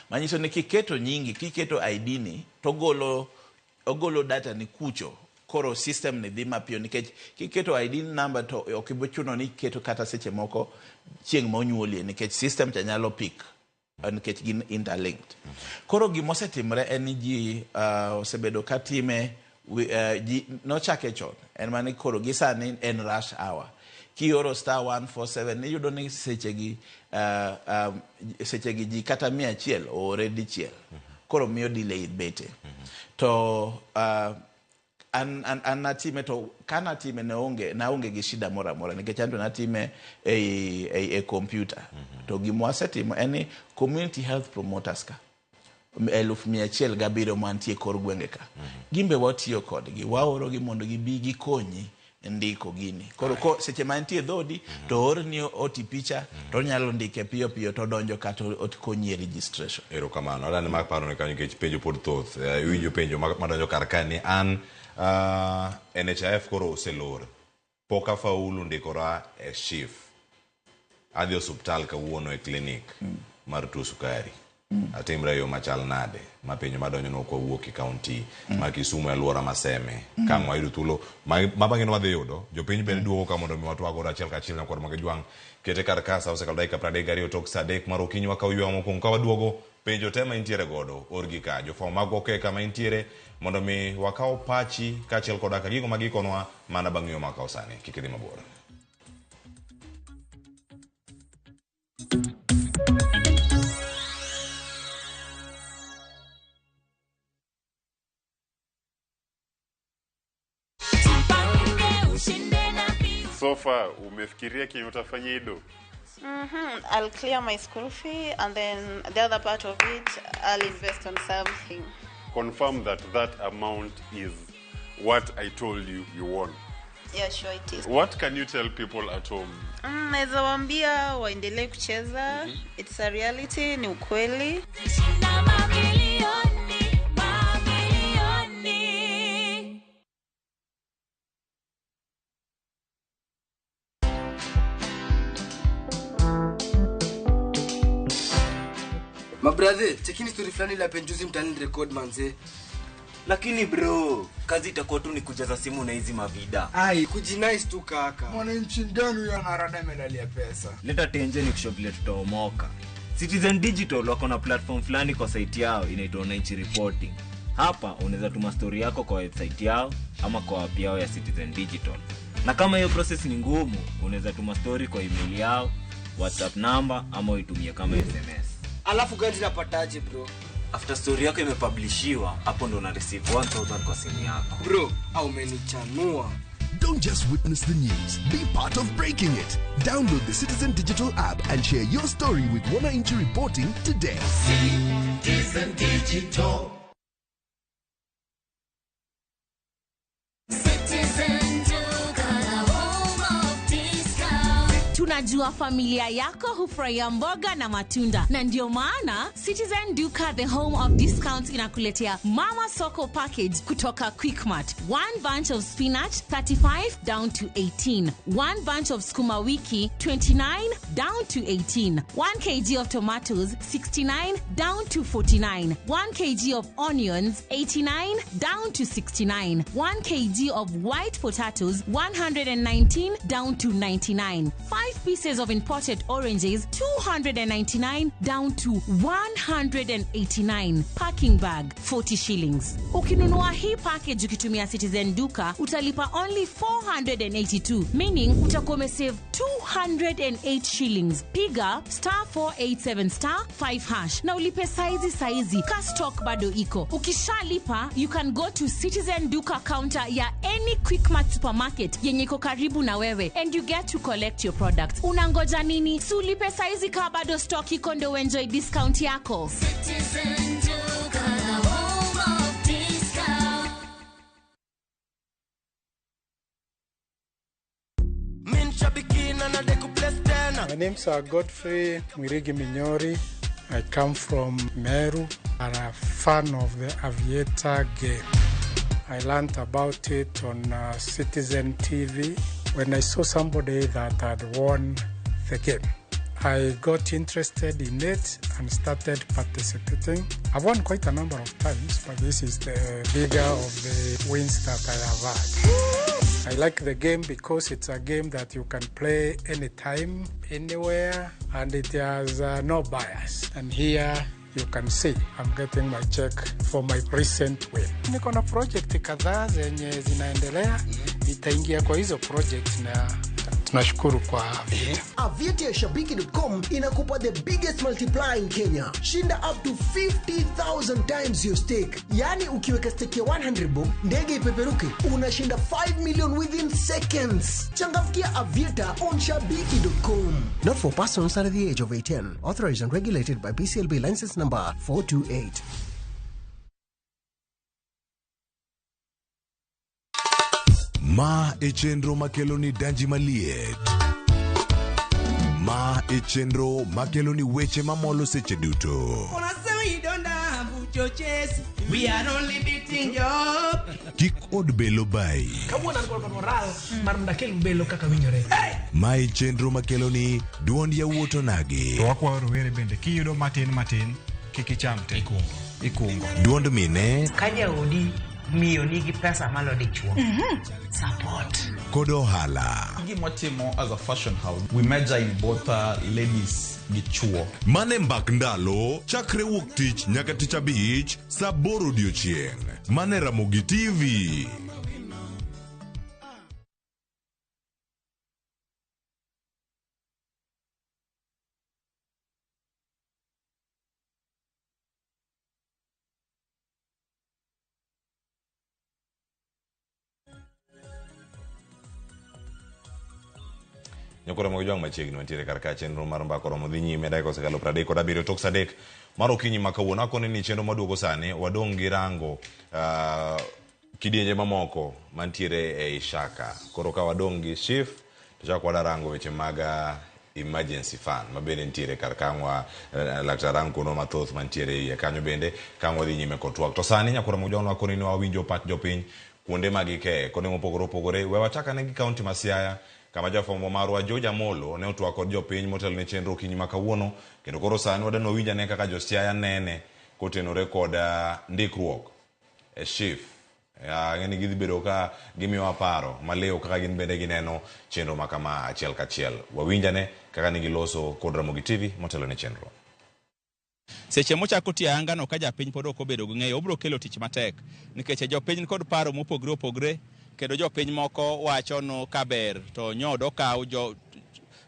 Manyiso ni kiketo nyingi, kiketo ID ni, to ogolo data ni kucho. Koro system ni dhi mapiyo nikech kiketo ID number to ok ibi chuno ni iketo kata seche moko chieng' ma onyuolie nikech system cha nyalo pick nikech gin interlinked. Koro gimosetimre en ni ji osebedo ka time ji nochake chon en mana koro gi sani en rush hour. Kioro star 147 iyudo ni sechegi sechegi ji kata 100 oore dichiel. Koro miyo delay bete. To an natime to ka natime naonge gi shida moro amora nikech an to natime e computer. To gima wasetimo en ni community health promoters ka 107,000 mantie kor gwenge ka. Gimbe watiyo kodgi, waorogi mondo gibi gikonyi ndiko gini. Koro ko seche ma nitie dhodi to orni OTP cha to onyalo ndike piyo piyo to donjo kata okonyi e registration. Erokamano. Adani mak paro ne kanyo nikech penjo pod thoth. Iwinjo penjo madonjo kar kae ni an NHIF koro oselor. Pok afaulu ndikora e SHIF. Adhi osuptal kawuono e klinik mar tuo sukari. Atimre yo machal nade? Ma penjo madonjo no kwa wuok e county ma Kisumu e alwora ma Seme. Ka ang' wayudo thuolo ma bang'e wadhi yudo jopiny bende duogo ka mondo mi watwag godo achiel kachiel nyakwar Magajwang'. Kete kar ka sa osekalo dakika 32 tok sa 3 mar okinyi wakawo yweyo mokwongo ka waduogo penjo te ma intiere godo orgi ka jofwambo magwa oke kama intiere mondo mi wakaw pachi kaachiel koda ka gigo ma gikonwa mana bang' yweyo ma wakawo sani. Kik idhi mabor. So far, umefikiria kenye utafanya ido? I'll clear my school fee and then the other part of it, I'll invest on something. Confirm that that amount is what I told you you won. Yeah, sure it is. What can you tell people at home? Naweza waambia waendelee kucheza. It's a reality, ni ukweli. Mabrother, chekini story fulani la penjuzi mtani record manze. Lakini bro, kazi itakuwa tu ni kujaza simu na hizi mavida. Ai, kujinice tu kaka. Mwananchi gani huyo anarada medali ya pesa? Leta tenje ni kushow vile tutaomoka. Citizen Digital wako na platform fulani kwa site yao inaitwa Wananchi Reporting. Hapa unaweza tuma story yako kwa website yao ama kwa app yao ya Citizen Digital. Na kama hiyo process ni ngumu, unaweza tuma story kwa email yao, WhatsApp number ama uitumie kama SMS. Alafu gani napataje bro? After story yako imepublishiwa, hapo ndo una receive 1000 kwa simu yako. Bro, au umenichanua. Don't just witness the news, be part of breaking it. Download the Citizen Digital app and share your story with Wananchi Reporting today. Citizen Digital. Citizen Duka, the home of discount. Tunajua familia yako hufurahia mboga na matunda, na ndio maana Citizen Duka, the home of discounts, inakuletea Mama Soko package kutoka Quickmart. One bunch of spinach 35 down to 18, one bunch of sukuma wiki 29 down to 18, 1 kg of tomatoes 69 down to 49, 1 kg of onions 89 down to 69, 1 kg of white potatoes 119 down to 99, 5 pieces of imported oranges 299 down to 189. Packing bag 40 shillings. Ukinunua hii package ukitumia Citizen Duka utalipa only 482, meaning utakuwa umesave 208 shillings. Piga star 487 star 5 hash na ulipe saizi. Ka stock bado iko. Ukishalipa you can go to Citizen Duka counter ya any Quickmart supermarket yenye iko karibu na wewe and you get to collect your products. Unangoja nini? Si ulipe saizi ka bado stock iko ndo enjoy discount yako. Citizen Duka, the home of discount. Min shabiki My name's Godfrey Mwirigi Minyori. I come from Meru. I'm a fan of the Aviator game. I learned about it on Citizen TV when I saw somebody that had won the game. I got interested in it and started participating. I've won quite a number of times, but this is the bigger of the wins that I have had. I like the game because it's a game that you can play anytime, anywhere, and it has no bias. And here you can see I'm getting my check for my recent win. Niko na project kadhaa zenye zinaendelea, nitaingia kwa hizo project na tunashukuru kwa Aviator. Aviator ya Shabiki.com inakupa the biggest multiplier in Kenya. Shinda up to 50,000 times your stake. Yaani ukiweka stake ya 100 bob, ndege ipeperuke, unashinda 5 million within seconds. Changamkia Aviator on Shabiki.com. Not for persons under the age of 18. Authorized and regulated by BCLB license number 428. Ma e chenro makelo ni danji maliet. Ma e chenro makelo ni weche mamolo seche duto. We are only beating job. Kik od belo bai. Kawuono an kod moral mar mondo akel belo kaka winjore. Ma e chenro makelo ni duond yawuot onagi. To wakwayo rowere bende kiyudo matin matin kik icham te. Ikungo. Duond mine. Ka jaodi miyo nigi pesa malo dichuo. Support. Kod ohala. Gima watimo as a fashion house, we major in both ladies gi chuo. Mane mbak ndalo, chakre wuok tich nyaka tich abich, saa aboro odiochieng'. Mane Ramogi TV. Nyokoro mag jwang' machiegni mantiere kar ka chenro mar mbaka oromo dhi nyime dakika osekalo 37 tok saa 3 mar okinyi ma kawuono. Akoni ni chenro maduogo sani wadong' gi rango kidienje mamoko mantiere ei Shaka. Koro ka wadong' gi SHIF to chak wada rango weche mag emergency fund ma bende nitiere kar ka laktar rang kuno mathoth mantiere iye kanyo bende ka wadhi nyime kod twak. To sani nyakoro mag jwang' akoni ni wawinjo pach jopiny kuonde ma gikeye kuonde mopogore opogore. We wachak ane gi kaunti ma Siaya kama jafwambo marwa George Amolo ne otwak kod jopiny motelo ne chenro okinyi ma kawuono, kendo koro sani wadwa ni wawinj ane kaka jo Siaya nene kotenore kod ndikruok e SHIF. Ang'e ni gidhi bedo ka gimiyowa paro maliw kaka gin bende gineno chenro ma kama achiel kachiel. Wawinj ane kaka ne giloso kod Ramogi TV motelo ne chenro. Seche mochako tiyo ayanga no ka japiny pod ok obedo gi ng'eyo, obiro kelo tich matek nikech jopiny nikod paro mopogore opogore, kendo jopiny moko wacho no kaber to nyodo okaw jo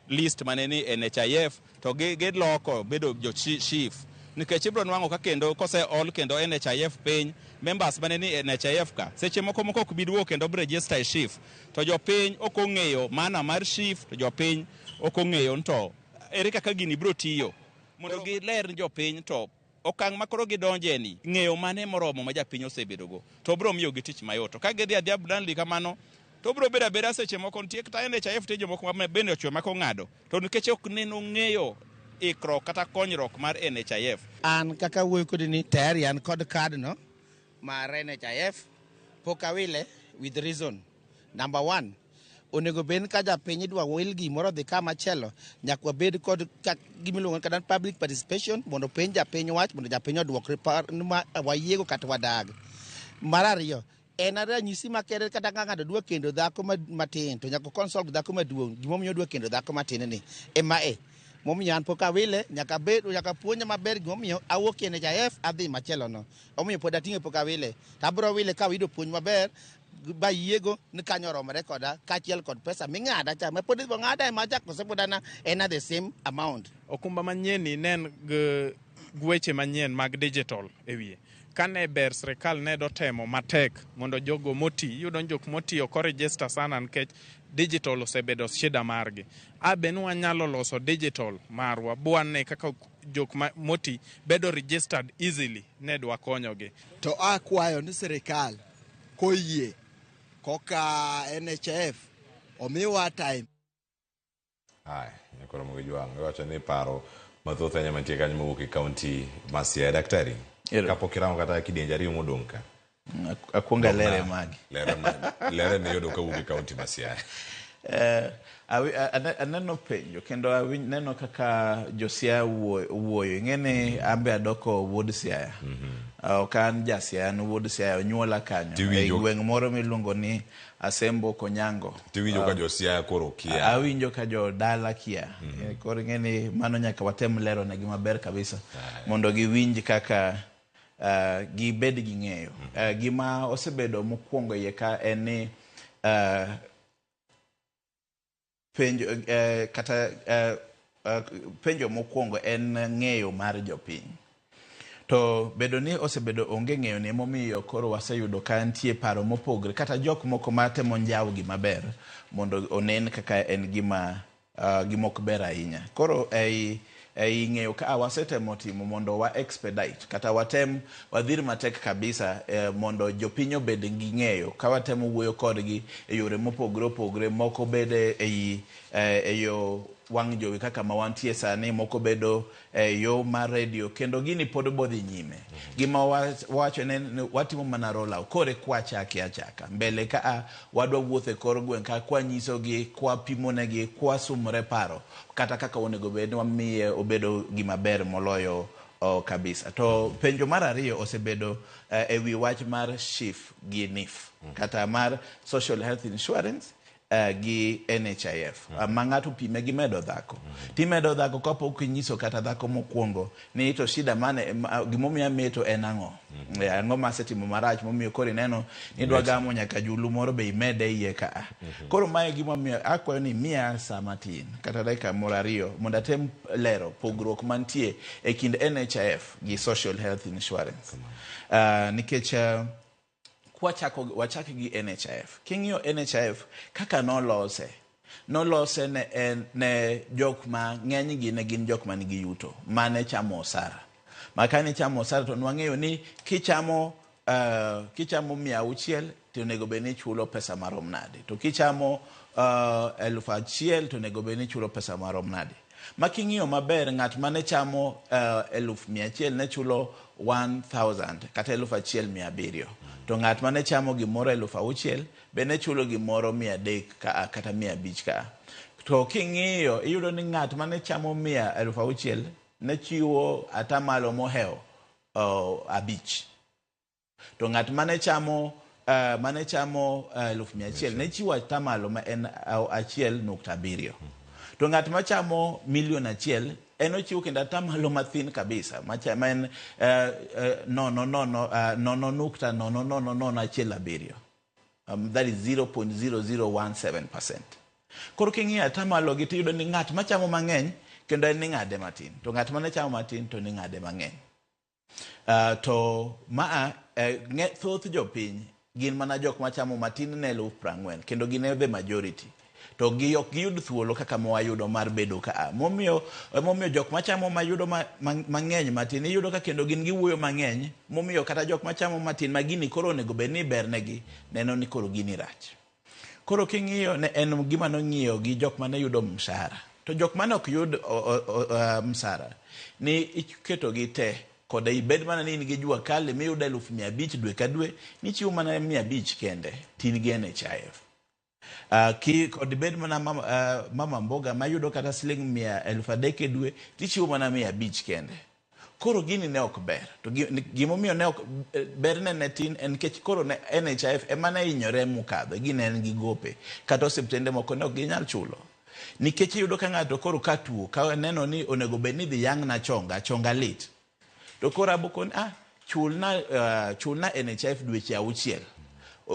list mane ni NHIF to giloko bedo jo SHIF nikech ibiro nwang'o ka kendo kose ol kendo NHIF piny members mane ni NHIF ka seche moko moko ok bi duogo kendo register e SHIF to jopiny ok ong'eyo maana mar SHIF to jopiny ok ong'eyo to ere kaka gini biro tiyo mondo giler ni jopiny to okang' ma koro gidonje ni ng'eyo mane moromo ma japiny osebedogo to biro miyogi tich mayot. To ka gidhi adhiya blindly kamano to biro bedo abeda seche moko nitie kata NHIF te jomoko ma bende ochwe ma kong'ado to nikech ok neno ng'eyo ikruok kata konyruok mar NHIF. An kaka wuoyo kodi ni tayari an kod card no mar NHIF pok awile with reason. Number one, onego bed ka japiny idwa wil gimoro dhi kama chielo nyaka wabed kod gimiluongo kata public participation mondo penj japiny wach mondo japiny oduok ma wayiego kata wadag. Mar ariyo, en ranyisi makende kata ka ng'ato dwa kendo dhako matin to nyaka consult dhako maduong' gimomiyo odwa kendo dhako matin ni ema e momiyo an pok awile nyaka bed nyaka puonja maber gimomiyo awuok e NHIF adhi machielo no omiyo pod ating'e pok awile to abiro wile ka ayudo puonj maber ba yiego ni kanyo oromore koda kaachiel kod pesa ming'ada cha ma pod ibiro ng'ada ema chak kose pod en at the same amount. Okumba manyien ni ne en gi weche manyien mag digital e wiye. Kane ber sirikal ne dotemo matek mondo jogo moti, iyudo ni jok moti ok oregister sana nikech digital osebedo shida margi. A be wanyalo loso digital marwa bwane kaka jok moti bedo registered easily ne dwa konyogi. To akwayo ni sirikal koyie koka NHIF omiwa time. Haya, nyakoro mogi jwang'. Iwacho ni paro mathoth ahinya mantie kanyo mowuok e kaunti ma Siaya. Daktari, kapok irango kata kidienje ariyo modong' ka. Akwongo alere magi. Lere ma, lere miyudo kawuok e kaunti ma Siaya. Aneno penjo kendo aneno kaka jo Siaya wuoyo. Ing'e ni an be adoko wuod Siaya. Ok an ja Siaya, an wuod Siaya, onyuola kanyo. E gweng' moro miluongo ni Asembo Konyango. Tiwinjo ka jo Siaya koro kia. Awinjo ka jo dala kia. Koro ing'e ni mano nyaka watem lero negi maber kabisa. Mondo giwinj kaka gibed gi ng'eyo. Gima osebedo mokwongo iye ka en ni penjo kata penjo mokwongo en ng'eyo mar jopiny. To bedo ni osebedo onge ng'eyo ni emomiyo koro waseyudo ka nitie paro mopogre kata jok moko matemo njawo gima ber mondo onen kaka en gima gima ok ber ahinya. Koro ei ng'eyo ka wasetemo timo mondo wa expedite kata watem wadhir matek kabisa mondo jopiny obed gi ng'eyo ka watemo wuoyo kodgi e yore mopogre opogre, moko bede e yo wang' jowi kaka ma wantie sani, moko bedo e yo mar radio, kendo gini pod bodhi nyime. Gima wawacho ne watimo mana roll out kore kwachake achaka mbele ka wadwa wuotho e kor gweng' ka kwanyisogi, kwapimonegi, kwasumore paro kata kaka onego bed ni wamiye obedo gima ber moloyo kabisa. To penjo mar ariyo osebedo e wi wach mar SHIF gi NHIF kata mar Social Health Insurance gi NHIF. Ma ng'ato pime gi medo dhako. Timedo dhako kapok inyiso kata dhako mokwongo ni to shida mane gimomiyo ameto en ang'o. Ang'o masetimo marach momiyo koro ineno ni idwa gamo nyaka julu moro be imede iye ka. Koro mae gimomiyo akwayo ni miya sa matin kata dakika moro ariyo mondo atem lero pogruok mantie e kind NHIF gi Social Health Insurance. Nikech wachak gi NHIF. King'iyo NHIF kaka nolose ne jok ma ng'enygi ne gin jok man gi yuto mane chamo osara. Ma kane chamo osara to nwang'eyo ni kichamo 600 to onego bed ni ichulo pesa marom nade, to kichamo 1000 to onego bed ni ichulo pesa marom nade. Ma king'iyo maber ng'at mane chamo 100,000 ne chulo 1000 kata 1700, to ng'at mane chamo gimoro 6000 be ne chulo gimoro 300 ka kata 500 ka. To king'iyo iyudo ni ng'at mane chamo 600 ne chiwo atamalo mohewo 5, to ng'at mane chamo 100,000 ne chiwo atamalo ma en 1.7. To ng'at machamo 1,000,000 en ochiwo kendo atamalo mathin kabisa ma en 0.000017. That is 0.0017%. Koro king'iyo atamalo gi tiyudo ni ng'at machamo mang'eny kendo en ning'ade matin, to ng'at mane chamo matin to ning'ade mang'eny. To maa thoth jopiny gin mana jok machamo matin ne 40,000 kendo gin e the majority. To gi ok giyud thuolo kaka mwayudo mar bedo ka. Momiyo jok machamo mayudo mang'eny matin iyudo ka kendo gin giwuoyo mang'eny, momiyo kata jok machamo matin ma gini koro onego bed ni bernegi neno ni koro gini rach. Koro king'iyo ne en gima nong'iyo gi jok mane yudo mshahara. To jok mane ok yud mshahara ni iketo gi te kod ibed mana ni in gi jua kali miyudo 500,000 dwe ka dwe, nichiwo mana 500 kende tin gi NHIF. Kod bed mana mama mboga mayudo kata siling 3,000 e dwe tichiwo mana 500 kende. Koro gini ne ok ber. To gimomiyo ne ok berne ne tin en nikech koro ne NHIF ema ne hinyore mokadho, gini en gi gope kata osiptende moko ne ok ginyal chulo. Nikech iyudo ka ng'ato koro ka tuo ka neno ni onego bed ni dhi yang' na chonga lit, to koro abokoni chulna NHIF dweche 6.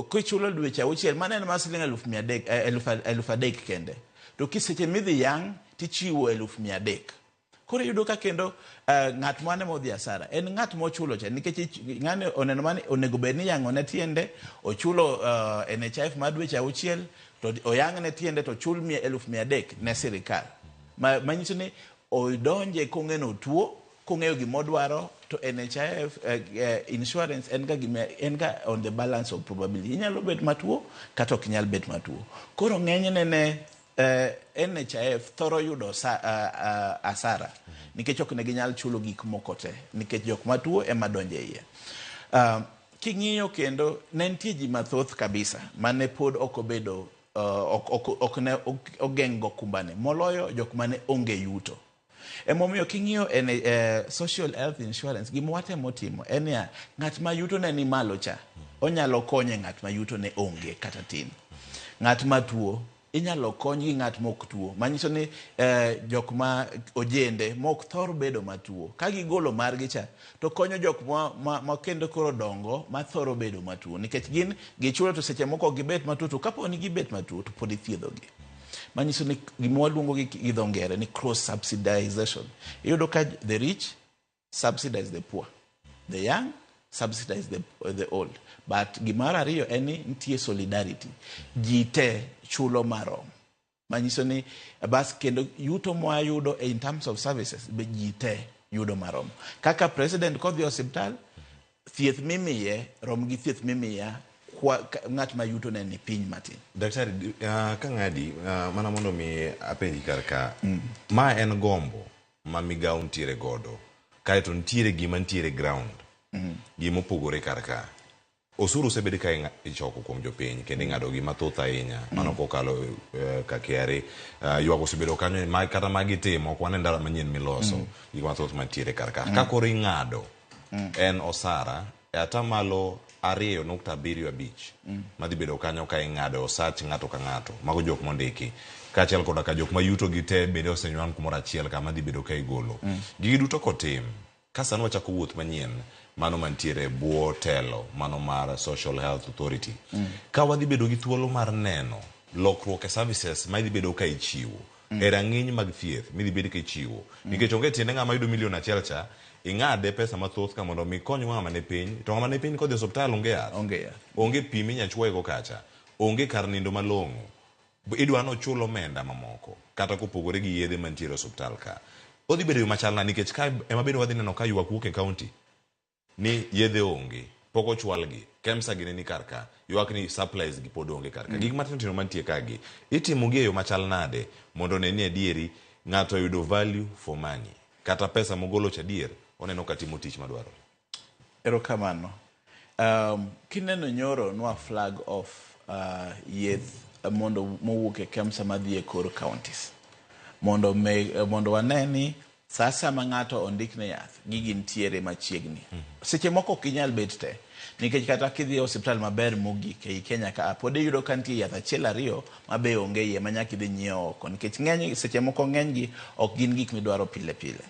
Kichulo dweche 6 mano en mar siling 300,000 kende. To kiseche midhi yang' tichiwo 300,000. Koro iyudo ka kendo ng'at mane modhi asara en ng'at mochulo cha, nikech ng'ane oneno mane onego bed ni yang'o ne tiende, ochulo NHIF mar dweche 6 to oyang' ne tiende to chul 300,000 ne sirikal. Manyiso ni odonje kong'eno tuo, kong'eyo gimodwaro, to NHIF insurance en ga on the balance of probability. Inyalo bet matuo kata ok inyal bet matuo. Koro ng'enyne ne NHIF thoro yudo asara nikech ok ne ginyal chulo gik moko te nikech jok matuo ema donjo e iye. King'iyo kendo ne nitie ji mathoth kabisa mane pod ok obedo ok ne ogeng' go kumbane moloyo jok mane onge yuto. Emomiyo king'iyo social health insurance, gima watemo timo en niya, ng'at ma yuto ne ni malo cha onyalo konye ng'at ma yuto ne onge kata tin. Ng'at ma tuo inyalo kony gi ng'at mok tuo, manyiso ni jok ma ojende mok thor bedo matuo ka gigolo margi cha to konyo jok ma kendo koro dongo ma thoro bedo matuo nikech gin gichulo to seche moko gibet matuo, to kapo ni gibet matuo to pod ithiedhogi. Manyiso ni gima waluongo gi dho ngere ni cross subsidization. Iyudo ka the rich subsidize the poor, the young subsidize the old. But gimar ariyo en ni nitie solidarity, ji te chulo marom, manyiso ni bas kendo yuto mwayudo in terms of services be ji te yudo marom. Kaka president kodhi e osiptal, thieth mimiye rom gi thieth mimiya ng'at ma yuto ne ni piny matin. Daktari, ka ng'adi mana mondo mi apenji kar ka, ma en gombo ma migawo nitiere godo, kaeto nitiere gima nitiere ground, gima opogore kar ka. Osuru osebed ka ichoko kuom jopiny kendo ing'ado gi mathoth ahinya, mano kokalo ka KRA, ywak osebedo kanyo kata magi timo ok wane ndara manyien miloso, gik mathoth mantiere kar ka. Ka koro ing'ado en osara e atamalo 2.75 madhi bedo kanyo ka ing'ado osach ng'ato ka ng'ato, mago jok mondiki kaachiel koda ka jok ma yuto gi te bende osenywang' kumoro achiel kama dhi bedo ka igolo. Gigi duto kotim, ka sani wachako wuoth manyien mano mantiere e bwo telo mano mar Social Health Authority, ka wadhi bedo gi thuolo mar neno lokruok e services ma idhi bedo ka ichiwo e rang'iny mag thieth midhi bed ka ichiwo, nikech onge tiende ng'ama yudo milion achiel cha ing'ade pesa mathoth ka mondo mi ikony ng'ama ni piny, to ng'ama ni piny kodhi e osiptal onge yath, onge yath, onge pi minya chuoyego kacha, onge kar nindo malong'o, idwa nochul omenda mamoko kata kopogore gi yedhe mantiere e osiptal ka. Odhi bedo yo machal nade? Nikech ka ema bende wadhi neno ka ywak wuok e county ni yedhe onge, pok ochwalgi, KEMSA gini ni kar ka, ywak ni supplies gi pod onge kar ka. Gik matindo tindo mantie ka gi itimo gi e yo machal nade mondo one ni adieri ng'ato oyudo value for money, kata pesa mogolo cha adier oneno ka timo tich madwarore? Erokamano. Kineno nyoro nwa flag off yeth mondo mowuok e KEMSA madhi e kor counties mondo wane ni sa asaya ma ng'ato ondikne yath, gigi nitiere machiegni. Seche moko ok ginyal bet te nikech kata kidhi e osiptal maber mogik ei Kenya ka, pod iyudo ka nitie yath achiel ariyo ma be onge iye ma nyaka idhi nyiew oko, nikech ng'eny seche moko ng'eny gi ok gin gik midwaro pile pile.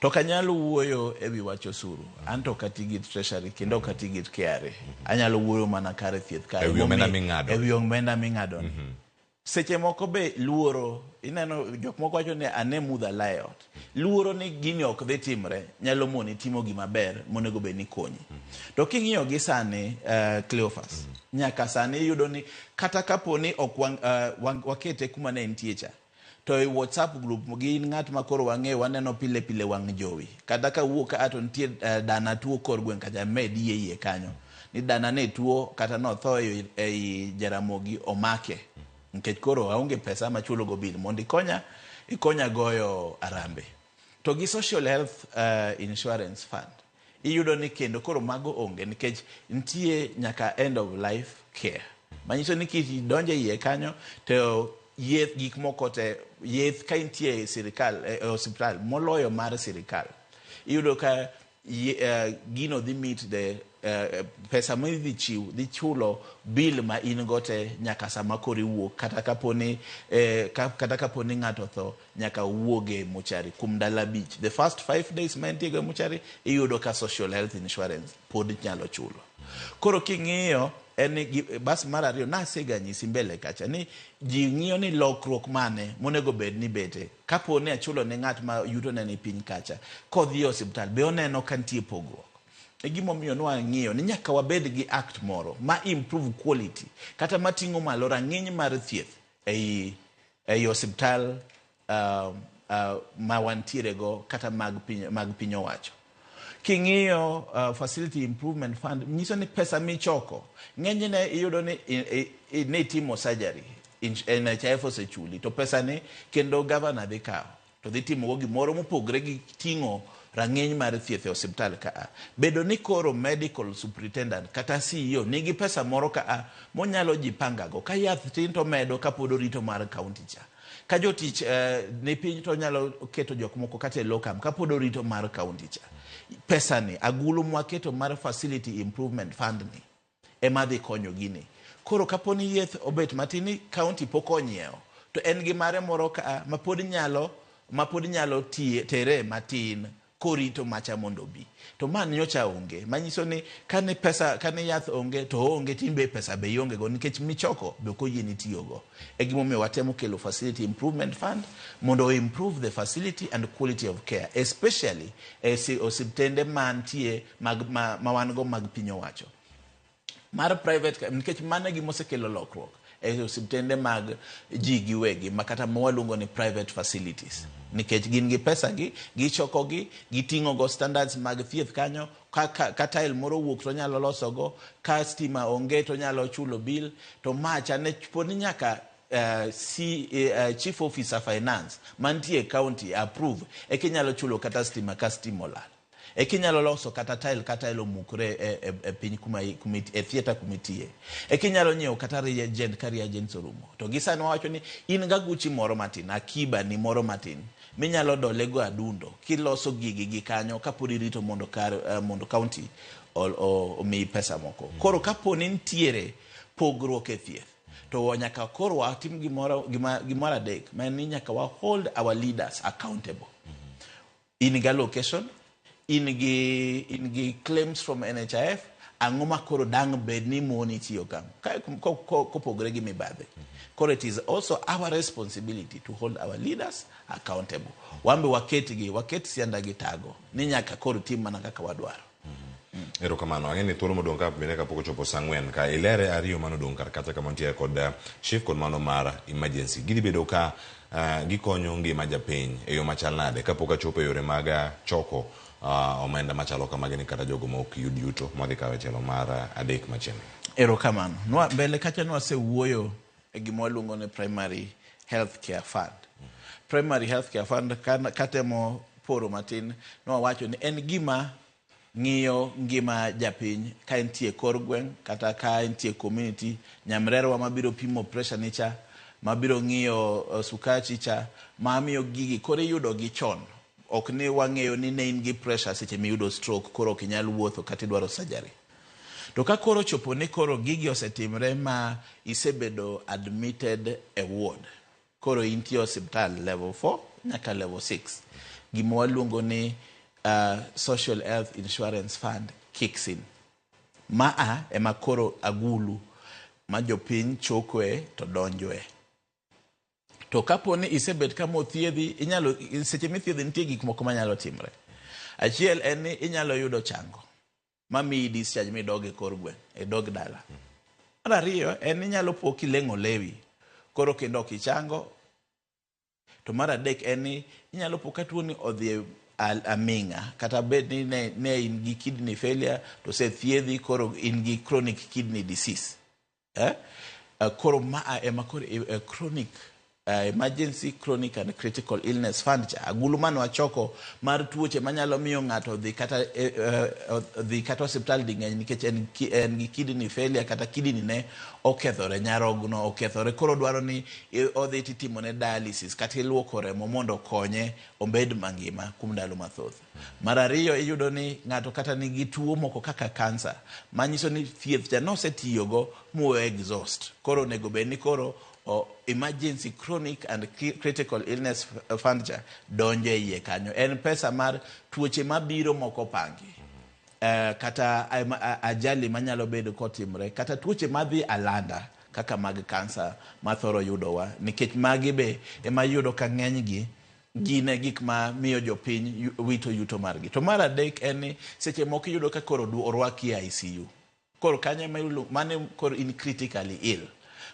To ok anyal wuoyo ewi wach osuru, anto ok ati gi treasury kendo ok ati gi KRA, anyalo wuoyo mana kar thieth ka. Ewi omenda ming'ado. Ewi omenda ming'ado ni. Seche moko be luoro ineno jok moko wacho ni ane mudha lae ot, luoro ni gini ok dhi timre nyalo moni timo gima ber monego bed ni konyi. To king'iyo gi sani, Cleophas, nyaka sani iyudo ni kata kapo ni ok wakete kuma ne entie cha, to e WhatsApp group gin ng'at ma koro wang'eyo waneno pile pile wang' jowi, kata ka wuok ka to nitie dana tuo kor gweng' kacha med yie iye kanyo ni dana ne tuo kata notho ei Jaramogi omake nikech koro aonge pesa machulo go bill mondo ikonya goyo arambe. To gi social health insurance fund iyudo ni kendo koro mago onge nikech nitie nyaka end of life care, manyiso ni kidonjo e iye kanyo to yeth gik moko te, yeth ka intie e sirikal e osiptal moloyo mar sirikal, iyudo ka gino dhi meet the pesa midhi chiw dhi chulo bill ma in go te nyaka sama koro iwuok, kata kapo ni ng'ato otho nyaka owuog e mochari kuom ndalo 5. The first 5 days ma entie go e mochari iyudo ka social health insurance pod nyalo chulo. Koro king'iyo en ni bas mar ariyo nasega nyisi mbele kacha ni ji ng'iyo ni lokruok mane monego bed ni bete kapo ni achulo ne ng'at ma yuto ne ni piny kacha kodhi e osiptal be oneno ka nitie pogruok. E gimomiyo nwang'iyo ni nyaka wabed gi act moro ma improve quality kata mating'o malo rang'iny mar thieth ei osiptal ma wantiere go kata mag piny owacho. King'iyo facility improvement fund nyiso ni pesa michoko ng'enyne iyudo ni ne itimo surgery. NHIF osechuli to pesa ni kendo gavana dhi kawo to dhi timogo gimoro mopogre gi ting'o rang'iny mar thieth e osiptal kaa. Bedo ni koro medical superintendent kata CEO nigi pesa moro kaa monyalo jipangago. Ka yath tin to omedo kapod orito mar county cha. Ka jotich ni piny to onyalo keto jok moko kata e locum kapod orito mar county cha. Pesa ni, agulu mwaketo mar facility improvement fund ni, ema dhi konyo gini. Koro kapo ni yeth obet matin ni county pok onyiewo, to en gi mare moro ka ma pod nyalo mapod nyalo tere matin korito macha mondo obi. To ma nyocha onge, manyiso ni kane pesa kane yath onge to oonge timbe pesa be ionge go nikech michoko be ok oyieni tiyogo. E gimomiyo watemo kelo facility improvement fund mondo improve the facility and quality of care, especially e osiptende mantie mag ma wan go mag piny owacho. Mar private nikech mano e gima osekelo lokruok e osiptende mag ji giwegi ma kata ma waluongo ni private facilities nikech gin gi pesa gi gichoko gi giting'o go standards mag thieth kanyo ka tile moro owuok to onyalo loso go ka stima onge to onyalo chulo bill to macha ne pod ni nyaka chief officer finance mantie e county approve eka inyalo chulo kata stima ka stima olal eka inyalo loso kata tile ka tile omukore e piny kuma e theatre kuma itiye eka inyalo nyiewo kata reagent ka reagents orumo to gi sani wawacho ni in gaguchi moro matin akiba ni moro matin minyalo dole go adundo kiloso gigi gi kanyo kapod irito mondo kar mondo county omiyi pesa moko. Koro kapo ni nitiere pogruok e thieth to nyaka koro watim gimoro gimoro adek ma en ni nyaka wa hold our leaders accountable. In gi allocation, in gi claims from NHIF, ang'o ma koro dang' bed ni moni tiyo kam kopogore gi mibadhi. Koro it is also our responsibility to hold our leaders accountable. Wan be waketgi, waket sianda gi tago ni nyaka koro tim mana kaka wadwaro. Erokamano. Ang'e ni thuolo modong' ka bende kapok ochopo saa 4 ka ilere ariyo manodong' kar kacha kama nitie kod SHIF kod mano mar emergency. Gidhi bedo ka gikonyo ngima japiny e yo machal nade kapok achopo e yore mag choko omenda machalo kamagi ni kata jogo ma ok yud yuto madhi kawo e tielo mar 3 machiegni. Erokamano. Nwa, mbele kacha nwasewuoyo e gima waluongo ni primary health care fund. Primary health care fund katemo poro matin nwawacho ni en gima ng'iyo ngima japiny ka entie kor gweng' kata ka entie community nyamrerwa mabiro pimo pressure ni cha mabiro ng'iyo sukachi cha mamiyo gigi koro iyudo gi chon ok ni wang'eyo ni ne in gi pressure seche miyudo stroke koro ok inyal wuotho kata idwaro surgery. To ka koro chopo ni koro gigi osetimre ma isebedo admitted e ward, koro intie osiptal level 4 nyaka level 6, gima waluongo ni Social Health Insurance Fund kicks in. Maa ema koro agulu ma jopiny chokoe to donjoe. To kapo ni isebet kama othiedhi, inyalo seche mithiedhi nitie gik moko manyalo timre. Achiel en ni inyalo yudo chango mamiyi discharge midog e kor gweng', idog dala. Mar ariyo en ni inyalo po kileng'o lewi, koro kendo ok ichango. To mar adek en ni inyalo po ka tuoni odhi e aming'a kata bed ni ne in gi kidney failure to osethiedhi koro in gi chronic kidney disease. Eh? Koro maa ema koro chronic emergency chronic and critical illness fund cha agulu mane wachoko mar tuoche manyalo miyo ng'ato dhi kata osiptal ding'eny nikech en gi kidney failure kata kidney ne okethore, nyarogno okethore, koro dwaro ni odhi titimone dialysis kata iluoko remo mondo okonye obed mangima kuom ndalo mathoth. Mar ariyo iyudo ni ng'ato kata nigi tuo moko kaka kansa manyiso ni thieth cha nosetiyogo mo exhaust, koro onego bed ni koro emergency chronic and critical illness fund cha donjo e iye kanyo. En pesa mar tuoche mabiro moko pangi. Kata ajali manyalo bedo kotimre kata tuoche madhi alanda kaka mag kansa mathoro yudowa nikech magi be ema iyudo ka ng'enygi gin e gik ma miyo jopiny wito yuto margi. To mar adek en ni seche moko iyudo ka koro orwaki e ICU. Koro kanyo ema mane koro in critically ill.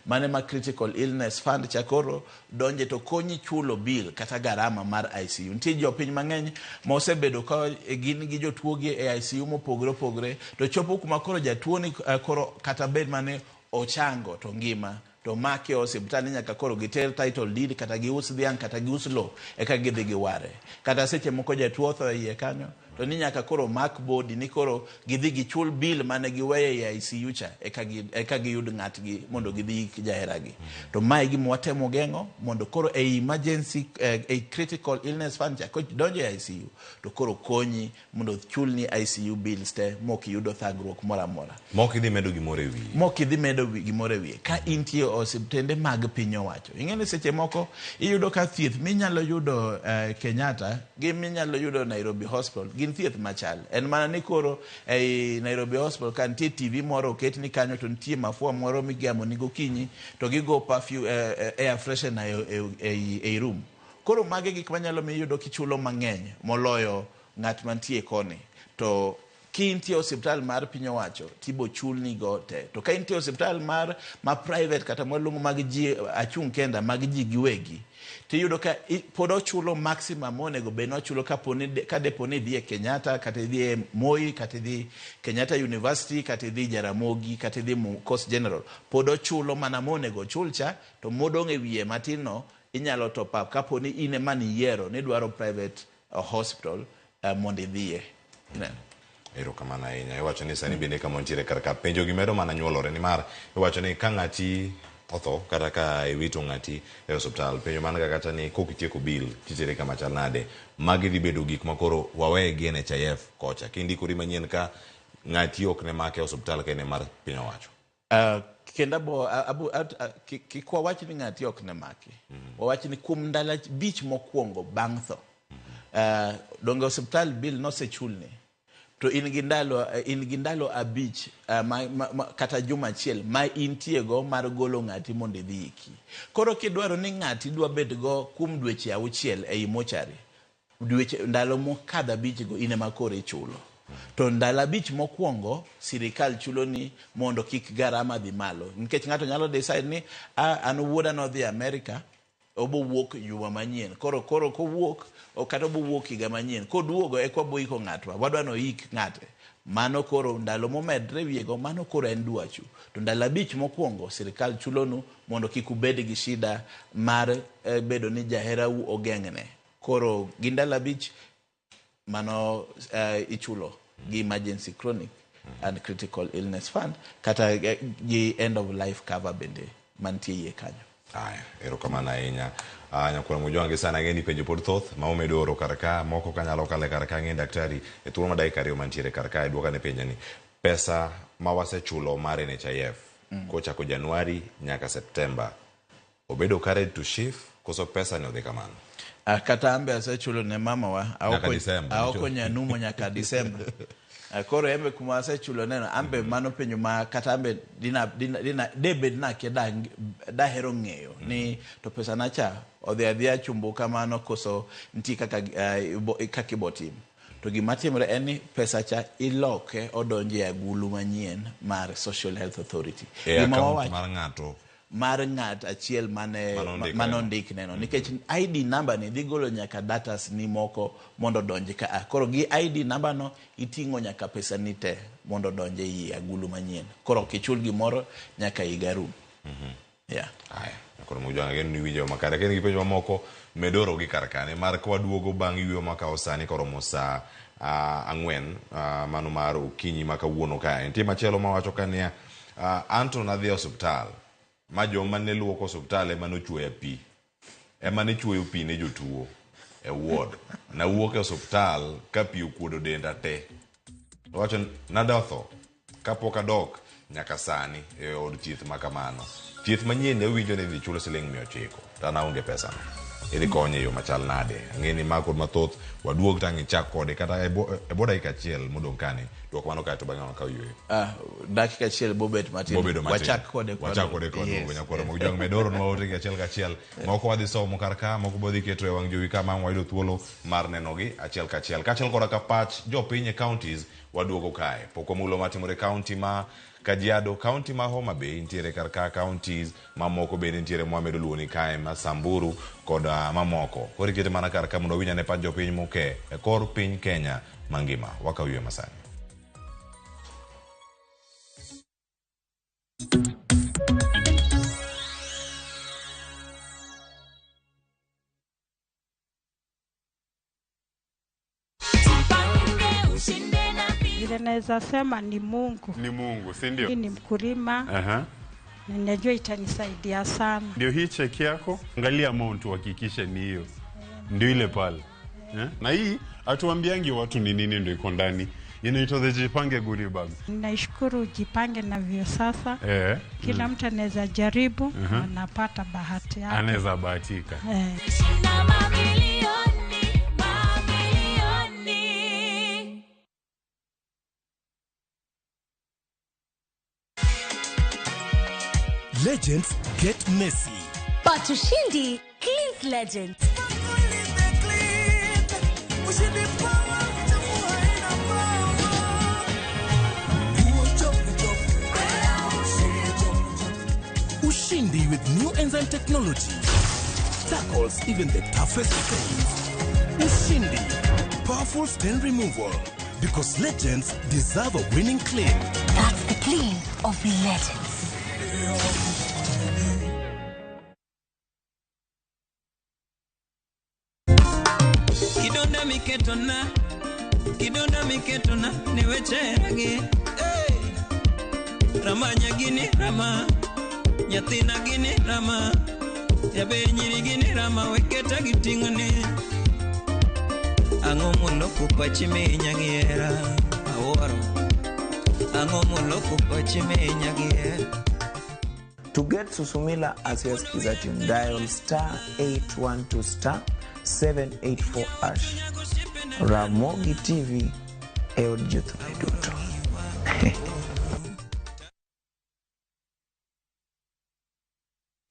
Mane ma critical illness fund cha koro donje to konyi chulo bill kata garama mar ICU. Nitie jopiny mang'eny ma osebedo ka gin gi jotuo gi e ICU mopogore opogore to chopo kuma koro jatuo ni koro kata bed mane ochango to ngima to make e osiptal ni nyaka koro giter title deed kata gius dhiang' kata gius lo eka gidhi giware. Kata seche moko jatuo otho e iye kanyo to ni nyaka koro mak body ni koro gidhi gichul bill mane giweyo e ICU cha eka gi, eka giyud ng'atgi mondo gidhi yik jaheragi. To mae e gima watemo geng'o mondo koro ei emergency ei critical illness fund cha kodonjo e ICU to koro konyi mondo ochulni ICU bills te mok iyudo thagruok moro amora. Mok idhi medo gimoro e wiye. Mok idhi medo gimoro e wiye. Ka intie e osiptende mag piny owacho. Ing'e ni seche moko iyudo ka thieth minyalo yudo Kenyatta gi minyalo yudo Nairobi Hospital gin thieth machal. En mana ni koro ei Nairobi Hospital ka nitie TV moro oketni kanyo to nitie mafua moro migamoni gokinyi to gigo perfume, air freshener ei room. Koro mago e gik manyalo miyo iyudo kichulo mang'eny moloyo ng'at mantie koni. To kintie osiptal mar piny owacho tibo chulni go te. To ka intie osiptal mar ma private kata mwaluongo mag ji achung' kenda mag ji giwegi tiyudo ka pod ochulo maximum monego bed ni ochulo kaponi ka depo ni idhi e Kenyatta kata idhi e Moi kata idhi Kenyatta University kata idhi Jaramogi kata idhi Coast General pod ochulo mana monego ochul cha to modong' e wiye matin no inyalo top up kapo ni in ema niyiero ni idwaro private hospital mondo idhiye. Ineno? Erokamano ahinya. Iwacho ni sani bende kama wantiere kar ka penjo gi medo mana nyuolore nimar iwacho ni ka ng'ati otho kata ka iwito ng'ati e osiptal penjo man ga kata ni kok itieko bill titere kama chal nade. Magi dhi bedo gik ma koro wawe gi NHIF kocha. Kindikori manyien ka ng'ati ok ne make e osiptal ka en e mar piny owacho. Kendo abo, abo, kik wawach ni ng'ati ok ne maki. Wawach ni kuom ndalo 5 mokwongo bang' tho. Donge osiptal bill nosechulni. To in gi ndalo, in gi ndalo 5 kata juma achiel ma intiego mar golo ng'ati mondo idhi iki. Koro kidwaro ni ng'ati dwa bedgo kuom dweche 6 ei mochari, dweche ndalo mokadho 5 go in ema koro ichulo. To ndalo 5 mokwongo sirikal chuloni mondo kik garama dhi malo. Nikech ng'ato nyalo decide ni an wuoda nodhi America, obo wuok juma manyien. Koro kowuok, kata obo wuok higa manyien. Koduogo eka wabo iko ng'atwa. Wadwa ni oik ng'ate. Mano koro ndalo momedre wiyego, mano koro en dwachu. To ndalo 5 mokwongo sirikal chulonu mondo kik ubed gi shida mar bedo ni jaherau ogeng'ne. Koro gi ndalo 5 mano ichulo gi emergency chronic and critical illness fund kata gi end of life cover bende mantie iye kanyo. Aya, erokamano ahinya. Nyakwar Mojwang' sana ang'e ni penjo pod thoth ma omedo oro kar ka, moko kanyalo kale kar ka ang'e daktari e thuolo ma dakika 2 mantiere kar ka duoka ne penja ni pesa ma wasechulo mar NHIF kochako Januari nyaka Septemba obedo carried to SHIF koso pesa ni odhi kamano? Kata ambe asechulo ne mamawa, aoko nyanumo nyaka Disemba. Koro embe kuma asechulo neno, ambe mano penjo ma kata ambe debed na akia dahero ng'eyo ni to pesa na cha odhi adhiya chumbo kamano koso nitie kaka ibo tim. To gima timore en ni pesa cha iloke odonje e agulu manyien mar Social Health Authority. E account mar ng'ato. Mar ng'at achiel mane ondikne no. Nikech ID number ni dhi golo nyaka datas ni moko mondo odonj ka. Koro gi ID number no iting'o nyaka pesa ni te mondo odonj ei agulu manyien. Koro ok ichul gimoro nyaka higa rum. Yeah. Aya, koro Mojwang' ageno ni iwinjo makare. Ka in gi penjo mamoko medoro gi kar kane mar kwaduogo bang' yweyo makawo sani koromo saa 4 mano mar okinyi ma kawuono kae. Nitie machielo mawacho ka niya, anto nadhi e osiptal ma joma ne luoko osiptal ema nochwoya pi. Ema ne chwoyo pi ne jotuo e ward. Nawuok e osiptal ka pi okuodo denda te. Owacho nadotho kapok adok nyaka sani e od thieth ma kamano. Thieth manyien ne awinjo ni idhi chul siling 900 to an aonge pesano. Idhi konye e yo machal nade? Ang'e ni ma kod mathoth waduog tang' ichak kode kata e bwo dakika achiel modong' kani. Duok mano kae to bang'e wakaw yueyo. Dakika achiel bobet matin. Bobedo matin. Wachak kode Wachak kode kod duogo nyakwaro Mojwang' medoro nwa ote gi achiel kachiel. Moko wadhi somo kar ka, moko bodhi keto e wang' jowi ka ma wayudo thuolo mar nenogi achiel kachiel. Kaachiel koda ka pach jopiny e counties waduogo kae. Pok wamulo matimore e county ma Kajiado, county ma Homa Bay nitiere kar ka, counties mamoko bende nitiere mwamedo luwo ni kae ma Samburu kod mamoko. Koro ikete mana kar ka mondo wawinj ane pach jopiny moke e kor piny Kenya mangima. Wakaw yweyo masani. Vile naweza sema ni Mungu. Ni Mungu, si ndio? Mimi ni mkulima. Aha. Na ninajua itanisaidia sana. Ndio hii cheki yako, angalia amount uhakikishe ni hiyo. Ndio ile pale. Eh? Na hii hatuambiangi watu ni nini ndio iko ndani. Inaitwa the Jipange goodie bag. Naishukuru Jipange na vyo sasa. Kila mtu anaweza jaribu, anapata bahati yake. Anaweza bahatika. Legends get messy. But Ushindi cleans legends. Ushindi with new enzyme technology tackles even the toughest stains. Ushindi, powerful stain removal. Because legends deserve a winning clean. That's the clean of legends. Kidonda miketona, kidonda miketona, niwecheragi. Hey! Rama nyagini rama, nyathina gini rama, jaber nyiri gini rama, weketa gi ting'oni. Ang'o moloko pachi minya gi hera, awuoro. Ang'o moloko pachi minya gi hera. To get Susumila as your Skiza tune, dial star 812 star 784 hash. Ramogi TV e od jothumbe duto.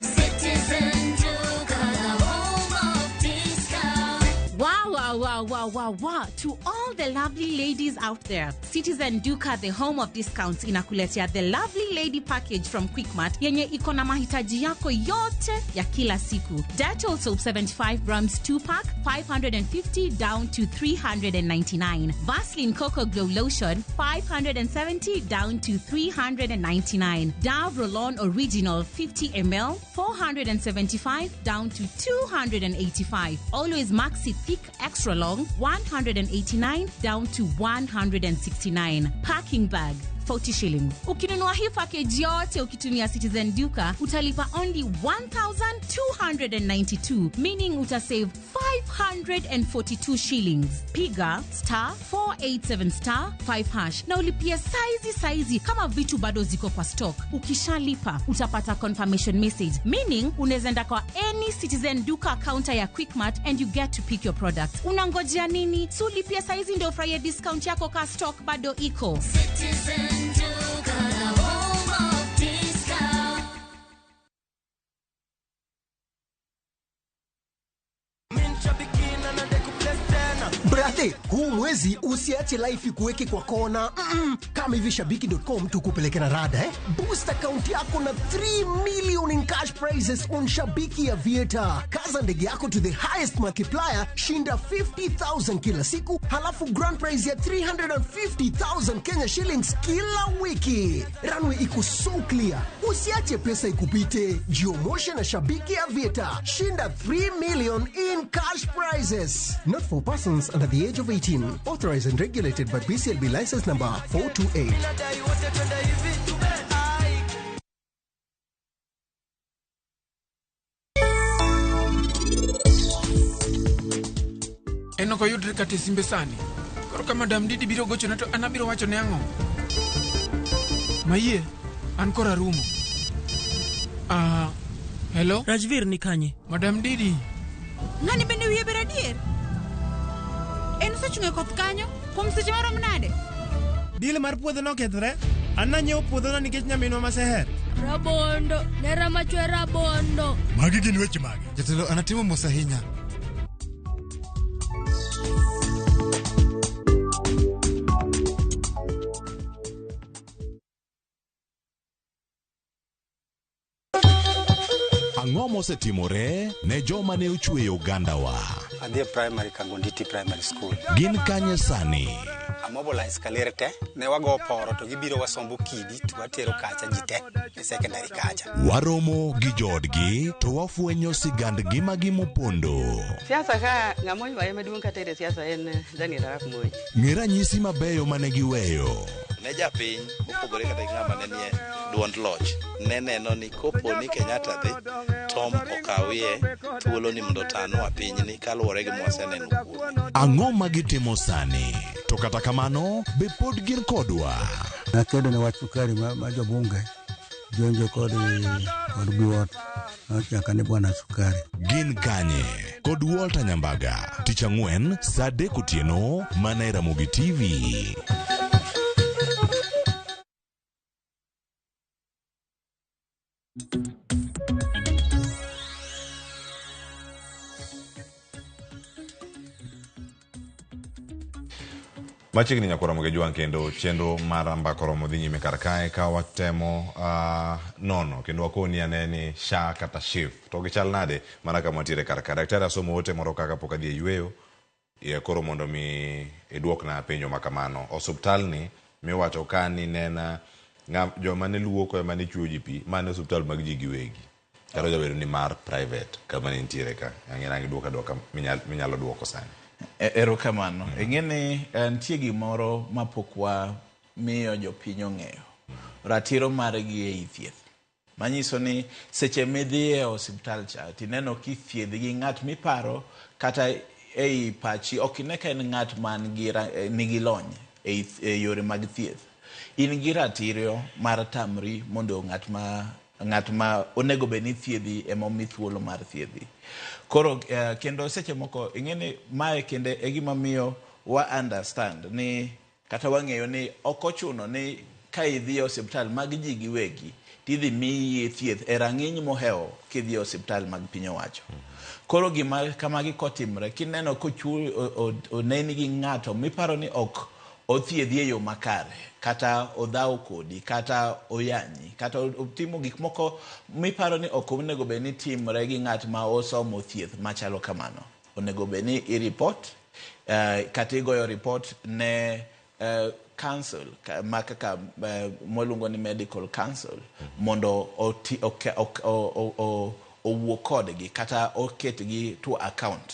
Citizen Duka, the home of discount. Wow, wow, wow, wow, wow, wow. To all the lovely ladies out there, Citizen Duka, the home of discounts, inakuletea the lovely lady package from Quickmart yenye iko na mahitaji yako yote ya kila siku. Dettol soap 75 grams 2 pack 550 down to 399. Vaseline Coco Glow Lotion 570 down to 399. Dove Roll-On Original 50 ml 475 down to 285. Always Maxi Thick Extra Long 189 down to 169. Packing bag 40 shillings. Ukinunua hii package yote ukitumia Citizen Duka utalipa only 1292, meaning utasave 542 shillings. Piga star 487 star 5 hash na ulipie saizi saizi kama vitu bado ziko kwa stock. Ukishalipa utapata confirmation message, meaning unaweza enda kwa any Citizen Duka counter ya Quickmart and you get to pick your products. Unangojea nini? Si ulipie saizi ndio ufurahie discount yako ka stock bado iko. Citizen Duka, the home of discount. Brother, huu mwezi usiache life ikuweke kwa kona. Kama hivi shabiki.com tukupeleke na rada eh? Boost account yako na 3 million in cash prizes on Shabiki Aviator. Kaza ndege yako to the highest multiplier, shinda 50,000 kila siku, halafu grand prize ya 350,000 Kenya shillings kila wiki. Runway iko so clear. Usiache pesa ikupite. Jiomoshe na Shabiki Aviator. Shinda 3 million in cash prizes. Not for persons under the age of 18. Authorized and regulated by BCLB license number 428. En ok oyudre kata e simbe sani. Koro ka Madam Didi biro gochona to an abiro wacho ne ang'o? Mayie, an koro arumo. Hello? Rajvir ni kanye? Madam Didi. Ng'ani bende wiye ber adier? En osechung' e koth kanyo kuom seche marom nade? Dil mar puodho nokethore. An nanyiewo puodhono nikech nyaminwa ma Seher. Rabondo, nera machwe rabondo. Magi gin weche mage? Jatelo anatimo mos ahinya. Ang'o mosetimore ne joma ne ochweyo ogandawa? Adhi e primary Kangonditi Primary School. Gin kanye sani? Amobilize Kaler te ne wago poro to gibiro wasombo kidi to watero kacha ji te e secondary kacha. Waromo gi joodgi to wafwenyo sigand ngimagi mopondo. Siasa ka ng'ama oywaye maduong' kata e siasa en Daniel Arap Moi. Ng'e ranyisi mabeyo mane giweyo. Ne japiny mopogore kata gi ng'ama ne nie duond loch ne neno ni kopo ni Kenyatta dhi Tom okawie thuolo ni mondo otanwa pinyni kaluwore gi mwaseneno kuome. Ang'o ma gitimo sani? To kata kamano, be pod gin kodwa? Nakedo ne wach sukari ma, ma jobunge jonjo kod kod Biwott nochaka ni bwana sukari. Gin kanye? Kod Walter Nyambaga, tich ang'wen saa 3 otieno mana e Ramogi TV. Machiegni nyakwar Ramogi Jwang' kendo chenro mar Mbaka Oromo dhi nyime kar kae ka watemo nono kendo wakoni ane ni SHA kata SHIF to gichal nade mana kama wantiere kar ka. Daktari asomo ote moro kaka pok adhi e yueyo ye koro mondo mi iduokna penjo ma kamano. Osuptal ni miwacho ka ni nena joma ne luoko ema ne chwoyo ji pi, mane osuptal mag ji giwegi. Kata ojabedo ni mar private kama ne nitiere ka. Ang'e ni duoka duoka minyalo duoko sani. Erokamano. Ing'e ni nitie gimoro ma pok wamiyo jopiny ong'eyo. Ratiro margi ei thieth. Manyiso ni seche midhi e osiptal cha tineno kithiedhi gi ng'at miparo kata ei pachi ok ine ka en ng'at man gi nigi lony ei yore mag thieth. In gi ratiro mar tamri mondo ng'at ma onego bed ni thiedhi ema omi thuolo mar thiedhi. Koro kendo seche moko ing'e ni mae kende e gima miyo wa understand ni kata wang'eyo ni ok ochuno ni ka idhi e osiptal mag ji giwegi tidhi miyi thieth e rang'iny mohewo kidhi e osiptal mag piny owacho. Koro gima kamagi kotimre kineno kochul oneni gi ng'ato miparo ni ok othiedhi e yo makare kata odhaw kodi kata oyanyi kata otimo gik moko miparo ni ok onego bed ni timre gi ng'at ma osomo thieth machalo kamano. Onego bed ni i report kata igoyo report ne council ma kaka mwaluongo ni medical council mondo owuo kodgi kata oketgi to account.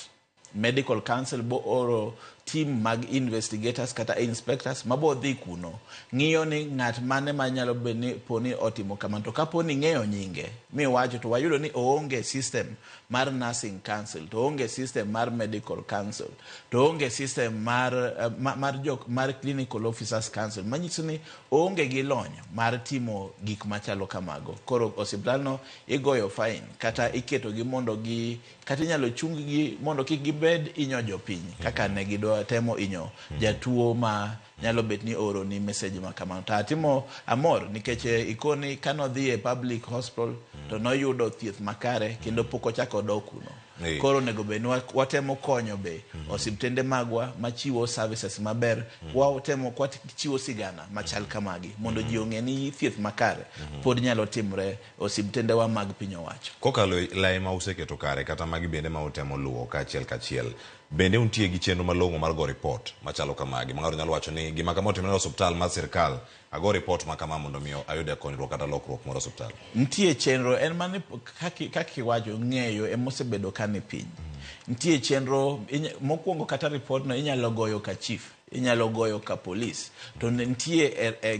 Medical council bo oro team mag investigators kata inspectors mabo dhi kuno ng'iyo ni ng'at mane manyalo bedo ni poni otimo kamano to kapo ni ing'eyo nyinge miwacho to wayudo ni oonge system mar nursing council to oonge system mar medical council to oonge system mar mar jok mar clinical officers council manyiso ni oonge gi lony mar timo gik machalo kamago. Koro osiptal no igoyo fine kata iketo gi mondo gi kata inyalo chung gi mondo kik gibed inyo jopiny kaka ne gidwa temo inyo jatuo ma nyalo bet ni oro ni message ma kamano. To atimo amor nikech ikoni kanodhi e public hospital to noyudo thieth makare kendo pok ochako odok kuno. Koro onego bed ni watemo konyo be osiptende magwa machiwo services maber, watemo kwachiwo sigana machal kamagi mondo ji ong'e ni thieth makare pod nyalo timre osiptendewa mag piny owacho. Kokalo e lai ma useketo kare kata magi bende ma utemo luwo kaachiel kachiel, bende untie gi chenro malong'o mar go report machalo kamagi ma ng'ato nyalo wacho ni gima kama otimore e osiptal mar sirkal, ago report ma kama mondo mi ayude konyruok kata lokruok moro e osiptal. Nitie chenro en mani kaka iwacho ng'eyo emosebedo ka ni piny. Nitie chenro mokwongo kata report no inyalo goyo ka chief, inyalo goyo ka police to nitie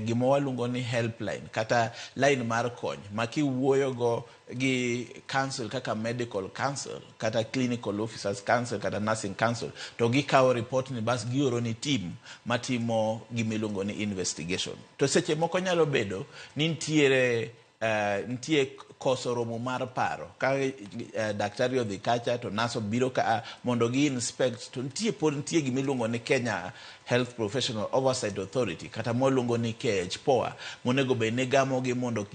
gima waluongo ni helpline kata line mar kony ma kiwuoyo go gi council kaka medical council kata clinical officers council kata nursing council to gikawo report ni bas gioro ni team matimo gimiluongo ni investigation. To seche moko nyalo bedo ni nitiere nitie koso romo mar paro ka daktari odhi kacha to nurse obiro ka mondo gi inspect to nitie pod nitie gimiluongo ni Kenya Health Professional Oversight Authority kata mwaluongo ni KHPOA monego bed ni gamogi mondo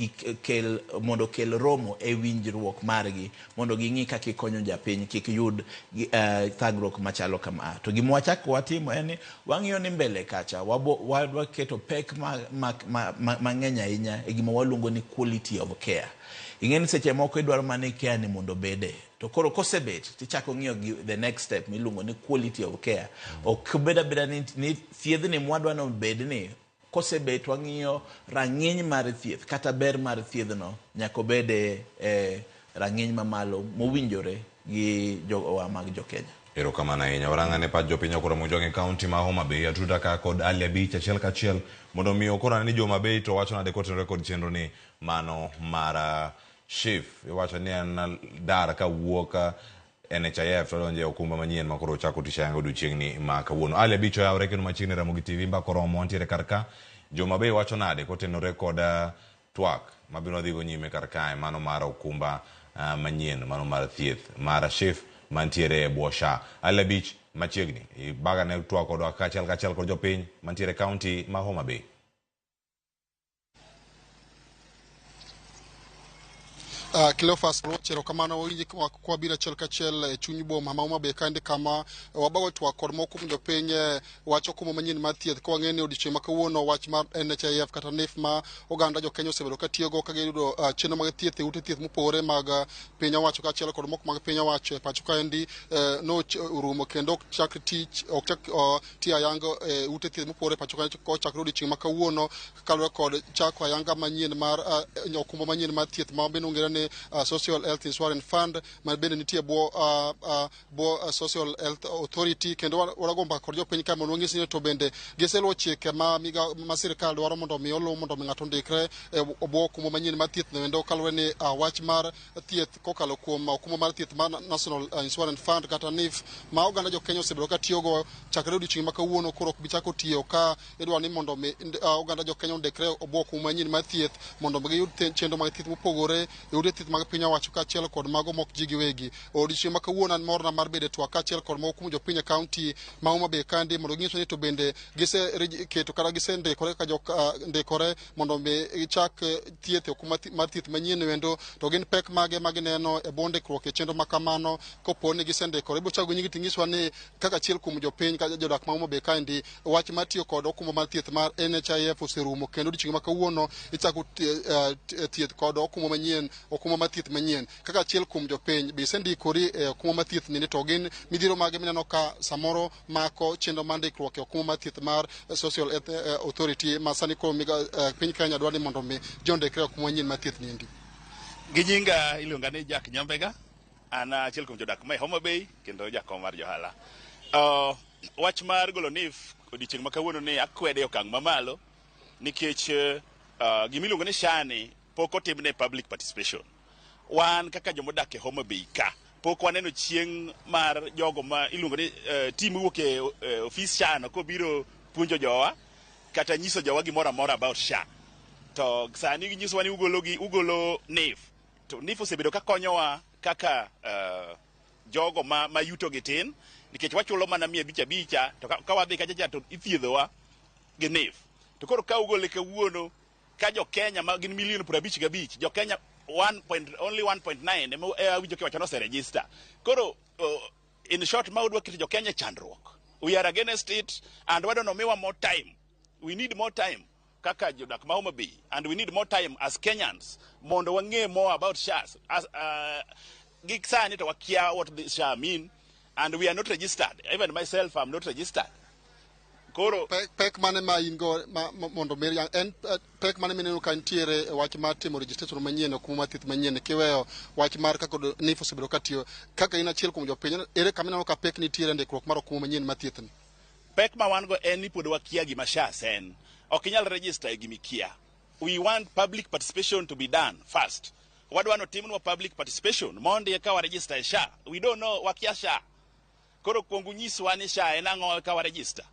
kel romo e winjruok margi mondo ging'i kaka ikonyo japiny kik yud thagruok machalo kama. To gima wachako watimo en ni wang'iyo ni mbele kacha wadwa keto pek mang'eny ahinya e gima waluongo ni quality of care. Ing'e ni seche moko idwaro mana care ni mondo obede. To koro kosebet, tichako ng'iyo gi the next step miluongo ni quality of care. Ok bed abeda ni thiedhni mwadwa ni obed ni kosebet wang'iyo rang'iny mar thieth kata ber mar thiedhno nyaka obed e rang'iny mamalo mowinjore gi jowa mag jokenya. Erokamano ahinya. Warang'ane pach jopiny okoro mojwang' e kaunti ma Homa Bay. Atuda ka kod Ali Abich achiel kachiel mondo mi okorane ni jo Homa Bay to wacho nade kotenore kod chenro ni mano mar SHIF. Iwacho ni en dar ka wuok NHIF to donjo e okumba manyien ma koro ochako tich ayanga odiochieng'ni ma kawuono. Ali Abich oyawre kendo machiegni Ramogi TV mbaka oromo wantiere kar ka. Jo Homa Bay wacho nade kotenore kod twak mabiro dhigo nyime kar kae mano mar okumba manyien mano mar thieth mar SHIF mantiere e bwo SHA. Ali Abich machiegni ibaga ne twak kodwa kaachiel kachiel kod jopiny mantiere e kaunti ma Homa Bay. Cleophas Ruoch, erokamano winji kwa biro achiel kachiel e chuny boma ma Homa Bay kaendi kama wabago twak kod moko kuom jopiny wach okumba manyien mar thieth ka wang'eyo ni odiochieng' ma kawuono wach mar NHIF kata NHIF ma oganda jo Kenya osebedo ka tiyogo ka giyudo chenro mag thieth e ute thieth mopogore mag piny owacho kaachiel kod moko mag piny owacho e pacho kaendi no orumo kendo ok chak tich ok chak tiyo ayanga e ute thieth mopogore e pacho kaendi kochakore odiochieng' ma kawuono kaluwore kod chako ayanga manyien mar okumba manyien mar thieth ma bende ong'ere ni Social Health Insurance Fund ma bende nitie bwo Social Health Authority kendo warago mbaka kod jopiny ka mondo wang'is ni to bende giseluwo chike ma ma sirikal dwaro mondo mi oluw mondo mi ng'ato ondikre e bwo okumba manyien mar thieth no endo kaluwore ni wach mar thieth kokalo kuom okumba mar thieth mar National Insurance Fund kata NHIF ma oganda jo Kenya osebedo ka tiyogo chakre odiochieng' ma kawuono koro ok bi chako tiyo ka idwaro ni mondo mi oganda jo Kenya ondikre e bwo okumba manyien mar thieth mondo mi giyud chenro mag thieth mopogore e ute thieth mag piny owacho kaachiel kod mago mok ji giwegi. Odiochieng' ma kawuono an morna mar bedo e twak kaachiel kod moko kuom jopiny e kaunti ma Homa Bay kandi mondo ginyiswa ni to bende giseketo kata gisendikore kaka jok ndikore mondo mi gichak thieth e okumba mar thieth manyien endo to gin pek mage ma gineno e bwo ndikruok e chenro ma kamano kopo ni gisendikore. Ibiro chako gi nyingi ting'iswa ni kaka achiel kuom jopiny kata jodak ma Homa Bay kaendi wach mar tiyo kod okumba mar thieth mar NHIF oserumo kendo odiochieng' ma kawuono ichako thieth kod okumba manyien okumba mar thieth manyien. Kaka achiel kuom jopiny be isendikori e okumba mar thieth ni to gin midhiero mage mineno ka samoro mako chenro mar ndikruok e okumba mar thieth mar Social Health Authority ma sani koro piny Kenya dwaro ni mondo mi ji ondikre e okumba manyien mar thieth niendi. Gi nyinga iluonga ni Jack Nyambega, an achiel kuom jodak ma e Homa Bay kendo jakom mar johala. Wach mar golo NHIF odiochieng' ma kawuono ni akwede e okang' mamalo nikech gimiluongo ni SHA ni pok otimne public participation. Wan kaka jomodak e Homa Bay ka pok waneno chieng' mar jogo ma iluongo ni team mowuok e ofis SHA no kobiro puonjo jowa kata nyiso jowa gimoro amora about SHA. To sani ginyisowa ni ugolo NHIF. To NHIF osebedo ka konyowa kaka jogo ma yuto gi tin nikech wachulo mana 500 to ka wadhi kacha cha to ithiedhowa gi NHIF. To koro ka ugole kawuono ka jo Kenya ma gin milion 55 jo Kenya only 1.9 ema awinjo kiwacho ni oseregister. Koro in short ma udwa keto jo Kenya e chandruok. We are against it and wadwa ni omiwa more time. We need more time kaka jodak ma Homa Bay and we need more time as Kenyans mondo wang'e more about SHA. As, gik sani to wakia what the SHA mean and we are not registered. Even myself, I'm not registered. Koro pek mane ma in go mondo mi en pek mane mineno ka nitiere e wach mar timo registration manyien okumba mar thieth manyien kiweyo wach mar kaka NHIF osebedo ka tiyo kaka in achiel kuom jopiny ere kama ineno ka pek nitiere e ndikruok mar okumba manyien mar thieth ni? Pek ma wan go en ni pod wakia gima SHA en. Ok inyal register e gima ikia. We want public participation to be done first. Wadwa ni otimnwa public participation mondi eka wa register e SHA. We don't know, wakia SHA. Koro kuong unyiswa ni SHA en ang'o eka wa register.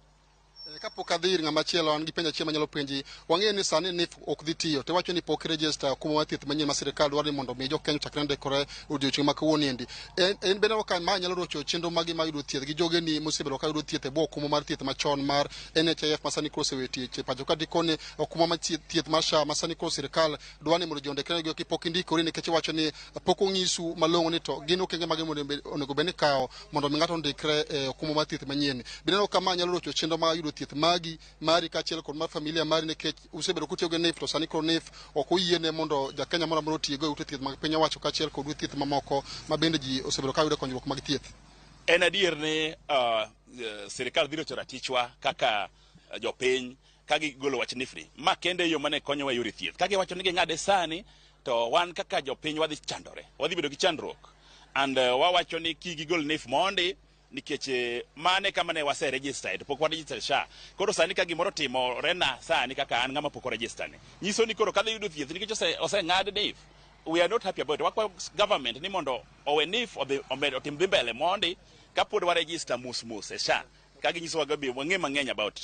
Kapok adhi ir ng'ama chielo an gi penjo achiel manyalo penji. Wang'eyo ni sani NHIF ok dhi tiyo to iwacho ni pok register okumba mar thieth manyien ma sirikal dwaro ni mondo mi jo Kenya ochakre ndikore odiochieng' ma kawuono endi. En bende ka ma nyalo rocho chenro magi mar yudo thieth gi jogeni mosebedo ka yudo thieth e bwo okumba mar thieth machon mar NHIF ma sani koro osewe tich e pacho ka dikoni okumba mar thieth mar SHA ma sani koro sirikal dwaro ni mondo ji ondikre go kipok indikori nikech iwacho ni pok ong'isu malong'o ni to gin okenge mage onego bed ni ikawo mondo mi ng'ato ondikre e okumba mar thieth manyien. Bineno ka ma nyalo rocho chenro mar yudo thieth magi mari kaachiel kod mar familia mari, nikech usebedo kutiyo gi NHIF to sani koro NHIF ok oyiene mondo ja Kenya moro amora otigo e ute thieth mag piny owacho kaachiel kod ute thieth mamoko ma bende ji osebedo ka yudo konyruok mag thieth. En adier ni sirikal dhi rocho ratichwa kaka jopiny ka gigolo wach NHIF ni. Ma kende e yo mane konyowa e yore thieth. Ka giwacho ni ging'ade sani, to wan kaka jopiny wadhi chandore. Wadhi bedo gi chandruok. And wawacho ni kik gigol NHIF mondi, nikech mane kama ne wase register to pok wa register SHA. Koro sani ka gimoro timore na sani kaka an ng'ama pok oregister ni, nyiso ni koro kadhi yudo thieth nikech oseng'ad NHIF. We are not happy about it. Wakwayo government ni mondo owe NHIF odhi omed otim dhi mbele mondi kapod wa register mos mos e SHA. Ka ginyisowa gabi wang'e mang'eny about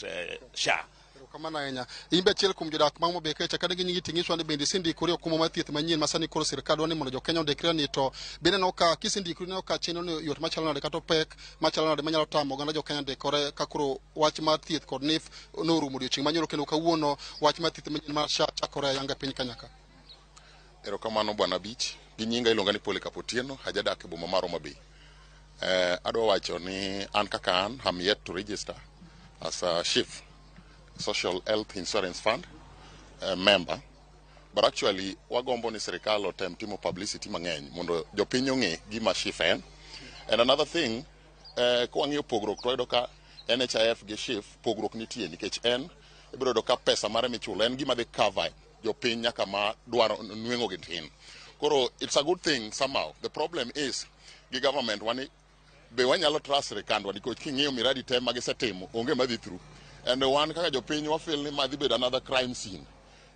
SHA. Erokamano ahinya. In be achiel kuom jodak ma Homa Bay kae, chak ane gi nyingi ting'iswa ni bende isendikori e okumba mar thieth manyien ma sani koro sirkal dwaro ni mondo jo-Kenya ondikre ni, to bende ineno ka kisendikori ineno ka chenro ni yot machalo nade kata opek machalo nade manyalo tamo oganda jo-Kenya ndikore ka koro wach mar thieth kod NHIF norumo odiochieng' manyoro kendo kawuono wach mar thieth manyien mar SHA chakore ayanga e piny Kenya ka. Erokamano bwana Abich. Gi nyinga iluonga ni Polycarp Otieno, ajadak e boma mar Homa Bay. Adwa wacho ni an kaka an, I'm yet to register as a SHIF, Social Health Insurance Fund member. But actually, wagombo ni sirikal otem timo publicity mang'eny mondo jopiny ong'e gima SHIF en. And another thing, kwang'iyo pogruok to wayudo ka NHIF gi SHIF pogruok nitie, nikech en ibiro yudo ka pesa mare michulo en gima dhi cover jopiny nyaka ma dwaro nweng'o gi tin. Koro it's a good thing somehow. The problem is gi government wani be wanyalo trust sirikandwa, nikech king'iyo miradi te ma gisetimo onge madhi through. And wan kaka jopiny wa feel ni madhi bedo another crime scene.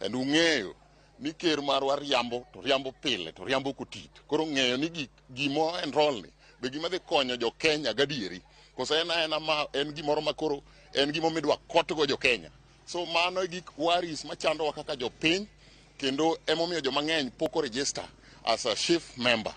And ung'eyo ni ker marwa riambo to riambo pile to riambo kotit. Koro ng'eyo ni gimo enroll ni be gima dhi konyo jo Kenya gadieri. Koso en aena ma en gimoro ma koro en gimo midwa kotgo jo Kenya. So mano e gik worries machandowa kaka jopiny, kendo emomiyo joma ng'eny pok o register as a SHIF member.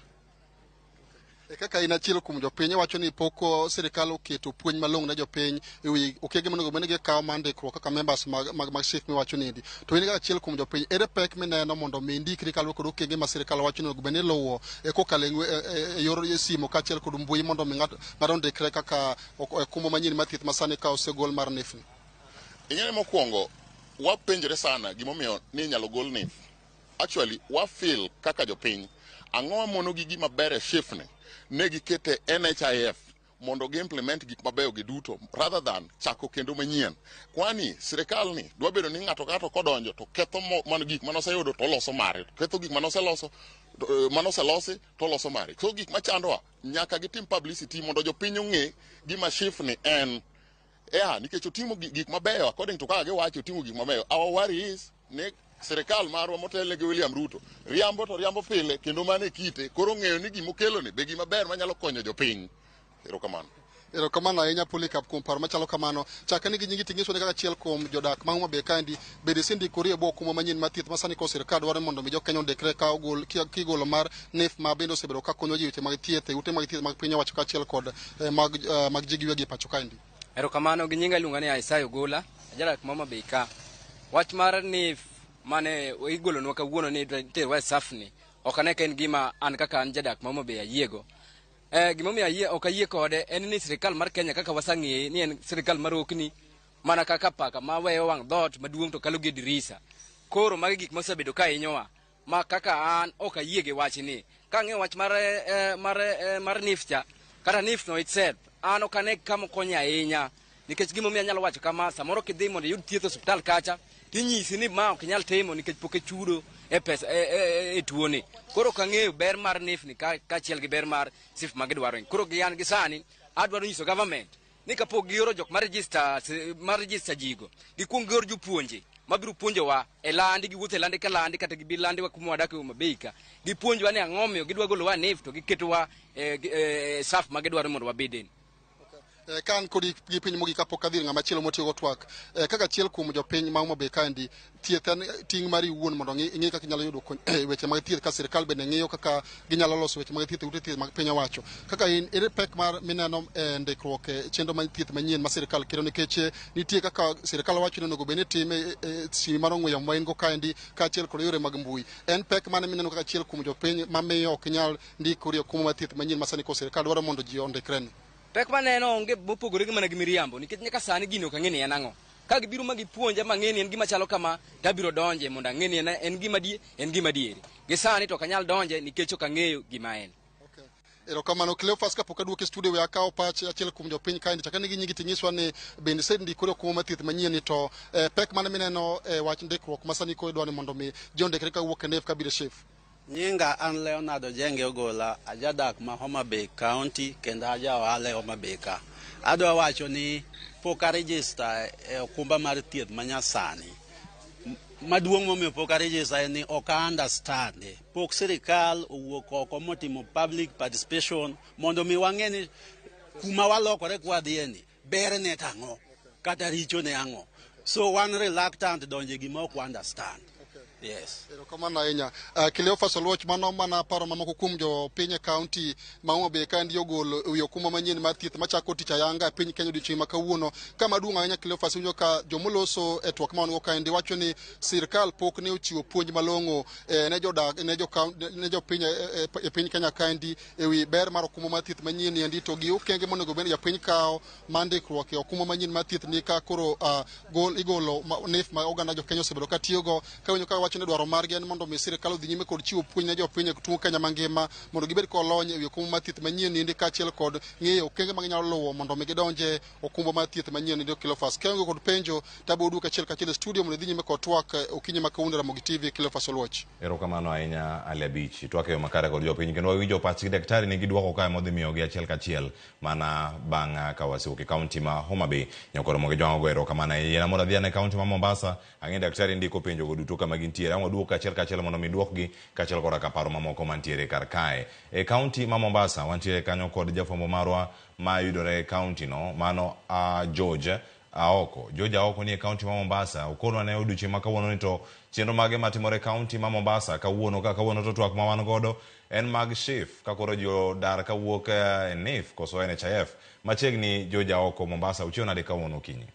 E kaka in achiel kuom jopiny, iwacho ni pok sirikal oketo puonj malong'o ne jopiny e wi okenge monego bed ni gikawo mar ndikruok kaka members mag SHIF miwacho niendi. To in kaka achiel kuom jopiny, ere pek mineno mondo mi indikri kaluwore kod okenge ma sirikal wacho ni onego bed ni iluwo e kokalo e yor simu kaachiel kod mbui mondo mi ng'ato ondikre kaka okumba manyien mar thieth ma sani ka osegol mar NHIF ni? Ing'e mokwongo, wapenjre sana gimomiyo ni inyalo gol NHIF. Actually, wa feel kaka jopiny, ang'o mono gi gima ber e SHIF ni, ne gikete NHIF mondo gi implement gik mabeyo gi duto rather than chako kendo manyien. Kwani sirikal ni dwa bedo ni ng'ato ka ng'ato kodonjo to ketho mano gik manoseyudo to oloso mare, ketho gik manoseloso manoselosi to oloso mare. So gik machandowa nyaka gitim publicity mondo jopiny ong'e gima SHIF ni en. Yeah, nikech otimo gik mabeyo according to kaka giwacho, otimo gik mabeyo. Our worry is ni sirikal marwa motelne gi William Ruto riambo to riambo pile kendo mano e kite. Koro ng'eyo ni gimokelo ni be gima ber manyalo konyo jopiny. Erokamano. Erokamano ahinya Polycarp kuom paro machalo kamano. Chak ane gi nyingi ting'iswa ni kaka achiel kuom jodak ma Homa Bay kaendi, bende isendikori e bwo okumba manyien mar thieth ma sani koro sirkal dwaro mondo mi jo-Kenya ondikre ka ogol kigolo mar NHIF ma bende osebedo ka konyo ji e weche mag thieth e ute mag thieth mag piny owacho kaachiel kod mag ji giwegi e pacho kaendi. Erokamano, gi nyinga iluonga ni Isaiah Ogola, ajadak ma Homa Bay ka. Wach mar NHIF mane igolonwa kawuono ni iterwa e SHA ni, ok ane ka en gima an kaka an jadak ma Homa Bay ayiego. Gimomiyo ayie, ok ayie kode en ni sirikal mar Kenya kaka wasang'eye ni en sirikal marokni mana kaka paka ma weyo wang' dhoot maduong' to kalo gi dirisa. Koro magi gik mosebedo ka hinyowa ma kaka an ok ayie gi wachni. Kang'iyo wach mar NHIF cha, kata NHIF no itself, an ok ane kama okonyo ahinya. Nikech gimomiyo anyalo wacho kama, samoro kidhi mondo iyud thieth e osiptal kacha, tinyisi ni ma ok inyal timo nikech pok ichudo e pesa e tuoni. Koro ok ang'eyo ber mar NHIF ni kaachiel gi ber mar SHIF ma gidwaro ni. Koro gi an gi sani, adwaro nyiso government ni kapok gioro jok ma register jigo, gikuong gior jopuonje mabiro puonjowa e landi, giwuotho e landi ka landi, kata gibi landi wa kuma wadake Homa Bay ka. Gipuonjwa ni ang'o omiyo gidwa golowa NHIF to giketowa e SHA ma gidwaro mondo wabeden. Ka an kodi gi piny mogik kapok adhi ir ng'ama chielo motiyogo twak, kaka achiel kuom jopiny ma Homa Bay kaendi, thieth en ting' mari iwuon mondo ing'i kaka inyalo yudo weche mag thieth ka sirikal bende ng'iyo kaka ginyalo loso weche mag thieth e ute thieth mag piny owacho. Kaka in, ere pek mar mineno e ndikruok e chenro mar thieth manyien ma sirikal kelo, nikech nitie kaka sirikal wacho ni onego bed ni itime e simi mar ong'we yamo ma in go kaendi kaachiel kod yore mag mbui. En pek mane mineno kaka achiel kuom jopiny mamiyo ok inyal ndikori e okumba mar thieth manyien ma sani koro sirikal dwaro mondo ji ondikre ni? Pek maneno onge mopogore gi mana gi miriambo nikech nyaka sani gini ok ang'e ni en ang'o. Ka gibiro ma gipuonja mang'e ni en gima chalo kama, to abiro donje mondo ang'e ni en gima en gima adieri. Gi sani to ok anyal donje nikech ok ang'eyo gima en. Erokamano Cleophas, kapok aduoki e studio we akawo pach achiel kuom jopiny kaendi chakre nigi nyingi tinyiswa ni bende isendikori okumba mar thieth manyien ni to pek mane mineno e wach ndikruok ma sani koro idwa ni mondo mi ji ondikre kawuok e NHIF kabiro e SHIF? Nyinga an Leonard Ojenge Ogola, ajadak ma Homa Bay County kendo aja ohala e Homa Bay ka. Adwa wacho ni pok a register e okumba mar thieth manyasani. Maduong' momiyo pok a register en ni ok a understand. Pok sirikal owuok oko motimo public participation mondo mi wang'e ni kuma walokore kwadhiye ni berne to ang'o kata richone ang'o. So wan reluctant donjo e gima ok wa understand. Yes. Erokamano ahinya. Cleophas Oluoch, mano mana paro mamoko kuom jopiny e kaunti ma Homa Bay kaendi ogolo e wi okumba manyien mar thieth machako tich ayanga e piny Kenya odiochieng' ma kawuono. Kama duong' ahinya Cleophas, iwinjo ka jomoloso e twak ma wan go kaendi wacho ni sirkal pok ne ochiwo puonj malong'o ne jodak ne ne jopiny e piny Kenya kaendi e wi ber mar okumba mar thieth manyien endi to gi okenge monego bed ni japiny kawo mar ndikruok e okumba manyien mar thieth ni ka koro gol igolo NHIF ma oganda jo Kenya osebedo ka tiyogo. Ka winjo ka wacho ni dwaro margi en mondo mi sirkal odhi nyime kod chiwo puonj ne jopiny e tung Kenya mangima mondo gibed kolony e wi okumba mar thieth manyien endi kaachiel kod ng'eyo okenge ma ginyalo luwo mondo mi gidonje okumba mar thieth manyien endi. Cleophas, kaonge kod penjo to abiro duoki achiel kachiel e studio mondo idhi nyime kod twak okinyi ma kawuono Ramogi TV. Cleophas Oluoch. Erokamano ahinya Ali Abich. Twak e yo makare kod jopiny kendo wawinjo pachgi daktari nigi dwoko kae modhi miyogi achiel kachiel mana bang' ka wasewuok e kaunti ma Homa Bay. Nyakoro mogi jwang'o go erokamano ahinya. Mondo adhi ane e kaunti ma Mombasa, ang'e daktari ndiko penjo go duto kama gintiere. Ang' waduok achiel kachiel mondo mi duokgi kaachiel koda ka paro mamoko mantiere kar kae. E kaunti ma Mombasa wantiere kanyo kod jafwambo marwa mayudore e kaunti no mano George Aoko. George Aoko ni e kaunti ma Mombasa. Okonwa ne odiochieng' ma kawuono ni to chenro mage matimore e kaunti ma Mombasa kawuono ka kawuono to twak ma wan godo en mag SHIF ka koro ji odar kawuok e NHIF koso NHIF. Machiegni George Aoko Mombasa, uchiew nade kawuono okinyi?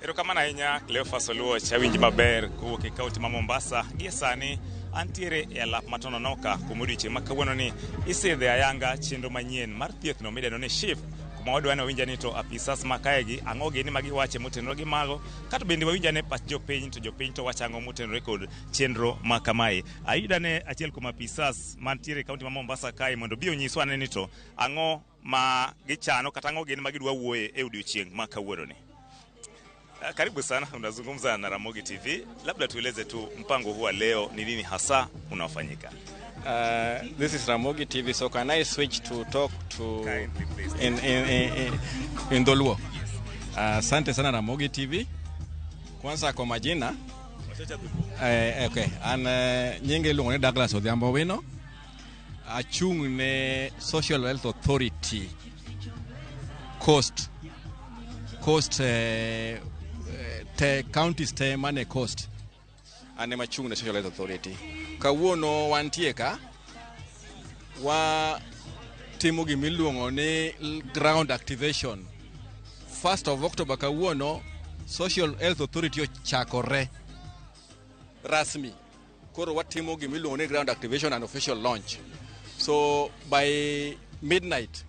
Erokamano ahinya Cleophas Oluoch, awinji maber kowuok e kaunti ma Mombasa. Gie sani antiere e alap ma Tononoka kuma odiochieng' ma kawuono ni isidhe ayanga chenro manyien mar thieth no midendo ni SHIF, kuma wadwa ni wawinj ni to apisas ma kaegi ang'o gini ma giwache motenore gi mago, kato bende wawinj ane pach jopiny to jopiny to wacho ang'o motenore kod chenro ma kamae. Ayudo ane achiel kuom apisas mantiere e kaunti ma Mombasa kae mondo obi onyiswa ane ni to ang'o ma gichano kata ang'o gini ma gidwa wuoye e odiochieng' ma kawuono ni. Karibu sana, unazungumza na Ramogi TV. Labda tueleze tu mpango huu wa leo ni nini hasa unaofanyika? This is Ramogi TV, so can I switch to talk to in Dholuo? Asante sana Ramogi TV. Kwanza kwa majina okay, an nyinge iluongo ni Douglas Odhiambo Wino. Achung' ne Social Health Authority Coast te counties te mane Coast. An ema achung' ne Social Health Authority. Kawuono wantie ka wa timo gimiluongo ni ground activation. 1st of October kawuono Social Health Authority ochakore rasmi. Koro watimo gimiluongo ni ground activation and official launch. So by midnight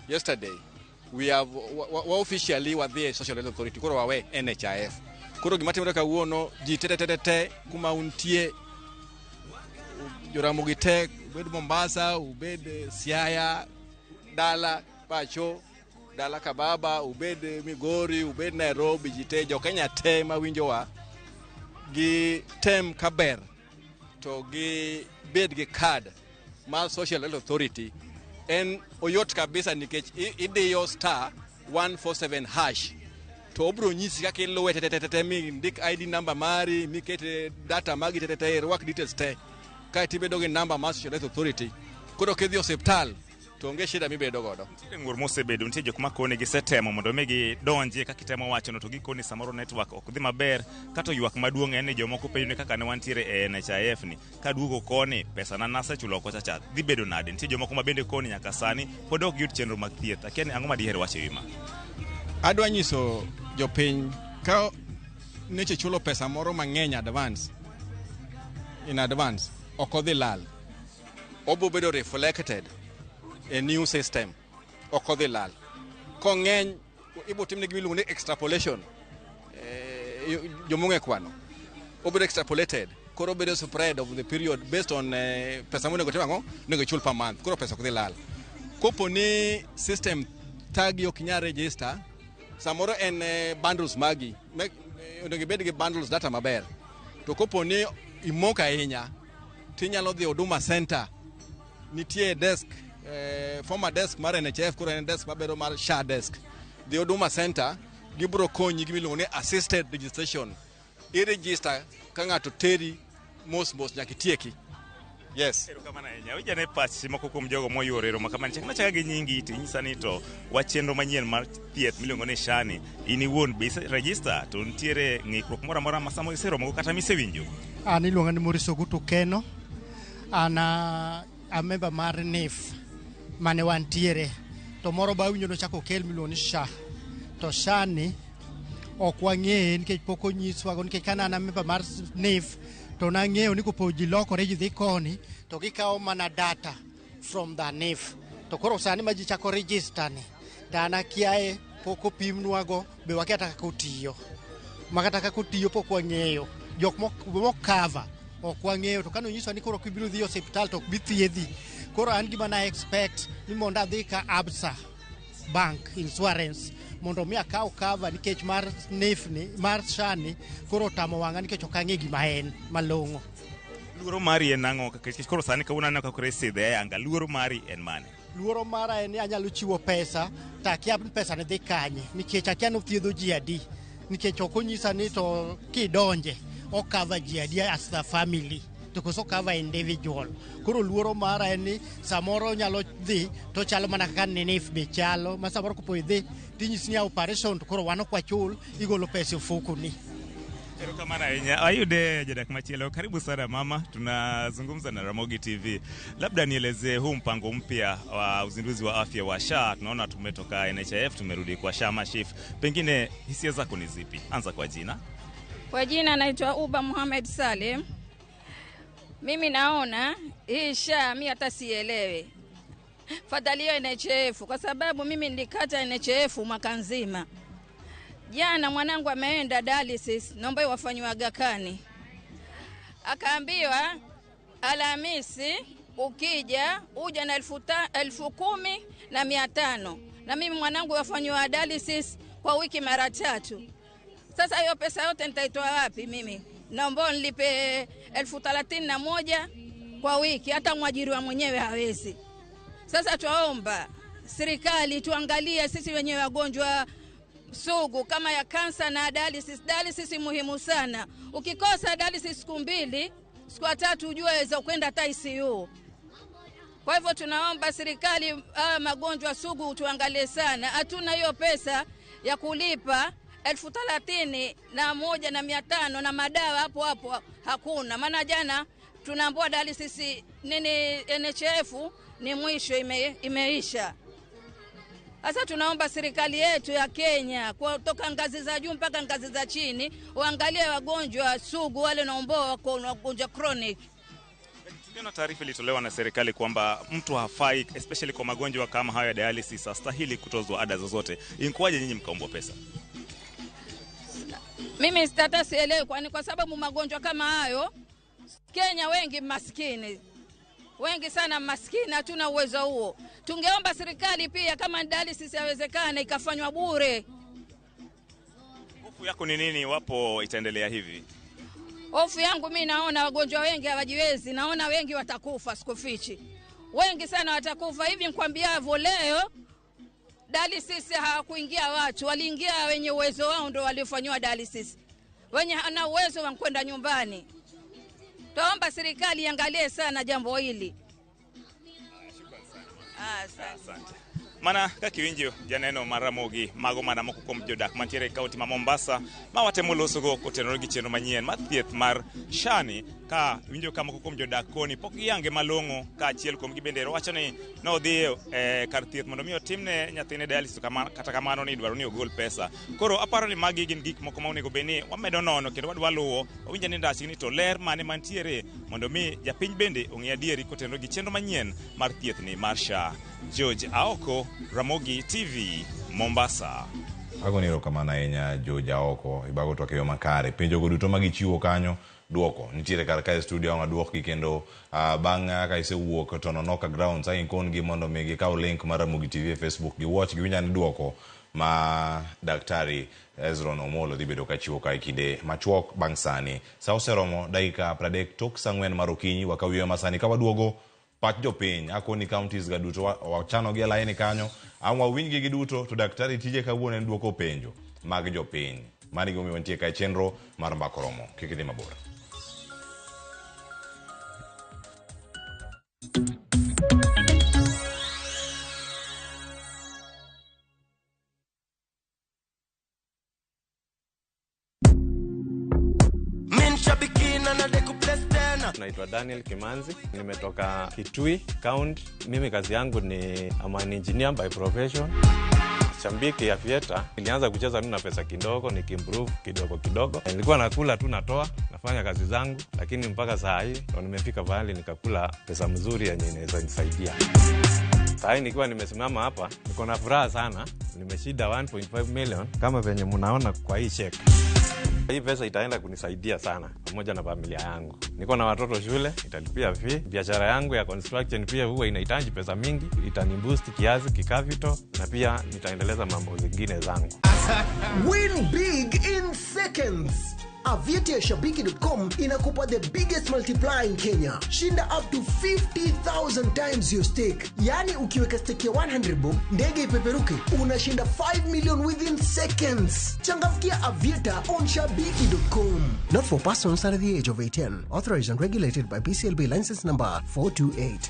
yesterday we have wa officially wadhi e Social Health Authority, koro wawe NHIF. Koro gima timore kawuono, ji te te te te kuma untie, Joramogi te, ubed Mombasa, ubed Siaya, dala pacho, dala kababa, ubed Migori, ubed Nairobi, ji te, jo Kenya te mawinjowa gi tem kaber to gi bed gi card mar Social Health Authority. En oyot kabisa nikech idiyo *147# to obro nyisi kaka iluwe te te te te mi ndik ID number mari, miket data magi te te te, irwak details te kaeto ibedo gi namba mar Social Health Authority. Koro kidhi osiptal to onge shida mibedo godo. Nitiere ng'ur mosebedo, nitie jok makoni gisetemo mondo mi gidonjie kaka itemo wachono, to gikoni samoro network ok dhi maber, kata ywak maduong' en ni jomoko penjo ni kaka ne wantiere e NHIF ni kaduogo koni pesa na nasechulo kocha cha dhi bedo nade. Nitie jomoko ma bende koni nyaka sani pod ok giyud chenro mag thieth. Akia ni ang'o ma diher wacho e wi ma? Adwa nyiso jopiny ka neche chulo pesa moro mang'eny advance in advance, ok odhi lal, obo bedo reflected. e new system ok odhi lal. Kong'eny ibo timne gima iluongo ni extrapolation. Jomong'e kwano. Obedo extrapolated. Koro obedo spread of the period based on pesa monego tim ang'o? Onego ichul per month. Koro pesa ok dhi lal. Kopo ni system tagi ok inyal register, samoro en bundles magi. Onego ibed gi bundles data maber. To kopo ni imoko ahinya, tinyalo dhi Huduma Center. Nitie desk, former desk mar NHIF, koro en desk mabedo mar SHA desk. Dhi Huduma Center, gibiro konyi gima iluongo ni assisted registration. I register ka ng'ato teri mos mos nyaka itieki. Yes. Erokamano ahinya. Winj ane pach moko kuom jogo moyuoro e romo kamani. Chakna achaka gi nyingi to inyisa ni to wach chenro manyien mar thieth miluongo ni SHA ni, in iwuon be ise register to nitiere ng'ikruok moro amora ma samoro iseromogo kata misewinjo? An iluonga ni Maurice Ogutu Keno. An a member mar NHIF mane wantiere. To moro ba awinjo nochako okel miluongo ni SHA. To SHA ni ok wang'eye nikech pok onyiswago, nikech kane an a member mar NHIF to nang'eyo ni kopo ji lokore ji dhi koni to gikawo mana data from the NHIF. To koro sani ma ji chako register ni to an akiaye, pok opimnwago, be wakia kata kaka otiyo. Ma kata kaka otiyo pok wang'eyo. Jok mokava ok wang'eyo, to kane onyiswa ni koro kibiro dhi e osiptal to ok bi thiedhi. Koro an gima na expect ni mondo adhi ka Absa Bank Insurance mondo mi akaw cover, nikech mar NHIF ni, mar SHA ni koro otamo wang'a nikech ok ang'e gima en malong'o. Luoro mari en ang'o? Nikech koro sani kawuono aneno ka koro isidhe ayanga. Luoro mari en mane? Luoro mara en ni anyalo chiwo pesa to akia ni pesa ni dhi kanye, nikech akia ni othiedho ji adi, nikech ok onyisa ni to kidonje o cover ji adi as the family to koso cover individual. Koro luoro mara en ni samoro nyalo dhi to chalo mana kaka NHIF be chalo, ma samoro kopo idhi tinyisi ni operation to koro wan ok wachul, igolo pesa e ofukoni. Erokamano ahinya. Ayude jadak machielo. Karibu sana mama, tunazungumza na Ramogi TV. Labda nielezee huu mpango mpya wa uzinduzi wa afya wa SHA. Tunaona tumetoka NHIF tumerudi kwa SHA ama SHIF. Pengine hisia zako ni zipi? Anza kwa jina. Kwa jina naitwa Uba Muhammad Salim. Mimi naona hii SHA mi hata sielewi. Fadhali hiyo NHIF, kwa sababu mimi nilikata NHIF mwaka nzima. Jana mwanangu ameenda dialysis, naomba wafanywe Aga Khan. Akaambiwa Alhamisi ukija uja na 10,500. Na mimi mwanangu wafanywa dialysis kwa wiki mara 3. Sasa hiyo pesa yote nitaitoa wapi mimi? Naomba nilipe 31,000 kwa wiki, hata mwajiriwa mwenyewe hawezi. Sasa tuomba serikali tuangalie sisi wenyewe wagonjwa sugu kama ya kansa na dialysis. Dialysis muhimu sana. Ukikosa dialysis siku 2, siku 3 ujue waweza kwenda hata ICU. Kwa hivyo tunaomba serikali magonjwa sugu tuangalie sana. Hatuna hiyo pesa ya kulipa 31,500 na madawa hapo hapo hakuna. Maana jana tunaambiwa dialysis nini NHIF ni mwisho, imeisha. Sasa tunaomba serikali yetu ya Kenya kutoka ngazi za juu mpaka ngazi za chini waangalie wagonjwa sugu wale naomba wako wagonjwa chronic. Tuliona taarifa ilitolewa na serikali kwamba mtu hafai, especially kwa magonjwa kama hayo ya dialysis, hastahili kutozwa ada zozote. Inkuwaje nyinyi mkaombwa pesa? Mimi hata sielewi, kwani kwa sababu magonjwa kama hayo Kenya wengi maskini. Wengi sana maskini, hatuna uwezo huo. Tungeomba serikali pia kama dialysis yawezekana ikafanywa bure. Hofu yako ni nini iwapo itaendelea hivi? Hofu yangu mimi naona wagonjwa wengi hawajiwezi, naona wengi watakufa, sikufichi. Wengi sana watakufa. Hivi nikwambiavyo leo dialysis hawakuingia watu, waliingia wenye uwezo wao ndio waliofanywa dialysis. Wenye hana uwezo wa kwenda nyumbani. Tuomba serikali iangalie sana jambo hili. Asante. Mana kaka iwinjo janeno mar Ramogi mago mana moko kuom jodak mantiere e kaunti ma Mombasa ma watemo losogo kotenore gi chenro manyien mar thieth mar SHA ni. Ka winjo ka moko kuom jodak koni pok giyange malong'o, ka achiel kuom gi bende wacho ni nodhi e kar thieth mondo mi otimne nyathine dialysis, kata kamano ni idwaro ni ogol pesa. Koro aparo ni magi gin gik moko ma onego bed ni wamedo nono kendo wadwa luwo wawinjo ni ndachgi ni to ler mane mantiere mondo mi japiny bende ong'e adieri kotenore gi chenro manyien mar thieth ni mar SHA. George Aoko, Ramogi TV, Mombasa. Agoni erokamano ahinya George Aoko, ibago twak e yo makare. Penjogo duto ma gichiwo kanyo duoko nitiere kar kae studio ang' aduokgi kendo bang' ka isewuok to Nonoka Grounds ang' ikon gi mondo mi gikaw link mar Ramogi TV e Facebook gi watch giwinj ane duoko ma Daktari Hezron Omolo dhi bedo kachiwo ka e kinde machuok bang' sani. Sa oseromo dakika 30 tok sa 4 mar okinyi wakaw yueyo masani ka waduogo pach jopiny akoni counties ga duto wachano gi e laini kanyo ang' wawinjgi giduto to daktari tije kawuono en duoko penjo mag jopiny. Mano e gimomiyo wantie ka e chenro mar Mbaka Oromo. Kik idhi mabor. Naitwa Daniel Kimanzi, nimetoka Kitui County. Mimi kazi yangu ni I'm an engineer by profession. Shabiki Aviator, nilianza kucheza tu na pesa kidogo, nikiimprove kidogo kidogo. Nilikuwa nakula tu natoa, nafanya kazi zangu, lakini mpaka saa hii ndo nimefika pahali nikakula pesa mzuri yenye inaweza nisaidia. Saa hii nikiwa nimesimama hapa, niko na furaha sana. Nimeshinda 1.5 million kama venye mnaona kwa hii check. Hii pesa itaenda kunisaidia sana pamoja na familia yangu. Niko na watoto shule, italipia fee. Biashara yangu ya construction pia huwa inahitaji pesa mingi, itaniboost kiasi kikapital na pia nitaendeleza mambo zingine zangu. Win big in seconds. Aviator ya Shabiki.com inakupa the biggest multiplier in Kenya. Shinda up to 50,000 times your stake. Yani ukiweka stake ya 100 bob, ndege ipeperuke, unashinda 5 million within seconds. Changamkia Aviator on Shabiki.com. Not for persons under the age of 18. Authorized and regulated by BCLB license number 428.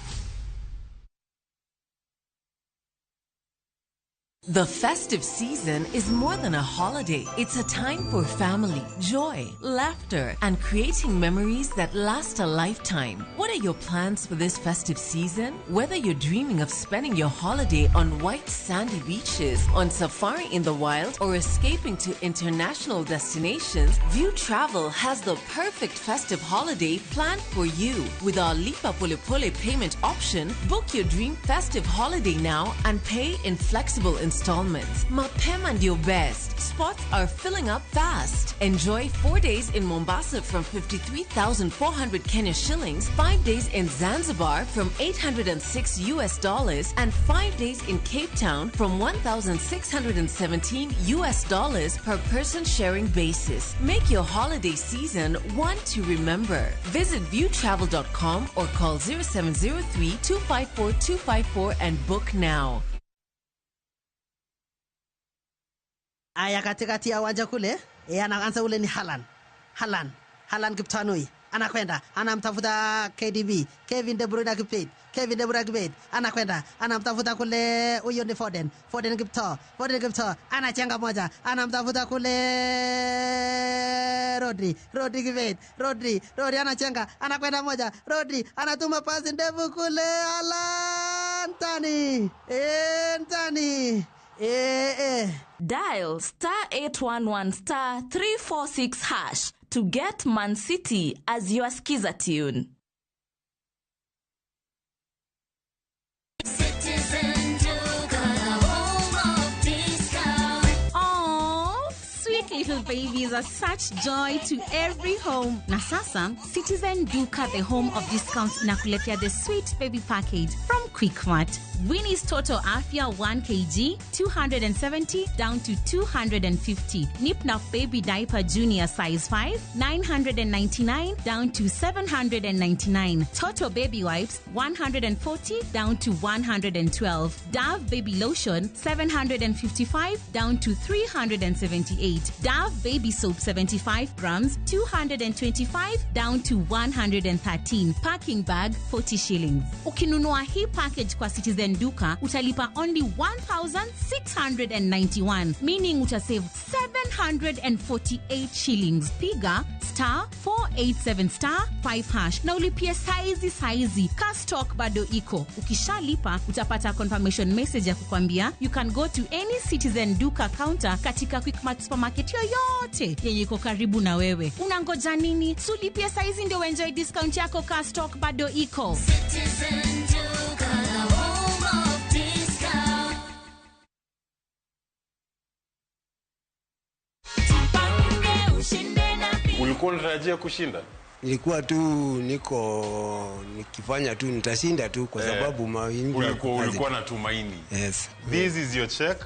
The festive season is more than a holiday. It's a time for family, joy, laughter, and creating memories that last a lifetime. What are your plans for this festive season? Whether you're dreaming of spending your holiday on white sandy beaches, on safari in the wild, or escaping to international destinations, View Travel has the perfect festive holiday planned for you. With our Lipa Pole Pole payment option, book your dream festive holiday now and pay in flexible installments. Mapema ndio best. Spots are filling up fast. Enjoy 4 days in Mombasa from 53,400 Kenya shillings, 5 days in Zanzibar from $806 US, and 5 days in Cape Town from $1,617 US per person sharing basis. Make your holiday season one to remember. Visit viewtravel.com or call 0703 254 254 and book now. Aya, katikati ya uwanja kule, anaanza ule ni Haaland. Haaland Kiptanui anakwenda, anamtafuta KDB, Kevin De Bruyne Kipet, Kevin De Bruyne Kipet anakwenda, anamtafuta kule, huyo ni Foden, Foden Kipto, Foden Kipto anachenga moja, anamtafuta kule Rodri, Rodri Kipet, Rodri, Rodri anachenga, anakwenda moja, Rodri anatuma pasi ndefu kule Haaland, Tani, Tani. Dial star 811 star 346 hash to get Man City as your skiza tune. Citizen Duka, home of discount. Aww, sweet little babies are such joy to every home. Na sasa, Citizen Duka, the home of discounts, inakuletea the sweet baby package from Quickmart. Winnie's Total Afya 1 kg, 270 down to 250. Nipnap Baby Diaper Junior size 5, 999 down to 799. Toto Baby Wipes, 140 down to 112. Dove Baby Lotion, 755 down to 378. Dove Baby Soap 75 grams, 225 down to 113. Packing bag, 40 shillings. Ukinunua hii package kwa Citizen Citizen duka utalipa only 1691, meaning utasave 748 shillings. Piga star 487 star 5 hash na ulipie saizi saizi, ka stock bado iko. Ukishalipa utapata confirmation message ya kukwambia you can go to any Citizen duka counter katika Quickmart supermarket yoyote yenye iko karibu na wewe. Unangoja nini? Sulipie saizi ndio uenjoy discount yako, ka stock bado iko. Citizen Duka, the home of discount. Jipange ushinde na Ulikuwa unatarajia kushinda? Nilikuwa tu niko nikifanya tu nitashinda tu kwa sababu mawingu Ulikuwa na tumaini. Yes. This is your check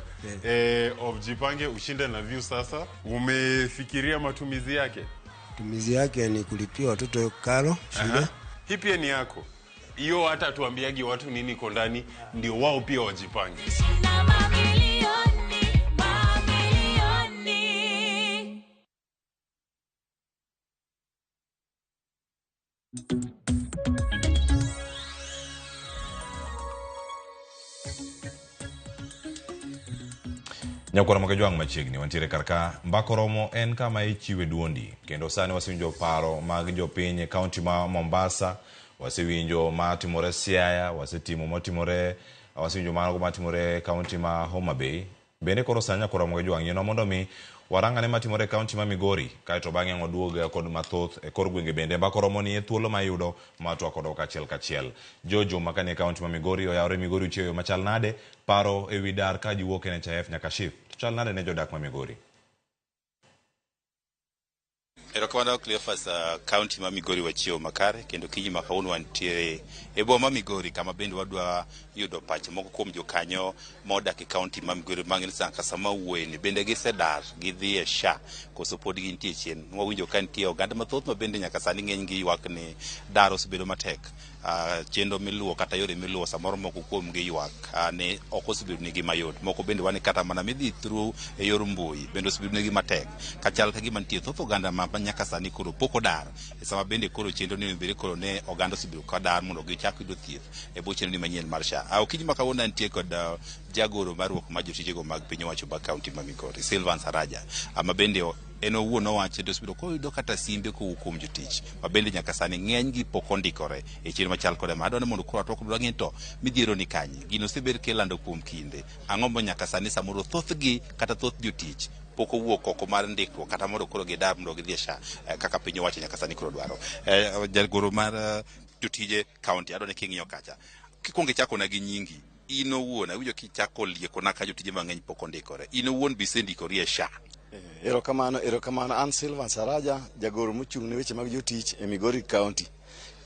of Jipange Ushinde na Viusasa. Umefikiria matumizi yake? Matumizi yake ni kulipia watoto karo shule. Hii pia ni yako. Hiyo hata tuambiagi watu nini iko ndani, ndio wao pia wajipange. Na mamilioni, mamilioni. Nyakwara Makajwang' machiegni wantiere kar ka mbako romo en kama ichiwe duondi kendo sani wasewinjo paro mag jopiny e kaunti ma Mombasa, wasewinjo matimore Siaya, wasetimo matimore, wasewinjo mago matimore e kaunti ma Homa Bay. Bende koro sani Nyakwara Makajwang' yienwa mondo mi warang'ane matimore e kaunti ma Migori, kaeto bang'e ang' waduog kod mathoth e kor gwenge bende. Mbako romo ni e thuolo ma iyudo ma twak kodwa kachiel kachiel. Jojo makanie e kaunti ma Migori oyawore Migori ochiewo machal nade, paro ewi dar ka ji wuok e NHIF nyaka SHIF. Chal nade ne jodak ma Migori? Erokamano Cleophas, kaunti ma Migori wachiewo makare kendo kinyi ma kawuono wantiere e boma ma Migori kama bende wadwa yudo pach moko kuom jokanyo modak e kaunti ma Migori mang'eny ka sama wuoyeni bende gisedar gidhi e SHA koso pod gintie chien. Wawinjo ka nitie oganda mathoth ma bende nyaka sani ng'eny gi ywak ni dar osebedo matek. Chenro miluwo kata yore miluwo samoro moko kuom gi ywak ni ok osebedo nigi mayot. Moko bende wan kata mana midhi through e yor mbui bende osebedo nigi matek. Kachal ka gima nitie thoth oganda ma nyaka sani koro pok odar. E sama bende koro chenro ni bende koro ne oganda osebedo ka dar mondo gichak yudo thieth e bwo chenro ni manyien mar SHA. Okinyi ma kawuono antie kod jagoro mar riwruok mar jotijego mag piny owacho mag kaunti ma Migori, Silvan Saraja, ma bende en owuon owacho ni osebedo koyudo kata simbe kowuok kuom jotich ma bende nyaka sani ng'eny gi pok ondikore e chenro machal kode ma. Adwaro ni mondo koro atwak wang'e to midhiero ni kanye, gino osebed kilando kuom kinde, ang'o ma nyaka sani samoro thothgi kata thoth jotich pok owuok oko mar ndikruok kata mondo koro gidar mondo gidhi e SHA kaka piny owacho nyaka sani koro dwaro. Jagoro mar jotije kaunti, adwaro ni king'iyo kacha kikwongo ichakona gi nyingi in owuon, awinjo kichako liekona ka jotije mang'eny pok ondikore, in owuon be isendikori e SHA? Erokamano, erokamano. An Silvan Saraja, jagoro mochung' ne weche mag jotich e Migori County.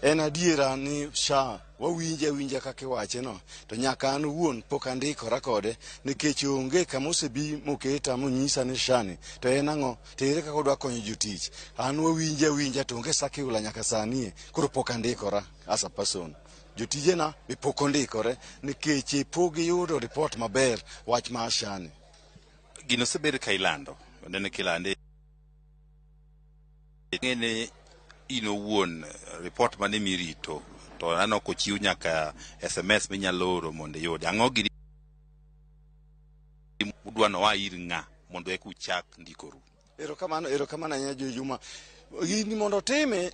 En adiera ni SHA wawinje awinja kaka iwache no, to nyaka an owuon pok andikora kode nikech onge kama osebi moketa monyisa ni SHA ni to en ang'o, to ere kaka odwa konyo jotich. An wawinje awinja to onge circular nyaka sani, koro pok andikora as a person. Jotijena be pok ondikore nikech pok giyudo report maber wach mar SHA ni. Gino osebed ka ilando, nene kilande ng'e in owuon report mane mirito to aneno kochiw nyaka SMS minyalo oro mondo iyudi. Ang'o gini udwa noa ir ng'a mondo eka uchak ndikoru? Erokamano, erokamano ahinya Juma. Gini mondo otime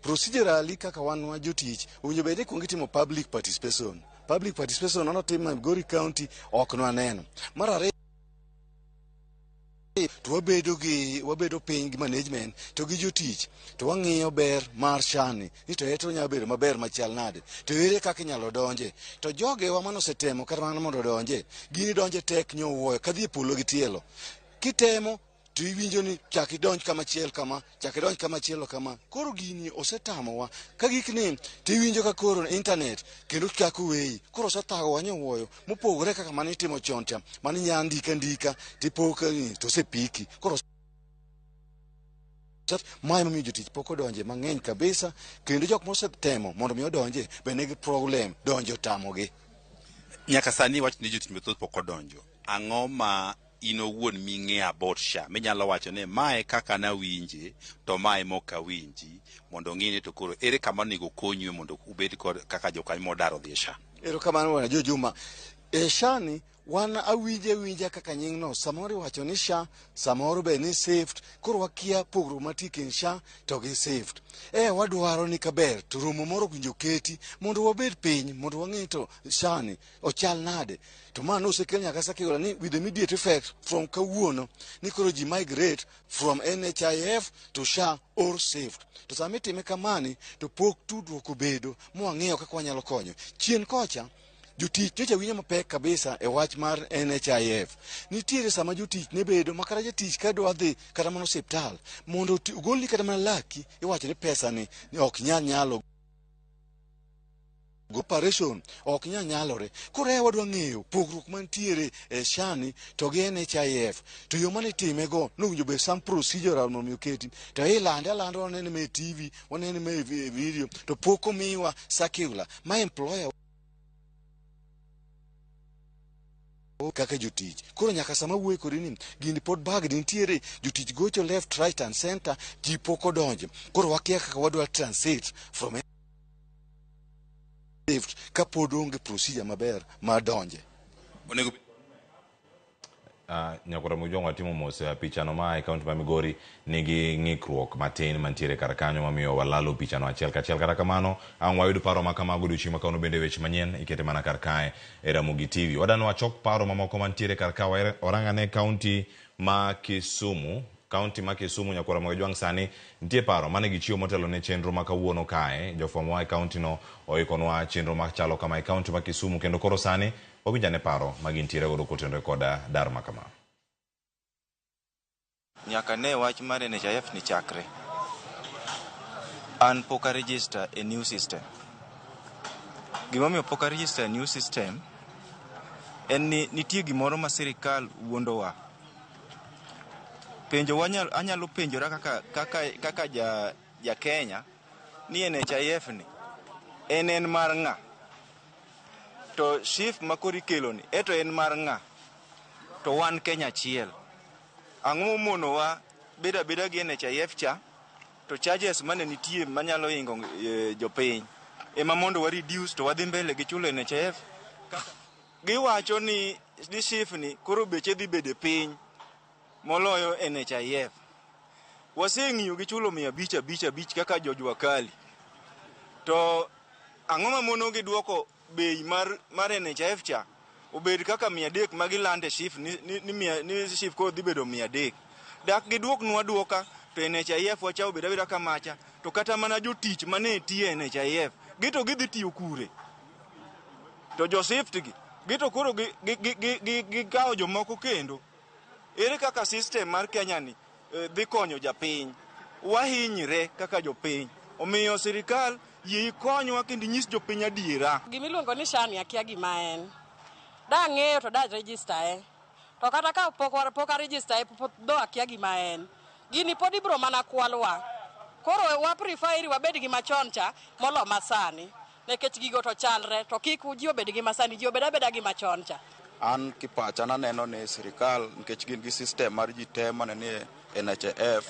procedurally kaka wan wa jotich owinjo bed ni ikuongo itimo public participation. Public participation manotim Migori County ok nwaneno. Mar ariyo to wabedo piny gi management to gi jotich to wang'iyo ber mar SHA ni ni to eto onyalo bedo maber machal nade, to ere kaka inyalo donje, to jogewa manosetemo kata mana mondo odonje gini donje tek nyowuoyo kadhi e polo gi tielo. Kitemo to iwinjo ni chak idonj kama chiel kama, chak idonj kama chielo kama. Koro gini osetamowa ka gikni to iwinjo ka koro internet kendo chako weyi. Koro osethagowa nyowuoyo mopogore kaka mane itimo chon cha, mane inya ndika ndika tipo ka to osepiki. Koro mae emomiyo jotich pok odonje mang'eny kabisa, kendo jok mosetemo mondo mi odonje be nigi problem, donjo otamogi. Nyaka sani wach ni jotich mathoth pok odonjo. Ang'o ma in owuon ming'eyo about SHA minyalo wacho ni mae kaka nawinje to mae mok awinji, mondo ong'i ni to koro ere kama onego konyue mondo ubed kod kaka jokanyo modar odhi e SHA? Erokamano bwana Joe Juma. E SHA ni wan awinje awinja kaka nying no samoro iwacho ni SHA samoro be ni SHIF koro wakia pogruok mantie kind SHA to gi SHIF. E wadwaro ni kaber to romo moro owinjo keti mondo wabed piny mondo wang'e to SHA ni ochal nade. To ma nosekel nyaka circular ni with immediate effect from kawuono ni koro ji migrate from NHIF to SHA or SHIF. To sama itime kamani to pok tudruok obedo mwang'iyo kaka wanyalo konyo. Chien kocha jotich nyocha winjo mapek kabisa e wach mar NHIF. Nitiere sama jotich ne bedo ma kata jatich ka dwa dhi kata mana osiptal mondo ogolni kata mana laki iwacho ni pesa ni ok nyal nyalo operation ok nyal nyalore. Koro e wadwa ng'eyo pogruok mantiere e SHA ni to gi NHIF. To yo mane itime go nowinjo bed some procedural mondo mi oketi. To ilande alanda wanene ma e TV, wanene ma e video to pok omiwa circular ma employer kaka jotich. Koro nyaka sama wuoyo kodi ni gini pod bag nitiere, jotich gocho left, right and center, ji pok odonjo. Koro wakia kaka wadwa transit from left kapod onge procedure maber mar donje. Onego Nyakwar Mujong watimo mos pichano ma e kaunti ma Migori nigi ng'ikruok matin mantiere kar kanyo mamiyo walalo pichano achiel kachiel. Kata kamano ang' wayud paro ma kamago odiochieng' ma kawuono bende weche manyien ikete mana kar kae e Ramogi TV. Wadano wachok paro mamoko mantiere kar ka warang ane kaunti ma Kisumu. Kaunti ma Kisumu Nyakwar Ramogi Jwang' sani nitie paro mane gichiwo motelo ne chenro ma kawuono kae. Jofwambo wa e kaunti no oikonwa chenro machalo kama e kaunti ma Kisumu kendo koro sani wawinj ane paro ma gintiere godo kotenore koda dar ma kama. Nyaka ne wach mar NHIF ni chakre. An pok a register e new system. Gimomiyo pok a register e new system en ni nitie gimoro ma sirikal wuondowa. Penjo anyalo penjora kaka ja Kenya ni NHIF ni en mar ng'a? To SHIF ma koro ikelo ni eto en mar ng'a? To wan Kenya achiel. Ang'o momonowa bedo abeda gi NHIF cha to charges mane nitie manyalo hingo jopiny ema mondo wa reduce to wadhi mbele gi chulo NHIF. Giwacho ni SHIF ni koro beche dhi bedo piny moloyo NHIF. Waseng'iyo gi chulo 500 500 5 kaka jojua kali. To ang'o mamono gi duoko bei mar NHIF cha obed kaka 300 ma gilande SHIF ni SHIF koro dhi bedo 300. Dak giduoknwa duoka to NHIF wacha obed abeda kamacha to kata mana jotich mane tiyo NHIF gito gidhi tiyo kure. To jo SHIF gi gito koro gikawo jomoko kendo. Ere kaka system mar Kenya ni dhi konyo japiny? Wahinyre kaka jopiny. Omiyo sirikal yie ikonywa kendo inyis jopiny adiera. Gimiluongo ni SHA ni akia gima en. Da ng'eyo to da register e. To kata ka pok a register e do akia gima en. Gini pod ibro mana kwalwa. Koro wa prefer iri wabed gi machon cha molo masani. Nikech gigo to chalre to kik ji obed gi masani, ji obed abeda gi machon cha. An kipacha naneno ni sirikal nikech gin gi system mar ji te mane ni NHIF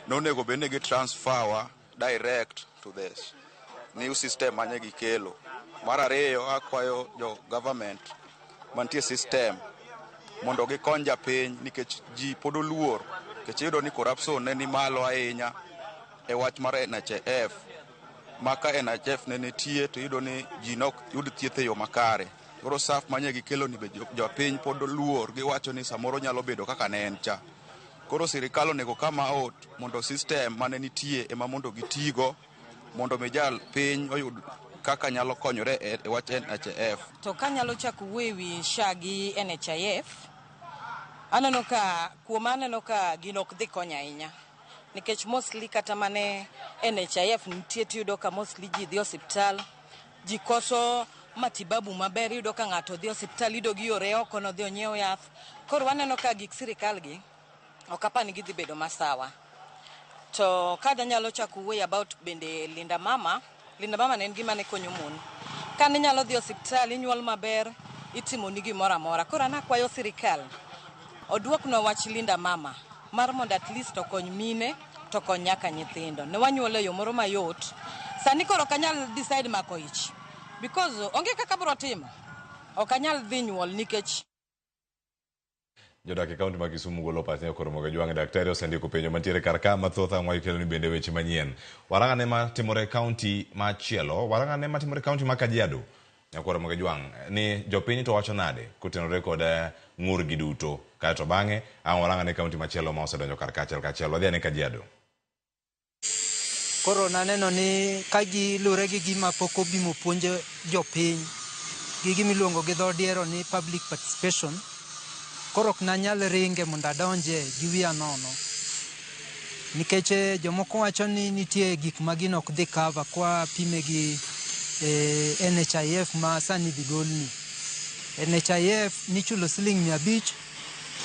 nonego bed ni gi transfer wa direct to this new system mane gikelo. Mar ariyo akwayo jo government mantie system mondo gikony japiny nikech ji pod oluor nikech iyudo ni corruption ne ni malo ahinya e wach mar NHIF. Maka NHIF ne nitie to iyudo ni ji nok yud thieth e yo makare. Koro SAF manye gikelo ni be jopiny pod oluor giwacho ni samoro nyalo bedo kaka ne en cha. Koro sirikal onego come out mondo system mane nitie ema mondo gitigo mondo mi jal piny oyud kaka nyalo konyore e wach NHIF. To kanyalo chako wuoyo ewi SHA gi NHIF, aneno ka kuom aneno ka gino ok dhi konyo ahinya. Nikech mostly kata mane NHIF nitie tiyudo ka mostly ji dhi osiptal, ji koso matibabu maber, iyudo ka ng'ato dhi osiptal iyudo gi yore oko nodhi onyiew yath. Koro waneno ka gik sirikal gi ok apar ni gidhi bedo masawa. To ka danyalo chako wuoyo about bende Linda Mama, Linda Mama ne en gima ne konyo mon. Kane inyalo dhi osiptal inyuol maber, itimoni gimoro amora. Koro an akwayo sirikal oduoknwa wach Linda Mama mar mondo at least okony mine to okony nyaka nyithindo. Ne wanyuolo e yo moro mayot. Sani koro ok anyal decide mako ich. Because onge kaka abiro timo. Ok anyal dhi nyuol nikech Jodak e kaunti ma Kisumu golo pachne e Koromogi Jwang'. Daktari osendiko penjo mantiere kar ka mathoth ang' wakelo ni bende weche manyien. Warang'ane matimore e kaunti machielo, warang'ane matimore e kaunti ma Kajiado. Nyakoromogi Jwang' ni jopiny to wacho nade kotenore kod ng'urgi duto. Kaeto bang'e ang' warang'ane kaunti machielo ma osedonjo kar kachiel kachiel. Wadhi ane Kajiado. Koro naneno ni ka gilure gi gima pok obimo puonj jopiny gi gima iluongo gi dho diero ni public participation, koro ok nanyal ringe mondo adonje gi wiya nono. Nikech jomoko wacho ni nitie gik ma gino ok dhi cover kwa pime gi NHIF ma sani idhi golni. NHIF nichulo siling 500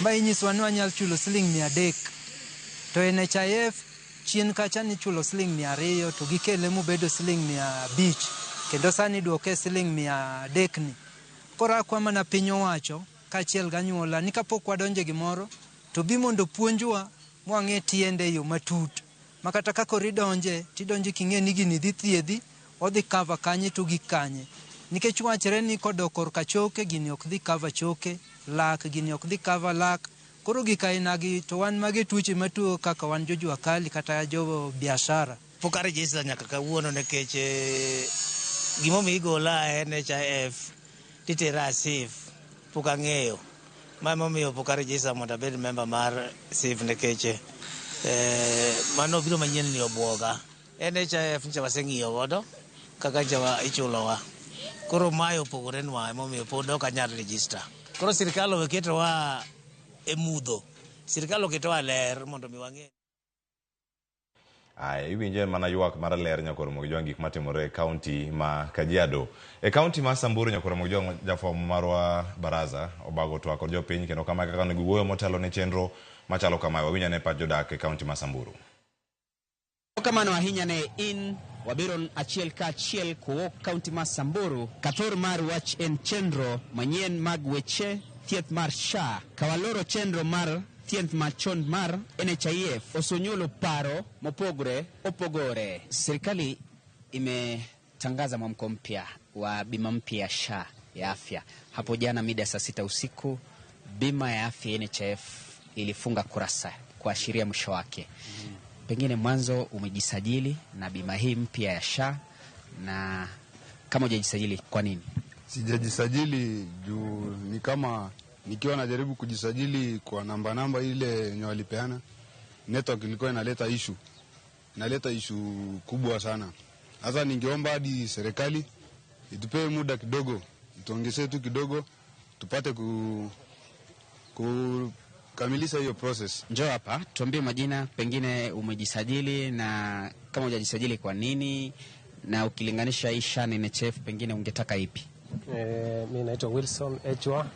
ma inyiswa ni wanyalo chulo siling 300. To NHIF chien kacha nichulo siling 200 to gikele mobedo siling 500 kendo sani iduoke siling 300 ni. Koro akwa mana piny owacho kaachiel gi anyuola ni kapok wadonje gimoro to bi mondo puonjwa mwang'e tiende e yo matut. Ma kata ka koro idonje, tidonje king'e ni gini dhi thiedhi, odhi cover kanye to gik kanye. Nikech wachre ni kodok korka choke, gini ok dhi cover choke, lak, gini ok dhi cover lak. Koro gik ainagi to wan mage tuoche matuo kaka wan jo jua kali kata jo biashara. Pok aregister nyaka kawuono nikech gimomiyo igola e NHIF titera e SHIF pok ang'eyo. Ma emomiyo pok aregister mondo abed member mar SHIF nikech mano biro manyien ni obuoga. NHIF nyicha waseng'iyo godo kaka nyicha ichulowa. Koro mae opogore nwa emomiyo pod ok anyal register. Koro sirikal owe ketowa e mudho. Sirikal oketowa ler mondo mi wang'e. Aya, iwinjo en mana ywak mar ler Nyakoromogi Jwang' gik matimore e kaunti ma Kajiado. E kaunti ma Samburu Nyakoromogi Jwang' jafwambo marwa Baraza obago twak kod jopiny kendo kama kaka onego giwuoyo motelo ne chenro machalo kamae. Wawinj ane pach jodak e kaunti ma Samburu. Kamano ahinya ne in wabiro achiel ka achiel kowuok kaunti ma Samburu. Kathor mar wach en chenro manyien mag weche thieth mar SHA. Kawaloro chenro mar thieth machon mar NHIF osonyuolo paro mopogore opogore. Serikali imetangaza mwamko mpya wa bima mpya ya SHA ya afya. Hapo jana mida saa 6 usiku bima ya afya NHIF ilifunga kurasa kuashiria mwisho wake. Pengine mwanzo umejisajili na bima hii mpya ya SHA, na kama hujajisajili kwa nini? Sijajisajili juu ni kama nikiwa najaribu kujisajili kwa namba ile yenye walipeana, network ilikuwa inaleta issue. Inaleta issue kubwa sana. Sasa ningeomba hadi serikali itupee muda kidogo, ituongezee tu kidogo tupate kukamilisha hiyo process. Njoo hapa tuambie majina, pengine umejisajili na kama hujajisajili kwa nini, na ukilinganisha hii SHA na NHIF pengine ungetaka ipi? Mimi naitwa Wilson Echwa.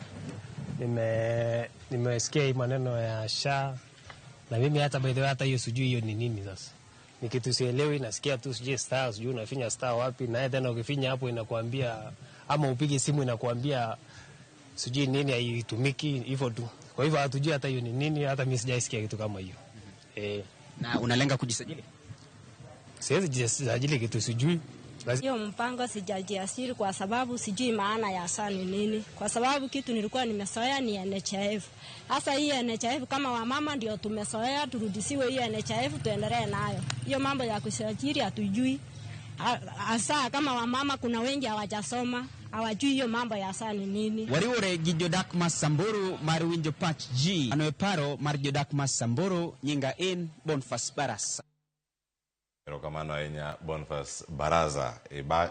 Nimesikia hii maneno ya SHA na mimi hata by the way hata hiyo sijui hiyo ni nini sasa. Ni kitu sielewi, nasikia tu sijui star, sijui unafinya star wapi, na tena ukifinya hapo inakuambia ama upige simu inakuambia sijui nini haitumiki hivyo tu. Kwa hivyo hatujui hata hiyo ni nini, hata mimi sijaisikia kitu kama hiyo. Na unalenga kujisajili? Siwezi jisajili kitu sijui. Hiyo mpango sijajiasiri kwa sababu sijui maana ya SHA ni nini. Kwa sababu kitu nilikuwa nimezoea ni NHIF. Sasa hii NHIF kama wamama ndio tumezoea, turudisiwe hii NHIF tuendelee nayo. Hiyo mambo ya kusajili hatujui. Hasa kama wamama kuna wengi hawajasoma, hawajui hiyo mambo ya SHA ni nini. Wariwore gi jodak ma Samburu mar winjo pach ji. Ano e paro mar jodak ma Samburu nyinga en Boniface Barasa. Erokamano ahinya Boniface Baraza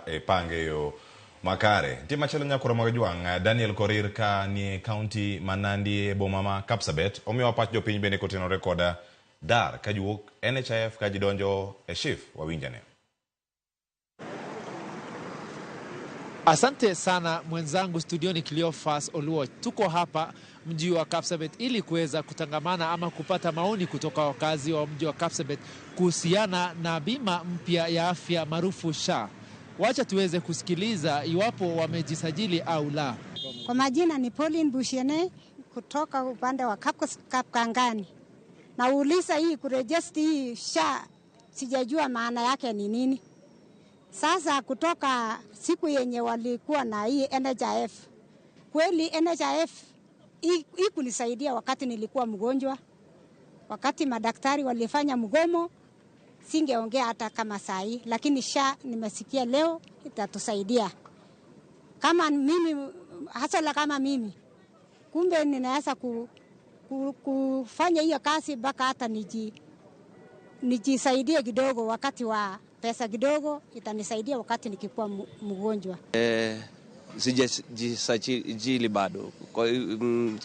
e pange yo makare. Nitie machielo Nyakoromogi Jwang', Daniel Korir ka nie kaunti ma Nandi e boma ma Kapsabet omiwa pach jopiny bende kotenore koda dar ka jiwuok NHIF ka jidonjo e SHIF. Wawinjane. Asante sana mwenzangu studioni Cleophas Oluo. Tuko hapa mji wa Kapsabet ili kuweza kutangamana ama kupata maoni kutoka wakazi wa mji wa Kapsabet kuhusiana na bima mpya ya afya maarufu SHA. Wacha tuweze kusikiliza iwapo wamejisajili au la. Kwa majina ni Pauline Bushiene kutoka upande wa Kapkangani. Nauliza hii kurejesti hii SHA sijajua maana yake ni nini. Sasa kutoka siku yenye walikuwa na hii NHIF, kweli NHIF ikunisaidia wakati nilikuwa mgonjwa. Wakati madaktari walifanya mgomo, singeongea hata kama saa hii, lakini SHA nimesikia leo itatusaidia. Kama mimi hasa kama mimi, kumbe ninaweza kufanya hiyo kazi mpaka hata nijisaidie kidogo, wakati wa pesa kidogo itanisaidia wakati nikikuwa mgonjwa. Sijajisajili bado,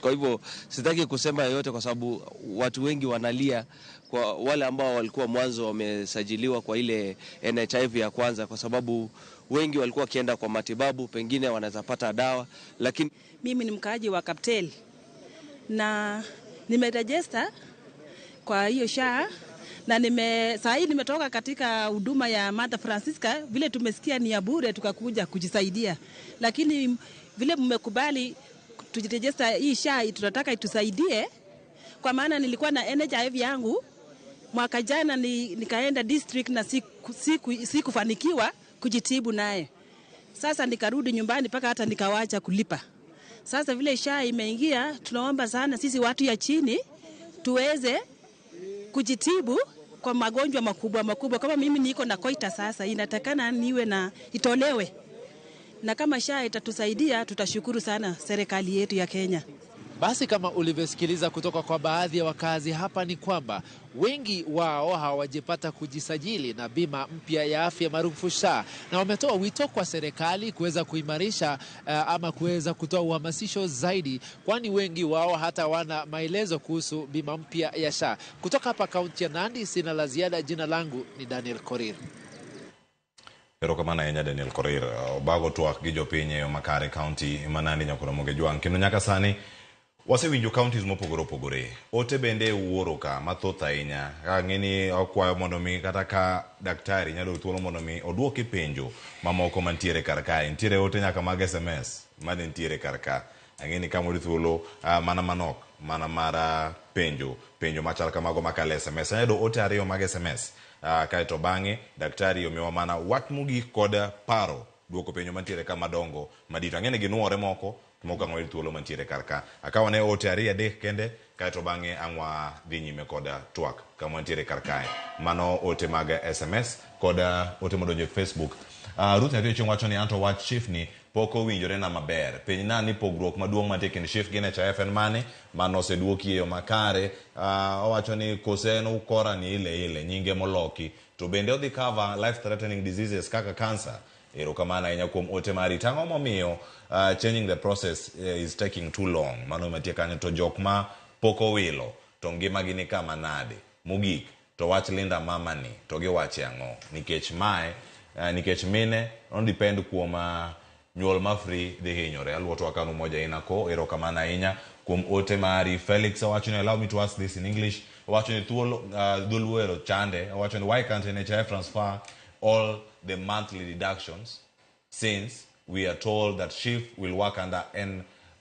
kwa hivyo sitaki kusema yoyote, kwa sababu watu wengi wanalia kwa wale ambao walikuwa mwanzo wamesajiliwa kwa ile NHIF ya kwanza, kwa sababu wengi walikuwa wakienda kwa matibabu, pengine wanaweza pata dawa. Lakini mimi ni mkaaji wa Kaptel na nimerejesta kwa hiyo SHA na saa hii nimetoka katika huduma ya Mother Francisca. Vile tumesikia ni ya bure, tukakuja kujisaidia, lakini vile mmekubali tujirejesta hii SHA, tunataka itusaidie, kwa maana nilikuwa na NHIF yangu mwaka jana, nikaenda district na sikufanikiwa kujitibu naye. Sasa nikarudi nyumbani mpaka hata nikawacha kulipa. Sasa vile SHA imeingia, tunaomba sana sisi watu ya chini tuweze kujitibu kwa magonjwa makubwa makubwa. Kama mimi niko na koita sasa, inatakana niwe na itolewe, na kama SHA itatusaidia tutashukuru sana serikali yetu ya Kenya. Basi kama ulivyosikiliza kutoka kwa baadhi ya wakazi hapa ni kwamba wengi wao hawajapata kujisajili na bima mpya ya afya maarufu SHA, na wametoa wito kwa serikali kuweza kuimarisha ama kuweza kutoa uhamasisho zaidi, kwani wengi wao hata wana maelezo kuhusu bima mpya ya SHA. Kutoka hapa kaunti ya Nandi, sina la ziada. Jina langu ni Daniel Korir. Erokamano ahinya Daniel Korir. Obago twak gi jopiny e yo makare kaunti ma Nandi nyakoro Jwang'. Kendo nyaka sani wasewinjo counties mopogore opogore. Ote bende wuoro ka mathoth ahinya. Ka ng'eni okwayo mondo mi kata ka daktari nyalo thuolo mondo mi oduoki penjo mamoko mantiere kar kae. Nitiere ote nyaka mag SMS mane nitiere kar ka. Ang'eni ka moyud thuolo mana manok mana mar penjo machal kamago makalo SMS. Ayudo ote ariyo mag SMS. Kaeto bang'e daktari omiwa mana wach mogik kod paro duoko penjo mantiere ka madongo madito. Ang'e ni ginuore moko moko ang' wayud thuolo mantiere kar ka. Akawo ne ote ariyo adek kende kaeto bang'e ang' wadhi nyime kod twak kama wantiere kar kae. Mano ote mag SMS kod ote modonjo e Facebook. Ruth Nyathi Ochieng' wacho ni anto wach SHIF ni pok owinjore na maber. Penj na ni pogruok maduong' mantie kind SHIF gi NHIF en mane? Mano oseduoki e yo makare. Owacho ni kose en ukora ni ile ile nyinge moloki. To bende odhi cover life threatening diseases kaka cancer. Erokamano ahinya kuom ote mari. Tang'o momiyo changing the process is taking too long? Mano mantie kanyo. To jok ma pok owilo to ngimagi ni kama nade? Mogik to wach Linda Mama ni to giwache ang'o? Nikech mae nikech mine on depend kuom nyuol ma free dhi hinyore. Aluwo twak an Umoja Inako. Erokamano ahinya kuom ote mari. Felix owacho ni allow me to ask this in English. Owacho ni thuolo dholuo ero chande. Owacho ni why can't NHIF transfer all the monthly deductions since we are told that SHIF will work under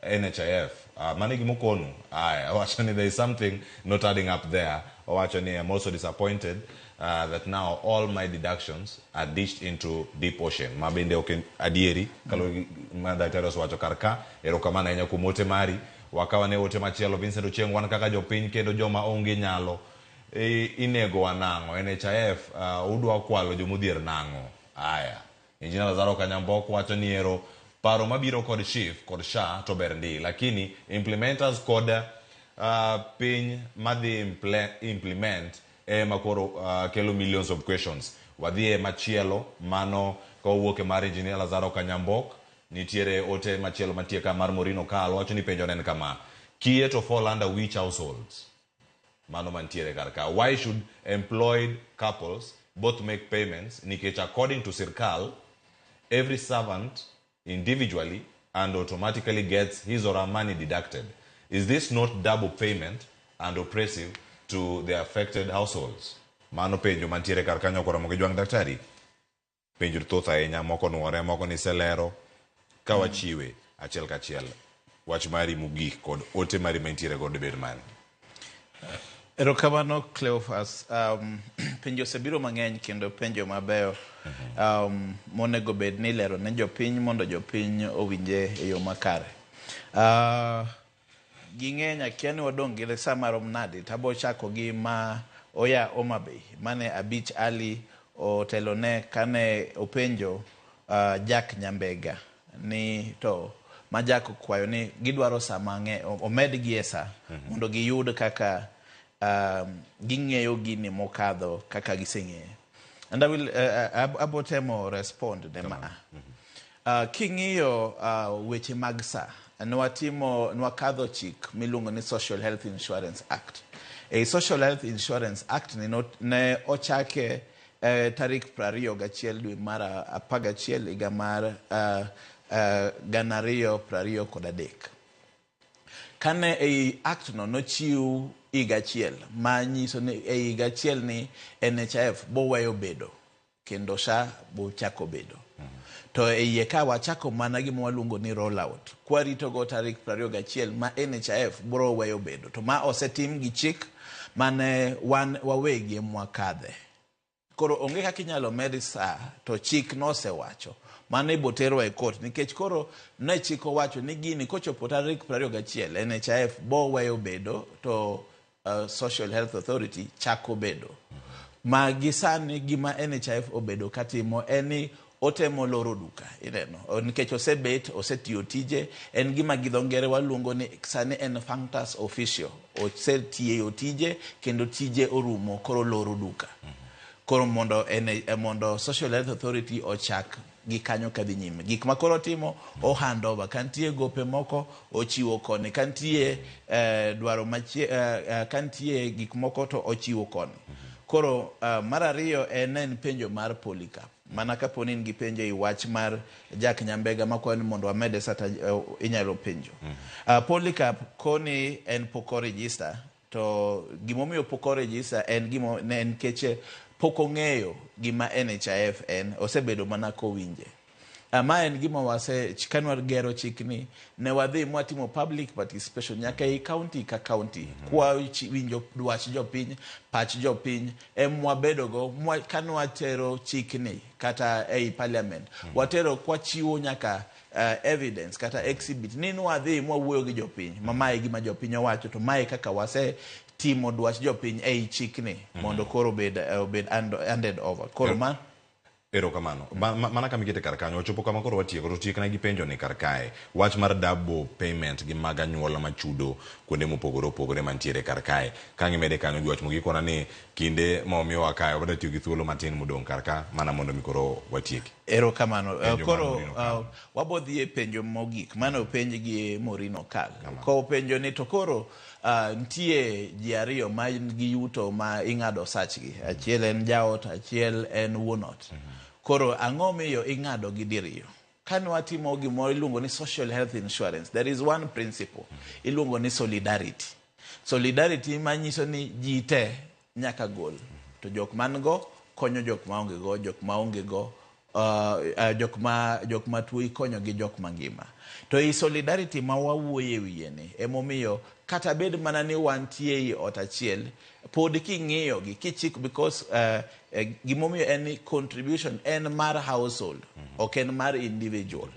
NHIF. Mano gima okonu. Aya, owacho ni there is something not adding up there. Owacho ni I'm also disappointed that now all my deductions are dished into deep ocean. Ma bende ok adieri kaluwore gi ma daktari osewacho kar ka. Erokamano ahinya kuom ote mari. Wakawa ne ote machielo. Vincent Ochieng' wan kaka jopiny kendo joma onge nyalo inego wa nang'o? NHIF udwa kwalo jomodhier nang'o? Aya. Engineer Lazaro Kanyambok wacho ni ero paro mabiro kod SHIF kod SHA to ber ndi, lakini implementers kod piny madhi implement ema koro kelo millions of questions. Wadhi e machielo mano kowuok e mar Engineer Lazaro Kanyambok. Nitiere ote machielo mantie ka mar Morino Kal wacho ni penjo en kama: Kie to fall under which households? Mano mantiere kar ka. Why should employed couples both make payments? Nikech according to Sirkal, every servant individually and automatically gets his or her money deducted. Is this not double payment and oppressive to the affected households? Mano penjo mantiere kar kanyo koromo gi jwang' daktari. Penjo thoth ahinya, moko nuore, moko ni selero. Ka wachiwe achiel kachiel, wach mari mogik kod ote mari mantiere godo bed mane? Erokamano Cleophas. Penjo osebiro mang'eny kendo penjo mabeyo monego bed ni ilero ne jopiny mondo jopiny owinje e yo makare. Ging'eny akia ni wadong' gi sa marom nade to abo chako gi ma oya Homa Bay mane Abich Ali otelone kane openjo Jack Nyambega ni to ma Jack okwayo ni gidwaro sa mang'eny omedgi e sa mondo giyud kaka ging'eyo gini mokadho kaka giseng'eyo. And I will abo temo respond ne ma. King'iyo weche mag sa, nwatimo nwakadho chik miluongo ni Social Health Insurance Act. E Social Health Insurance Act ni ne ochake tarik 21 dwe mar 11 higa mar 2023. Kane ei act no nochiw higa achiel ma nyiso ni e higa achiel ni NHIF boweyo bedo kendo SHA bochako bedo. To e iye ka wachako mana gima waluongo ni roll out. Kwarito go tarik 21 ma NHIF bro weyo bedo. To ma osetim gi chik mane wan wawegi mwakadhe. Koro onge kaka inyalo med sa to chik nosewacho. Mano iboterwa e court nikech koro ne chik owacho ni gini kochopo tarik 21 NHIF bo weyo bedo to Social Health Authority chako bedo. Ma gi sani gima NHIF obedo katimo en ni otemo loro duka ineno nikech osebet osetiyo tije en gima gi dho ngere waluongo ni sani en functus officio osetiyo tije kendo tije orumo koro loro duka. Koro mondo mondo Social Health Authority ochak gi kanyo kadhi nyime. Gik ma koro timo o hand over ka nitie gope moko ochiwo koni ka nitie dwaro machie ka nitie gik moko to ochiwo koni. Koro mar ariyo en penjo mar Polycarp. Mana kapo ni in gi penjo e wach mar Jack Nyambega makwayo ni mondo wamede sata inyalo penjo. Polycarp koni en pok o register to gimomiyo pok o register en gimo ne en nikech pok ong'eyo gima NHIF en osebedo mana kowinje. Ma en gima wase kane wagero chikni ne wadhi mwatimo public participation nyaka ei county ka county kwa winjo dwach jopiny pach jopiny emwabedogo kane watero chikni kata ei parliament watero kwachiwo nyaka evidence kata exhibit ni nwadhi mwawuoyo gi jopiny ma mae gima jopiny owacho to mae kaka wase timo dwach jopiny ei chikni mondo koro obed handed over. Koro ma Erokamano. Mana kama ikete kar kanyo, wachopo kama koro watieko, to tiekna gi penjo ni kar kae. Wach mar double payment gi mag anyuola machudo kuonde mopogore opogore mantiere kar kae. Ka ng'imede kanyo gi wach mogik kona ni kinde ma omiwa kae, wabiro tiyo gi thuolo matin modong' kar ka mana mondo mi koro watieki. Erokamano. Koro wabo dhi e penjo mogik mane openj gi Maureen Okal. Kopenjo ni to koro nitie ji ariyo ma gi yuto ma ing'ado sachgi. Achiel en jaot, achiel en wuon ot. Koro ang'o miyo ing'ado gi diriyo? Kane watimo gimoro iluongo ni social health insurance, there is one principle iluongo ni solidarity. Solidarity manyiso ni ji te nyaka gol. To jok man go konyo jok maonge go, jok maonge go jok ma tuo ikonyo gi jok mangima. To i solidarity ma wawuoye wiye ni emomiyo kata bed mana ni wantie e ot achiel pod king'iyo gi kichiko because gimomiyo en ni contribution en mar household ok en mar individual.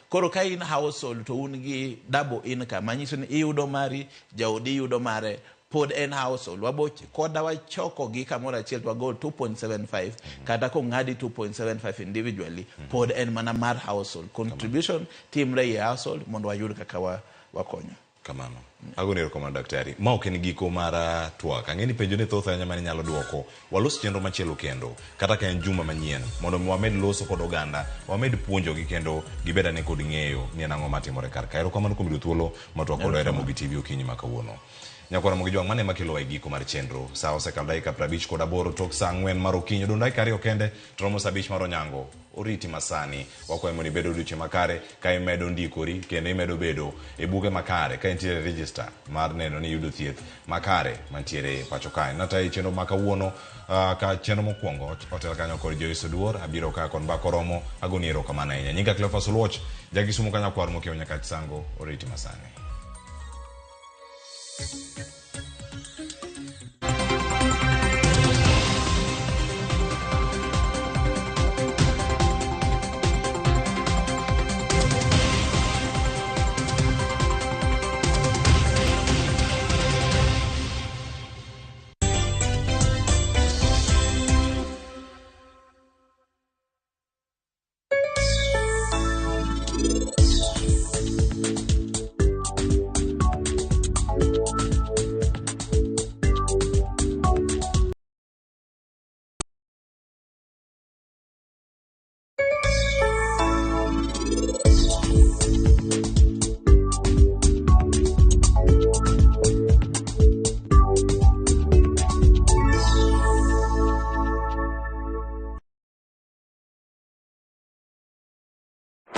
Koro ka in household to un gi double income manyiso ni iyudo mari jaodi yudo mare pod en household wabo koda wachoko gi kamoro achiel to wagol 2.75 kata kong'adi 2.75 individually pod en mana mar household contribution timre e household mondo wayud kaka wakonyo. Kamano. Agoni erokamano daktari. Ma ok en giko mar twak. Ang'e ni penjo ni thoth ahinya mane inyalo duoko. Walos chenro machielo kendo, kata ka en juma manyien, mondo mi wamed loso kod oganda, wamed puonjogi kendo gibed ane kod ng'eyo ni en ang'o matimore kar ka. Erokamano kuom yudo thuolo ma twak kodwa e Ramogi TV okinyi ma kawuono. Nyakwar Ramogi Jwang', mano ema kelowa e giko mar chenro. Sa osekalo dakika 58 tok sa 4 mar okinyi. Odong' dakika 2 kende to romo sa 5 mar onyango. Oriti masani. Wakwayo mondo ibed odiochieng' makare ka imedo ndikori kendo imedo bedo e buge makare ka intiere e register mar neno ni iyudo thieth makare mantiere pacho kae. Natayo chenro ma kawuono ka chenro mokwongo otel kanyo kod Joyce Oduor, abiro ka kod mbaka oromo, agoni erokamano ahinya. Nyinga Cleophas Oluoch, ja Kisumu ka nyakwar mokiewo Nyakach Sango, oriti masani.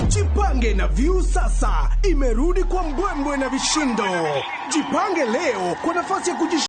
Jipange na Viusasa imerudi kwa mbwembwe na vishindo. Jipange leo kwa nafasi ya kujish